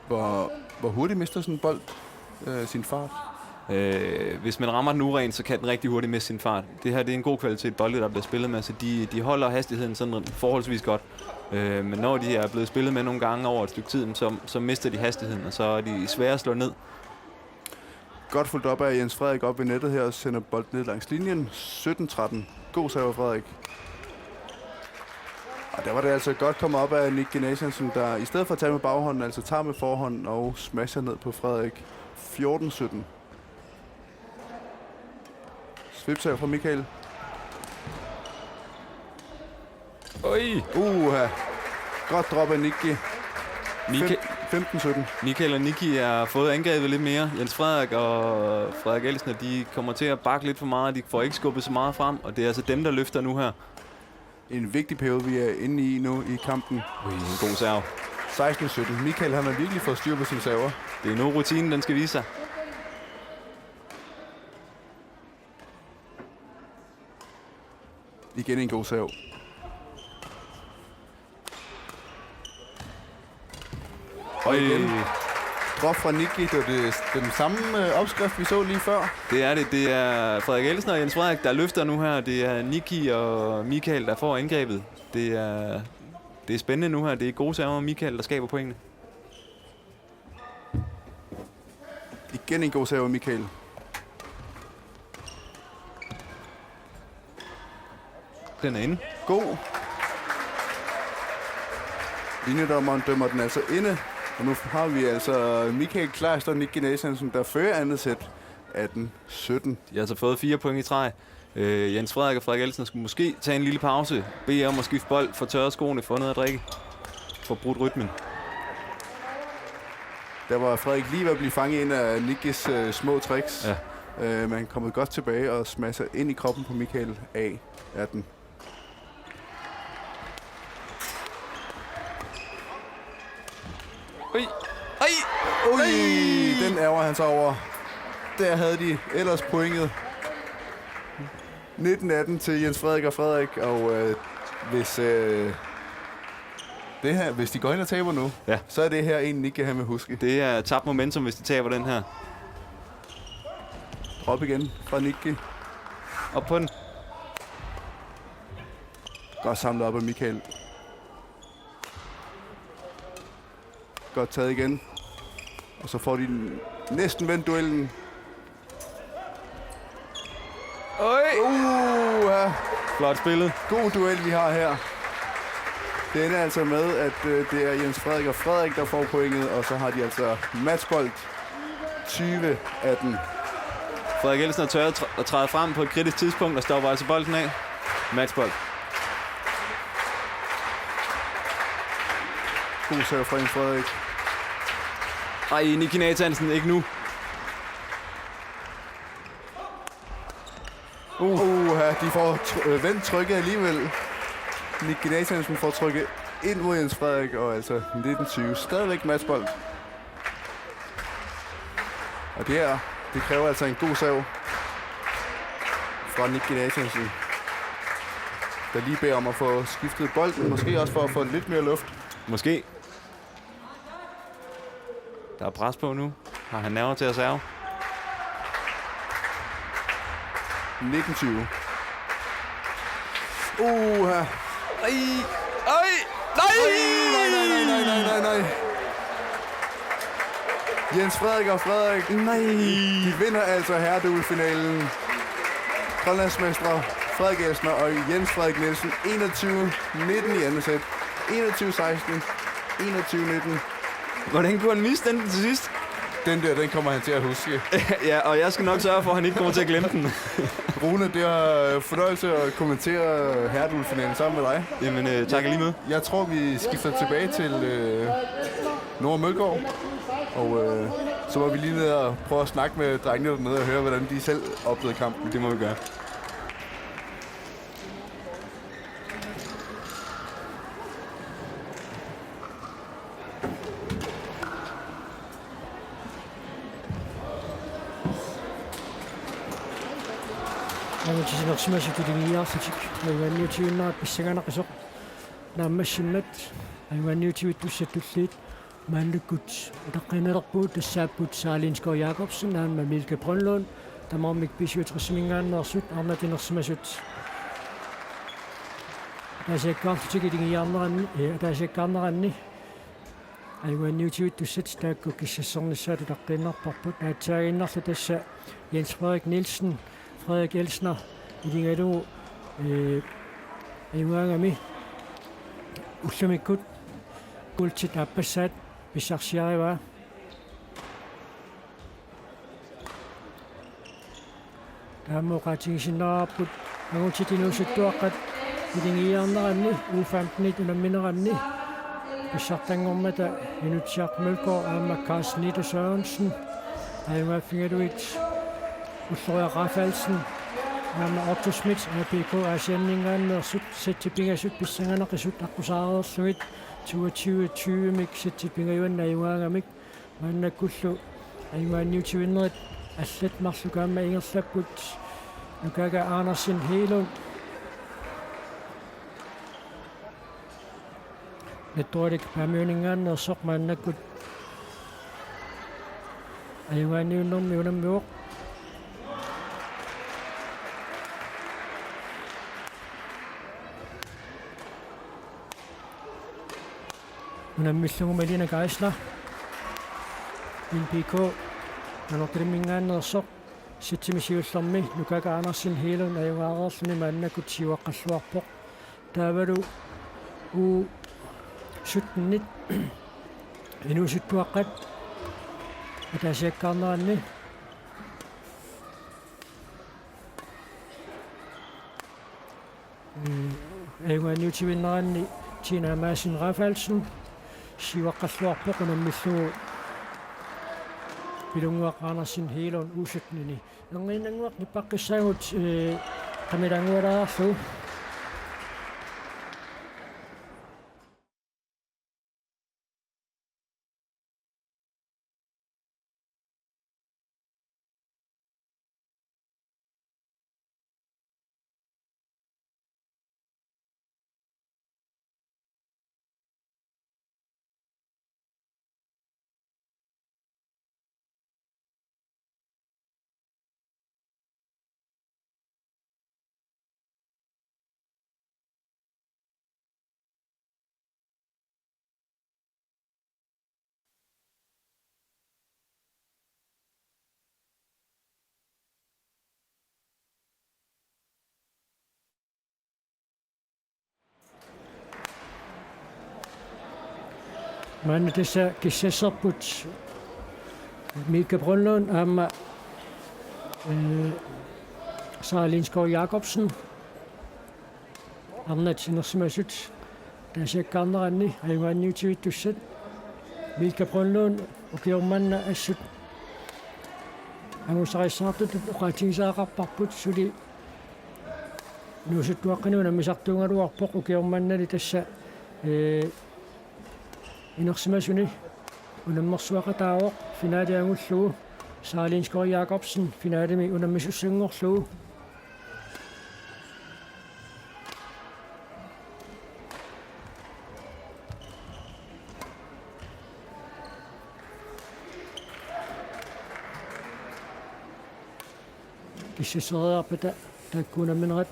Hvor, hvor hurtigt mister sådan en bold øh, sin fart? Øh, hvis man rammer den urent, så kan den rigtig hurtigt miste sin fart. Det her, det er en god kvalitet bolde, der bliver spillet med, så de, de holder hastigheden sådan forholdsvis godt. Øh, men når de er blevet spillet med nogle gange over et stykke tid, så, så mister de hastigheden, og så er de svære at slå ned. Godt fulgt op af Jens Frederik op ved nettet her og sender bolden ned langs linjen. sytten tretten. God serve, Frederik. Og der var det altså godt kommet op af Nick Gymnasiensen, der i stedet for at tage med baghånden, altså tager med forhånden og smasher ned på Frederik. fjorten sytten. Løbsav fra Michael. Oj! Uha. Godt drop af Nikki. Michael, Fem- femten sytten. Michael og Nikki har fået angrebet lidt mere. Jens Frederik og Frederik Elsner, de kommer til at bakke lidt for meget. De får ikke skubbet så meget frem, og det er altså dem, der løfter nu her. En vigtig periode, vi er inde i nu i kampen. Ui, en god serve. seksten sytten. Michael, han har virkelig fået styr på sine server. Det er nu rutinen, den skal vise sig. Igen en god serve. Og igen. Drop fra Nikki, det var det, den samme øh, opskrift, vi så lige før. Det er det. Det er Frederik Elsner og Jens Frederik, der løfter nu her. Det er Nikki og Michael, der får angrebet. Det er, det er spændende nu her. Det er gode server, Michael, der skaber pointene. Igen en god serve, Michael. Den er inde. God. Linjedommeren dømmer den altså inde. Og nu har vi altså Michael Kleist og Nikki Nathansen, der fører andet sæt atten sytten. De har altså fået fire point i træk. Øh, Jens Frederik og Frederik Elsner skulle måske tage en lille pause. Bede om at skifte bold, få tørret skoene, få noget at drikke. Få brudt rytmen. Der var Frederik lige ved at blive fanget i en af Nikkis øh, små tricks. Ja. Øh, men han kommer godt tilbage og smasher ind i kroppen på Michael A atten. Ui. Ej! Ui, den ærger han sig over. Der havde de ellers pointet. nitten atten til Jens Frederik og Frederik, og øh, hvis, øh, det her, hvis de går ind og taber nu, Ja. så er det her en, Nikki han vil huske. Det er tabt momentum, hvis de taber den her. Op igen fra Nikki. Op på den. Godt samlet op af Michael. Godt taget igen. Og så får de næsten vendt duellen. Oj! Uh, ja. Flot spillet. God duel, vi har her. Det ender altså med, at øh, det er Jens Frederik og Frederik, der får pointet, og så har de altså matchbold tyve atten. Frederik Elsner tør at tr- at træde frem på et kritisk tidspunkt og stopper altså bolden af. Matchbold. God serve fra Jens Frederik. Ej, Nikki Nathansen, ikke nu. Uha, de får tr- øh, vendt trykket alligevel. Nikki Nathansen får trykket ind mod Jens Frederik, og altså nitten tyve. Stadigvæk matchbold. Og det her, det kræver altså en god serve fra Nikki Nathansen, der lige beder om at få skiftet bolden, måske også for at få lidt mere luft. Måske. Der er pres på nu. Har han nerver til at serve? nitten tyve. Uha. Ej! Ej! Nej! Nej, nej, nej, nej, nej, nej, nej. Jens Frederik og Frederik, Nej! De vinder altså herreduelfinalen. Grønlandsmestre Frederik Elsner og Jens Frederik Nielsen, enogtyve nitten i andet sæt. enogtyve seksten, enogtyve nitten. Hvordan kunne han miste den til sidst? Den der, den kommer han til at huske. Ja, og jeg skal nok sørge for, at han ikke kommer til at glemme den. Rune, det er fornøjelse at kommentere herreduelfinalen sammen med dig. Jamen, øh, tak i lige måde. Jeg tror, vi skifter tilbage til øh, Nora Mølgaard. Og øh, så må vi lige ned og prøve at snakke med drengene dernede og høre, hvordan de selv oplevede kampen. Det må vi gøre. Aamma titsinersimasut ilinniarlutik ajugaanniutiginnera pissanganaqasoq naammassimmat ajugaanniutivittut tulliit maannakkut utaqqiinnalerpugut tassaapput Saalinsko Jakobsen aamma Milke Brønlund tamarmik B syvogtres-iminngaanneersut arnatinersimasut ataasiakkaarlutik ilinniarneranni, eh, ataasiakkaarneranni ajugaanniutivittut taakku kissassornissaat utaqqiinnarparput. Aatsaaginnarlu tassa Jens Frederik Nielsen, Frederik Elsner iligalugu, eh, ajugaagami ullumikkut guldit aappassaat pissarsiarivaa. Taama oqaatigisinnaavarput angutit inuusuttuaqqat ilingiiaarneranni U femten-it unammineranni pissartanngormata Inutsiaq Mølgaard aamma Carsten Ito Sørensen, ajugaaffigalugit Ulloriaq Rafaelsen aamma Otto Schmidt A P K Aasianninngaanneersut, sættit pingasut pissanganaqisut aqqusaareerlugit toogtyve tyve-mik sættit pingajuannit ajugaagamik. Maannakkullu ajugaanniutivinnerit allat marluk aamma ingerlapput. Nukaga Andersen Hegelund, Nettoalik Paamiuninngaanneersoq, maannakkut ajugaanniunnermi unammivoq. Unammillugu Malina Geisler, N P K Nanortalimminngaanneersoq, sættimi siullermi Nukaga Andersen Hegelund ajugaareerluni maannakkut siuaqqalluarpoq. Taavalu U sytten-it inuusuttuaqqat ataasiakkaarneranni, mm, ajugaanniutivinneranni Tina Madsen Rafaelsen siuaqqalluarpoq unammillugu Pilunnguaq Andersen Hegelund U sytten-ini. Erniinnannguaq nippaqqissaagut, ee, qamilaanngualaarlugu. Maanna tassa kissasserput Miikka Brønlund aamma, eh, Sara Lindskov Jacobsen. Arnat inersimasut ataasiakkaarneranni ajugaanniutivittussat. Miikka Brønlund ukioq manna assut angusarissaartutut oqaatigisaqarparput, suli inuusuttuaqqani unammisartuugaluarpoq, ukioq mannali tassa, ee, inersimasuni unammersuaqataavoq finale angullugu. Sara Lindskov Jacobsen finalemi unammisussanngorlugu. Kissasseriarpata taakku unamminerat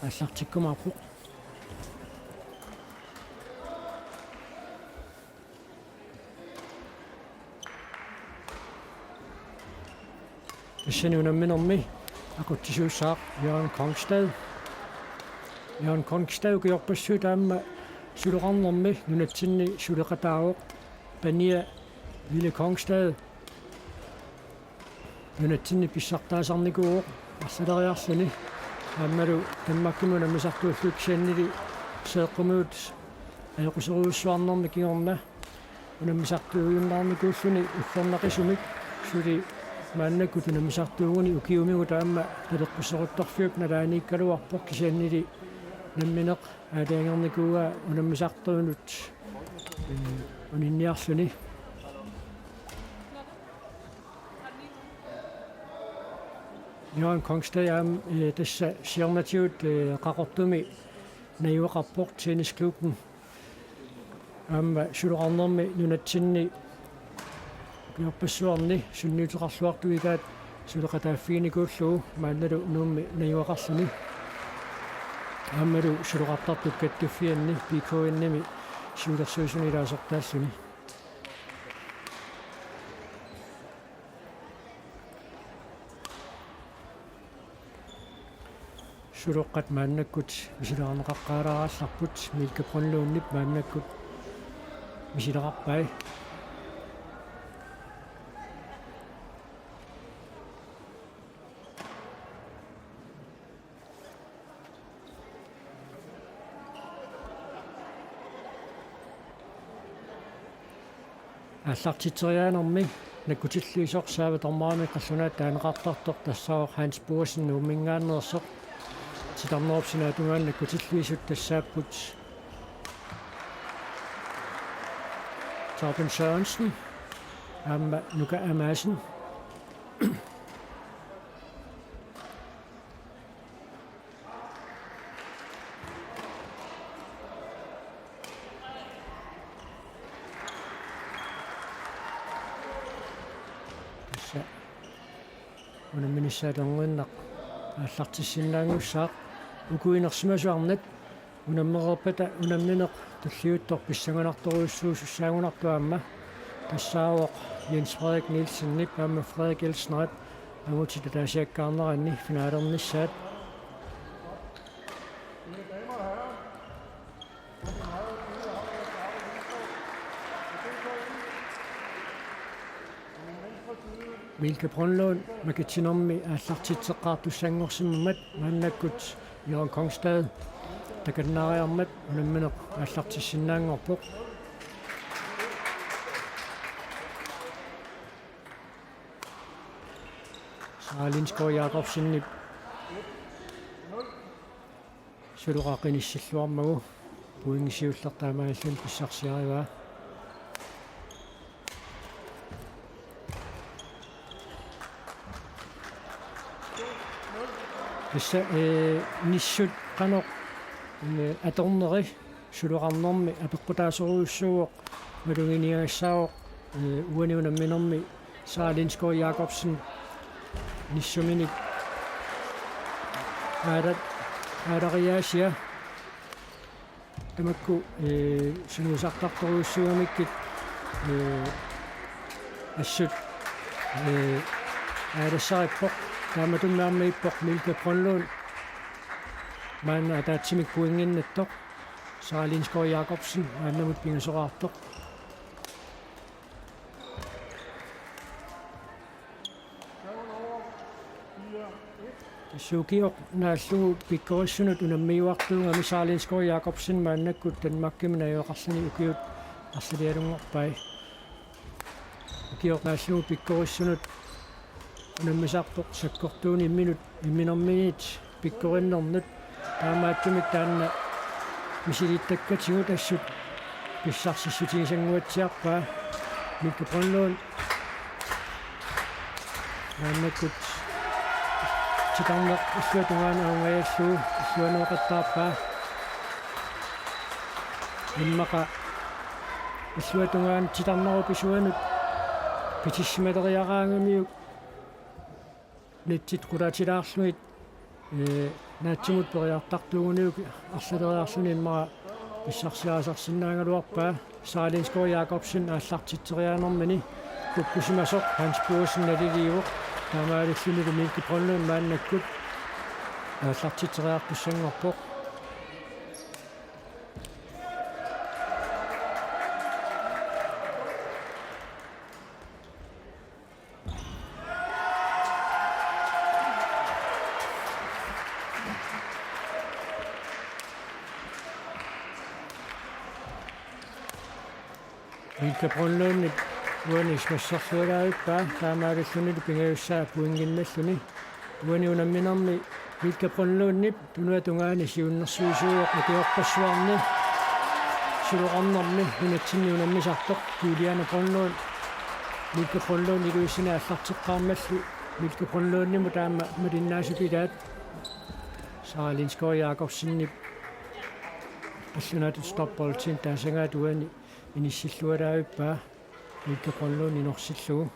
aallartikkumaarpoq. Tassani unamminermi aqutsisuussaaq Jørgen Kongstad. Jørgen Kongstad ukiorpassuit aamma suloqarnermi nunatsinni suleqataavoq. Pania Ville Kongstad nunatsinni pissartaasarnikuuvoq arlaleriarluni. Aammalu Danmarkimi unammisartuulluni kisiannili seeqqumigut ajoquserujussuarnermi kingorna unammisartuujunnaarnikuulluni ullornaqisumik, suli maannakkut unammisartuuguni ukiumigut aamma naleqqusseruttorfiup nalaaniikkaluarpoq, kisiannili nammineq aalajangernikuuaa unammisartuunut, eh, uninniarluni. Jørgen Kongstad aamma, eh, tassa siornatigut, eh, Qaqortumi najugaqarpoq tennisklubben. Aamma suloqarnermi nunatsinni ukiorpassuarni sunniuteqarluartuugaat suleqataaffiginikuullugu maannalu Nuummi najugaqarluni. Aammalu suloqartartut kattuffianni B K N-imi siulersuisuni ilaasortaalluni. Suloqqat maannakkut misileqarneqaqqaalaarallarput, Miikka Brønlundip maannakkut misileqarpai. Aallartitseriaanermi nakkutilliisoq saavi dommerimik qallunaatut taaneqartartoq tassaavoq Hans Boesen Nuumminngaanneersoq. Titarnerup sinaatungaani nakkutilliisut tassaapput Torben Sørensen aamma Nuka Amassen. Tassa unamminissaat atorninnaq aallartissinnaanngussaaq. Uku inersimasut arnat unammereerpata unammineq tulliuttoq pissanganartorujussuusussaagunartoq aamma tassaavoq Jens Frederik Nielsenip aamma Frederik Elsnerip angutit ataasiakkaarneranni finalernissaat. Vilke Brønlund makitsinermi aallartitseqqaartussanngorsimammat maannakkut Jørgen Kongstad takannaariarmat unammineq aallartissinnaanngorpoq. Sara Lindskov Jacobsenip suloqaq inissilluarmagu pointi siulleq taamaalilluni pissarsiarivaa. Tassa, ee, nissut qanoq, ee, atorneri suloqarnermi apeqqutaasorujussuuvoq, maluginiagassaavoq, ee, uani unamminermi Sara Lindskov Jacobsen nissuminik aalat-, aalariaasia. Tamakku, ee, sungiusartartorujussuugamikkit, ee, assut, ee, aalassarippoq. Taamatummi aamma ippoq Vilke Brønlund maanna ataatsimik pointinnattoq. Sara Lindskov Jacobsen maannamut pingasoraartoq. Tassa ukioq naallugu pikkorissunut unammiuartuugami Sara Lindskov Jacobsen maannakkut Danmarkimut najugaqarluni ukiut arlalialunngorpai. Ukioq naallugu pikkorissunut unammisarpoq sakkortuumik imminut, imminerminit pikkorinnernut. Taamaattumik taanna misilittakkatigut assut pissarsissutigisannguatsiarpaa. Vilke Brønlund maannakkut titarneq illuatungaanut aanngajallugu illuanooqattaarpaa. Immaqa illuatungaanut titarnerup isuanut pitissimalleriaraangamiuk nettit qulaatilaarlugit, ee, naatsimut periartartuuguniuk arlaleriarluni immaqa pissarsiarisarsinnaagaluarpaa. Sara Lindskov Jacobsen aallartitseriaanermini kukkusimasoq Hans Boesen naliliivoq, taamaalillunilu Vilke Brønlund maannakkut aallartitseriartussanngorpoq. Vilke Brønlundip uani smasserlualaavippaa, taamaalillunilu pingajussaa pointinnalluni. Uani unamminermi Vilke Brønlundip tunuatungaani siunnersuisuuvoq akiorpassuarni suloqarnermi nunatsinni unammisartoq Juliane Brønlund. Vilke Brønlund iluitsini aallarteqqaarmalli Vilke Brønlundimut taama malinnaasut ilaat. Sara Lindskov Jacobsenip qallunaatut stopboltinik taasagaat uani inissillualaavippaa Vilke Brønlund inorsillugu.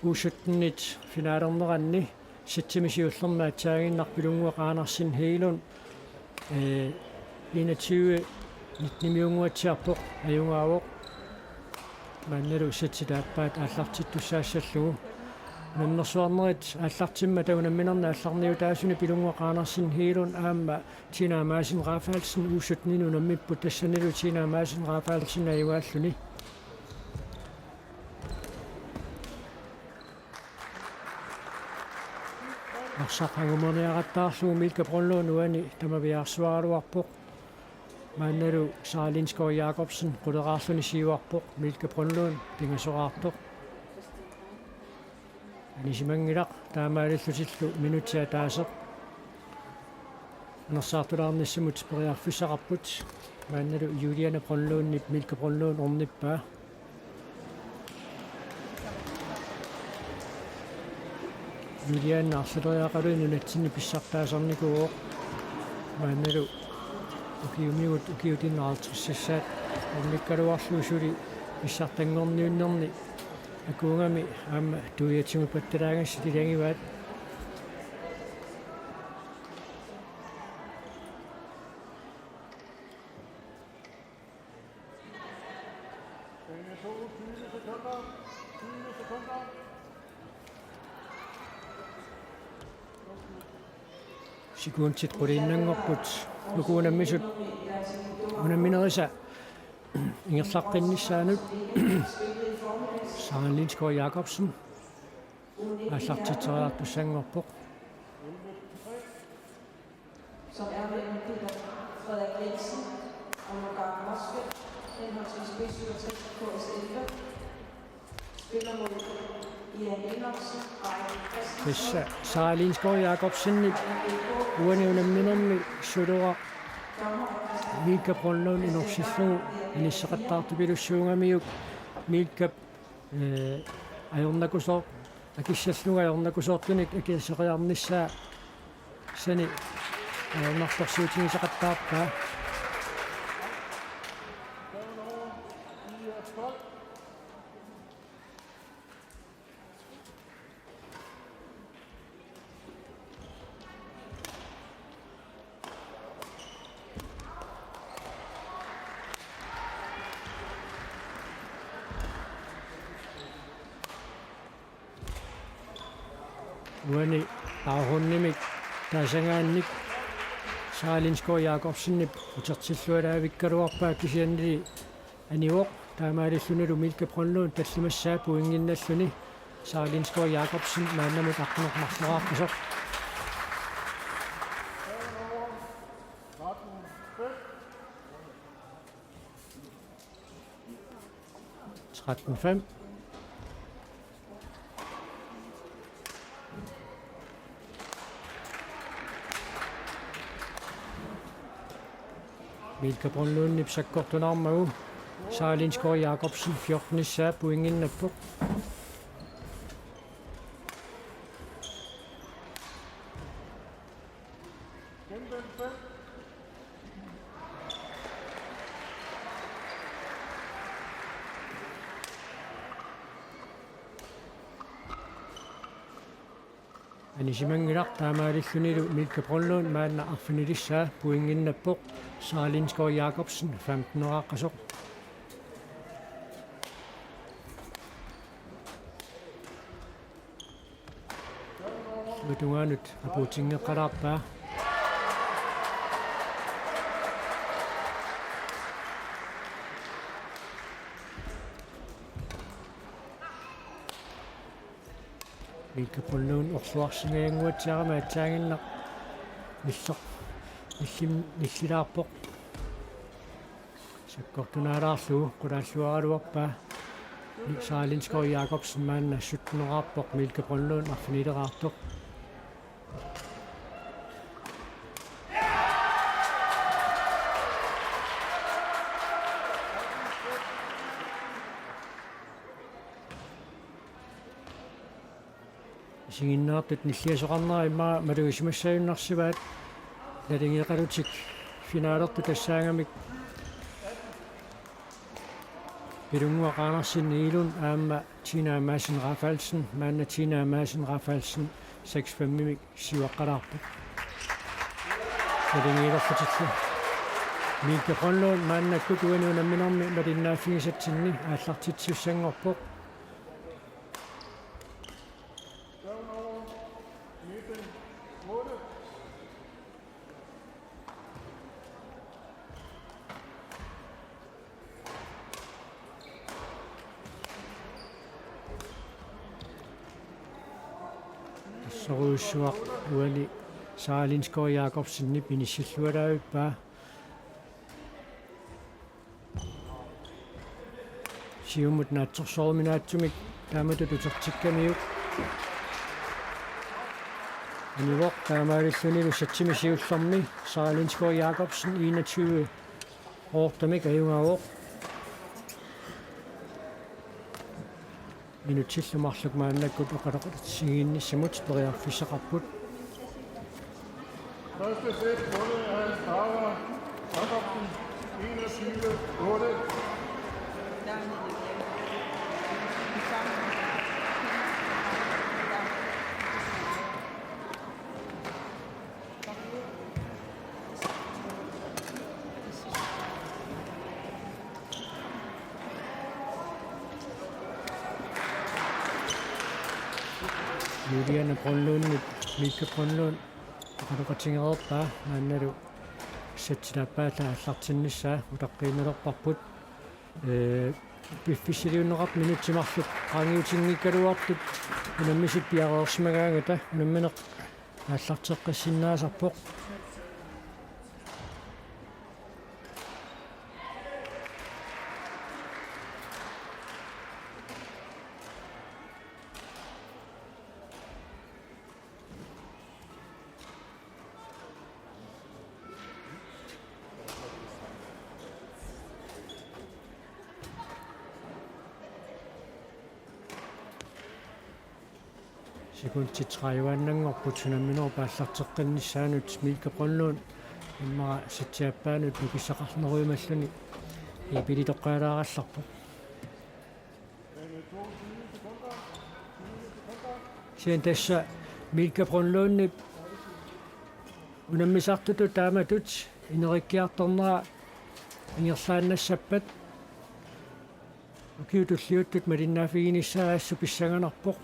U syttenit finalerneranni sætimi siullermi aatsaaginnaq Pilunnguaq Andersen Hegelund, ee, enogtyve nitten-imiunnguatsiarpoq, ajugaavoq. Maannalu sætsit aappaat aallartittussaassallugu. Unammersuarnerit aallartimmata unamminerni aallarniutaasuni Pilunnguaq Andersen Hegelund aamma Tina Madsen Rafaelsen U syttenini unammipput, tassanilu Tina Madsen Rafaelsen ajugaalluni. Arsaq angumeriarattaarlugu Vilke Brønlund uani tamaviaarsuaraluarpoq. Maannalu Sara Lindskov Jakobsen quleraarluni siuarpoq, Milka Brønlund pingasoraartoq. Anisimanngilaq taamaalillutillu minutsit ataaseq anersaartulaarnissamut periarfissaqarput. Maannalu Juliane Brønlundip Milka Brønlund ornippaa. Juliane arlaleriarluni nunatsinni pissartaasarnikuuvoq. Maannalu ukiumigut ukiut enoghalvtredsissaat ornikkaluarlugu suli pissartanngorniunnerni akuugami aamma tuiatsimupattalaangassi ilagivaat. Sekundit quliinnanngorput uku unammisut unamminerisa ingerlaqqinnissaanut. Sara Lindskov Jakobsen aallartitseriartussanngorpoq. Som er mellem Peter Frederik Jensen og Magar Motzfeldt, henholdsvis B syvogtres og K S elleve. Spiller mod Ian Enoksen og Ejvind Christensen. Tassa Sara Lindskov Jakobsenip uani unamminermi suloraq Milka Brønlund inorsillugu inisseqattaartupilussuugamiuk Milkap, eh, ajornakusoor-, akissallugu ajornakusoortunik akiseriarnissaa sani ajornartorsiutigisaqattaarpaa. Uani aarhundimik taasagaannik Sara Lindskov Jakobsenip utertillualaavikkaluarpaa kisiannili anivoq, taamaalillunilu Milka Brønlund tallimassaa pointinnalluni. Sara Lindskov Jakobsen maannamut aqqaneq-marloraaqqisoq. Tretten fem. Milka Brønlundip sakkortunaarmagu Sara Lindskov Jakobsen fjortenissaa pointinnappoq. Anisimanngilaq taamaalillunilu Milka Brønlund maanna arfinilissaa pointinnappoq, Sara Lindskov Jakobsen femteneraqqasoq. Tungaanut apuutinngeqqalaarpaa. Milka Brønlund orluarsingaannguatsiarami aatsaannguaq nillersoq. Nillim-, nillilaarpoq. Sakkortunaalaarlugu qulaalluaraluarpaa. Sara Lindskov Jakobsen maanna sytteneraarpoq, Milka Brønlund arfinileraartoq. Isiginnaartut nilliasoqarnera immaqa malugisimassagunarsivaat. Nalingeqalutik finalertut tassaagamik Pilunnguaq Andersen Niilun aamma Tina Madsen Rafaelsen, maanna Tina Madsen Rafaelsen seks fem-imik siuaqqalaarpoq. Nalingilerlutillu Milka Brønlund maannakkut uani unamminermi malinnaaffigisatsinni aallartitsissanngorpoq. Tassorujussuaq uani Sara Lindskov Jakobsenip inissillualaavippaa. Siumut naatsorsooruminaatsumik taamatut utertikkamiuk. Anivoq taamaalillunilu satsimi siullermi Sara Lindskov Jacobsen enogtyve ottemik ajugaavoq. Minutsillu marluk maannakkut oqaloqatitsigiinnissamut periarfissaqarput. Første sæt vundet af Sara Jakobsen, enogtyve otte. Juliane Grønlundip Mika Grønlund oqaloqatigereerpaa maannalu satsilaappaa aallartinnissaa utaqqiinnalerparput. Ee, piffissaliunneqartut minutsit marluk qaangiutinngikkaluartut unammisut piareersimagaangata unammineq aallarteqqissinnaasarpoq. Sekundit tredive-annanngorput unamminerup aallarteqqinnissaanut Mika Grønlund immaqa satsiaappaanut nukissaqarnerujumalluni iipilitoqqaalaarallarpoq. Kisianni tassa Mika Grønlundip unammisartutut taamatut inerikkiartornera ingerlaannassappat ukiut tulliuttut malinnaaffiginissaa assut pissanganarpoq.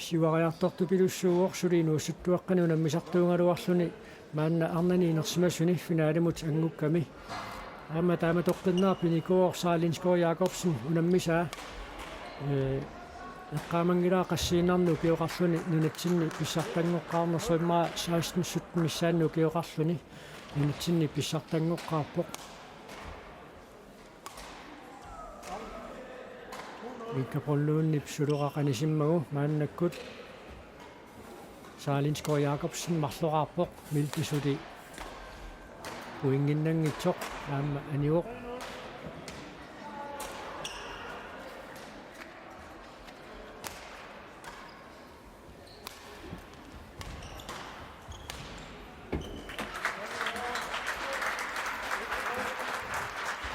Siuariartortupilussuuvoq suli inuussuttuaqqani unammisartuugaluarluni maanna arnani inersimasuni finalimut anngukkami. Aamma taamatoqqinnaaq pinikuuvoq Sara Lindskov Jacobsen unammisaa. Ee, eqqaamanngilara qassiinnarni ukioqarluni nunatsinni pissartanngoqqaarnersoq, immaqa seksten sytten missaanni ukioqarluni nunatsinni pissartanngoqqaarpoq. Mika Grønlundip suloqaq anisimmagu maannakkut Sara Lindskov Jacobsen marloraarpoq, Mika suli pointinnanngitsoq aamma anivoq.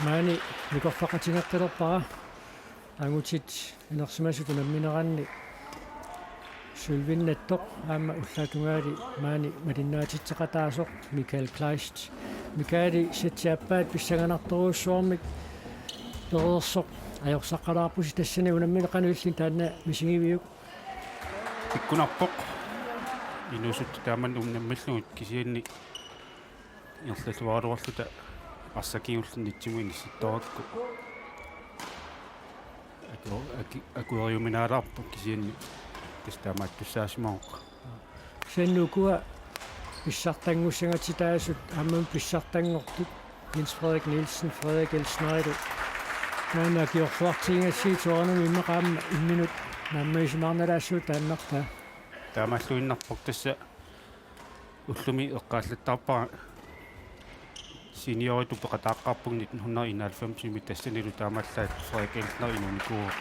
Maani nikorfaqatigeqqilerpara. Angutit inersimasut unammineranni sølvinnattoq aamma ullaap tungaali maani malinnaatitseqataasoq Michael Kleist. Michaeli satsiaappaat pissanganartorujussuarmik pereersoq ajorsaqqalaarpusi, tassani unammineq qanoq illit taanna misigiviuk? Ikkunarpoq. Inuusuttut taama unammillugit kisianni ingerlalluaraluarluta arsaq kingulleq nunatsinni inissittorakku. Aku-, aki-, akueriuminaalaarpoq kisianni tassa taamaattussaasimavoq. Kisianni ukua pissartanngussangatitaasut aamma pissartanngortut Jens Frederik Nielsen, Frederik Elsnerilu. Taanna akiorluartigigassiit soorunami immaqa aamma imminut naammagisimaarnalaassuuvoq taannartaa. Taamaalluinnarpoq tassa ullumi eqqaallattaarpara senioritut peqataaqqaarpugut nitten hundrede enoghalvfemsimi tassanilu taamaallaat Frederik Elsner inuunikuuvoq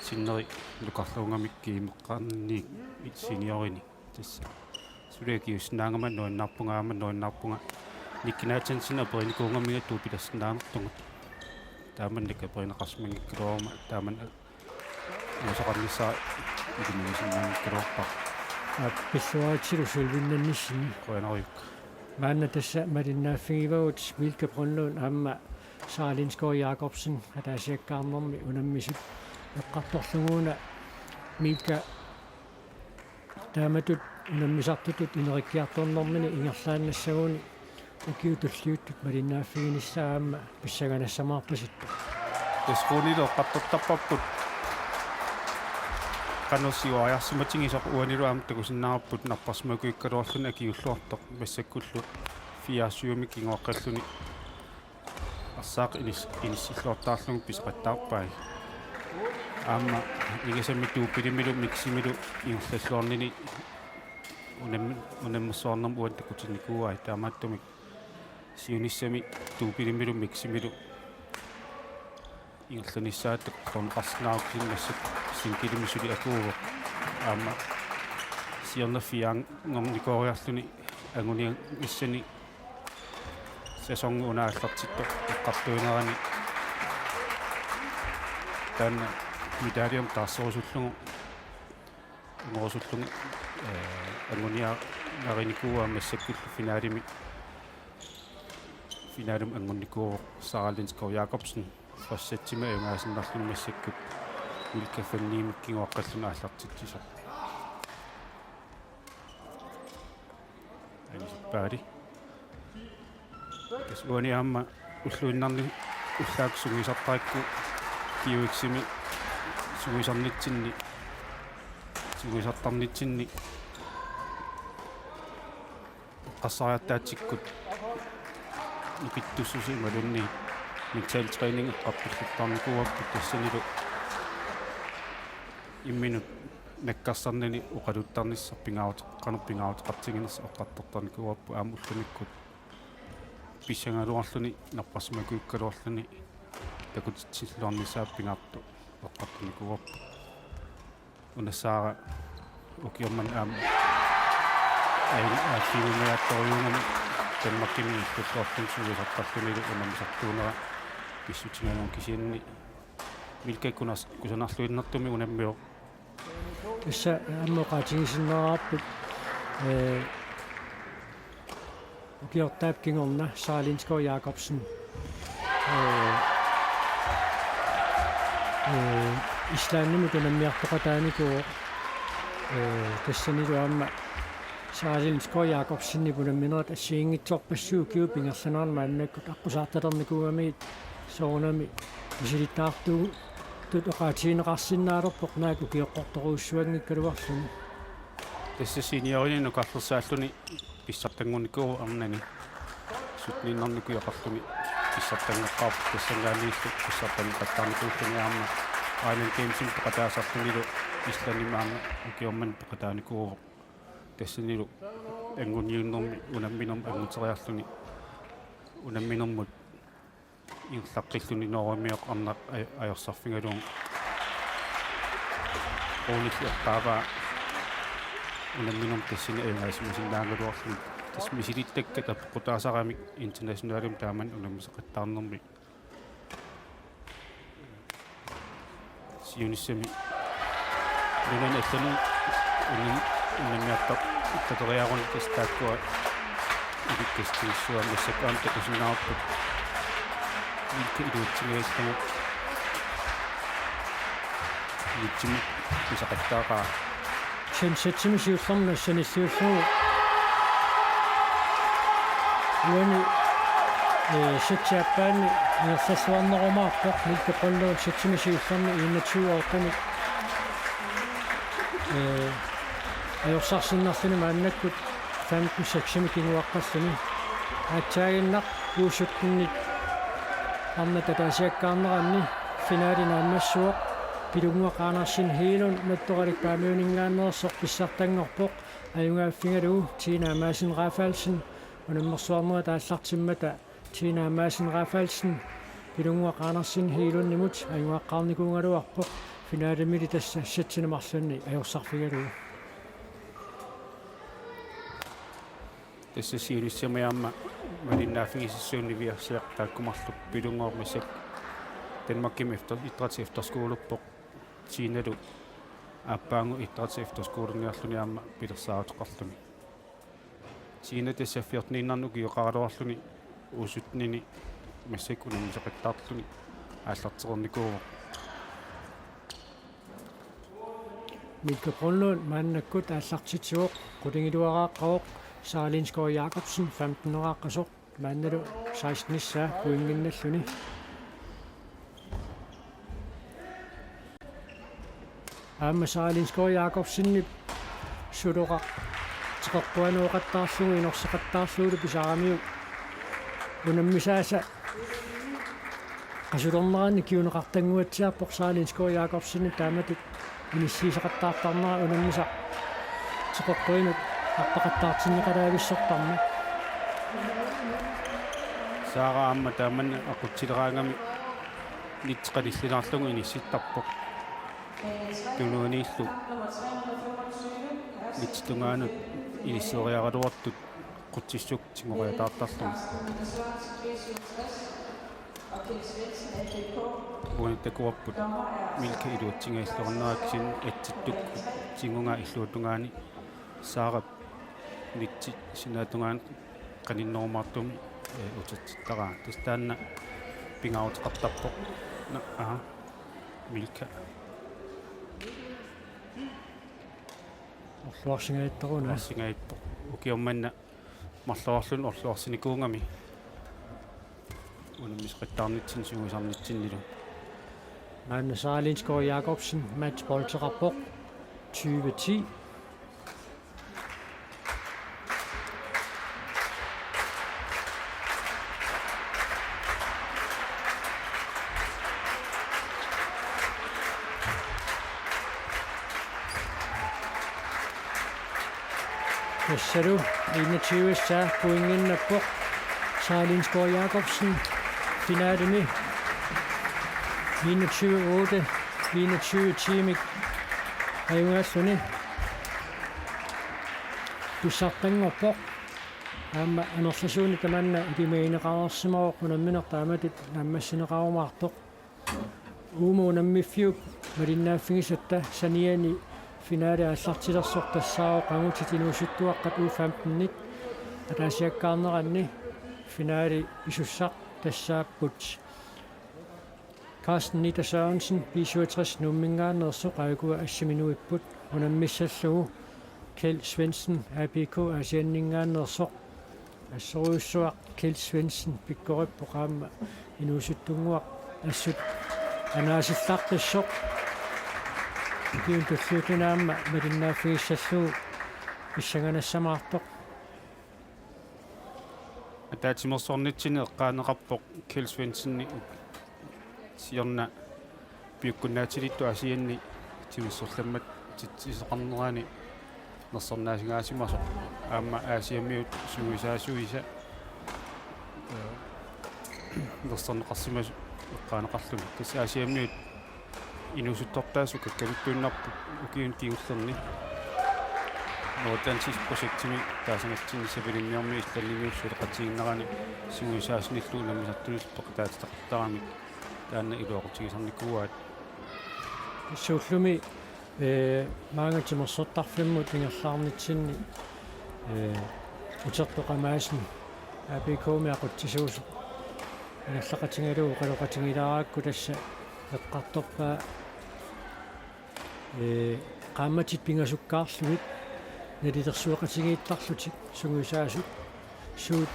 sinneri nukarlerugamik kiimeqqaarniit seniorini. Tassa suli akiuussinnaagama nuannaarpunga aamma nuannaarpunga Nick Nathansen aperinikuugamigit tuupilassinnaanertugut. Taamannak aperineqarsimanngikkaluaruma taamannak iluaqarnissaa ilimagisinnaanngikkaluarpara. Aap, pilluaritsilu sølvinnannissinni. Qujanarujukku. Maanna tassa malinnaaffigivagut Mika Brønlund aamma Sara Lindskov Jacobsen ataasiakkaarnermi unammisut eqqartorlugu una Mika taamatut unammisartutut inerikkiartornermini ingerlaannassaguni ukiut tulliuttut malinnaaffiginissaa aamma pissanganassavarpasippoq. Tassa uanilu eqqartortarparput qanoq siuariarsimatigisoq uanilu aamma takusinnaavarput napparsimaguikkaluarluni akiulluartoq massakkullu fireogtyvemik kinguaqqalluni Arsaaq inis-, inissilluartaarlugu pisoqattaarpai. Aamma ingasami dubbelimilu miksimilu ingerlalluarnini unam-, unammersuarnermut uani takutinnikuuai, taamaattumik siunissami dubbelimilu miksimilu ingerlanissaata qernerneqarsinnaavoq, kisianni massakkut singlemik suli akuuvoq. Aamma siorna fire-nngornikooriarluni anguniagissani sæsoni una aallartittoq eqqartuinerani taanna medaljermut taarserusullugu, angorusullugu, eh, anguniagarinikuuaa, massakkullu finalemi, finalemut angunnikuuvoq Sara Lindskov Jakobsen. Fyrre sætsimik ajugaasinnarluni massakkut Milka fem-imik kinguaqqalluni aallartitsisoq. Anisippaali. Tassa uani aamma ulluinnarni ullaakkut sungiusartarakku G U X-imi sungiusarnitsinni, sungiusartarnitsinni eqqarsariartaatsikkut nukittussuseq imaluunniit mental træning eqqartulluartarnikuuarput, tassanilu imminut nakkarsarnani oqaluttarnissaq pingaaruteq-, qanoq pingaaruteqartiginersoq eqqartortarnikuuarput, aamma ullumikkut pissagaluarluni napparsimaguukkaluarluni takutitsilluarnissaa pingaartoq eqqartornikuuarput. Una Sara ukioq manna aamma ai-, aalliumiaattorujuugami Danmarkimi illuatungaani sungiusartarlunilu unammisartuunera pissutigalugu, kisianni Milka kunas-, kusanarluinnartumik unammivoq. Tassa aamma oqaatigisinnaavarput, ee, ukiortaap kingorna Sara Lindskov Jakobsen, ee, ee, Islandimut unammiartoqataanikuuvoq, ee, tassanilu aamma Sara Lindskov Jakobsenip unamminerit assigiinngitsorpassuit ukiut ingerlaneranni maannakkut aqqusaartalernikuugamigit soorunami misilittagartuutut oqaatigineqarsinnaalerpoq naak ukioqqortorujussuanngikkaluarluni. Tassa seniorinik nukarlersaalluni pissartanngunnikuuvoq arnani. Sytten-innarnik ukioqarluni pissartanngoqqaarpoq, tassanngaanniillu pissartanneqattaarnikuulluni aamma Island Gamesimut peqataasarlunilu Islandimi aamma ukioq manna peqataanikuuvoq. Tassanilu anguniunnermi unamminermut anguteriarluni unamminermut ingerlaqqilluni Norgemioq arnaq aj-, ajorsarfigalugu Ruunillu eqqaavaa unamminermut tassani ajugaasimasinnaagaluarluni. Tassa misilittakkat apeqqutaasaramik internationalimut taamani unammisaqattaarnermi. Siunissami nunani allanut unam-, unammiartaq ittateriaruni tassa taakkua ilikkassutissuaq massakkut aamma takusinnaavarput. Milka iluatsingajallugu nitsimik pisaqattaaraa. Kisianni sætsimi siullermi nassanilliullugu uani, ee, sætsi aappaanni ingerlalluarnerumaarpoq, Milka Brønlund sætsimi siullermi enogtyve otte-mik, ee, ajorsarsinnarluni maannakkut femten seks-imik kinguaqqalluni. Aatsaaginnaq U sytten-ip arnat ataasiakkaarneranni finale naammassivoq, Pilunnguaq Andersen Hegelund Nattoralik Paamiuninngaanneersoq pissartanngorpoq, ajugaaffigalugu Tina Madsen Rafaelsen unammersuarnerit aallartimmata Tina Madsen Rafaelsen Pilunnguaq Andersen Hegelundimut ajugaqqaarnikuugaluarpoq, finalemili tassa sætsini marlunni ajorsarfigalugu. Tassa siunissami aamma malinnaaffigisassuunniit Niviarsiaq taakku marluk Pilunnguaq massakkut Danmarkimi efter-, idrætsefterskolerpoq, Tinalu aappaagu idrætsefterskolerniarluni aamma pilersaaruteqarluni. Tina tassa fjorten-innarnik ukioqaraluarluni U sytten-ini massakkut unammisaqattaarluni aallartereernikuuvoq. Milka Brønlund maannakkut aallartitsivoq, qulingiluaraaqqavoq, Sara Lindskov Jakobsen femten-eraaqqasoq, maannalu seksten-issaa pointinnginnalluni. Aamma Sara Lindskov Jakobsenip suloqaq teqertuanooqattaarlugu inorseqattaarlugulu pisaramiuk unammisaasa Qasulernerani kinguneqartannguatsiarpoq Saalinskov Jakobsenip taamatut inissiisaqattaartarnera unammisaq teqeqquinut arpaqattaartinneqalaavissortarmat. Saara aamma taamanna aqutsileraangami nitsi qanillinaarlugu inissittarpoq. Tunuaniillu nitsi tungaanut inisseriaraluartut qutsissuk tigoriataartarlugu. Uani takuarput Milka iluatsingajalluarnera kisianni atsittukkut tigungaa illuatungaani Saarap nitsi sinaatungaani qaninnerumaartumik, ee, utertittaraa. Tassa taanna pingaaruteqartarpoq. Na, aha. Milka. Orluarsingaattoruna. Orluarsingaattoq. Ukioq manna marloriarluni orluarsinikuugami. Unammisaqattaarnitsinni sungiusarnitsinnilu. Maanna Saalinskov Jakobsen matchboldeqarpoq tyve ti. Tassalu enogtyve-ssaa pointinnappoq Saalinskov Jakobsen finalemi. Enogtyve otte, enogtyve ti-mik ajugaalluni pissartanngorpoq. Aamma amerlasuunik tamanna ilimagineqareersimavoq unammineq taamatut naammassineqarumaartoq. Uuma unammiffiup malinnaaffigisatta saniani finale aallartilersoq tassaavoq angutit inuusuttuaqqat U femten-it ataasiakkaarneranni finale isussaq tassaapput Carsten Nitter Sørensen, B syvogtres Nuumminngaanneersoq, aajuku assiminuipput unammissallugu Kjeld Svendsen, A B K Aasianninngaanneersoq. Assorujussuaq Kjeld Svendsen pikkorippoq aamma inuusuttunnguaq assut anaasillartissoq. Ukiuni tulliuttuni aamma malinnaaffigissallugu pissanganassaartoq. Ataatsimeersuarnitsinni eqqaaneqarpoq Kjeld Svendsen siorna piukkunnaatilittut Aasianni timersorlammat titsisoqarnerani nersornaasingaasimasoq aamma Aasiammiut sungiusaasuisa, ee, nersorneqarsimasoq eqqaaneqarluni. Tassa Aasiammiut inuusuttortaasut kakkaluttuinnarput ukiuni kingullerni. Nordatlantisk projektimi taasangatsinni Savalimmiormiut Islandimiut suleqatigiinnerani sungiusaasunillu unammisartunillu peqataatitaqartaramik taanna iluaqutigisarnikuuaat. Suullumi, ee, maanga timersortarfimmut ingerlaarnitsinni, ee, Utertoq Amassen A B K-mi aqutsisuusoq ingerlaqatigalugu oqaloqatigilaarakku tassa eqqartorpaa, ee, qaammatit pingasukkaarlugit nalilersueqatigiittarlutik sungiusaasut suut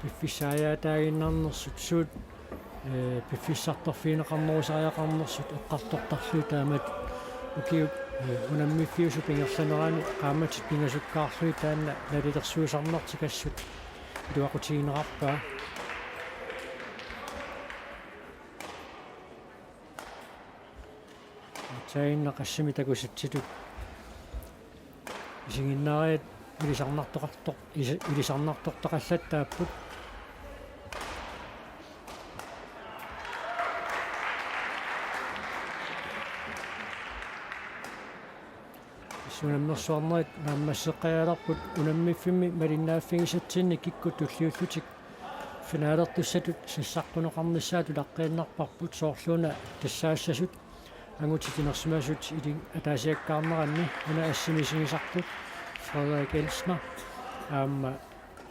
piffissaajaataaginnarnersut, suut, ee, piffissartorfigineqarnerusariaqarnersut eqqartortarlugit taamatut ukiup, ee, unammiffiusup ingerlanerani qaammatit pingasukkaarlugit taanna nalilersuisarnertik assut iluaqutigineqarpaa. Aatsaannguaq assimi takusatsitut isiginnaariat ilisarnartoqartoq-, isi-, ilisarnartortaqallattaapput. Unammersuarnerit naammasseqqajalerput unammiffimmi malinnaaffigisatsinni kikkut tulliullutik finalertussatut sassaqquneqarnissaat tulaqqiinnarparput, soorluuna tassaassasut angutit inersimasut ili-, ataasiakkaarneranni, una assimi isigisartut Frederik Elsner aamma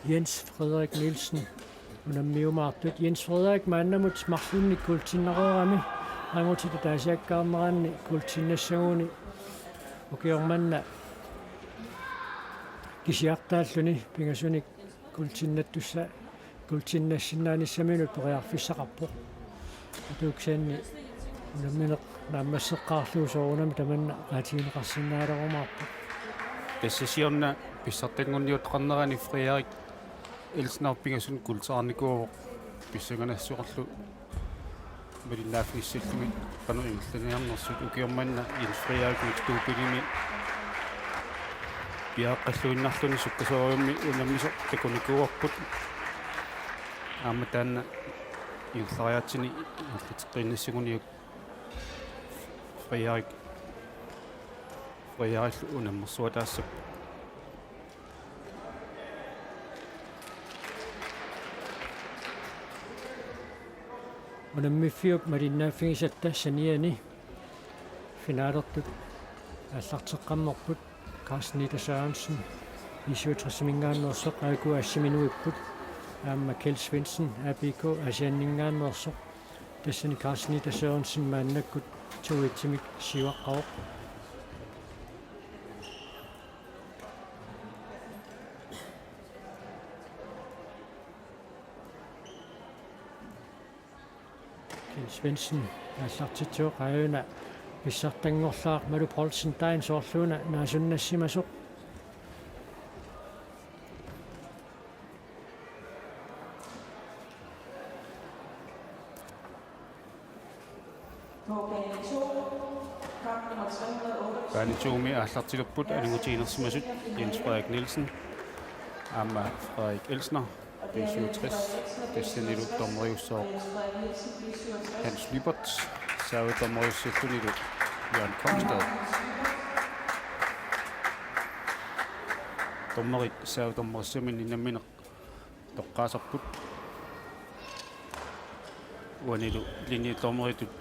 Jens Frederik Nielsen unammiumaartut. Jens Frederik maannamut marlunnik kuultinnereerami angutit ataasiakkaarneranni kuultinnassaguni ukioq manna kisiartaalluni pingasunik kuultinnattussa-, kuultinnassinnaanissaminnut periarfissaqarpoq. Atuukkasianni unammineq naammasseqqaarlugu soorunami tamanna oqaatigineqarsinnaalerumaarpoq. Tassa siorna pissartanngunniuttoqarnerani Frederik Elsner pingasunik kuultereernikuuvoq pissanganassuarlu Malinnaaffigissallutik qanoq ingerlaniarnersut. Ukioq manna Jens Frederik Mixtupilimi piareqqalluinnarluni sukkasoorujussuarmik unammisoq takunikuuarput. Aamma taanna ingerlariaatsini ingerlateqqiinnassaguniuk Frederik, Frederiklu unammersuataassappat. Unammiffiup malinnaaffigisatta saniani finalertut aallarteqqammerput Carsten Ida Sørensen B syvogtres-iminngaanneersoq A G K assimi nuipput, aamma Kjeld Svendsen A B K Aasianninngaanneersoq. Tassani Carsten Ida Sørensen maannakkut to et-imik siuaqqavoq. Kjeld Svendsen aallartitsivoq, aajuna pissartanngorlaaq Malu Poulsen Dain soorluuna naasunnassimasoq. På bane to, kamp nummer tre hundrede og otteogtyve. Bane to-mi aallartilerput aningutiginersimasut Jens Frederik Nielsen aamma Frederik Elsner, B syvogtres, tassanilu dommeriussooq Hans Lyberth, saavi dommeriussallunilu Jørgen Kongstad. Dommerit saavi dommerissaminnik nammineq toqqaasarput. Uanilu linjedommeritut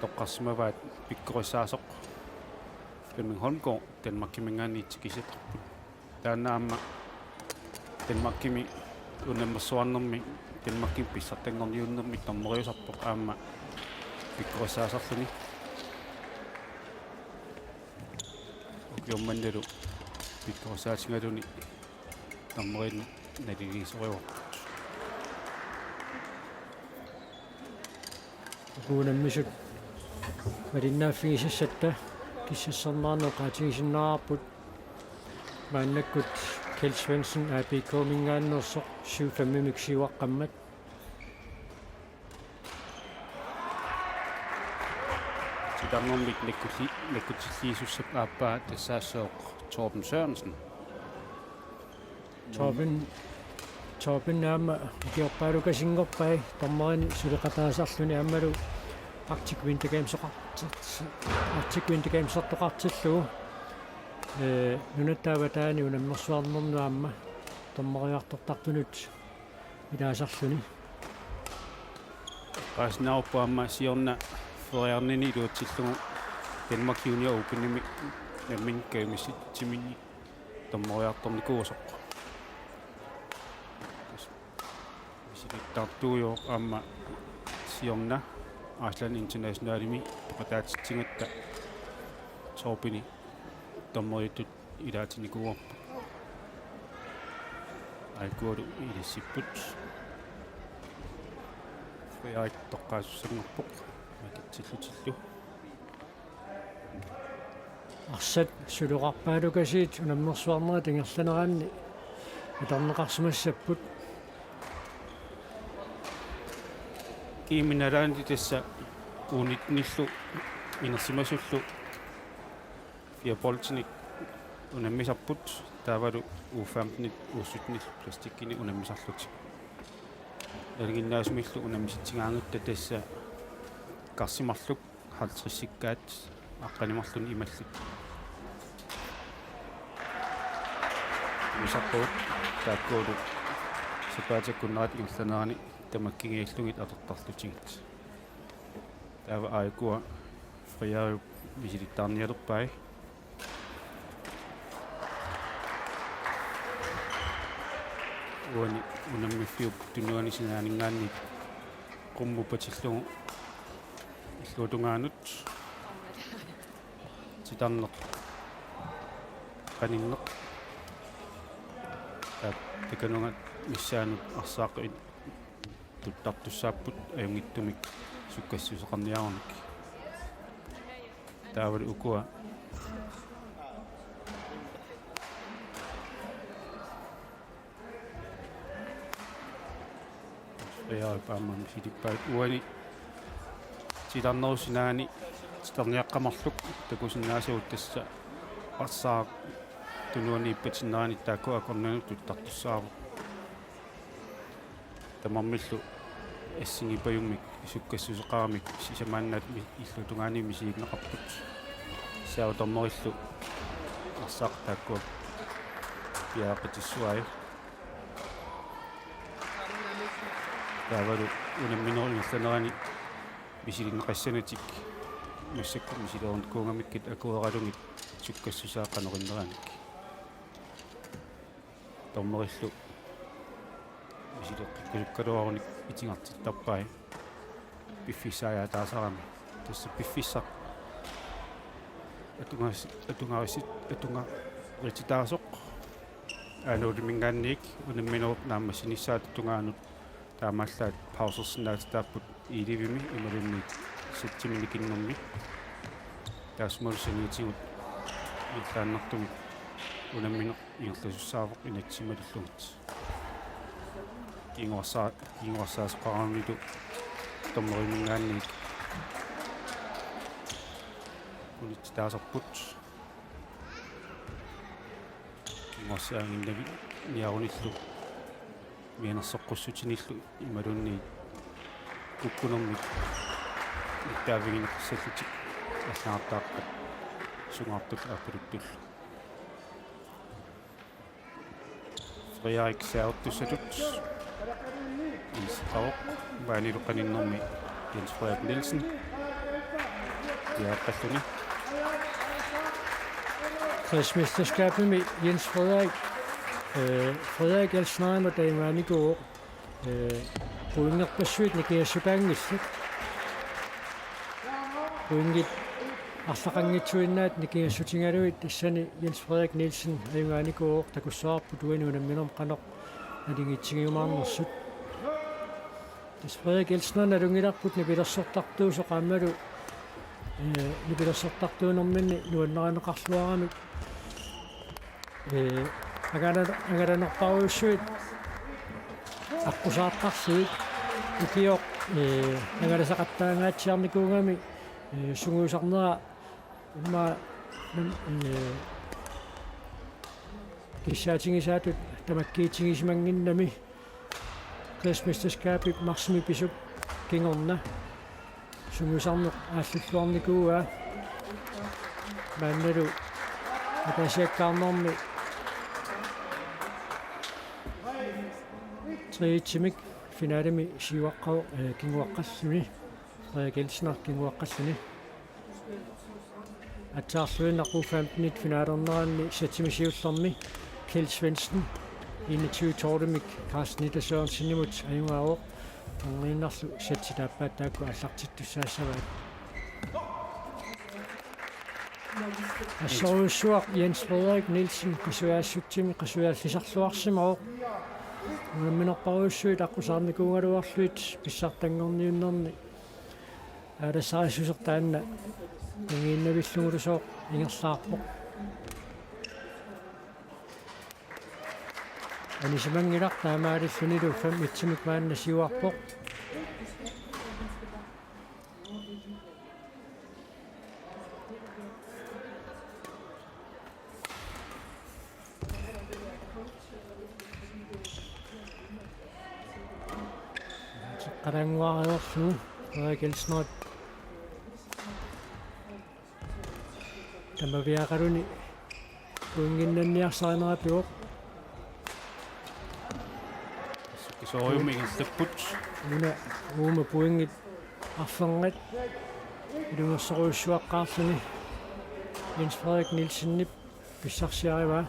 toqqarsimavaat pikkorissaasoq Flemming Holmgaard Danmarkiminngaanniit tikisittarput. Taanna aamma Danmarkimi unammersuarnermi Danmarkimi pissartanngorniunnermi dommeriusarpoq aamma pikkorissaasarluni. Ukioq mannalu pikkorissaatigaluni dommerinik naliliisorivarput. Uku unammisut malinnaaffigisassat kissassarnaarneq oqaatigisinnaavarput. Maannakkut Kjeld Svendsen A B K-minngaanneersoq syv fem-imik siuaqqammat. Titarnermik nakkuti-, nakkutilliisussap aappaa tassaassooq Torben Sørensen. Torben, Torben aamma ukiorpaalukasinngorpai dommerinik suleqataasarluni aammalu Arctic Winter Gamesoqartit-, Arctic Winter Gamesertoqartillugu, ee, nunatta avataani unammersuarnernut aamma dommeriartortartunut ilaasarluni. Oqaasinnaavarput aamma siorna feriarnini iluatsillugu Danmark Junior Openimi nammineq kajumissutsiminnik dommeriartornikuusoq. Misilittaartuujuvoq aamma siorna Iceland Internationalimi peqataatitsigatta Torbeni dommeriuttut ilaatinikuuarput. A G K-lu ilissipput. Frederik toqqaasussanngorpoq makitsillutillu. Arsaq suloqarpaalukasiit unammersuarnerit ingerlaneranni atorneqarsimassapput. Kiimi nalaani tassa U nitten-illu inersimasullu fire boldinik unammisarput, taavalu U femten-it U sytten-illu plastikkinik unammisarlutik. Nalinginnaasumillu unammisitsigaangatta tassa karsimarluk halvtredsikkaat aqqaneq-marlunnik imallutik. Unammisarpagut taakkualu sapaatip akunnerata ingerlanerani tamakkiinnarlugit atortarlutigit. Taava A G K-p Frederikup misilittaarnialerpai. Uani unammiffiup tunuani sinaaninngaanniit qummut patillugu illuatungaanut titarneq qaninneq. Taava takanunga missaanut arsaaq tuttartussaapput ajunngitsumik sukkassuseqarniarunik. Taavalu ukua Qiaarip aamma misilippaat uani titarnerup sinaani titarniaqqat marluk takusinnaasagut, tassa arsaq tunuani ippatinnerani taakku akornanni tuttartussaavoq. Tamarmillu assigiipajummik sukkassuseqaramik sisamaannaat mi-, illuatungaani misilinneqarput. Saattormerillu arsaq taakkua piareeqqissuai. Taavalu unamminerup ingerlanerani misilinneqassanatik massakkut misilereernikuugamikkit akueralugit sukkassusaa qanoq inneranik. Dommerillu misileqqikkusukkaluarunik itigartittarpai piffissaajaataasarami. Tassa piffissaq atungaasi-, atungaasi-, atungarititaasoq A nul-iminngaanniit unamminerup naammassinissaata tungaanut taamaallaat pausersinnaatitaapput ellevemi imaluunniit seksimi nikinnermi. Taassumalu saniatigut ingerlaannartumik unammineq ingerlasussaavoq inatsit malillugit. Kinguarsa-, kinguarsaasoqaranilu dommeriminngaanniit unittitaasarput. Kinguarsiaannginnami niarunillu mianersoqqussutinillu imaluunniit kukkunermik nittaavigineqassallutik allagartaarput sungaartullu aappaluttuullu. Frederik saattussatut. Iseqaroq maanilu qaninnermi Jens Frederik Nielsen. Piareeqqalluni. Kredsmesterskabimi Jens Frederik, øh, Frederik Elsnerimut ajugaanikuuvoq, øh, pointerpassuit nikingassukaanngillat. Pointit arlaqanngitsuinnaat nikingassutigalugit tassani Jens Frederik Nielsen ajugaanikuuvoq, takussavarput uani unamminermi qanoq naligiitsigiumaarnersut. Tassa Frederik Elsner nalunngilarput nipilersortartuusoq aammalu, øh, nipilersortartuunerminni nuannarineqarluaramik. Øh, angala-, angalanerpassuit aqqusaartarlugit ukioq, øh, angalasaqattaangaatsiarnikuugami, øh, sungiusarnera immaqa nam-, øh, kissaatigisaatut tamakkiitigisimanngimmat kredsmesterskabip marsimi pisup kingorna sungiusarneq aallulluarnikuuaa. Maannalu ataasiakkaarnermi triitimik finalemi siuaqqavoq, øh, kinguaqqalluni. Frederik Elsner kinguaqqalluni. Aatsaarluinnaq U femten-it finalerneranni seksimi siullermi Kjeld Svendsen, enogtyve tolv-imik Carsten Ida Sørensenimut ajugaavoq. Anguniarlu seksit aappaat taakku aallartittussaassavaat. Assorujussuaq Jens Frederik Nielsen qasujaassutsimi qasujaallisarluarsimavoq. Unamminerpassuit aqqusaarnikuugaluarlugit pissartanngorniunnerni aalassarissusertaa angiinnavillugulu sooq ingerlaarpoq. Anisimanngilaq, taamaalillunilu fem et-imik maanna siuarpoq. Qalanguariorlu Frederik Elsner. Tamaviaaqaluni pointinnanniarsarineratigut. Kisooriummi ingerlapput. Una uuma pointit arfernat ilungersorujussuaqqaarluni Jens Frederik Nielsenip pissarsiarivaa.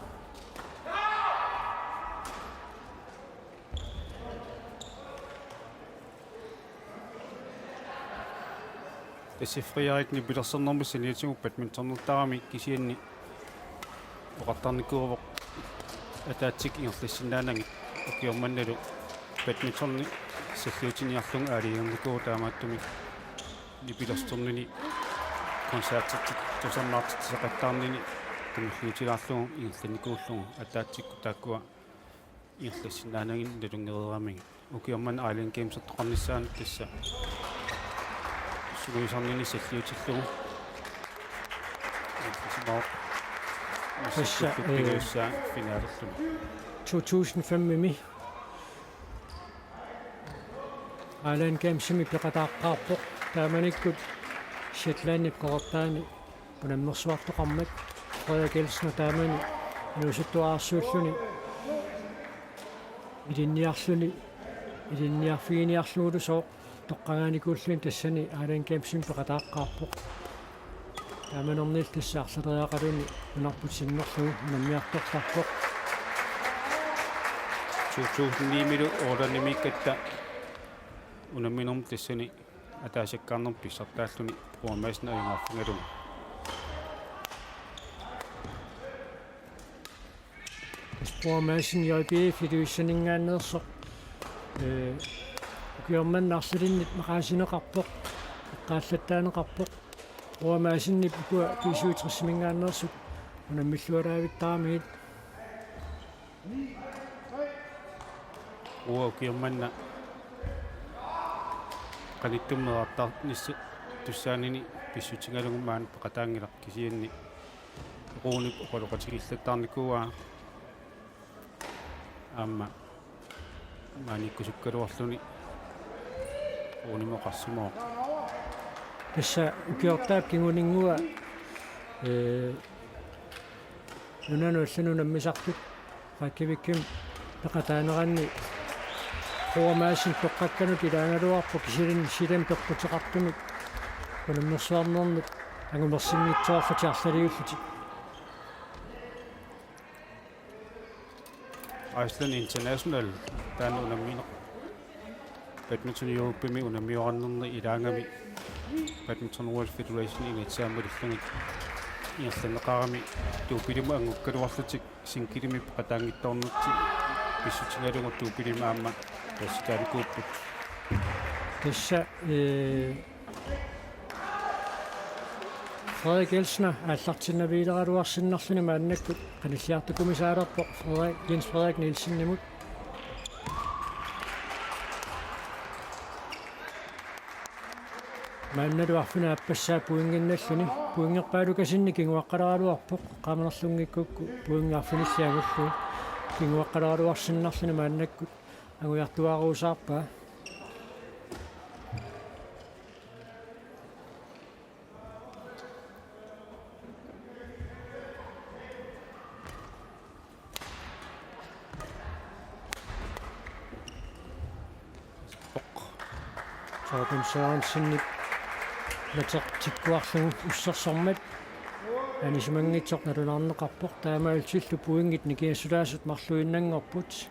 Tassa Frederik nipilersornermi saniatigut badmintonertarami kisianni oqartarnikuuvoq ataatsik ingerlassinnaanagit. Ukioq mannalu badmintoni salliutiniarlugu aalajangernikuuvoq, taamaattumik nipilersornini koncertertik tusarnaartitsisaqattaarnini tumilliutilaarlugu ingerlannikuullugu ataatsikkut taakkua ingerlassinnaanaginnik nalunngereeramigit. Ukioq manna Island Gamesertoqarnissaanut tassa sungiusarnini salliutillugu. Tassa, eh, pingajussaa finalerluni. To tusind fem-imi Island Gamesimi peqataaqqaarpoq. Taamanikkut Shetlandip qeqertaani unammersuartoqarmat Frederik Elsner taamani inuusuttuararsuulluni ilinniarluni, ilinniarfiginiarlugulu sooq toqqagaanikuulluni tassani Island Gamesimi peqataaqqaarpoq. Taamanerniilli tassa arlaleriarluni nunarput sinnerlugu unammiartortarpoq. To tusind ni-milu Ålandimiikkatta unamminermi tassani ataasiakkaarnermut pissartaalluni Broa Madsen ajugaaffigalugu. Tassa Broa Madsen J B F-i Ilulissaninngaanneersoq. Eh, ukioq manna arlalinnit maqaasineqarpoq, eqqaallattaaneqarpoq. Broa Madsenip ukua B syvogtres-iminngaanneersut unammilluaraavittaramigit. Uagut ukioq manna qanittumi meerartaarnissaata tussaanini pissutigalugu maani peqataanngilaq, kisianni Ruunip oqaloqatigiillattaarnikuuaa aamma maaniikkusukkaluarluni Ruunimut oqarsimavoq. Tassa ukiortaap kinguninngua, eh, nunanut allanut unammisartut Reykjavikimi peqataaneranni Broa Madsen toqqakkanut ilaagaluarpoq, kisianni silami peqquteqartumik unammersuarnermut angumersinngitsoorlutik arlaliullutik. Iceland International taanna unammineq Badminton Europemi unammiorarnerni ilaagami Badminton World Federation inatsisaat malillugit ingerlanneqarami duubbelimut anngukkaluarlutik singlemi peqataanngitsoornertik pissutigalugu duubbelimut aamma pissutaanikuupput. Tassa, eh, Frederik Elsner aallartinnaviileraluarsinnarluni maannakkut qanilliartukumisaalerpoq Frederik, Jens Frederik Nielsenimut. Maannalu arfineq-aappassaa pointinnalluni, pointerpaalukasinni kinguaqqaleraluarpoq, eqqaamanerlunngikkukku pointit arfinillit angullugit, kinguaqqaleraluarsinnarluni maannakkut angujartuaaruusaarpaa. Torben Sørensenip nateq tikkuarlugu ussersormat anisimanngitsoq nalunaarneqarpoq, taamaalillutillu pointit nikingassulaasut marluinnanngorput.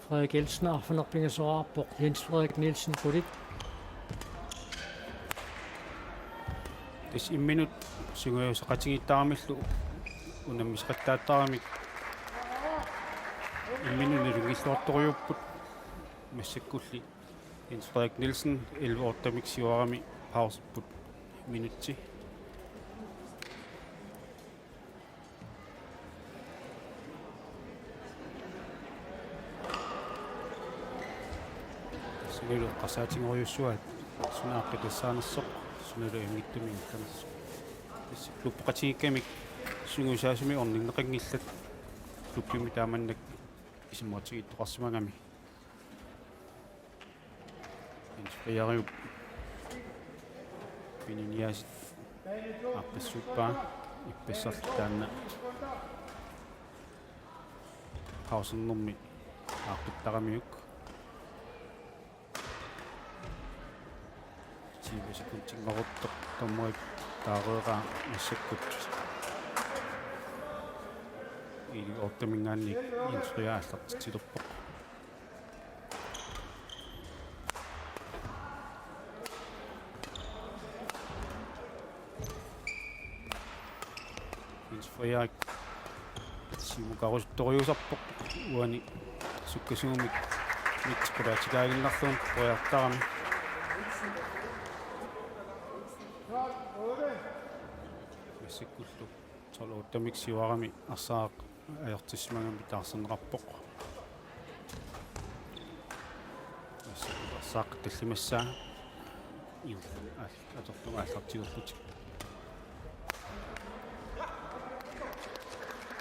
Frederik Elsner arfineq-pingasoraarpoq Jens Frederik Nielsen qulit. Tassa imminut sungiusaqatigiittaramillu unammisaqattaattaramik imminut nalunngilluartorujuupput, massakkulli Jens Frederik Nielsen elleve ottemik siuarami pausepput minutsi. Sunalu eqqarsaatigerujussuaat suna aaqqitassaanersoq, sunalu ajunngitsumik ingerlanersoq. Tassa klubbeqatigiikkamik sungiusaasumik orninneqanngillat, klubbimi taamannak isumaqatigiittoqarsimagami. Jens Frederiup Pini Niasit aaqqissuuppaa, ippassaq taanna pausernermi aaqqittaramiuk. Tyve sekuntinngoruttoq dommerip taareeraa massakkut elleve otteminngaanniit Jens Frederik aallartitsilerpoq. Jens Frederik siumukarusuttorujussuusarpoq uani sukkasuumik mittip qulaatikaaginnarlugu periartarami. Massakkullu tolv ottemik siuarami arsaq ajortissimagami taarserneqarpoq. Saaq tallimassaa. Iu, al-, atorlugu aallartiullutik.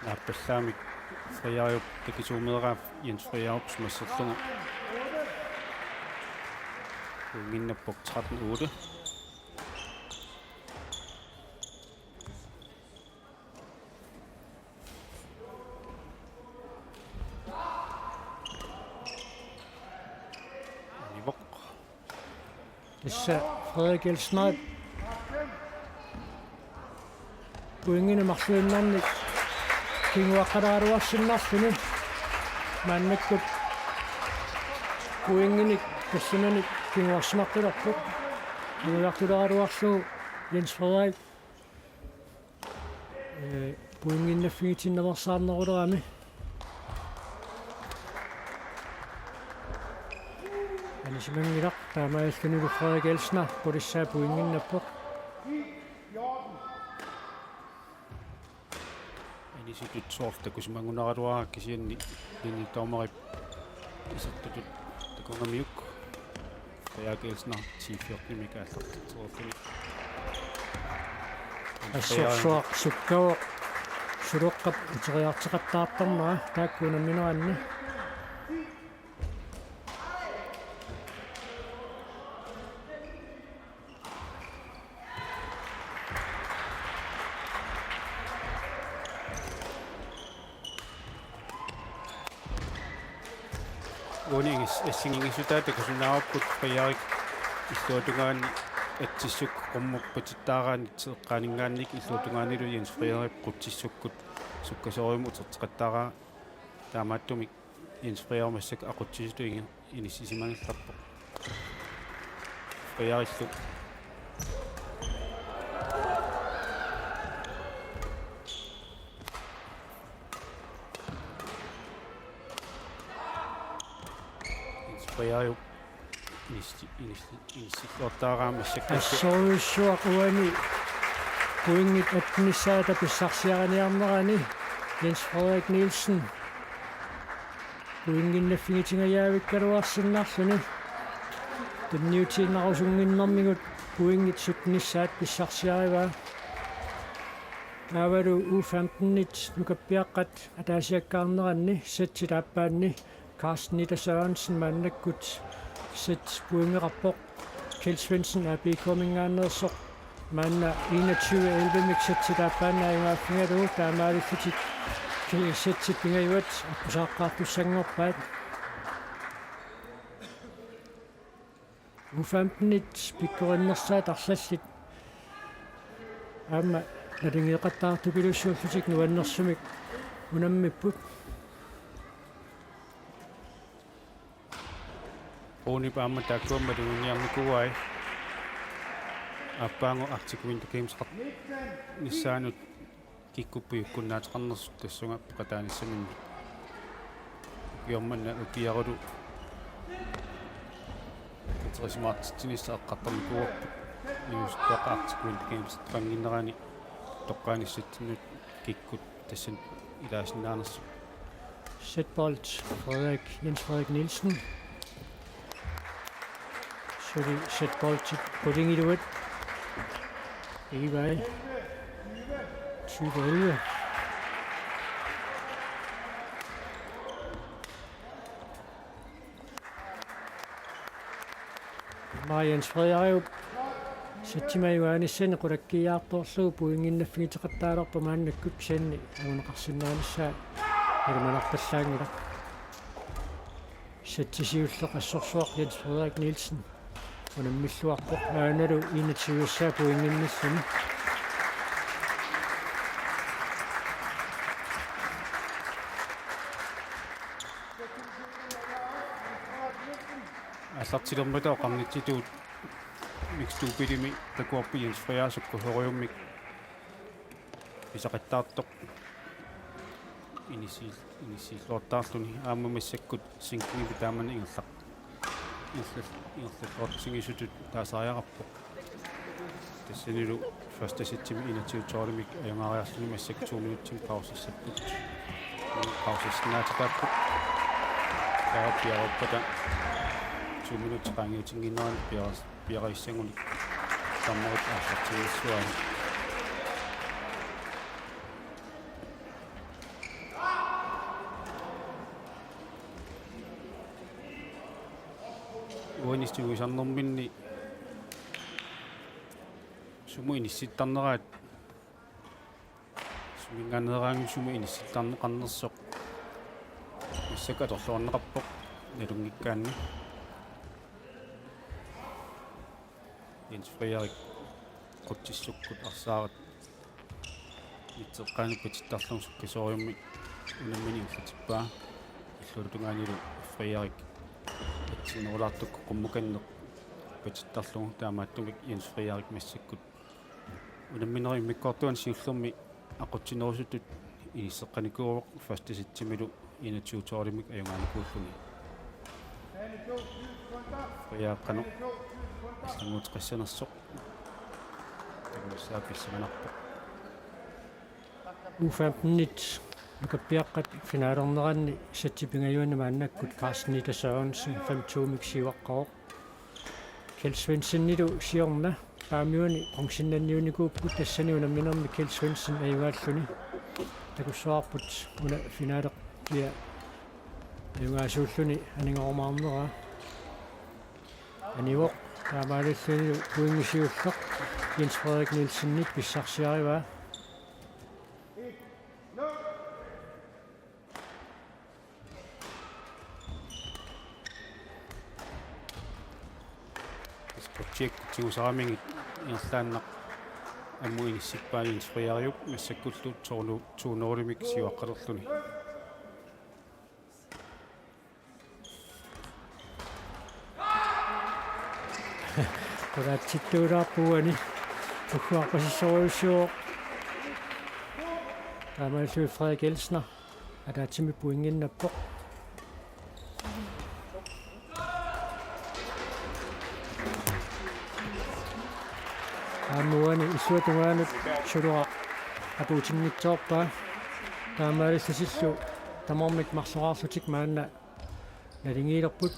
Naappallaamik Frederiup takisuumeeraa Jens Frederiup simasserlugu. Pointinnappoq tretten otte. Anivoq. Tassa Frederik Elsner. Pointinik marluinnarnik kinguaqqalaaraluarsinnarluni. Maannakkut pointinik tassunanik kinguarsimaqqillerpoq. Kinguartulaaraluarlugu Jens Frederik. Ee, pointinnaffigitinnaveersaarnerulerami. Anisimanngilaq, taamaalillunilu Frederik Elsner qulissaa pointinnappoq. Anisitut soorlu takusimangunaraluarpaa kisianni linjedommerip isertutut takugamiuk. Frederik Elsner, ti fjortenimik aallartitserulluni. Assorsuaq sukkavoq suloqqap uteriarteqattaartarnera taakku unammineranni. Uani ingis-, assigiinngissutaa takusinnaavarput Frederik illuatungaani atsissuk qummut patittaaraanni teqqaaninngaanniit illuatungaanilu Jens Frederik qutsissukkut sukkasoorujussuarmik uterteqattaaraa, taamaattumik Jens Frederik massakkut aqutsisutut ingi-, inissisimanngillerpoq. Frederikillu. Jens Frederik inissi-, inissi-, inissilluartaaraa massakkut. Assorujussuaq uani pointit attenissaata pissarsiariniarnerani Jens Frederik Nielsen. Pointinnaffigitingajaavikkaluarsinnarluni. Tunniutiinnarusunnginnermigut pointit syttenissaat pissarsiarivaa. Taavalu U femtenit nukappiaqqat ataasiakkaarneranni settit aappaanni Carsten Nitter Sørensen maannakkut set pointeqarpoq. Kjeld Svendsen A B K-minngaanneersoq maanna enogtyve elleve-mik settit aappaannaajugaaffigalugu taamaalillutik settit pingajuat aqqusaaqqaartussanngorpaat. U femtenit pikkorinnersaat arlallit aamma nalingeqattaartupilussuullutik nuannersumik unammipput. Uunip aamma taakkua maluginiarnikuuai. Aappaagu Arctic Winter Games qar-, nissaanut kikkut pujukkunnaateqarnersut tassunga peqataanissaminnut. Ukioq manna ukiarulu katersimaartitsinissaq eqqartornikuuarput. Niuertoq Arctic Winter Games-eqannginnerani toqqaanissatsinnut kikkut tassani ilaasinnaanersut. Setbold, Frederik, Jens Frederik Nielsen. Suli setboldi qulingiluat. Ivai. Tyve elleve. Marians Frederiup settimajuaanissani qulakkiiaartorlugu pointinnaffigineqattaalerpoq maannakkut kisianni anguneqarsinnaanissaa ilimanarpallaanngilaq. Setti siulleq assorsuaq Jens Frederik Nielsen unammilluarpoq, aanalu enogtyve-ssaa pointinnissani. Aallartilermata oqarnitsitut mixed double-imi takuarput Jens Frederik sukkasoorujussuarmik pisaqattaartoq. Inissi-, inissilluartaarluni aamma massakkut single-imi taamani ingerlaq-, ingerlal-, ingerlalluartigisutut taasariaqarpoq. Tassanilu første sætimi enogtyve tolv-imik ajugaariarluni massakkut to minutsimik pausissapput. Pausissinnaatitaapput. Taava piareerpata to minutsit qaangiutinnginneranni piareer-, piareersanngunik tammarit aallartigissuaa. Uani tiguisarnerminni sumut inissittarneraat, suminngaanneeraangat sumut inissittarneqarnersoq massakkut atorluarneqarpoq nalunngikkaanni. Jens Frederik Qutsissukkut arsaarat mitteqqaani patittarlugu sukkasoorujussuarmik unammineq ingerlatippaa. Illuatungaanilu Frederik atsinnerulaartukkut qummukanneq patittarlugu taamaattumik Jens Frederik massakkut unamminerup immikkoortuani siullermi aqutsinerusutut inisseqqanikuuvoq første sætimilu enogtyve tolvimik ajugaanikuulluni. Frederik qanoq allannguuteqassanersoq takussaapissimanarpoq. U femten-it makappiaqqat finalerneranni sætip pingajuanni maannakkut Carsten Ida Sørensen fem to-mik siuaqqavoq. Kjeld Svendsenilu siorna Paamiuni bronzennanniunikuupput, tassani unamminermi Kjeld Svendsen ajugaalluni. Takussavarput una finalerpia ajugaasuulluni aningarumaarneraa. Anivoq taamaalillunilu pointi siulleq Jens Frederik Nielsenip pissarsiarivaa. Projekt tigusaramigit ingerlaannaq ammut inissippaa Jens Frederiup massakkullu to nul, to nul-imik siuaqqalerluni. Qulaatsittuulaarpoq uani. Ugguaqqasissorujussuuvoq. Taamaalilluni Frederik Elsner ataatsimik pointinnginnerpoq. Aamma uani illuatungaanut Suloaq apuutinngitsoorpaa. Taamaalillutillu tamarmik marloraarlutik maanna naligiilerput.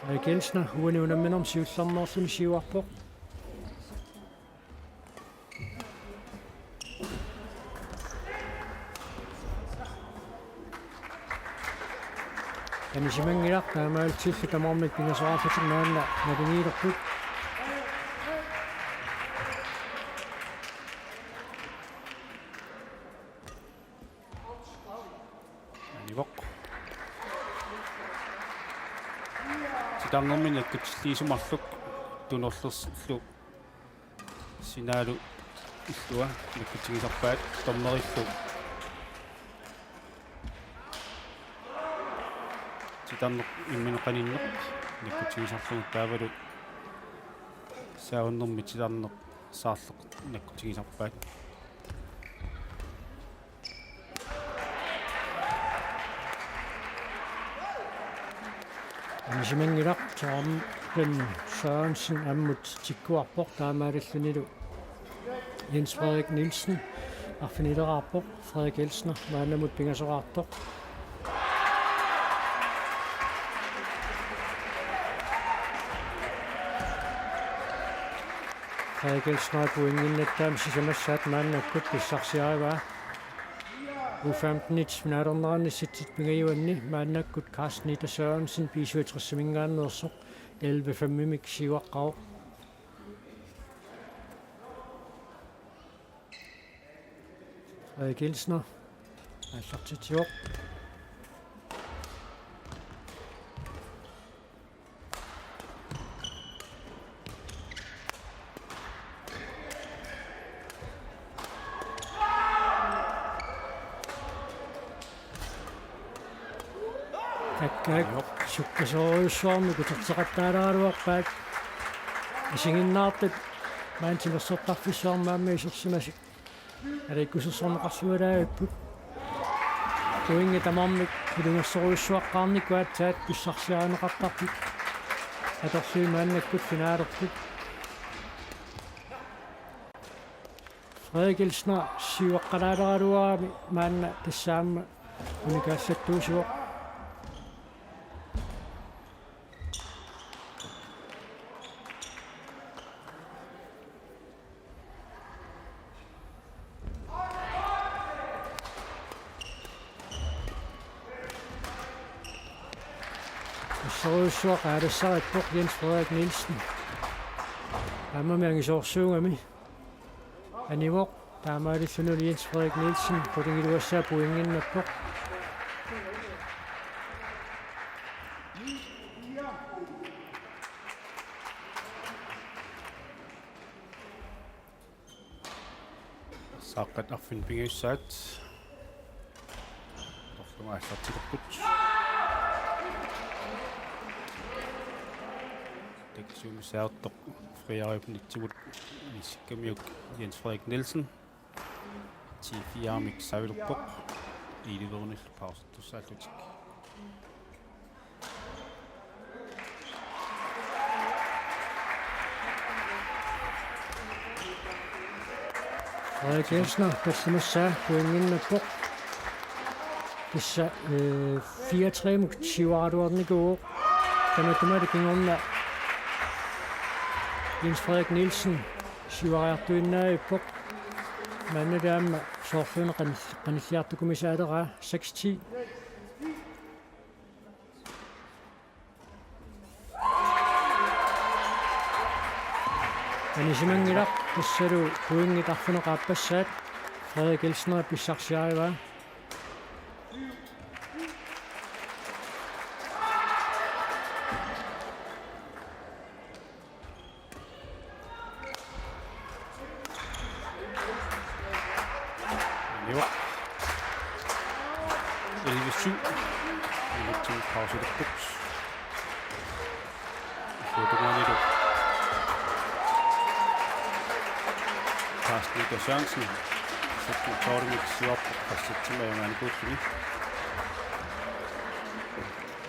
Frederik Elsner uani unamminermi siullermeerluni siuarpoq. Anisimanngilaq, taamaalillutillu tamarmik pingasoraarlutik maanna naligiilerput. Anivoq. Titarnermik nakkutilliisumarluk tunorlersillu sinaalu illua nakkutsigisarpaat, dommerillu titarneq imminut qaninneq nakkutsigisarlugu taavalu saavunnermik titarneq saarleq nakkutsigisarpaat. Anisimanngilaq, Torben Sørensen ammut tikkuarpoq, taamaalillunilu Jens Frederik Nielsen arfinileraarpoq, Frederik Elsner maannamut pingasoraartoq. Frederik Elsner pointinnginnatta aamma sisamassaat maannakkut pissarsiarivaa. U femten-it finalerneranni sætip pingajuanni maannakkut Carsten Ida Sørensen B syvogtres-iminngaanneersoq elleve fem-imik siuaqqavoq. Frederik Elsner aallartitsivoq. Takkaak. Joo. Sukkasoorujussuarmik uterteqattaaraluarpaat. Isiginnaartut maani timersortarfissuarmi aamma isersimasut aliikkusersorneqarluarput. Pointit tamarmik ilungersorujussuaqqaarnikkut aatsaat pissarsiarineqartarput. Atorlugit maannakkut finalerput. Frederik Elsner siuaqqalaaleraluarami maanna tassa aamma unikaallattuusivoq. Assorujussuaq aalassarippoq Jens Frederik Nielsen. Aammami angisoorsuugami anivoq, taamaalillunilu Jens Frederik Nielsen qulingiluassaa pointinnappoq. Saaqqat arfineq-pingajussaat. Torlunga aallartilerput. Taksumi saartoq Frederik Nitsimut inissikkamiuk Jens Frederik Nielsen. T-fireamik savilerpoq. Elleve-nillu pausertussaallutik. Frederik Jensen, tallimassaa pointinnappoq. Tassa, øh, fire tre-mut siuaraluarnikuuvoq. Tamatuma kingorna Jens Frederik Nielsen siuariartuinnavippoq. Maanna taama soorluuna qanil-, qanilliartukumisaaleraa seks ti. Anisimanngilaq, tassalu pointit arfineq-aappassaat Frederik Elsner pissarsiarivaa. Joo. Elleve syv. Minutsit pauserput. Syvogtyve. Carsten Ida Sørensen. Sytten tolv, Mik Siop, Christian Timmer, Johan Gudlund.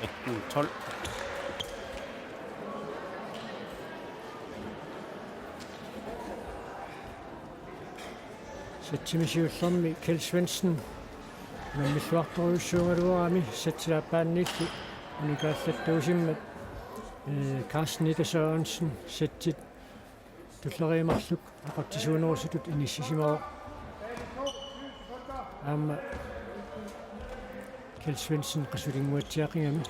Atten tolv. Sættimi siullermi Kjeld Svendsen unammilluartorujussuugaluarami sættilaapaanniilli unikaallattuusimmat, øh, Carsten Ida Sørensen sættit tulleriit marluk aqutsisuunerusutut inissisimavoq. Aamma Kjeld Svendsen qasulinnguatsiaqigami.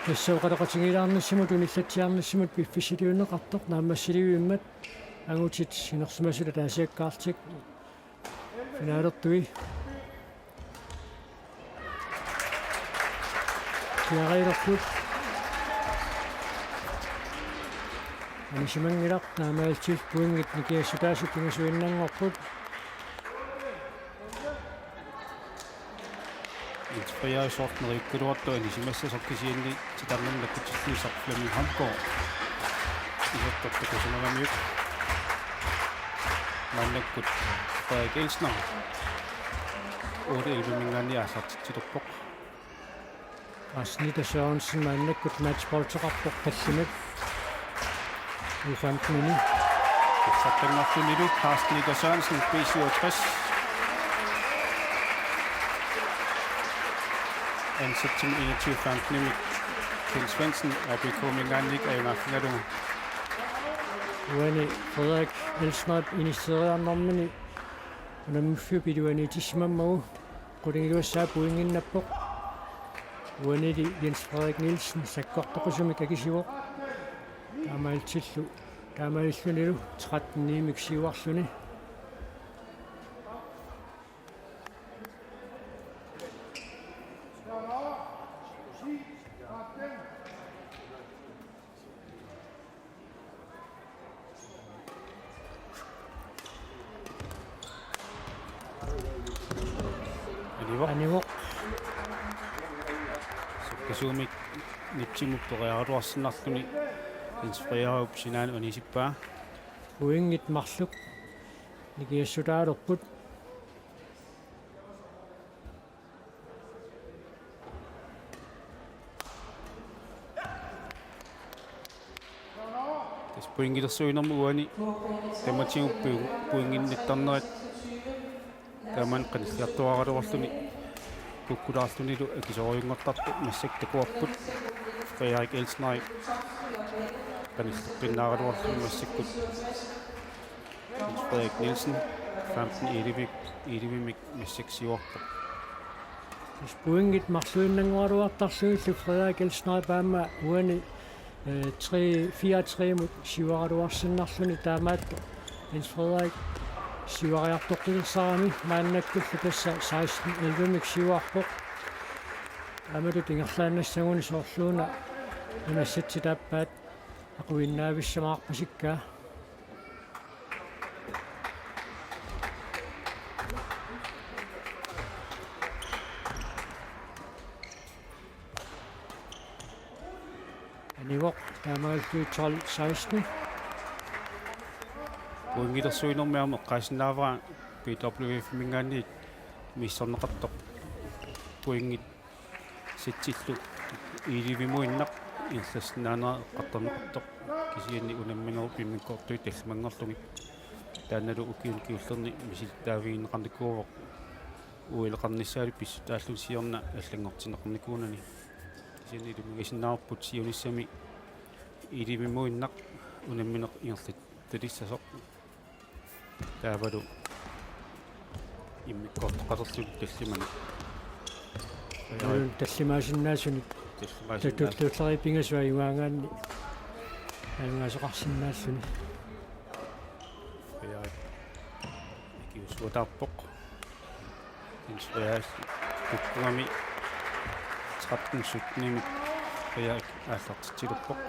Tassa oqaloqatigiilaarnissamut unillatsiarnissamut piffissaliunneqartoq naammassilivimmat angutit inersimasut ataasiakkaarlutik finaalertui. Kiarilerput. Anisimanngilaq, taamaalillutik pointit nikiassutaasut pingasuinnanngorput. Jens Frederik Sortneriukkaluartoq anisimassasoq, kisianni titarnermik nakkutilluinnartoq Flemming Holmgaard. Isertortoq kusanagamiuk. Maannakkut Frederik Elsner. Otte elleve-minngaanniit aallartitsilerpoq. Carsten Ida Sørensen maannakkut matchboldteqarpoq tallimat. U femten-ini. Uffakkanngortunilu Carsten Ida Sørensen, B syvogtres. Ansat til enogtyve femten-imi Kjeld Svendsen, R B K-minngaanniit ajugaaffigalugu. Uani Frederik Elsner inisseriarnermini unammiffiup iluaniitissimammagu qulingiluassaa pointinnappoq. Uanili Jens Frederik Nielsen sakkortoqisumik akisivoq. Taamaalillutillu, taamaalillunilu tretten-imik siuarluni. Anivoq. Anivoq. Sukkasuumik Nitsimut periaraluarsinnarluni Jens Frederikup sinaanut anisippaa. Pointit marluk nikiassutaalerput. Pointilersuinermi uani tamatigut pointinnittarnerat taamani qanilliartuaraluarluni kukkulaarlunilu akisoorujunngortarpoq, massakkut takuarput Frederik Elsner qanilleqqinnaaraluarluni massakkut Jens Frederik Nielsen femten elleve, elleve-mik massakkut siuarpoq. Pointit marluinnanngoraluartarlugillu Frederik Elsner aamma uani, eh, tre, fire tre-mut siuaraluarsinnarluni, taamaattoq Jens Frederik siuariartoqqilersarami maannakkullu tassa seksten elleve-mik siuarpoq. Aammalu ingerlaannassaguni soorluuna unassatsitappaat aquinnaavissamaarpasikkaa. Anivoq taamaallu tolv seksten. Pointilersuinermi aamma eqqaasinnaavara B W F-iminngaanniit misissorneqartoq pointit setsillu elleve-muinnaq ingerlassinnaanera eqqartorneqartoq, kisianni unamminerup immikkoortui tallimanngorlugit. Taannalu ukiuni kingullerni misilittaavigineqarnikuuvoq, uileqarnissaali pissutaalluni siorna allanngortinneqarnikuunani. Kisianni ilimagisinnaavarput siunissami elleve-muinnaq unammineq ingerlattalissasoq. Taavalu immikkoortoqalerlutik tallimanik. Uun tallimaasinnaasunik. Tallimaasinnaas-. Tatulluulleriit pingasut ajugaangaanni ajugaasoqarsinnaalluni. Frederik ikiuussuataarpoq. Jens Frederik kukkugami tretten sytten-imik Frederik aallartitsiluppoq.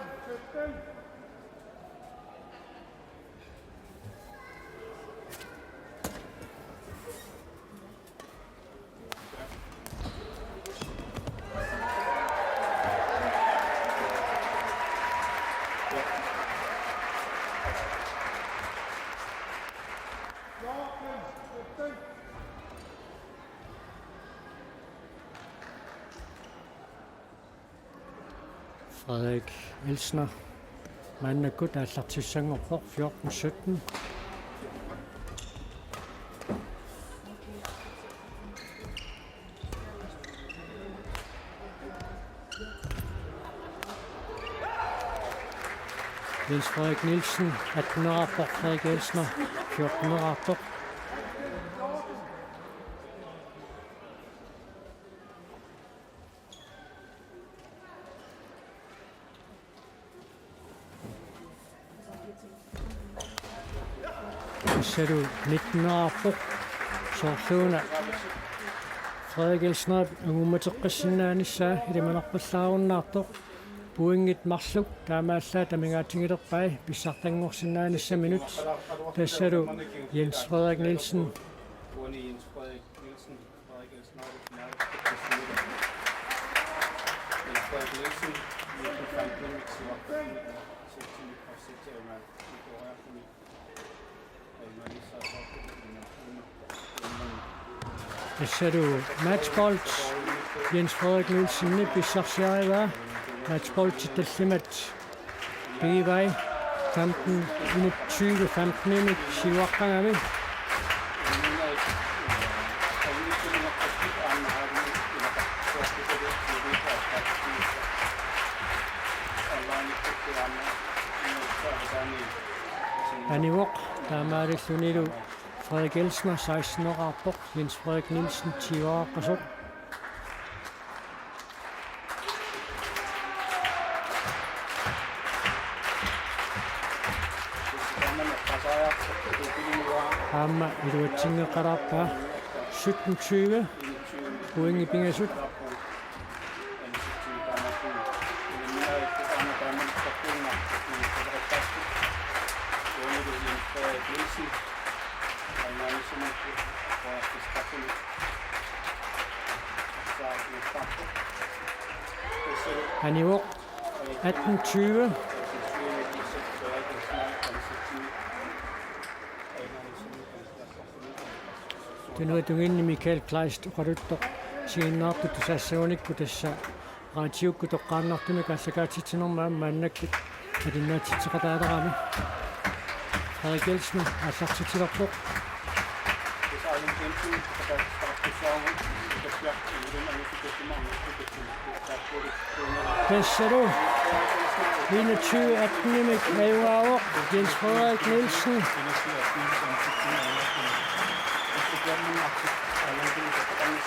Frederik Elsner maannakkut aallartissanngorpoq, fjorten sytten. Jens Frederik Nielsen, atteneqarpoq, Frederik Elsner, fjorteneqarpoq. Tassalu nitteneqarpoq. Soorluuna Frederik Elsnerip angummateqqissinnaanissaq ilimanarpallaarunnaartoq. Pointit marluk taamaallaat amigaatigilerpai pissartanngorsinnaanissaminnut. Tassalu Jens Frederik Nielsen. Tassalu matchbold Jens Frederik Nielsenip pissarsiarivaa. Matchboldi tallimat pigivai femten, enogtyve femten-imik siuaqqagami. Anivoq taamaalillunilu Frederik Elsner seksteneqarpoq, Jens Frederik Nielsen tyveqarpoq. Aamma iluatsinngeqalaarpaa, sytten tyve, pointit pingasut. Anivoq, atten tyve. Tunuatunginni Michael Kleist oqaluttoq isiginnaartutut saassagunikku, tassa raatiukkut toqqaannartumik aallakaatitsinermi aamma maannakkut Malinnaatitseqataalerami. Frederik Jensen aallartitsilerpoq. Tassalu enogtyve atten-imik ajugaavoq Jens Frederik Nielsen.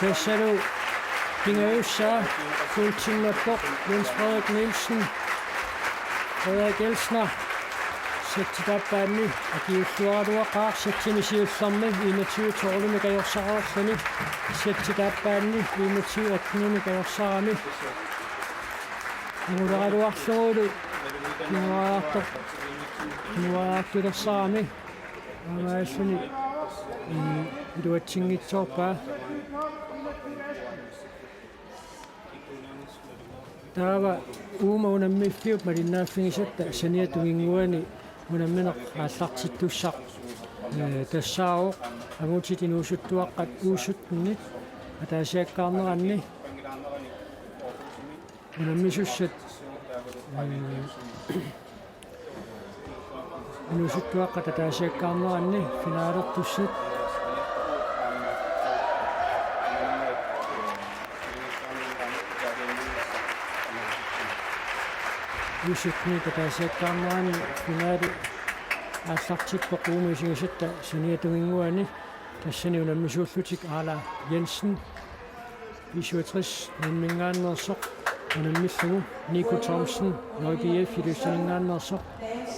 Tassalu pingajussaa guldtimmappoq Jens Frederik Nielsen. Frederik Elsner settip aappaanni akiulluaraluaqaaq, settimi siullermi enogtyve tolv-imik ajorsarluni, settip aappaanni enogtyve atten-imik ajorsarami. Anguleraluarlugulu kinguaartoq, kinguaartulersarami. Aamma assuni, mm, iluatsinngitsoorpaa. Taava uuma unammiffiup malinnaaffigisatta saniatigut tunginnguani unammineq aallartittussaq, eh, tassaavoq angutit inuusuttuaqqat U syttenit ataasiakkaarneranni unammisussat, eh, inuusuttuaqqat ataasiakkaarneranni finalertussat. U syttenit ataasiakkaarneranni finale aallartippoq uuma isigisatta saniatigut tunginnguani, tassani unammisuullutik Aala Jensen, B syvogtres Nuumminngaanneersoq, unammillugu Nico Thomsen, J B F Ilulissaninngaanneersoq,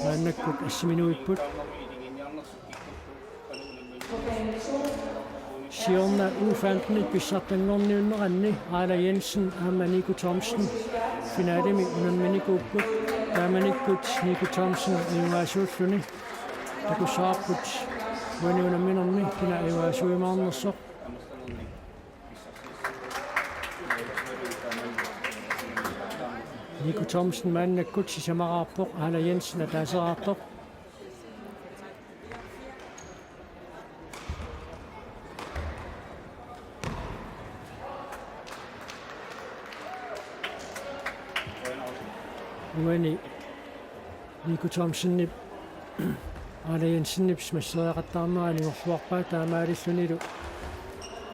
maannakkut assiminuipput. Siorna U femten-it pissartanngorniunneranni Aala Jensen aamma Nico Thomsen finalemi unamminikuupput, taamanikkut Nico Thomsen ajugaasuulluni. Takussavarput uani unamminermi kina ajugaasuujumaarnersoq. Nico Thomsen maannakkut sisamaraarpoq, Aala Jensen ataaseraartoq. Uani Nico Thomsenip Aala Jensenip smashereqattaarnera iluarluarpaa, taamaalillunilu